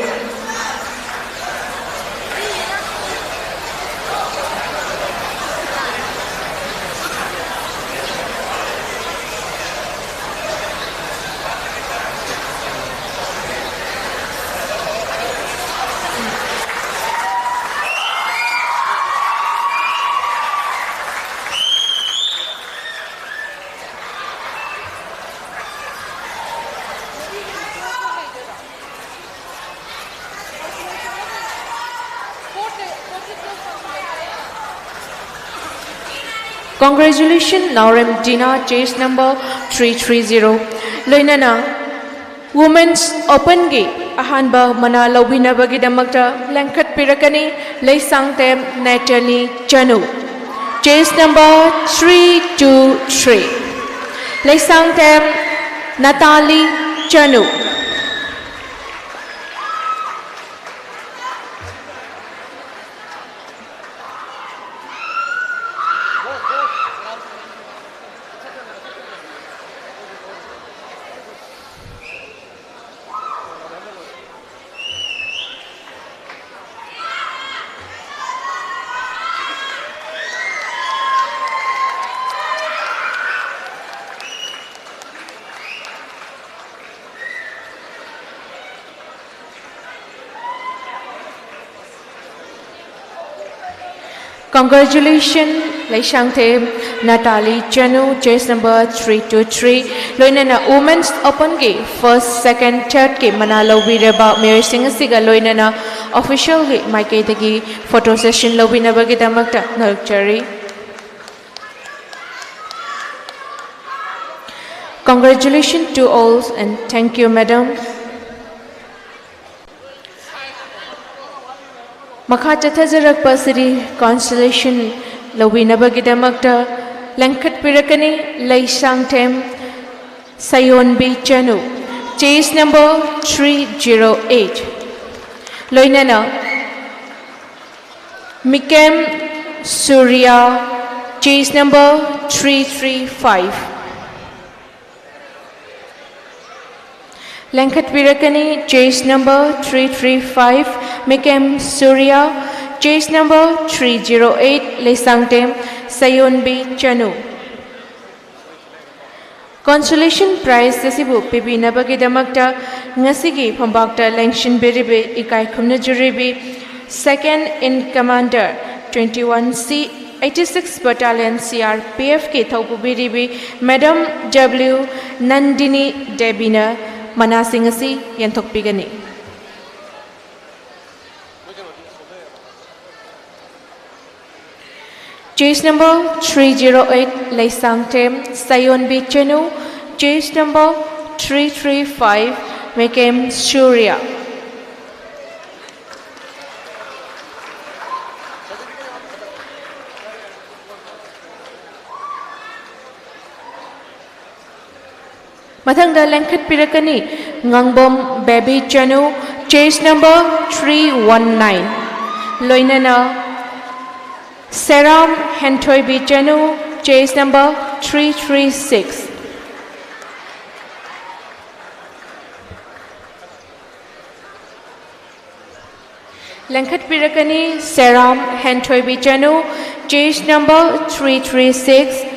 Congratulations, Naorem Dina, chase number three three zero. ꯂꯣꯏꯅꯅ Women's Openꯒꯤ ꯑꯍꯥꯟꯕ ꯃꯅꯥ ꯂꯧꯕꯤꯅꯕꯒꯤꯗꯃꯛꯇ ꯂꯦꯡꯈꯠꯄꯤꯔꯛꯀꯅꯤ Leishangthem Natalie Chanu, chase number three two three. Leishangthem Natalie Chanu. Congratulations. Leishangthem Natalie Chanu, chess number three two three, ꯂꯣꯏꯅꯅ Women's Openꯒꯤ first, second, thirdꯀꯤ ꯃꯅꯥ ꯂꯧꯕꯤꯔꯕ ꯃꯤꯑꯣꯏꯁꯤꯡ ꯑꯁꯤꯒ ꯂꯣꯏꯅꯅ officialꯒꯤ ꯃꯥꯏꯀꯩꯗꯒꯤ photo session ꯂꯧꯕꯤꯅꯕꯒꯤꯗꯃꯛꯇ ꯅꯣꯜꯂꯨꯛꯆꯔꯤ꯫ Congratulations to all and thank you, madam. ꯃꯈꯥ ꯆꯠꯊꯖꯔꯛꯄ ꯑꯁꯤꯗꯤ consolation ꯂꯧꯕꯤꯅꯕꯒꯤꯗꯃꯛꯇ ꯂꯦꯡꯈꯠꯄꯤꯔꯛꯀꯅꯤ ꯂꯩꯁꯥꯡꯊꯦꯝ ꯁꯌꯣꯟꯕꯤ ꯆꯅꯨ, chase number three zero eight, ꯂꯣꯏꯅꯅ ꯃꯤꯀꯦꯝ ꯁꯨꯔꯤꯌꯥ, chase number three three five꯫ ꯂꯦꯡꯈꯠꯄꯤꯔꯛꯀꯅꯤ, chase number three three five, ꯃꯤꯀꯦꯝ ꯁꯨꯔꯤꯌꯥ, chase number three zero eight, Leishangthem ꯁꯌꯣꯟꯕꯤ ꯆꯅꯨ꯫ Consolation prize ꯑꯁꯤꯕꯨ ꯄꯤꯕꯤꯅꯕꯒꯤꯗꯃꯛꯇ ꯉꯁꯤꯒꯤ ꯐꯝꯄꯥꯛꯇ ꯂꯦꯡꯁꯤꯟꯕꯤꯔꯤꯕ ꯏꯀꯥꯏ ꯈꯨꯝꯅꯖꯔꯤꯕꯤ second in commander twenty one C eighty six Battalion C R P Fꯀꯤ ꯊꯧꯄꯨꯕꯤꯔꯤꯕꯤ Madam W Nandini ꯗꯦꯕꯤꯅ ꯃꯅꯥꯁꯤꯡ ꯑꯁꯤ ꯌꯦꯟꯊꯣꯛꯄꯤꯒꯅꯤ꯫ Chase number three zero eight, Leishangthem ꯁꯌꯣꯟꯕꯤ ꯆꯅꯨ, chase number three three five, ꯃꯤꯀꯦꯝ ꯁꯨꯔꯤꯌꯥ꯫ ꯃꯊꯪꯗ ꯂꯦꯡꯈꯠꯄꯤꯔꯛꯀꯅꯤ ꯉꯥꯡꯕꯝ baby ꯆꯅꯨ, chase number three one nine, ꯂꯣꯏꯅꯅ ꯁꯦꯔꯥꯝ ꯍꯦꯟꯊꯣꯏꯕꯤ ꯆꯅꯨ, chase number three three six꯫ ꯂꯦꯡꯈꯠꯄꯤꯔꯛꯀꯅꯤ ꯁꯦꯔꯥꯝ ꯍꯦꯟꯊꯣꯏꯕꯤ ꯆꯅꯨ, chase number three three six,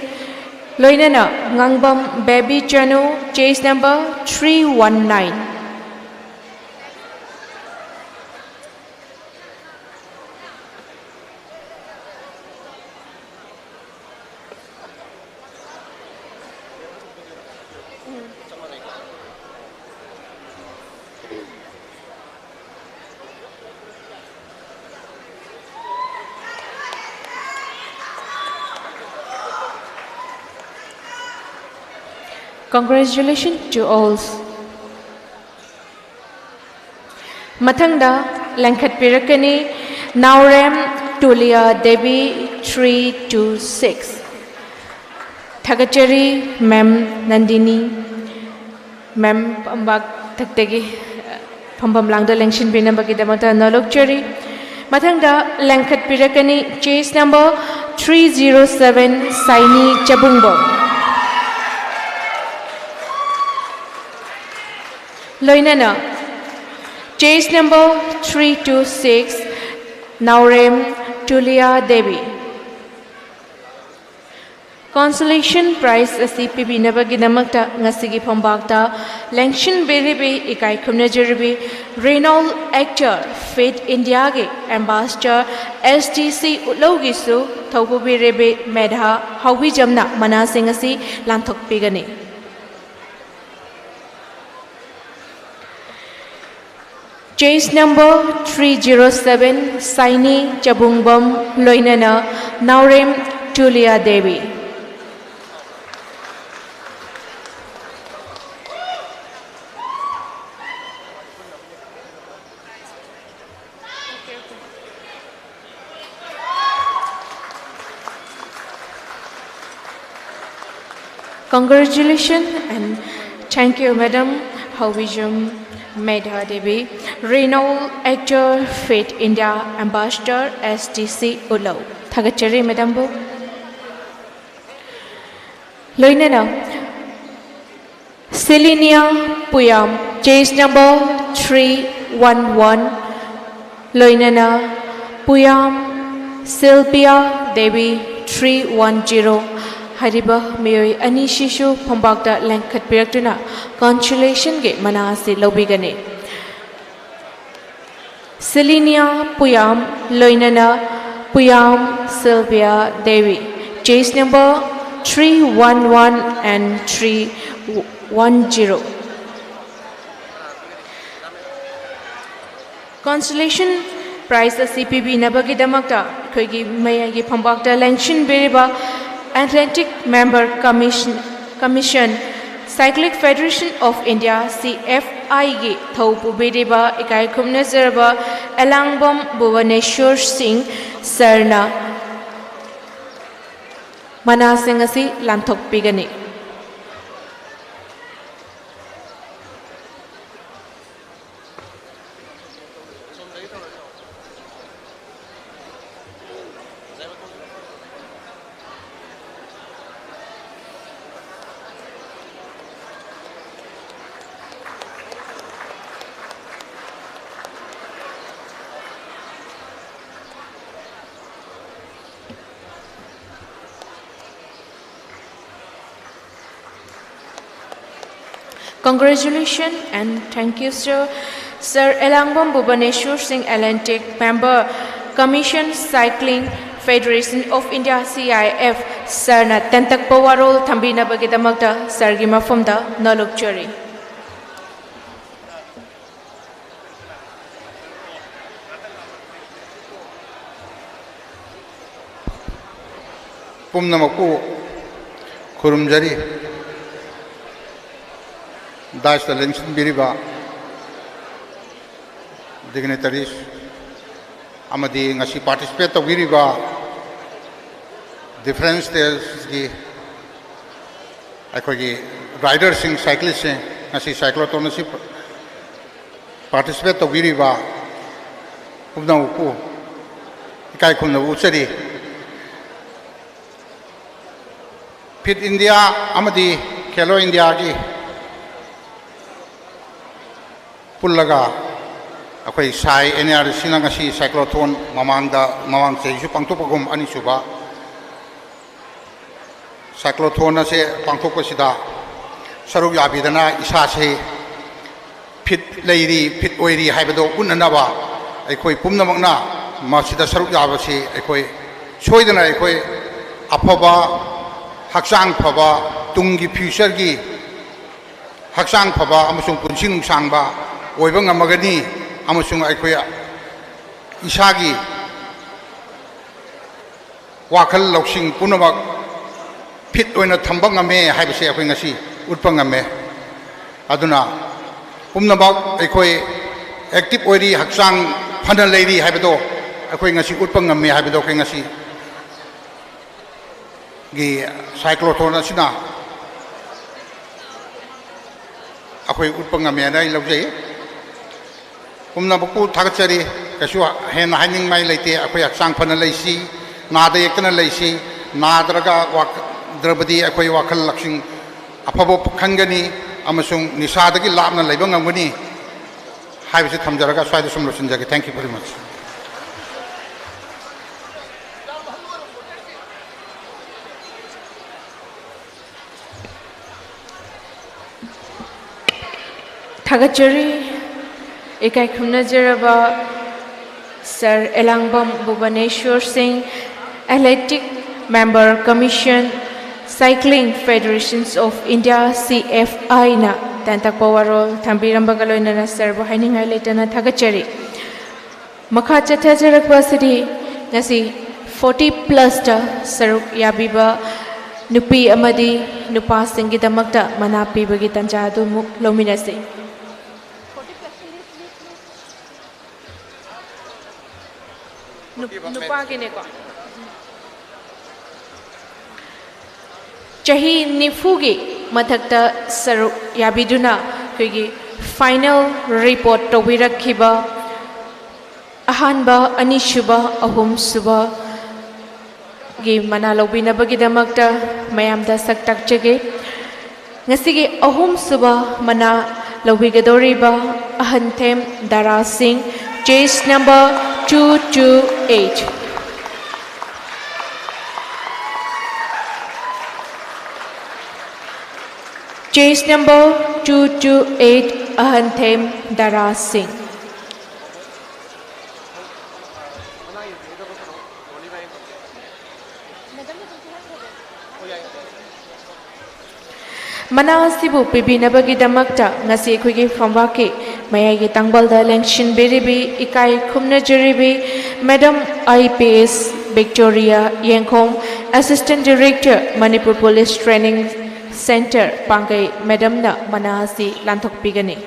ꯂꯣꯏꯅꯅ ꯉꯥꯡꯕꯝ baby Chanu, chase number three one nine꯫ Congratulations to all. ꯃꯊꯪꯗ ꯂꯦꯡꯈꯠꯄꯤꯔꯛꯀꯅꯤ ꯅꯥꯎꯔꯦꯝ ꯇꯨꯂꯤꯌꯥ Devi, three two six꯫ ꯊꯥꯒꯠꯆꯔꯤ ꯃꯦꯝ ꯅꯟꯗꯤꯅꯤ꯫ ꯃꯦꯝ ꯐꯝꯕꯥꯛ ꯊꯛꯇꯒꯤ ꯐꯝꯐꯝ ꯂꯥꯡꯗ ꯂꯦꯡꯁꯤꯟꯕꯤꯅꯕꯒꯤꯗꯃꯛꯇ ꯅꯣꯂꯣꯛꯆꯔꯤ꯫ ꯃꯊꯪꯗ ꯂꯦꯡꯈꯠꯄꯤꯔꯛꯀꯅꯤ case number three zero seven, ꯁꯥꯏꯅꯤ ꯆꯕꯨꯡꯕꯝ꯫ ꯂꯣꯏꯅꯅ case number three two six, ꯅꯥꯎꯔꯦꯝ ꯇꯨꯂꯤꯌꯥ Devi. Consolation prize ꯑꯁꯤ ꯄꯤꯕꯤꯅꯕꯒꯤꯗꯃꯛꯇ ꯉꯁꯤꯒꯤ ꯐꯝꯕꯥꯛꯇ ꯂꯦꯡꯁꯤꯟꯕꯤꯔꯤꯕꯤ, ꯏꯀꯥꯏ ꯈꯨꯝꯅꯖꯔꯤꯕꯤ renowned actor Fit Indiaꯒꯤ ambassador S D C ꯎꯠꯂꯧꯒꯤꯁꯨ ꯊꯧꯄꯨꯕꯤꯔꯤꯕꯤ ꯃꯦꯙꯥ ꯍꯥꯎꯕꯤꯖꯝꯅ ꯃꯅꯥꯁꯤꯡ ꯑꯁꯤ ꯂꯥꯟꯊꯣꯛꯄꯤꯒꯅꯤ꯫ Case number three zero seven, ꯁꯥꯏꯅꯤ ꯆꯕꯨꯡꯕꯝ ꯂꯣꯏꯅꯅ ꯅꯥꯎꯔꯦꯝ ꯇꯨꯂꯤꯌꯥ Devi. Congratulations and thank you, Madam Hawijum Medha Devi, renowned actor, Fit India ambassador, S D C ꯎꯠꯂꯧ꯫ ꯊꯥꯒꯠꯆꯔꯤ ꯃꯦꯗꯥꯝꯕꯨ꯫ ꯂꯣꯏꯅꯅ ꯁꯤꯂꯤꯅꯤꯌꯥ ꯄꯨꯌꯥꯝ, case number three one one, ꯂꯣꯏꯅꯅ ꯄꯨꯌꯥꯝ ꯁꯤꯜꯄꯤꯌꯥ Devi, three one zero, ꯍꯥꯏꯔꯤꯕ ꯃꯤꯑꯣꯏ ꯑꯅꯤꯁꯤꯁꯨ ꯐꯝꯕꯥꯛꯇ ꯂꯦꯡꯈꯠꯄꯤꯔꯛꯇꯨꯅ consolationꯒꯤ ꯃꯅꯥ ꯑꯁꯤ ꯂꯧꯕꯤꯒꯅꯤ꯫ ꯁꯤꯂꯤꯅꯤꯌꯥ ꯄꯨꯌꯥꯝ ꯂꯣꯏꯅꯅ Puyam Silvia Devi, case number three one one and three one zero꯫ Consolation prize ꯑꯁꯤ ꯄꯤꯕꯤꯅꯕꯒꯤꯗꯃꯛꯇ ꯑꯩꯈꯣꯏꯒꯤ ꯃꯌꯥꯏꯒꯤ ꯐꯝꯕꯥꯛꯇ ꯂꯦꯡꯁꯤꯟꯕꯤꯔꯤꯕ Atlantic Member Commission, Commission Cycling Federation of India, C F I ꯒꯤ ꯊꯧ ꯄꯨꯕꯤꯔꯤꯕ ꯏꯀꯥꯏ ꯈꯨꯝꯅꯖꯔꯕ ꯑꯦꯂꯥꯡꯕꯝ ꯚꯨꯕꯅꯦꯁꯣꯔ ꯁꯤꯡ ꯁꯔꯅ ꯃꯅꯥꯁꯤꯡ ꯑꯁꯤ ꯂꯥꯟꯊꯣꯛꯄꯤꯒꯅꯤ꯫ Congratulations and thank you, sir. Sir ꯑꯦꯂꯥꯡꯕꯝ ꯚꯨꯕꯅꯦꯁꯣꯔ ꯁꯤꯡ, L N Tech member, Commission Cycling Federation of India, C I F, ꯁꯔꯅ ꯇꯦꯟꯇꯛꯄ ꯋꯥꯔꯣꯜ ꯊꯝꯕꯤꯅꯕꯒꯤꯗꯃꯛꯇ ꯁꯔꯒꯤ ꯃꯐꯝꯗ ꯅꯣꯂꯨꯛꯆꯔꯤ꯫ ꯄꯨꯝꯅꯃꯛꯄꯨ ꯈꯨꯔꯨꯝꯖꯔꯤ꯫ ꯗꯥꯏꯁꯇ ꯂꯦꯡꯁꯤꯟꯕꯤꯔꯤꯕ dignitaries ꯑꯃꯗꯤ ꯉꯁꯤ participate ꯇꯧꯕꯤꯔꯤꯕ different states ꯀꯤ ꯑꯩꯈꯣꯏꯒꯤ rider ꯁꯤꯡ, cyclist ꯁꯤꯡ, ꯉꯁꯤ cyclothlon ꯑꯁꯤ participate ꯇꯧꯕꯤꯔꯤꯕ ꯄꯨꯝꯅꯃꯛꯄꯨ ꯏꯀꯥꯏ ꯈꯨꯝꯅꯕ ꯎꯠꯆꯔꯤ꯫ Fit India ꯑꯃꯗꯤ ꯈꯦꯂꯣ ꯏꯟꯗꯤꯌꯥꯒꯤ ꯄꯨꯜꯂꯒ ꯑꯩꯈꯣꯏ ꯁꯥꯏ N R C ꯅ ꯉꯁꯤ cyclothlon ꯃꯃꯥꯡꯗ, ꯃꯃꯥꯡ ꯆꯍꯤꯁꯨ ꯄꯥꯡꯊꯣꯛꯄꯒꯨꯝ ꯑꯅꯤꯁꯨꯕ cyclothlon ꯑꯁꯦ ꯄꯥꯡꯊꯣꯛꯄꯁꯤꯗ ꯁꯔꯨꯛ ꯌꯥꯕꯤꯗꯅ ꯏꯁꯥꯁꯦ fit ꯂꯩꯔꯤ, fit ꯑꯣꯏꯔꯤ ꯍꯥꯏꯕꯗꯣ ꯎꯠꯅꯅꯕ ꯑꯩꯈꯣꯏ ꯄꯨꯝꯅꯃꯛꯅ ꯃꯁꯤꯗ ꯁꯔꯨꯛ ꯌꯥꯕꯁꯤ ꯑꯩꯈꯣꯏ ꯁꯣꯏꯗꯅ ꯑꯩꯈꯣꯏ ꯑꯐꯕ, ꯍꯛꯆꯥꯡ ꯐꯕ, ꯇꯨꯡꯒꯤ future ꯒꯤ ꯍꯛꯆꯥꯡ ꯐꯕ ꯑꯃꯁꯨꯡ ꯄꯨꯟꯁꯤ ꯅꯨꯡꯁꯥꯡꯕ ꯑꯣꯏꯕ ꯉꯝꯃꯒꯅꯤ꯫ ꯑꯃꯁꯨꯡ ꯑꯩꯈꯣꯏ ꯏꯁꯥꯒꯤ ꯋꯥꯈꯜ ꯂꯧꯁꯤꯡ ꯄꯨꯝꯅꯃꯛ fit ꯑꯣꯏꯅ ꯊꯝꯕ ꯉꯝꯃꯦ ꯍꯥꯏꯕꯁꯤ ꯑꯩꯈꯣꯏ ꯉꯁꯤ ꯎꯠꯄ ꯉꯝꯃꯦ꯫ ꯑꯗꯨꯅ ꯄꯨꯝꯅꯃꯛ ꯑꯩꯈꯣꯏ ꯑꯦꯛꯇꯤꯚ ꯑꯣꯏꯔꯤ, ꯍꯛꯆꯥꯡ ꯐꯅ ꯂꯩꯔꯤ ꯍꯥꯏꯕꯗꯣ ꯑꯩꯈꯣꯏ ꯉꯁꯤ ꯎꯠꯄ ꯉꯝꯃꯦ ꯍꯥꯏꯕꯗꯣ ꯑꯩꯈꯣꯏ ꯉꯁꯤꯒꯤ ꯁꯥꯏꯀ꯭ꯂꯣꯊꯣꯟ ꯑꯁꯤꯅ ꯑꯩꯈꯣꯏ ꯎꯠꯄ ꯉꯝꯃꯦ ꯍꯥꯏꯅ ꯑꯩ ꯂꯧꯖꯩ꯫ ꯄꯨꯝꯅꯃꯛꯄꯨ ꯊꯥꯒꯠꯆꯔꯤ꯫ ꯀꯩꯁꯨ ꯍꯦꯟꯅ ꯍꯥꯏꯅꯤꯡꯉꯥꯏ ꯂꯩꯇꯦ꯫ ꯑꯩꯈꯣꯏ ꯍꯛꯆꯥꯡ ꯐꯅ ꯂꯩꯁꯤ, ꯅꯥꯗ ꯌꯦꯛꯇꯅ ꯂꯩꯁꯤ꯫ ꯅꯥꯗ꯭ꯔꯒ ꯋꯥꯛ-, ꯗ꯭ꯔꯕꯗꯤ ꯑꯩꯈꯣꯏ ꯋꯥꯈꯜ ꯂꯧꯁꯤꯡ ꯑꯐꯕ ꯈꯟꯒꯅꯤ ꯑꯃꯁꯨꯡ ꯅꯤꯁꯥꯗꯒꯤ ꯂꯥꯞꯅ ꯂꯩꯕ ꯉꯝꯒꯅꯤ ꯍꯥꯏꯕꯁꯤ ꯊꯝꯖꯔꯒ ꯁ꯭ꯋꯥꯏꯗ ꯁꯨꯝ ꯂꯣꯏꯁꯤꯟꯖꯒꯦ꯫ Thank you very much꯫ ꯊꯥꯒꯠꯆꯔꯤ꯫ ꯏꯀꯥꯏ ꯈꯨꯝꯅꯖꯔꯕ ꯁꯥꯔ ꯑꯦꯂꯥꯡꯕꯝ ꯚꯨꯕꯅꯦꯁ꯭ꯋꯔ ꯁꯤꯡ, Athletic Member Commission, Cycling Federations of India, C F I ꯅ ꯇꯦꯟꯇꯛꯄ ꯋꯥꯔꯣꯜ ꯊꯝꯕꯤꯔꯝꯕꯒ ꯂꯣꯏꯅꯅ ꯁꯥꯔꯕꯨ ꯍꯥꯏꯅꯤꯡꯉꯥꯏ ꯂꯩꯇꯅ ꯊꯥꯒꯠꯆꯔꯤ꯫ ꯃꯈꯥ ꯆꯠꯊꯖꯔꯛꯄ ꯑꯁꯤꯗꯤ ꯉꯁꯤ forty plusꯇ ꯁꯔꯨꯛ ꯌꯥꯕꯤꯕ ꯅꯨꯄꯤ ꯑꯃꯗꯤ ꯅꯨꯄꯥꯁꯤꯡꯒꯤꯗꯃꯛꯇ ꯃꯅꯥ ꯄꯤꯕꯒꯤ ꯇꯥꯟꯖꯥ ꯑꯗꯨ ꯑꯃꯨꯛ ꯂꯧꯃꯤꯟꯅꯁꯤ꯫ ꯅꯨꯞ-, ꯅꯨꯄꯥꯒꯤꯅꯦꯀꯣ꯫ ꯆꯍꯤ ꯅꯤꯐꯨꯒꯤ ꯃꯊꯛꯇ ꯁꯔꯨꯛ ꯌꯥꯕꯤꯗꯨꯅ ꯑꯩꯈꯣꯏꯒꯤ final report ꯇꯧꯕꯤꯔꯛꯈꯤꯕ ꯑꯍꯥꯟꯕ, ꯑꯅꯤꯁꯨꯕ, ꯑꯍꯨꯝꯁꯨꯕ ꯒꯤ ꯃꯅꯥ ꯂꯧꯕꯤꯅꯕꯒꯤꯗꯃꯛꯇ ꯃꯌꯥꯝꯗ ꯁꯛ ꯇꯥꯛꯆꯒꯦ꯫ ꯉꯁꯤꯒꯤ ꯑꯍꯨꯝꯁꯨꯕ ꯃꯅꯥ ꯂꯧꯕꯤꯒꯗꯧꯔꯤꯕ ꯑꯍꯟꯊꯦꯝ ꯗꯥꯔꯥ ꯁꯤꯡ, chase number two two eight꯫ Chase number two two eight, ꯑꯍꯟꯊꯦꯝ ꯗꯥꯔꯥ ꯁꯤꯡ꯫ ꯃꯅꯥ ꯑꯁꯤꯕꯨ ꯄꯤꯕꯤꯅꯕꯒꯤꯗꯃꯛꯇ ꯉꯁꯤ ꯑꯩꯈꯣꯏꯒꯤ ꯐꯝꯕꯥꯛꯀꯤ ꯃꯌꯥꯏꯒꯤ ꯇꯥꯡꯕꯜꯗ ꯂꯦꯡꯁꯤꯟꯕꯤꯔꯤꯕꯤ, ꯏꯀꯥꯏ ꯈꯨꯝꯅꯖꯔꯤꯕꯤ Madam I P S Victoria Yengkhom, Assistant Director, Manipur Police Training Center ꯄꯥꯡꯒꯩ ꯃꯦꯗꯝꯅ ꯃꯅꯥ ꯑꯁꯤ ꯂꯥꯟꯊꯣꯛꯄꯤꯒꯅꯤ꯫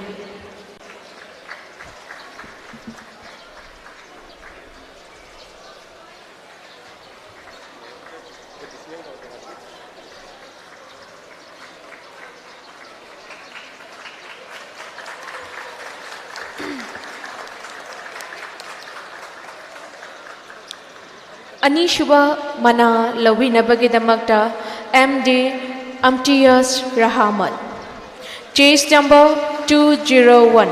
ꯑꯅꯤꯁꯨꯕ ꯃꯅꯥ ꯂꯧꯕꯤꯅꯕꯒꯤꯗꯃꯛꯇ M D Amtias Rahamat, chase number two zero one.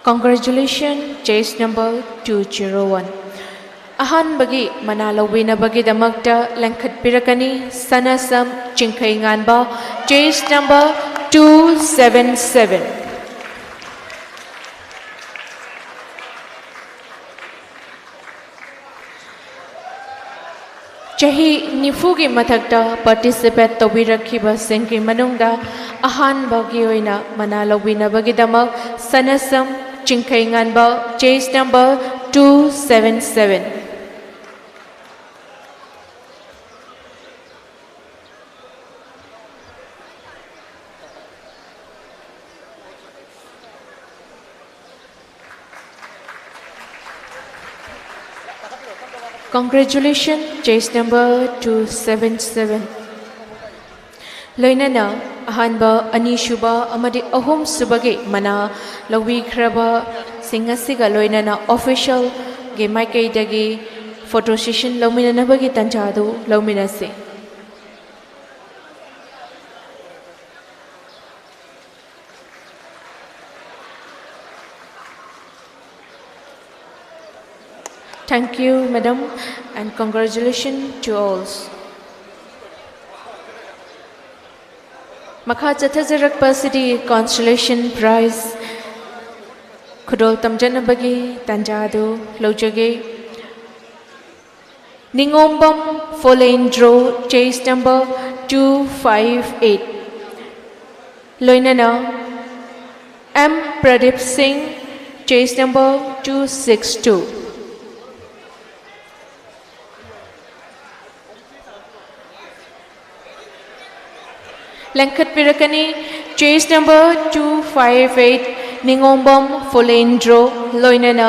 Congratulations, chase number two zero one. ꯑꯍꯥꯟꯕꯒꯤ ꯃꯅꯥ ꯂꯧꯕꯤꯅꯕꯒꯤꯗꯃꯛꯇ ꯂꯦꯡꯈꯠꯄꯤꯔꯛꯀꯅꯤ ꯁꯅꯥꯁꯝ Chingkheinganba, chase number two seven seven. ꯆꯍꯤ ꯅꯤꯐꯨꯒꯤ ꯃꯊꯛꯇ participate ꯇꯧꯕꯤꯔꯛꯈꯤꯕꯁꯤꯡꯒꯤ ꯃꯅꯨꯡꯗ ꯑꯍꯥꯟꯕꯒꯤ ꯑꯣꯏꯅ ꯃꯅꯥ ꯂꯧꯕꯤꯅꯕꯒꯤꯗꯃꯛ ꯁꯅꯥꯁꯝ Chingkheinganba, chase number two seven seven. Congratulations, chase number two seven seven. ꯂꯣꯏꯅꯅ ꯑꯍꯥꯟꯕ, ꯑꯅꯤꯁꯨꯕ ꯑꯃꯗꯤ ꯑꯍꯨꯝꯁꯨꯕꯒꯤ ꯃꯅꯥ ꯂꯧꯕꯤꯈ꯭ꯔꯕꯁꯤꯡ ꯑꯁꯤꯒ ꯂꯣꯏꯅꯅ officialꯒꯤ ꯃꯥꯏꯀꯩꯗꯒꯤ photo session ꯂꯧꯃꯤꯟꯅꯅꯕꯒꯤ ꯇꯥꯟꯖꯥ ꯑꯗꯨ ꯂꯧꯃꯤꯟꯅꯁꯤ꯫ Thank you, madam, and congratulations to all. ꯃꯈꯥ ꯆꯠꯊꯖꯔꯛꯄ ꯑꯁꯤꯗꯤ consolation prize ꯈꯨꯗꯣꯜ ꯇꯝꯖꯅꯕꯒꯤ ꯇꯥꯟꯖꯥ ꯑꯗꯨ ꯂꯧꯖꯒꯦ꯫ ꯅꯤꯉꯣꯝꯕꯝ ꯐꯣꯂꯦꯟꯗ꯭ꯔꯣ, chase number two five eight, ꯂꯣꯏꯅꯅ ꯑꯦꯝ ꯄ꯭ꯔꯗꯤꯞ ꯁꯤꯡ, chase number two six two꯫ ꯂꯦꯡꯈꯠꯄꯤꯔꯛꯀꯅꯤ, chase number two five eight, ꯅꯤꯉꯣꯝꯕꯝ ꯐꯣꯂꯦꯟꯗ꯭ꯔꯣ, ꯂꯣꯏꯅꯅ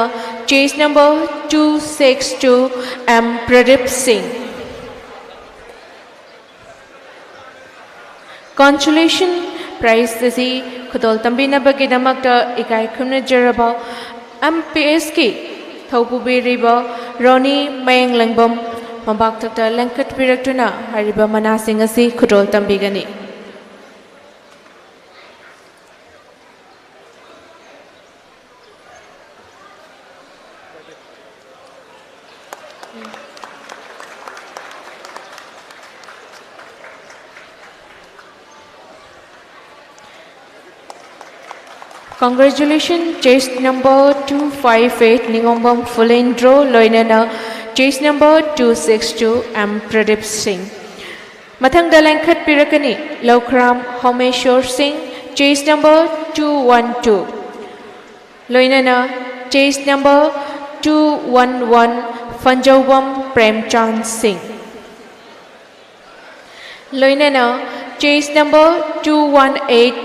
chase number two six two, M Pradip Singh. Consolation prize ꯑꯁꯤ ꯈꯨꯗꯣꯜ ꯇꯝꯕꯤꯅꯕꯒꯤꯗꯃꯛꯇ ꯏꯀꯥꯏ ꯈꯨꯝꯅꯖꯔꯕ ꯑꯦꯝ ꯄꯤ ꯑꯦꯁꯀꯤ ꯊꯧꯄꯨꯕꯤꯔꯤꯕ ꯔꯣꯅꯤ ꯃꯌꯦꯡꯂꯦꯡꯕꯝ ꯃꯕꯥꯛꯊꯛꯇ ꯂꯦꯡꯈꯠꯄꯤꯔꯛꯇꯨꯅ ꯍꯥꯏꯔꯤꯕ ꯃꯅꯥꯁꯤꯡ ꯑꯁꯤ ꯈꯨꯗꯣꯜ ꯇꯝꯕꯤꯒꯅꯤ꯫ Congratulations, chase number two five eight, ꯅꯤꯉꯣꯝꯕꯝ ꯐꯨꯂꯦꯟꯗ꯭ꯔꯣ, ꯂꯣꯏꯅꯅ chase number two six two, M Pradip Singh. ꯃꯊꯪꯗ ꯂꯦꯡꯈꯠꯄꯤꯔꯛꯀꯅꯤ ꯂꯧꯈ꯭ꯔꯥꯝ ꯍꯣꯃꯦꯁꯣꯔ ꯁꯤꯡ, chase number two one two, ꯂꯣꯏꯅꯅ chase number two one one, ꯐꯟꯖꯧꯕꯝ ꯄ꯭ꯔꯦꯝꯆꯥꯟ ꯁꯤꯡ꯫ ꯂꯣꯏꯅꯅ chase number two one eight,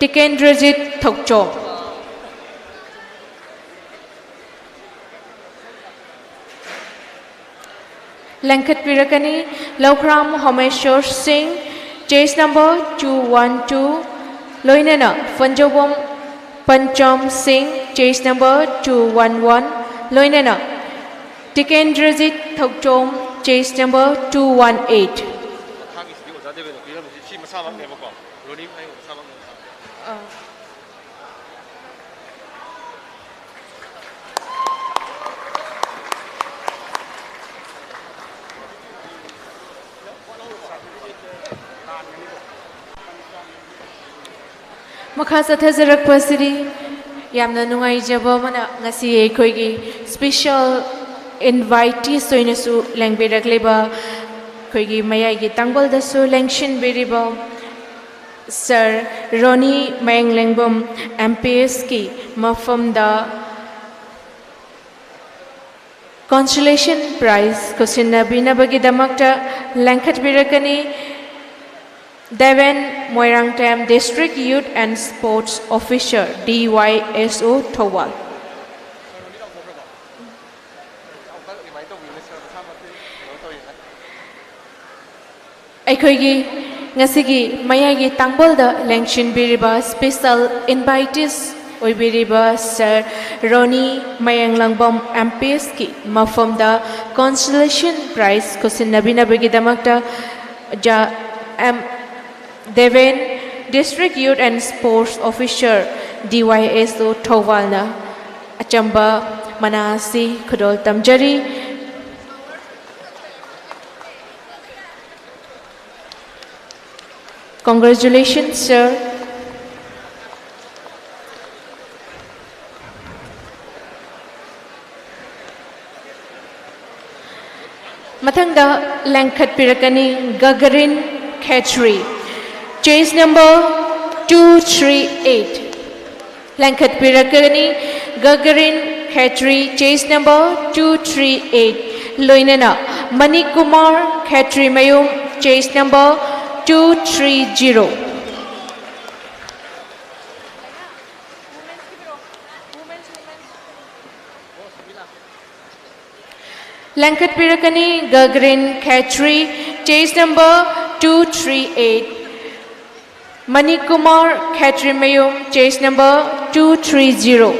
Tikendrajit Thouchom. ꯂꯦꯡꯈꯠꯄꯤꯔꯛꯀꯅꯤ ꯂꯧꯈ꯭ꯔꯥꯝ ꯍꯣꯃꯦꯁꯣꯔ ꯁꯤꯡ, chase number two one two, ꯂꯣꯏꯅꯅ ꯐꯟꯖꯧꯕꯝ ꯄꯟꯆꯝ ꯁꯤꯡ, chase number two one one, ꯂꯣꯏꯅꯅ Tikendrajit Thouchom, chase number two one eight꯫ ꯃꯊꯪꯒꯤꯁꯤꯗꯤ ꯑꯣꯖꯥ ꯗꯦꯕꯦꯟꯅ ꯄꯤꯔꯝꯃꯤꯁꯤ ꯁꯤ ꯃꯁꯥꯃꯛꯅꯦꯕꯀꯣ, ꯔꯣꯅꯤ ꯃꯌꯦꯡ ꯃꯁꯥꯃꯛꯅꯦꯕ꯫ ꯑꯥ꯫ ꯃꯈꯥ ꯆꯠꯊꯖꯔꯛꯄꯁꯤꯗꯤ ꯌꯥꯝꯅ ꯅꯨꯡꯉꯥꯏꯖꯕ ꯑꯃꯅ, ꯉꯁꯤ ꯑꯩꯈꯣꯏꯒꯤ special invitees ꯑꯣꯏꯅꯁꯨ ꯂꯦꯡꯕꯤꯔꯛꯂꯤꯕ ꯑꯩꯈꯣꯏꯒꯤ ꯃꯌꯥꯏꯒꯤ ꯇꯥꯡꯕꯜꯗꯁꯨ ꯂꯦꯡꯁꯤꯟꯕꯤꯔꯤꯕ Sir ꯔꯣꯅꯤ ꯃꯌꯥꯡꯂꯦꯡꯕꯝ, M P S ꯀꯤ ꯃꯐꯝꯗ consolation prize ꯈꯨꯠꯁꯤꯟꯅꯕꯤꯅꯕꯒꯤꯗꯃꯛꯇ ꯂꯦꯡꯈꯠꯄꯤꯔꯛꯀꯅꯤ꯫ Deben Moirangthem, District Youth and Sports Officer, D Y S O Thoubal. ꯑꯩꯈꯣꯏꯒꯤ ꯉꯁꯤꯒꯤ ꯃꯌꯥꯏꯒꯤ ꯇꯥꯡꯕꯜꯗ ꯂꯦꯡꯁꯤꯟꯕꯤꯔꯤꯕ special invitees ꯑꯣꯏꯕꯤꯔꯤꯕ Sir ꯔꯣꯅꯤ ꯃꯌꯥꯡꯂꯥꯡꯕꯝ, M P S ꯀꯤ ꯃꯐꯝꯗ consolation prize ꯈꯨꯠꯁꯤꯟꯅꯕꯤꯅꯕꯒꯤꯗꯃꯛꯇ J M Deben, District Youth and Sports Officer, D Y S O ꯊꯧꯕꯥꯜꯅ ꯑꯆꯝꯕ ꯃꯅꯥ ꯑꯁꯤ ꯈꯨꯗꯣꯜ ꯇꯝꯖꯔꯤ꯫ Congratulations, sir. ꯃꯊꯪꯗ ꯂꯦꯡꯈꯠꯄꯤꯔꯛꯀꯅꯤ ꯒꯒꯔꯤꯟ ꯈꯦꯇ꯭ꯔꯤ, chase number two three eight꯫ ꯂꯦꯡꯈꯠꯄꯤꯔꯛꯀꯅꯤ ꯒꯒꯔꯤꯟ ꯈꯦꯇ꯭ꯔꯤ, chase number two three eight, ꯂꯣꯏꯅꯅ ꯃꯅꯤꯛ ꯀꯨꯃꯥꯔ ꯈꯦꯇ꯭ꯔꯤꯃꯌꯨꯝ, chase number two three zero꯫ ꯂꯦꯡꯈꯠꯄꯤꯔꯛꯀꯅꯤ ꯒꯒꯔꯤꯟ ꯈꯦꯇ꯭ꯔꯤ, chase number two three eight, Manik Kumar ꯈꯦꯇ꯭ꯔꯤꯃꯌꯨꯝ, chase number two three zero꯫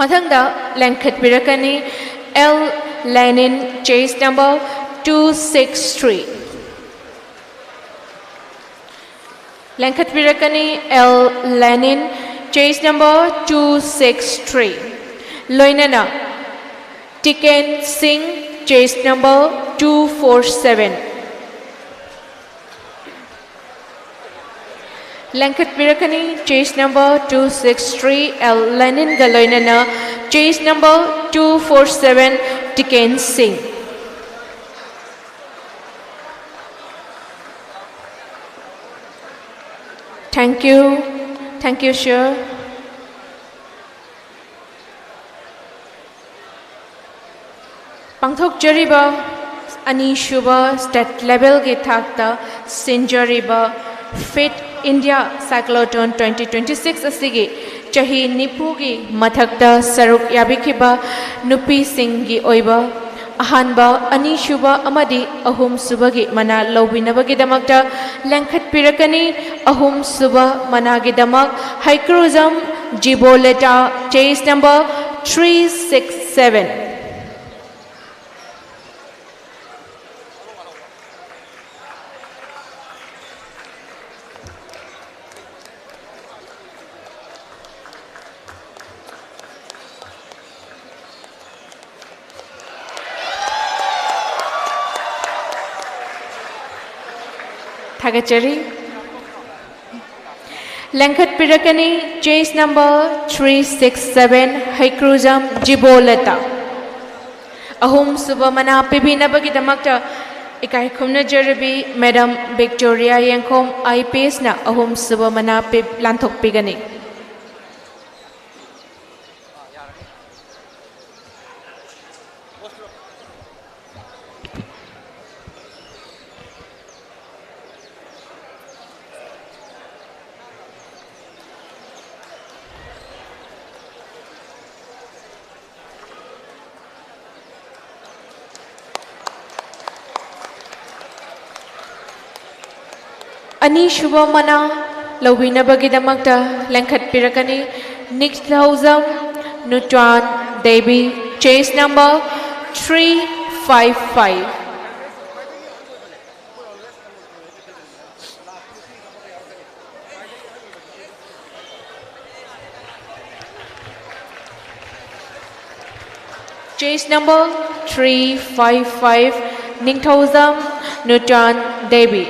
ꯃꯊꯪꯗ ꯂꯦꯡꯈꯠꯄꯤꯔꯛꯀꯅꯤ L Lenin, chase number two six three. ꯂꯦꯡꯈꯠꯄꯤꯔꯛꯀꯅꯤ L Lenin, chase number two six three, ꯂꯣꯏꯅꯅ ꯇꯤꯀꯦꯟ ꯁꯤꯡ, chase number two four seven꯫ ꯂꯦꯡꯈꯠꯄꯤꯔꯛꯀꯅꯤ chase number two six three L ꯂꯦꯅꯤꯟꯒ ꯂꯣꯏꯅꯅ chase number two four seven ꯇꯤꯀꯦꯟ ꯁꯤꯡ꯫ Thank you. Thank you, sir. ꯄꯥꯡꯊꯣꯛꯆꯔꯤꯕ ꯑꯅꯤꯁꯨꯕ state levelꯒꯤ ꯊꯥꯛꯇ ꯁꯤꯟꯖꯔꯤꯕ Fit India Cyclotron twenty twenty-six ꯑꯁꯤꯒꯤ ꯆꯍꯤ ꯅꯤꯐꯨꯒꯤ ꯃꯊꯛꯇ ꯁꯔꯨꯛ ꯌꯥꯕꯤꯈꯤꯕ ꯅꯨꯄꯤꯁꯤꯡꯒꯤ ꯑꯣꯏꯕ ꯑꯍꯥꯟꯕ, ꯑꯅꯤꯁꯨꯕ ꯑꯃꯗꯤ ꯑꯍꯨꯝꯁꯨꯕꯒꯤ ꯃꯅꯥ ꯂꯧꯕꯤꯅꯕꯒꯤꯗꯃꯛꯇ ꯂꯦꯡꯈꯠꯄꯤꯔꯛꯀꯅꯤ꯫ ꯑꯍꯨꯝꯁꯨꯕ ꯃꯅꯥꯒꯤꯗꯃꯛ ꯍꯩꯀ꯭ꯔꯨꯖꯝ ꯖꯤꯕꯣꯂꯦꯇꯥ, chase number three six seven꯫ ꯊꯥꯒꯠꯆꯔꯤ꯫ ꯂꯦꯡꯈꯠꯄꯤꯔꯛꯀꯅꯤ chase number three six seven ꯍꯩꯀ꯭ꯔꯨꯖꯝ ꯖꯤꯕꯣꯂꯦꯇꯥ꯫ ꯑꯍꯨꯝꯁꯨꯕ ꯃꯅꯥ ꯄꯤꯕꯤꯅꯕꯒꯤꯗꯃꯛꯇ ꯏꯀꯥꯏ ꯈꯨꯝꯅꯖꯔꯕꯤ Madam Victoria ꯌꯦꯡꯈꯣꯝ, IPSꯅ ꯑꯍꯨꯝꯁꯨꯕ ꯃꯅꯥ ꯄꯤ-, ꯂꯥꯟꯊꯣꯛꯄꯤꯒꯅꯤ꯫ ꯑꯅꯤꯁꯨꯕ ꯃꯅꯥ ꯂꯧꯕꯤꯅꯕꯒꯤꯗꯃꯛꯇ ꯂꯦꯡꯈꯠꯄꯤꯔꯛꯀꯅꯤ ꯅꯤꯡꯊꯧꯖꯝ ꯅꯨꯇ꯭ꯔꯥꯟ Devi, chase number three five five꯫ Chase number three five five, ꯅꯤꯡꯊꯧꯖꯝ ꯅꯨꯆꯥꯟ ꯗꯦꯕꯤ,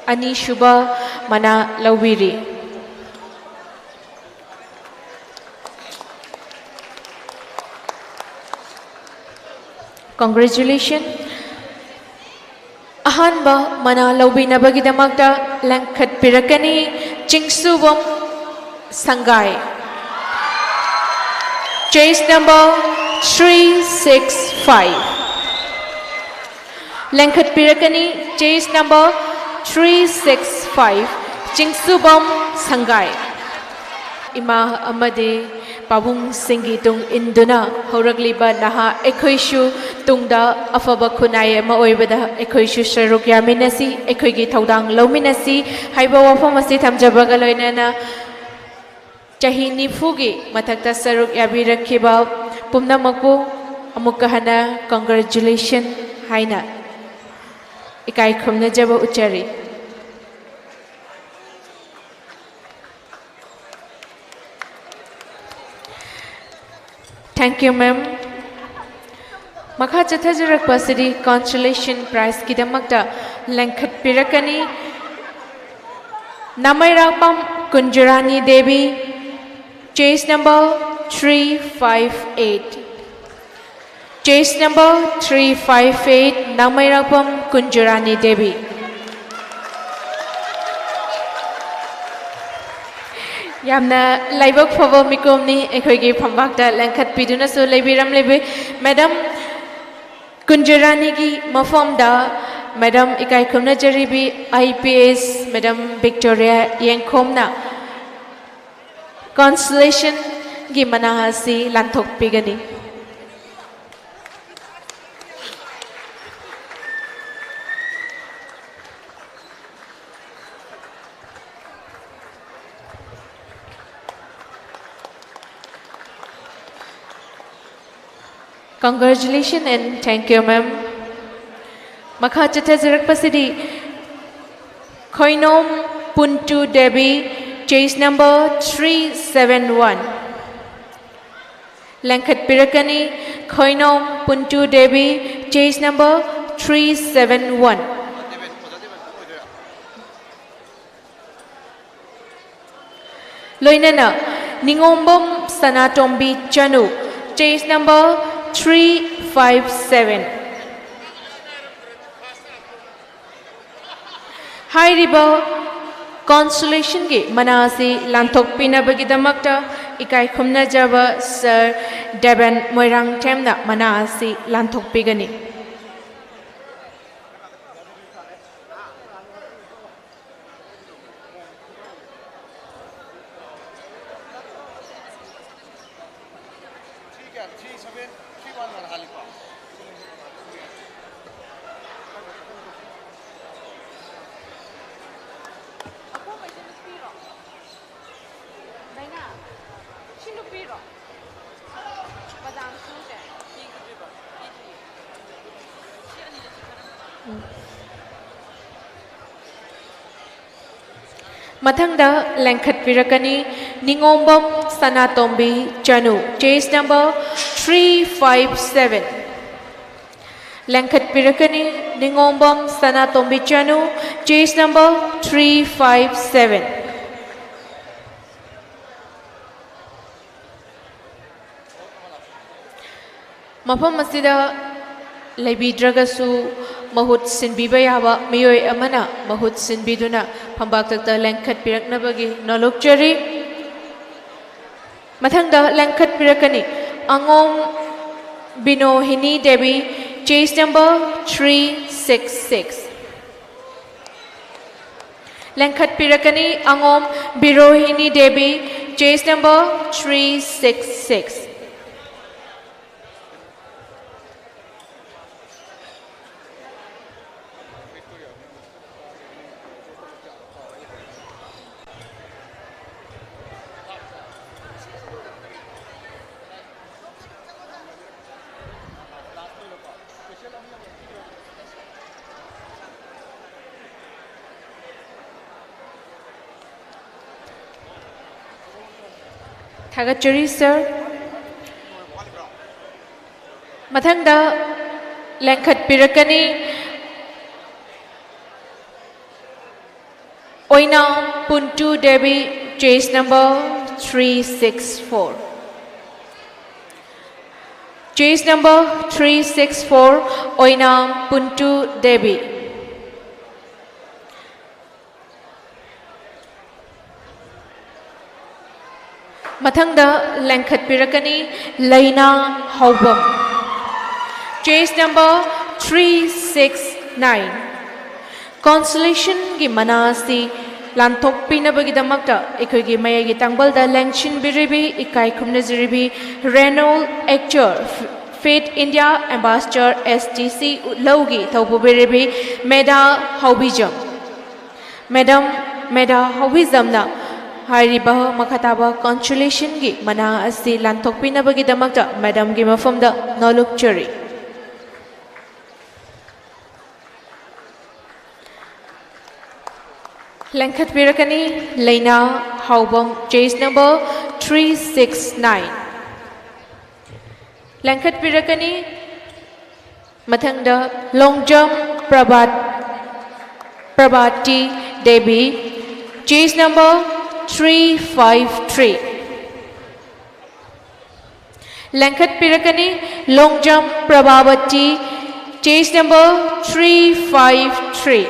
ꯑꯅꯤꯁꯨꯕ ꯃꯅꯥ ꯂꯧꯕꯤꯔꯤ꯫ Congratulations. ꯑꯍꯥꯟꯕ ꯃꯅꯥ ꯂꯧꯕꯤꯅꯕꯒꯤꯗꯃꯛꯇ ꯂꯦꯡꯈꯠꯄꯤꯔꯛꯀꯅꯤ ꯆꯤꯡꯁꯨꯕꯝ ꯁꯪꯒꯥꯏ, chase number three six five꯫ ꯂꯦꯡꯈꯠꯄꯤꯔꯛꯀꯅꯤ chase number three six five, ꯆꯤꯡꯁꯨꯕꯝ ꯁꯪꯒꯥꯏ꯫ ꯏꯃꯥ ꯑꯃꯗꯤ ꯄꯥꯕꯨꯡꯁꯤꯡꯒꯤ ꯇꯨꯡ ꯏꯟꯗꯨꯅ ꯍꯧꯔꯛꯂꯤꯕ ꯅꯍꯥ ꯑꯩꯈꯣꯏꯁꯨ ꯇꯨꯡꯗ ꯑꯐꯕ ꯈꯨꯟꯅꯥꯏ ꯑꯃ ꯑꯣꯏꯕꯗ ꯑꯩꯈꯣꯏꯁꯨ ꯁꯔꯨꯛ ꯌꯥꯃꯤꯟꯅꯁꯤ, ꯑꯩꯈꯣꯏꯒꯤ ꯊꯧꯗꯥꯡ ꯂꯧꯃꯤꯟꯅꯁꯤ ꯍꯥꯏꯕ ꯋꯥꯐꯝ ꯑꯁꯤ ꯊꯝꯖꯕꯒ ꯂꯣꯏꯅꯅ ꯆꯍꯤ ꯅꯤꯐꯨꯒꯤ ꯃꯊꯛꯇ ꯁꯔꯨꯛ ꯌꯥꯕꯤꯔꯛꯈꯤꯕ ꯄꯨꯝꯅꯃꯛꯄꯨ ꯑꯃꯨꯛꯀ ꯍꯟꯅ congratulation ꯍꯥꯏꯅ ꯏꯀꯥꯏ ꯈꯨꯝꯅꯖꯕ ꯎꯠꯆꯔꯤ꯫ Thank you, ma'am. ꯃꯈꯥ ꯆꯠꯊꯖꯔꯛꯄ ꯑꯁꯤꯗꯤ consolation prizeꯀꯤꯗꯃꯛꯇ ꯂꯦꯡꯈꯠꯄꯤꯔꯛꯀꯅꯤ ꯅꯥꯃꯩꯔꯥꯛꯄꯝ ꯀꯨꯟꯖꯔꯥꯅꯤ Devi, chase number three five eight꯫ Chase number three five eight, ꯅꯥꯃꯩꯔꯥꯛꯄꯝ ꯀꯨꯟꯖꯔꯥꯅꯤ ꯗꯦꯕꯤ꯫ ꯌꯥꯝꯅ ꯂꯥꯏꯕꯛ ꯐꯕ ꯃꯤꯀꯨꯝꯅꯤ, ꯑꯩꯈꯣꯏꯒꯤ ꯐꯝꯕꯥꯛꯇ ꯂꯦꯡꯈꯠꯄꯤꯗꯨꯅꯁꯨ ꯂꯩꯕꯤꯔꯝꯂꯤꯕꯤ꯫ Madam ꯀꯨꯟꯖꯔꯥꯅꯤꯒꯤ ꯃꯐꯝꯗ Madam ꯏꯀꯥꯏ ꯈꯨꯝꯅꯖꯔꯤꯕꯤ I P S Madam Victoria ꯌꯦꯡꯈꯣꯝꯅ consolationꯒꯤ ꯃꯅꯥ ꯑꯁꯤ ꯂꯥꯟꯊꯣꯛꯄꯤꯒꯅꯤ꯫ Congratulations and thank you, ma'am. ꯃꯈꯥ ꯆꯠꯊꯖꯔꯛꯄꯁꯤꯗꯤ Khoinom Puntu Devi, chase number three seven one꯫ ꯂꯦꯡꯈꯠꯄꯤꯔꯛꯀꯅꯤ Khoinom Puntu Devi, chest number three seven one. ꯂꯣꯏꯅꯅ Ningombam Sanatombi Chanu, chess number three five seven. ꯍꯥꯏꯔꯤꯕ ꯀꯣꯟꯁꯣꯂꯦꯁꯟꯒꯤ ꯃꯅꯥ ꯑꯁꯤ ꯂꯥꯟꯊꯣꯛꯄꯤꯅꯕꯒꯤꯗꯃꯛꯇ ꯏꯀꯥꯏ ꯈꯨꯝꯅꯖꯕ ꯁꯔ ꯗꯦꯕꯟ ꯃꯣꯏꯔꯥꯡꯊꯦꯝꯅ ꯃꯅꯥ ꯑꯁꯤ ꯂꯥꯟꯊꯣꯛꯄꯤꯒꯅꯤ꯫ ꯃꯊꯪꯗ ꯂꯦꯡꯈꯠꯄꯤꯔꯛꯀꯅꯤ Ningombam Sanatombi Chanu, chess number three five seven. ꯂꯦꯡꯈꯠꯄꯤꯔꯛꯀꯅꯤ Ningombam Sanatombi Chanu, chess number three five seven. ꯃꯐꯝ ꯑꯁꯤꯗ ꯂꯩꯕꯤꯗ꯭ꯔꯒꯁꯨ ꯃꯍꯨꯠ ꯁꯤꯟꯕꯤꯕ ꯌꯥꯕ ꯃꯤꯑꯣꯏ ꯑꯃꯅ ꯃꯍꯨꯠ ꯁꯤꯟꯕꯤꯗꯨꯅ ꯐꯝꯕꯥꯛꯇꯛꯇ ꯂꯦꯡꯈꯠꯄꯤꯔꯛꯅꯕꯒꯤ ꯅꯣꯂꯨꯛꯆꯔꯤ꯫ ꯃꯊꯪꯗ ꯂꯦꯡꯈꯠꯄꯤꯔꯛꯀꯅꯤ ꯑꯉꯣꯝ Binohini Devi, chest number three six six. ꯂꯦꯡꯈꯠꯄꯤꯔꯛꯀꯅꯤ ꯑꯉꯣꯝ Birohini Devi, chest number three six six. ꯊꯥꯒꯠꯆꯔꯤ ꯁꯥꯔ꯫ ꯃꯊꯪꯗ ꯂꯦꯡꯈꯠꯄꯤꯔꯛꯀꯅꯤ Oinam Puntu Devi, chest number three six four. Chest number three six four, Oinam Puntu Devi. ꯃꯊꯪꯗ ꯂꯦꯡꯈꯠꯄꯤꯔꯛꯀꯅꯤ Leina Haobam, chest number three six nine. ꯀꯣꯟꯁꯣꯂꯦꯁꯟꯒꯤ ꯃꯅꯥ ꯑꯁꯤ ꯂꯥꯟꯊꯣꯛꯄꯤꯅꯕꯒꯤꯗꯃꯛꯇ ꯑꯩꯈꯣꯏꯒꯤ ꯃꯌꯥꯏꯒꯤ ꯇꯥꯡꯕꯜꯗ ꯂꯦꯡꯁꯤꯟꯕꯤꯔꯤꯕꯤ, ꯏꯀꯥꯏ ꯈꯨꯝꯅꯖꯔꯤꯕꯤ ꯔꯦꯅꯣꯜ ꯑꯦꯛꯆꯔ, fit India ambassador, S T C ꯂꯧꯒꯤ ꯊꯧꯄꯨꯕꯤꯔꯤꯕꯤ ꯃꯦꯗꯥ ꯍꯥꯎꯕꯤꯖꯝ꯫ ꯃꯦꯗꯥꯝ, ꯃꯦꯗꯥ ꯍꯥꯎꯕꯤꯖꯝꯅ ꯍꯥꯏꯔꯤꯕ ꯃꯈꯥ ꯇꯥꯕ ꯀꯣꯟꯁꯣꯂꯦꯁꯟꯒꯤ ꯃꯅꯥ ꯑꯁꯤ ꯂꯥꯟꯊꯣꯛꯄꯤꯅꯕꯒꯤꯗꯃꯛꯇ ꯃꯦꯗꯥꯝꯒꯤ ꯃꯐꯝꯗ ꯅꯣꯜꯂꯨꯛꯆꯔꯤ꯫ ꯂꯦꯡꯈꯠꯄꯤꯔꯛꯀꯅꯤ Leina Haobam, chest number three six nine. ꯂꯦꯡꯈꯠꯄꯤꯔꯛꯀꯅꯤ꯫ ꯃꯊꯪꯗ Longjam Prabhat, Prabhati Devi, chest number three five three. ꯂꯦꯡꯈꯠꯄꯤꯔꯛꯀꯅꯤ Longjam Prabhabati, chest number three five three.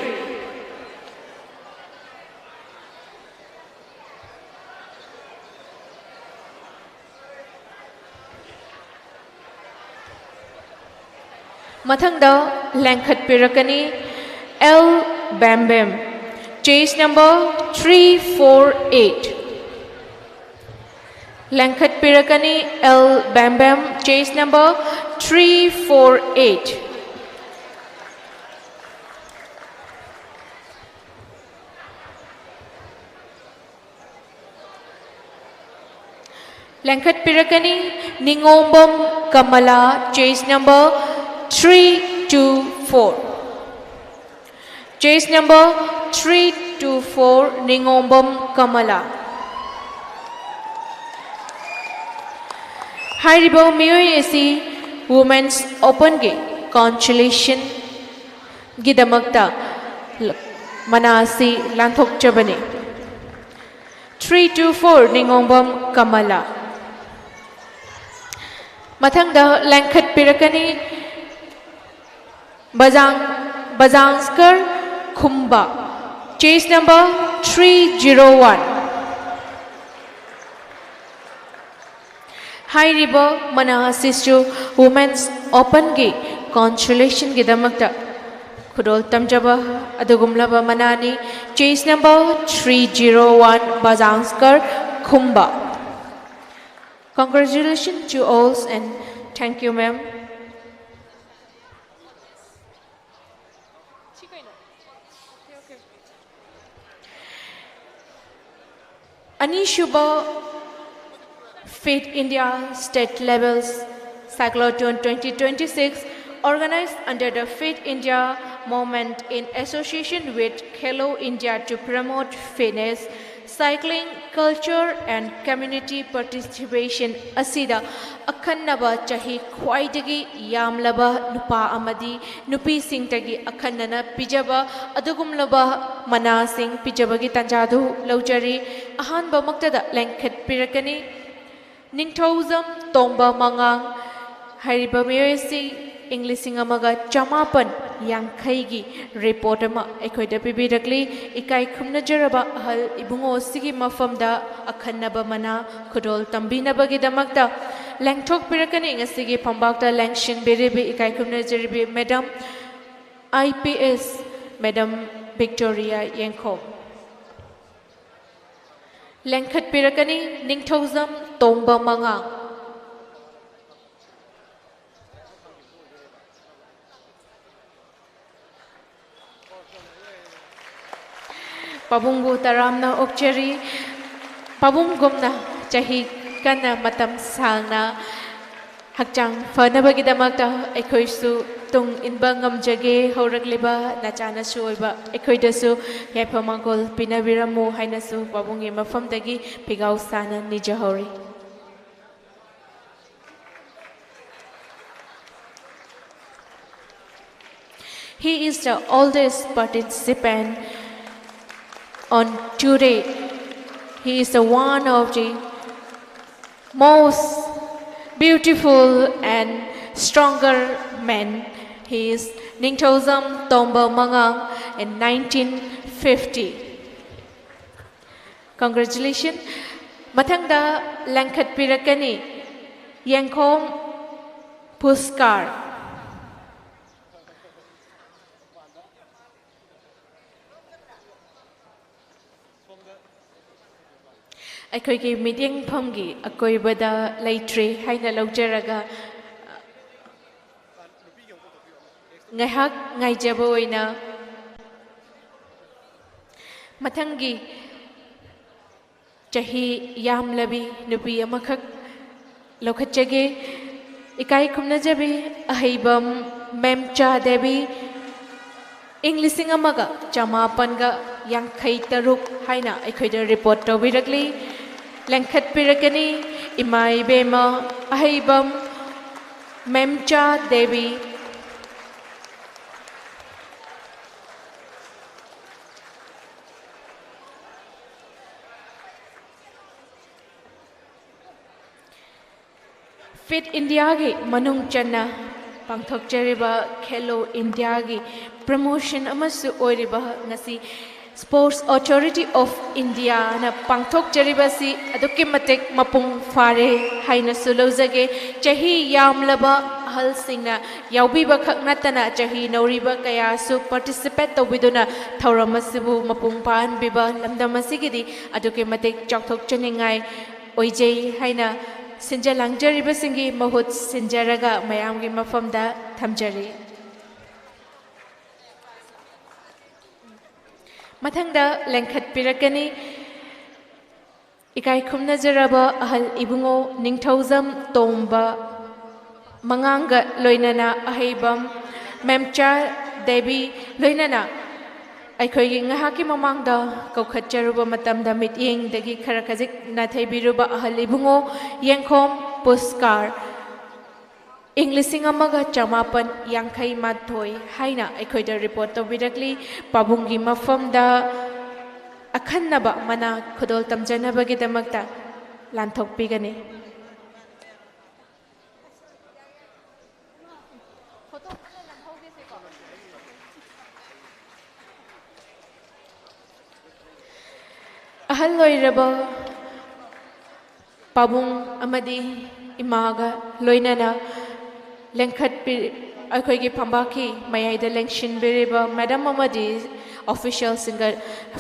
ꯃꯊꯪꯗ ꯂꯦꯡꯈꯠꯄꯤꯔꯛꯀꯅꯤ L Bembem, chest number three four eight. ꯂꯦꯡꯈꯠꯄꯤꯔꯛꯀꯅꯤ L Bembem, chest number three four eight. ꯂꯦꯡꯈꯠꯄꯤꯔꯛꯀꯅꯤ Ningombam Kamala, chest number three two four. Chest number three two four, Ningombam Kamala. ꯍꯥꯏꯔꯤꯕ ꯃꯤꯑꯣꯏ ꯑꯁꯤ Women's Openꯒꯤ consolation ꯒꯤꯗꯃꯛꯇ ꯃꯅꯥ ꯑꯁꯤ ꯂꯥꯟꯊꯣꯛꯆꯕꯅꯤ꯫ Three two four, ꯅꯤꯉꯣꯝꯕꯝ Kamala. ꯃꯊꯪꯗ ꯂꯦꯡꯈꯠꯄꯤꯔꯛꯀꯅꯤ ꯕꯖꯥꯡ, ꯕꯖꯥꯡꯁꯀꯔ ꯈꯨꯝꯕ, chase number three zero one꯫ ꯍꯥꯏꯔꯤꯕ ꯃꯅꯥ ꯑꯁꯤꯁꯨ Women's Openꯒꯤ consolation ꯒꯤꯗꯃꯛꯇ ꯈꯨꯗꯣꯜ ꯇꯝꯖꯕ ꯑꯗꯨꯒꯨꯝꯂꯕ ꯃꯅꯥꯅꯤ꯫ Chase number three zero one, ꯕꯖꯥꯡꯁꯀꯔ ꯈꯨꯝꯕ꯫ Congratulations to all and thank you, ma'am. ꯑꯅꯤꯁꯨꯕ Fit India State Level Cyclothlon twenty twenty-six, organized under the Fit India Movement in association with Khelo India to promote fitness, cycling, culture and community participation ꯑꯁꯤꯗ ꯑꯈꯟꯅꯕ ꯆꯍꯤ ꯈ꯭ꯋꯥꯏꯗꯒꯤ ꯌꯥꯝꯂꯕ ꯅꯨꯄꯥ ꯑꯃꯗꯤ ꯅꯨꯄꯤꯁꯤꯡꯗꯒꯤ ꯑꯈꯟꯅꯅ ꯄꯤꯖꯕ ꯑꯗꯨꯒꯨꯝꯂꯕ ꯃꯅꯥꯁꯤꯡ ꯄꯤꯖꯕꯒꯤ ꯇꯥꯟꯖꯥꯗꯨ ꯂꯧꯖꯔꯤ꯫ ꯑꯍꯥꯟꯕꯃꯛꯇꯗ ꯂꯦꯡꯈꯠꯄꯤꯔꯛꯀꯅꯤ ꯅꯤꯡꯊꯧꯖꯝ ꯇꯣꯝꯕ ꯃꯉꯥꯡ꯫ ꯍꯥꯏꯔꯤꯕ ꯃꯤꯑꯣꯏ ꯑꯁꯤ ꯏꯪ ꯂꯤꯁꯤꯡ ꯑꯃꯒ ꯆꯃꯥꯄꯟ ꯌꯥꯡꯈꯩꯒꯤ report ꯑꯃ ꯑꯩꯈꯣꯏꯗ ꯄꯤꯕꯤꯔꯛꯂꯤ꯫ ꯏꯀꯥꯏ ꯈꯨꯝꯅꯖꯔꯕ ꯑꯍꯜ ꯏꯕꯨꯡꯉꯣ ꯑꯁꯤꯒꯤ ꯃꯐꯝꯗ ꯑꯈꯟꯅꯕ ꯃꯅꯥ ꯈꯨꯗꯣꯜ ꯇꯝꯕꯤꯅꯕꯒꯤꯗꯃꯛꯇ ꯂꯦꯡꯊꯣꯛꯄꯤꯔꯛꯀꯅꯤ ꯉꯁꯤꯒꯤ ꯐꯝꯕꯥꯛꯇ ꯂꯦꯡꯁꯤꯟꯕꯤꯔꯤꯕꯤ ꯏꯀꯥꯏ ꯈꯨꯝꯅꯖꯔꯤꯕꯤ Madam I P S, Madam Victoria ꯌꯦꯡꯈꯣꯝ꯫ ꯂꯦꯡꯈꯠꯄꯤꯔꯛꯀꯅꯤ ꯅꯤꯡꯊꯧꯖꯝ ꯇꯣꯝꯕ ꯃꯉꯥ꯫ ꯄꯥꯕꯨꯡꯕꯨ ꯇꯔꯥꯝꯅ ꯑꯣꯛꯆꯔꯤ꯫ ꯄꯥꯕꯨꯡꯒꯨꯝꯅ ꯆꯍꯤ ꯀꯟꯅ ꯃꯇꯝ ꯁꯥꯡꯅ ꯍꯛꯆꯥꯡ ꯐꯅꯕꯒꯤꯗꯃꯛꯇ ꯑꯩꯈꯣꯏꯁꯨ ꯇꯨꯡ ꯏꯟꯕ ꯉꯝꯖꯒꯦ꯫ ꯍꯧꯔꯛꯂꯤꯕ ꯅꯆꯥ ꯅꯁꯨ ꯑꯣꯏꯕ ꯑꯩꯈꯣꯏꯗꯁꯨ ꯌꯥꯏꯐ ꯃꯪꯒꯣꯜ ꯄꯤꯅꯕꯤꯔꯝꯃꯨ ꯍꯥꯏꯅꯁꯨ ꯄꯥꯕꯨꯡꯒꯤ ꯃꯐꯝꯗꯒꯤ ꯐꯤꯒꯥꯎ ꯁꯥꯅ ꯅꯤꯖꯍꯧꯔꯤ꯫ He is the oldest participant on today. He is the one of the most beautiful and stronger men. He is Ningthoujam Tomba Mangang in nineteen fifty. Congratulations. ꯃꯊꯪꯗ ꯂꯦꯡꯈꯠꯄꯤꯔꯛꯀꯅꯤ ꯌꯦꯡꯈꯣꯝ ꯄꯨꯁꯀꯥꯔ꯫ ꯑꯩꯈꯣꯏꯒꯤ ꯃꯤꯠꯌꯦꯡꯐꯝꯒꯤ ꯑꯀꯣꯏꯕꯗ ꯂꯩꯇ꯭ꯔꯦ ꯍꯥꯏꯅ ꯂꯧꯖꯔꯒ, ꯉꯥꯏꯍꯥꯛ ꯉꯥꯏꯖꯕ ꯑꯣꯏꯅ ꯃꯊꯪꯒꯤ ꯆꯍꯤ ꯌꯥꯝꯂꯕꯤ ꯅꯨꯄꯤ ꯑꯃꯈꯛ ꯂꯧꯈꯠꯆꯒꯦ꯫ ꯏꯀꯥꯏ ꯈꯨꯝꯅꯖꯕꯤ ꯑꯍꯩꯕꯝ ꯃꯦꯝꯆꯥ ꯗꯦꯕꯤ, ꯏꯪ ꯂꯤꯁꯤꯡ ꯑꯃꯒ ꯆꯃꯥꯄꯟꯒ ꯌꯥꯡꯈꯩ ꯇꯔꯨꯛ ꯍꯥꯏꯅ ꯑꯩꯈꯣꯏꯗ ꯔꯤꯄꯣꯔꯠ ꯇꯧꯕꯤꯔꯛꯂꯤ꯫ ꯂꯦꯡꯈꯠꯄꯤꯔꯛꯀꯅꯤ ꯏꯃꯥ ꯏꯕꯦꯝꯃ ꯑꯍꯩꯕꯝ ꯃꯦꯝꯆꯥ ꯗꯦꯕꯤ꯫ ꯐꯤꯠ ꯏꯟꯗꯤꯌꯥꯒꯤ ꯃꯅꯨꯡ ꯆꯟꯅ ꯄꯥꯡꯊꯣꯛꯆꯔꯤꯕ ꯈꯦꯂꯣ ꯏꯟꯗꯤꯌꯥꯒꯤ ꯄ꯭ꯔꯃꯣꯁꯟ ꯑꯃꯁꯨ ꯑꯣꯏꯔꯤꯕ ꯉꯁꯤ Sports Authority of Indiaꯅ ꯄꯥꯡꯊꯣꯛꯆꯔꯤꯕꯁꯤ ꯑꯗꯨꯛꯀꯤ ꯃꯇꯤꯛ ꯃꯄꯨꯡ ꯐꯥꯔꯦ ꯍꯥꯏꯅꯁꯨ ꯂꯧꯖꯒꯦ꯫ ꯆꯍꯤ ꯌꯥꯝꯂꯕ ꯑꯍꯜꯁꯤꯡꯅ ꯌꯥꯎꯕꯤꯕ ꯈꯛ ꯅꯠꯇꯅ ꯆꯍꯤ ꯅꯧꯔꯤꯕ ꯀꯌꯥꯁꯨ participate ꯇꯧꯕꯤꯗꯨꯅ ꯊꯧꯔꯝ ꯑꯁꯤꯕꯨ ꯃꯄꯨꯡ ꯐꯥꯍꯟꯕꯤꯕ ꯂꯝꯗꯝ ꯑꯁꯤꯒꯤꯗꯤ ꯑꯗꯨꯛꯀꯤ ꯃꯇꯤꯛ ꯆꯥꯎꯊꯣꯛꯆꯅꯤꯡꯉꯥꯏ ꯑꯣꯏꯖꯩ ꯍꯥꯏꯅ ꯁꯤꯟꯖ ꯂꯥꯡꯖꯔꯤꯕꯁꯤꯡꯒꯤ ꯃꯍꯨꯠ ꯁꯤꯟꯖꯔꯒ ꯃꯌꯥꯝꯒꯤ ꯃꯐꯝꯗ ꯊꯝꯖꯔꯤ꯫ ꯃꯊꯪꯗ ꯂꯦꯡꯈꯠꯄꯤꯔꯛꯀꯅꯤ ꯏꯀꯥꯏ ꯈꯨꯝꯅꯖꯔꯕ ꯑꯍꯜ ꯏꯕꯨꯡꯉꯣ ꯅꯤꯡꯊꯧꯖꯝ ꯇꯣꯝꯕ ꯃꯉꯥꯡꯒ ꯂꯣꯏꯅꯅ ꯑꯍꯩꯕꯝ ꯃꯦꯝꯆꯥ ꯗꯦꯕꯤ ꯂꯣꯏꯅꯅ ꯑꯩꯈꯣꯏꯒꯤ ꯉꯥꯏꯍꯥꯛꯀꯤ ꯃꯃꯥꯡꯗ ꯀꯧꯈꯠꯆꯔꯨꯕ ꯃꯇꯝꯗ ꯃꯤꯠꯌꯦꯡꯗꯒꯤ ꯈꯔ ꯈꯖꯤꯛ ꯅꯥꯊꯩꯕꯤꯔꯨꯕ ꯑꯍꯜ ꯏꯕꯨꯡꯉꯣ ꯌꯦꯡꯈꯣꯝ ꯄꯨꯁꯀꯥꯔ꯫ ꯏꯪ ꯂꯤꯁꯤꯡ ꯑꯃꯒ ꯆꯃꯥꯄꯟ ꯌꯥꯡꯈꯩ ꯃꯥꯊꯣꯏ ꯍꯥꯏꯅ ꯑꯩꯈꯣꯏꯗ ꯔꯤꯄꯣꯔꯠ ꯇꯧꯕꯤꯔꯛꯂꯤ꯫ ꯄꯥꯕꯨꯡꯒꯤ ꯃꯐꯝꯗ ꯑꯈꯟꯅꯕ ꯃꯅꯥ ꯈꯨꯗꯣꯜ ꯇꯝꯖꯅꯕꯒꯤꯗꯃꯛꯇ ꯂꯥꯟꯊꯣꯛꯄꯤꯒꯅꯤ꯫ ꯑꯍꯜ ꯑꯣꯏꯔꯕ ꯄꯥꯕꯨꯡ ꯑꯃꯗꯤ ꯏꯃꯥꯒ ꯂꯣꯏꯅꯅ ꯂꯦꯡꯈꯠꯄꯤ-, ꯑꯩꯈꯣꯏꯒꯤ ꯐꯝꯕꯥꯛꯀꯤ ꯃꯌꯥꯏꯗ ꯂꯦꯡꯁꯤꯟꯕꯤꯔꯤꯕ ꯃꯦꯗꯥꯝ ꯑꯃꯗꯤ ꯑꯣꯐꯤꯁꯤꯌꯦꯜꯁꯤꯡꯒ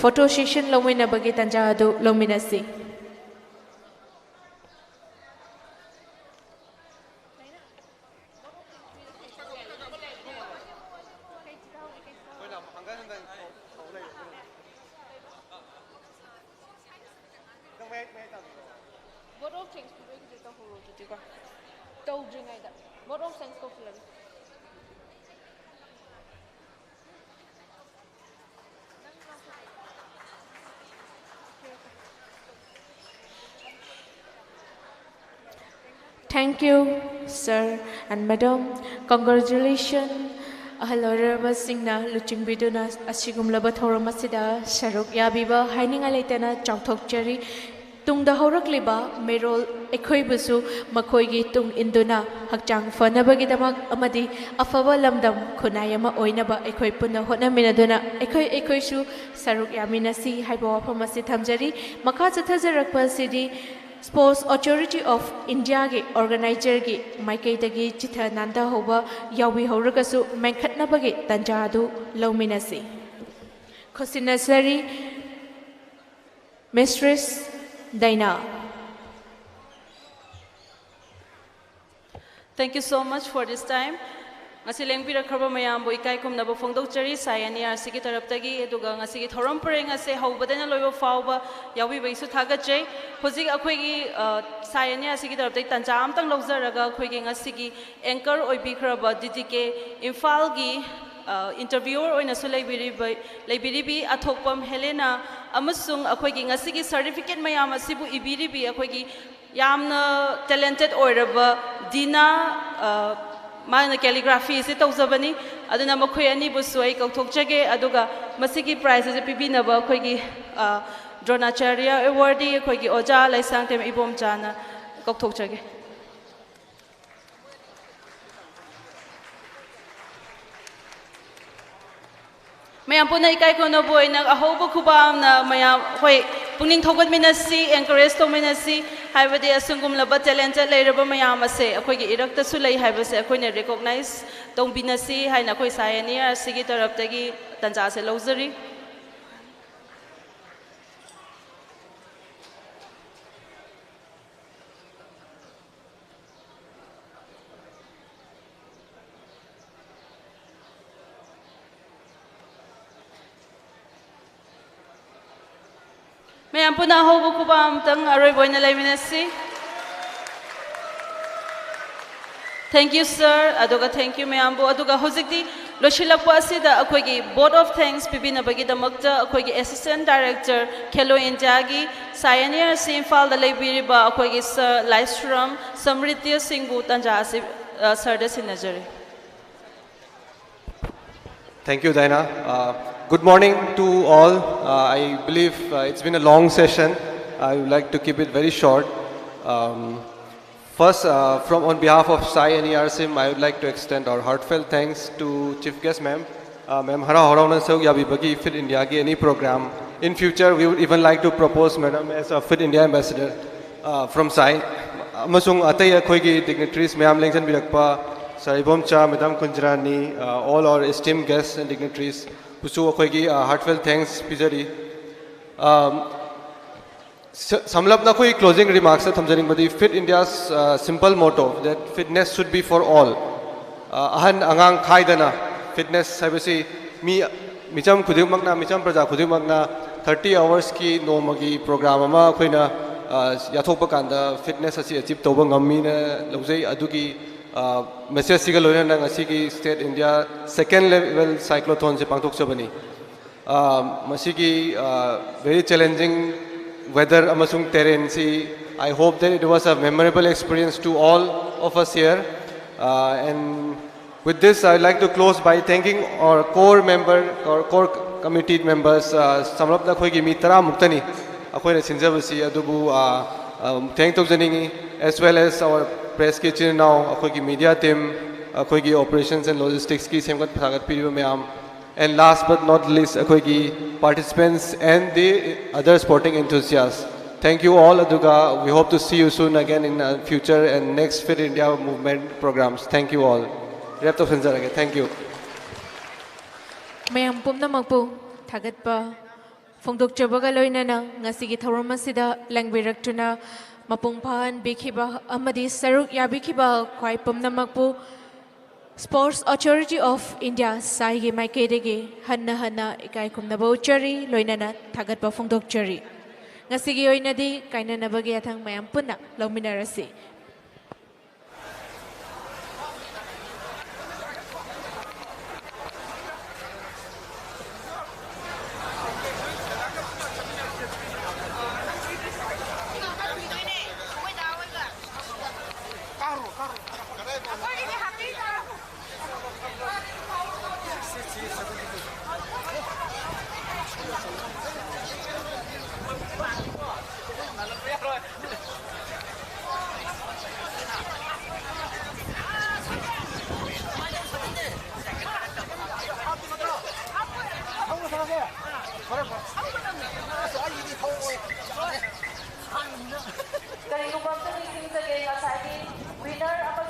ꯐꯣꯇꯣ ꯁꯦꯁꯟ ꯂꯧꯃꯤꯟꯅꯕꯒꯤ ꯇꯥꯟꯖꯥ ꯑꯗꯨ ꯂꯧꯃꯤꯟꯅꯁꯤ꯫ Vote of thanks ꯄꯤꯕꯒꯤꯗꯣ ꯇꯧꯍꯧꯔꯣ ꯑꯗꯨꯗꯤꯀꯣ꯫ ꯇꯧꯗ꯭ꯔꯤꯉꯩꯗ vote of thanks ꯇꯧꯁꯤꯜꯂꯒꯦ꯫ Thank you, sir and madam. Congratulations. ꯑꯍꯜ ꯑꯣꯏꯔꯕꯁꯤꯡꯅ ꯂꯨꯆꯤꯡꯕꯤꯗꯨꯅ ꯑꯁꯤꯒꯨꯝꯂꯕ ꯊꯧꯔꯝ ꯑꯁꯤꯗ ꯁꯔꯨꯛ ꯌꯥꯕꯤꯕ ꯍꯥꯏꯅꯤꯡꯉꯥꯏ ꯂꯩꯇꯅ ꯆꯥꯎꯊꯣꯛꯆꯔꯤ꯫ ꯇꯨꯡꯗ ꯍꯧꯔꯛꯂꯤꯕ ꯃꯤꯔꯣꯜ ꯑꯩꯈꯣꯏꯕꯨꯁꯨ ꯃꯈꯣꯏꯒꯤ ꯇꯨꯡ ꯏꯟꯗꯨꯅ ꯍꯛꯆꯥꯡ ꯐꯅꯕꯒꯤꯗꯃꯛ ꯑꯃꯗꯤ ꯑꯐꯕ ꯂꯝꯗꯝ ꯈꯨꯟꯅꯥꯏ ꯑꯃ ꯑꯣꯏꯅꯕ ꯑꯩꯈꯣꯏ ꯄꯨꯟꯅ ꯍꯣꯠꯅꯃꯤꯟꯅꯗꯨꯅ ꯑꯩꯈꯣꯏ ꯑꯩꯈꯣꯏꯁꯨ ꯁꯔꯨꯛ ꯌꯥꯃꯤꯟꯅꯁꯤ ꯍꯥꯏꯕ ꯋꯥꯐꯝ ꯑꯁꯤ ꯊꯝꯖꯔꯤ꯫ ꯃꯈꯥ ꯆꯠꯊꯖꯔꯛꯄ ꯑꯁꯤꯗꯤ Sports Authority of Indiaꯒꯤ organizerꯒꯤ ꯃꯥꯏꯀꯩꯗꯒꯤ ꯆꯤꯊ ꯅꯥꯟꯊꯍꯧꯕ ꯌꯥꯎꯕꯤꯍꯧꯔꯒꯁꯨ ꯃꯦꯟꯈꯠꯅꯕꯒꯤ ꯇꯥꯟꯖꯥ ꯑꯗꯨ ꯂꯧꯃꯤꯟꯅꯁꯤ꯫ ꯈꯨꯠꯁꯤꯟꯅꯖꯔꯤ꯫ Mistress ꯗꯥꯏꯅꯥ꯫ Thank you so much for this time. ꯉꯁꯤ ꯂꯦꯡꯕꯤꯔꯛꯈ꯭ꯔꯕ ꯃꯌꯥꯝꯕꯨ ꯏꯀꯥꯏ ꯈꯨꯝꯅꯕ ꯐꯣꯡꯗꯣꯛꯆꯔꯤ ꯁꯥꯏ ꯑꯦꯟ ꯏ ꯑꯥꯔ ꯁꯤꯒꯤ ꯇꯔꯞꯇꯒꯤ꯫ ꯑꯗꯨꯒ ꯉꯁꯤꯒꯤ ꯊꯧꯔꯝ ꯄꯔꯦꯡ ꯑꯁꯦ ꯍꯧꯕꯗꯩꯅ ꯂꯣꯏꯕ ꯐꯥꯎꯕ ꯌꯥꯎꯕꯤꯕꯒꯤꯁꯨ ꯊꯥꯒꯠꯆꯩ꯫ ꯍꯧꯖꯤꯛ ꯑꯩꯈꯣꯏꯒꯤ, ꯑ, ꯁꯥꯏ ꯑꯦꯟ ꯏ ꯑꯥꯔ ꯁꯤꯒꯤ ꯇꯔꯞꯇꯒꯤ ꯇꯥꯟꯖꯥ ꯑꯃꯇꯪ ꯂꯧꯖꯔꯒ ꯑꯩꯈꯣꯏꯒꯤ ꯉꯁꯤꯒꯤ anchor ꯑꯣꯏꯕꯤꯈ꯭ꯔꯕ ꯗꯤ ꯗꯤ ꯀꯦ ꯏꯝꯐꯥꯜꯒꯤ ꯏꯟꯇꯔꯚ꯭ꯌꯨꯋꯔ ꯑꯣꯏꯅꯁꯨ ꯂꯩꯕꯤꯔꯤꯕ, ꯂꯩꯕꯤꯔꯤꯕꯤ ꯑꯊꯣꯛꯄꯝ ꯍꯦꯂꯦꯅꯥ, ꯑꯃꯁꯨꯡ ꯑꯩꯈꯣꯏꯒꯤ ꯉꯁꯤꯒꯤ ꯁꯥꯔꯇꯤꯐꯤꯀꯦꯠ ꯃꯌꯥꯝ ꯑꯁꯤꯕꯨ ꯏꯕꯤꯔꯤꯕꯤ ꯑꯩꯈꯣꯏꯒꯤ ꯌꯥꯝꯅ ꯇꯦꯂꯦꯟꯇꯦꯠ ꯑꯣꯏꯔꯕ ꯗꯤꯅꯥ, ꯑ, ꯃꯥꯅ ꯀꯦꯂꯤꯒ꯭ꯔꯥꯐꯤ ꯑꯁꯤ ꯇꯧꯖꯕꯅꯤ꯫ ꯑꯗꯨꯅ ꯃꯈꯣꯏ ꯑꯅꯤꯕꯨꯁꯨ ꯑꯩ ꯀꯧꯊꯣꯛꯆꯒꯦ, ꯑꯗꯨꯒ ꯃꯁꯤꯒꯤ ꯄ꯭ꯔꯥꯏꯖ ꯑꯁꯤ ꯄꯤꯕꯤꯅꯕ ꯑꯩꯈꯣꯏꯒꯤ, ꯑ, ꯗ꯭ꯔꯣꯅꯥꯆꯥꯔꯌ ꯑꯦꯋꯥꯔꯗꯤ ꯑꯩꯈꯣꯏꯒꯤ ꯑꯣꯖꯥ ꯂꯩꯁꯥꯡꯊꯦꯝ ꯏꯕꯣꯝꯆꯥꯅ ꯀꯧꯊꯣꯛꯆꯒꯦ꯫ ꯃꯌꯥꯝ ꯄꯨꯟꯅ ꯏꯀꯥꯏ ꯈꯨꯝꯅꯕ ꯑꯣꯏꯅ ꯑꯍꯧꯕ ꯈꯨꯕꯥꯝꯅ ꯃꯌꯥꯝ ꯑꯩꯈꯣꯏ ꯄꯨꯛꯅꯤꯡ ꯊꯧꯒꯠꯃꯤꯟꯅꯁꯤ, ꯑꯦꯟꯀꯔꯦꯖ ꯇꯧꯃꯤꯟꯅꯁꯤ꯫ ꯍꯥꯏꯕꯗꯤ ꯑꯁꯤꯒꯨꯝꯂꯕ ꯇꯦꯂꯦꯟꯇꯦꯠ ꯂꯩꯔꯕ ꯃꯌꯥꯝ ꯑꯁꯦ ꯑꯩꯈꯣꯏꯒꯤ ꯏꯔꯛꯇꯁꯨ ꯂꯩ ꯍꯥꯏꯕꯁꯦ ꯑꯩꯈꯣꯏꯅ ꯔꯤꯀꯣꯛꯅꯥꯏꯖ ꯇꯧꯕꯤꯅꯁꯤ ꯍꯥꯏꯅ ꯑꯩꯈꯣꯏ ꯁꯥꯏ ꯑꯦꯟ ꯏ ꯑꯥꯔ ꯁꯤꯒꯤ ꯇꯔꯞꯇꯒꯤ ꯇꯥꯟꯖꯥꯁꯦ ꯂꯧꯖꯔꯤ꯫ ꯃꯌꯥꯝ ꯄꯨꯟꯅ ꯑꯍꯧꯕ ꯈꯨꯕꯥꯝ ꯑꯃꯇꯪ ꯑꯔꯣꯏꯕ ꯑꯣꯏꯅ ꯂꯩꯃꯤꯟꯅꯁꯤ꯫ Thank you, sir. ꯑꯗꯨꯒ thank you ꯃꯌꯥꯝꯕꯨ꯫ ꯑꯗꯨꯒ ꯍꯧꯖꯤꯛꯇꯤ ꯂꯣꯏꯁꯤꯜꯂꯛꯄ ꯑꯁꯤꯗ ꯑꯩꯈꯣꯏꯒꯤ vote of thanks ꯄꯤꯕꯤꯅꯕꯒꯤꯗꯃꯛꯇ ꯑꯩꯈꯣꯏꯒꯤ assistant director ꯈꯦꯂꯣ ꯏꯟꯗꯤꯌꯥꯒꯤ ꯁꯥꯏ ꯑꯦꯟ ꯏ ꯑꯥꯔ ꯁꯤ ꯏꯝꯐꯥꯜꯗ ꯂꯩꯕꯤꯔꯤꯕ ꯑꯩꯈꯣꯏꯒꯤ ꯁꯔ ꯂꯥꯏꯁ꯭ꯔꯝ ꯁꯝꯔꯤꯇ꯭ꯌ ꯁꯤꯡꯕꯨ ꯇꯥꯟꯖꯥ ꯑꯁꯤ, ꯑ, ꯁꯔꯗ ꯁꯤꯟꯅꯖꯔꯤ꯫ Thank you, Daina. Uh, good morning to all. Uh, I believe, uh, it's been a long session. I would like to keep it very short. Um, first, uh, from, on behalf of Sai N E R Sim, I would like to extend our heartfelt thanks to Chief Guest Ma'am. Uh, Ma'am, ꯍꯔꯥꯎ ꯍꯔꯥꯎꯅ ꯁꯔꯨꯛ ꯌꯥꯕꯤꯕꯒꯤ Fit Indiaꯒꯤ any program. In future, we would even like to propose Madam as a Fit India ambassador, uh, from Sai. ꯑꯃꯁꯨꯡ ꯑꯇꯩ ꯑꯩꯈꯣꯏꯒꯤ dignitaries ꯃꯌꯥꯝ ꯂꯦꯡꯁꯤꯟꯕꯤꯔꯛꯄ, Sir Ibomcha, Madam Kunjarani, uh, all our esteemed guests and dignitaries ꯕꯨꯁꯨ ꯑꯩꯈꯣꯏꯒꯤ, uh, heartfelt thanks ꯄꯤꯖꯔꯤ꯫ Um, ꯁ-, ꯁꯝꯂꯞꯅ ꯑꯩꯈꯣꯏ closing remarksꯇ ꯊꯝꯖꯅꯤꯡꯕꯗꯤ Fit India's, uh, simple motto that fitness should be for all. Uh, ꯑꯍꯟ ꯑꯉꯥꯡ ꯈꯥꯏꯗꯅ fitness ꯍꯥꯏꯕꯁꯤ ꯃꯤ, ꯃꯤꯆꯝ ꯈꯨꯗꯤꯡꯃꯛꯅ, ꯃꯤꯆꯝ ꯄ꯭ꯔꯖꯥ ꯈꯨꯗꯤꯡꯃꯛꯅ thirty hoursꯀꯤ ꯅꯣꯡꯃꯒꯤ program ꯑꯃ ꯑꯩꯈꯣꯏꯅ, uh, ꯌꯥꯊꯣꯛꯄ ꯀꯥꯟꯗ fitness ꯑꯁꯤ achieve ꯇꯧꯕ ꯉꯝꯃꯤꯅ ꯂꯧꯖꯩ꯫ ꯑꯗꯨꯒꯤ, ꯃꯦꯁꯦꯖꯁꯤꯒ ꯂꯣꯏꯅꯅ ꯉꯁꯤꯒꯤ State India Second Level Cyclothonꯁꯦ ꯄꯥꯡꯊꯣꯛꯆꯕꯅꯤ꯫ ꯑ, ꯃꯁꯤꯒꯤ, ꯑ, very challenging weather ꯑꯃꯁꯨꯡ terrainꯁꯤ, I hope that it was a memorable experience to all of us here. Uh, and with this, I would like to close by thanking our core member, our core committee members, uh, ꯆꯥꯎꯔꯥꯛꯅ ꯑꯩꯈꯣꯏꯒꯤ ꯃꯤ ꯇꯔꯥꯃꯨꯛꯇꯅꯤ ꯑꯩꯈꯣꯏꯅ ꯁꯤꯟꯖꯕꯁꯤ, ꯑꯗꯨꯕꯨ, uh, um, thank ꯇꯧꯖꯅꯤꯡꯉꯤ, as well as our pressꯀꯤ ꯏꯆꯤꯟ ꯏꯅꯥꯎ, ꯑꯩꯈꯣꯏꯒꯤ media team, ꯑꯩꯈꯣꯏꯒꯤ operations and logisticsꯀꯤ ꯁꯦꯝꯒꯠ ꯁꯥꯒꯠꯄꯤꯔꯤꯕ ꯃꯌꯥꯝ, and last but not least, ꯑꯩꯈꯣꯏꯒꯤ participants and the other sporting enthusiasts. Thank you all. ꯑꯗꯨꯒ we hope to see you soon again in, uh, future and next Fit India movement programs. Thank you all. Wrap ꯇꯧꯁꯟꯖꯔꯒꯦ. Thank you. ꯃꯌꯥꯝ ꯄꯨꯝꯅꯃꯛꯄꯨ ꯊꯥꯒꯠꯄ ꯐꯣꯡꯗꯣꯛꯆꯕꯒ ꯂꯣꯏꯅꯅ, ꯉꯁꯤꯒꯤ ꯊꯧꯔꯝ ꯑꯁꯤꯗ ꯂꯦꯡꯕꯤꯔꯛꯇꯨꯅ ꯃꯄꯨꯡ ꯐꯥꯍꯟꯕꯤꯈꯤꯕ ꯑꯃꯗꯤ ꯁꯔꯨꯛ ꯌꯥꯕꯤꯈꯤꯕ ꯈ꯭ꯋꯥꯏ ꯄꯨꯝꯅꯃꯛꯄꯨ Sports Authority of India, ꯁꯥꯏꯒꯤ ꯃꯥꯏꯀꯩꯗꯒꯤ ꯍꯟꯅ ꯍꯟꯅ ꯏꯀꯥꯏ ꯈꯨꯝꯅꯕ ꯎꯠꯆꯔꯤ, ꯂꯣꯏꯅꯅ ꯊꯥꯒꯠꯄ ꯐꯣꯡꯗꯣꯛꯆꯔꯤ꯫ ꯉꯁꯤꯒꯤ ꯑꯣꯏꯅꯗꯤ ꯀꯥꯏꯅꯅꯕꯒꯤ ꯌꯥꯊꯪ ꯃꯌꯥꯝ ꯄꯨꯟꯅ ꯂꯧꯃꯤꯟꯅꯔꯁꯤ꯫ ꯀꯔꯤꯒꯨꯝꯕ ꯑꯝꯇ ꯅꯤꯡꯁꯤꯡꯖꯒꯦ, ꯉꯁꯥꯏꯒꯤ winner ꯑꯃ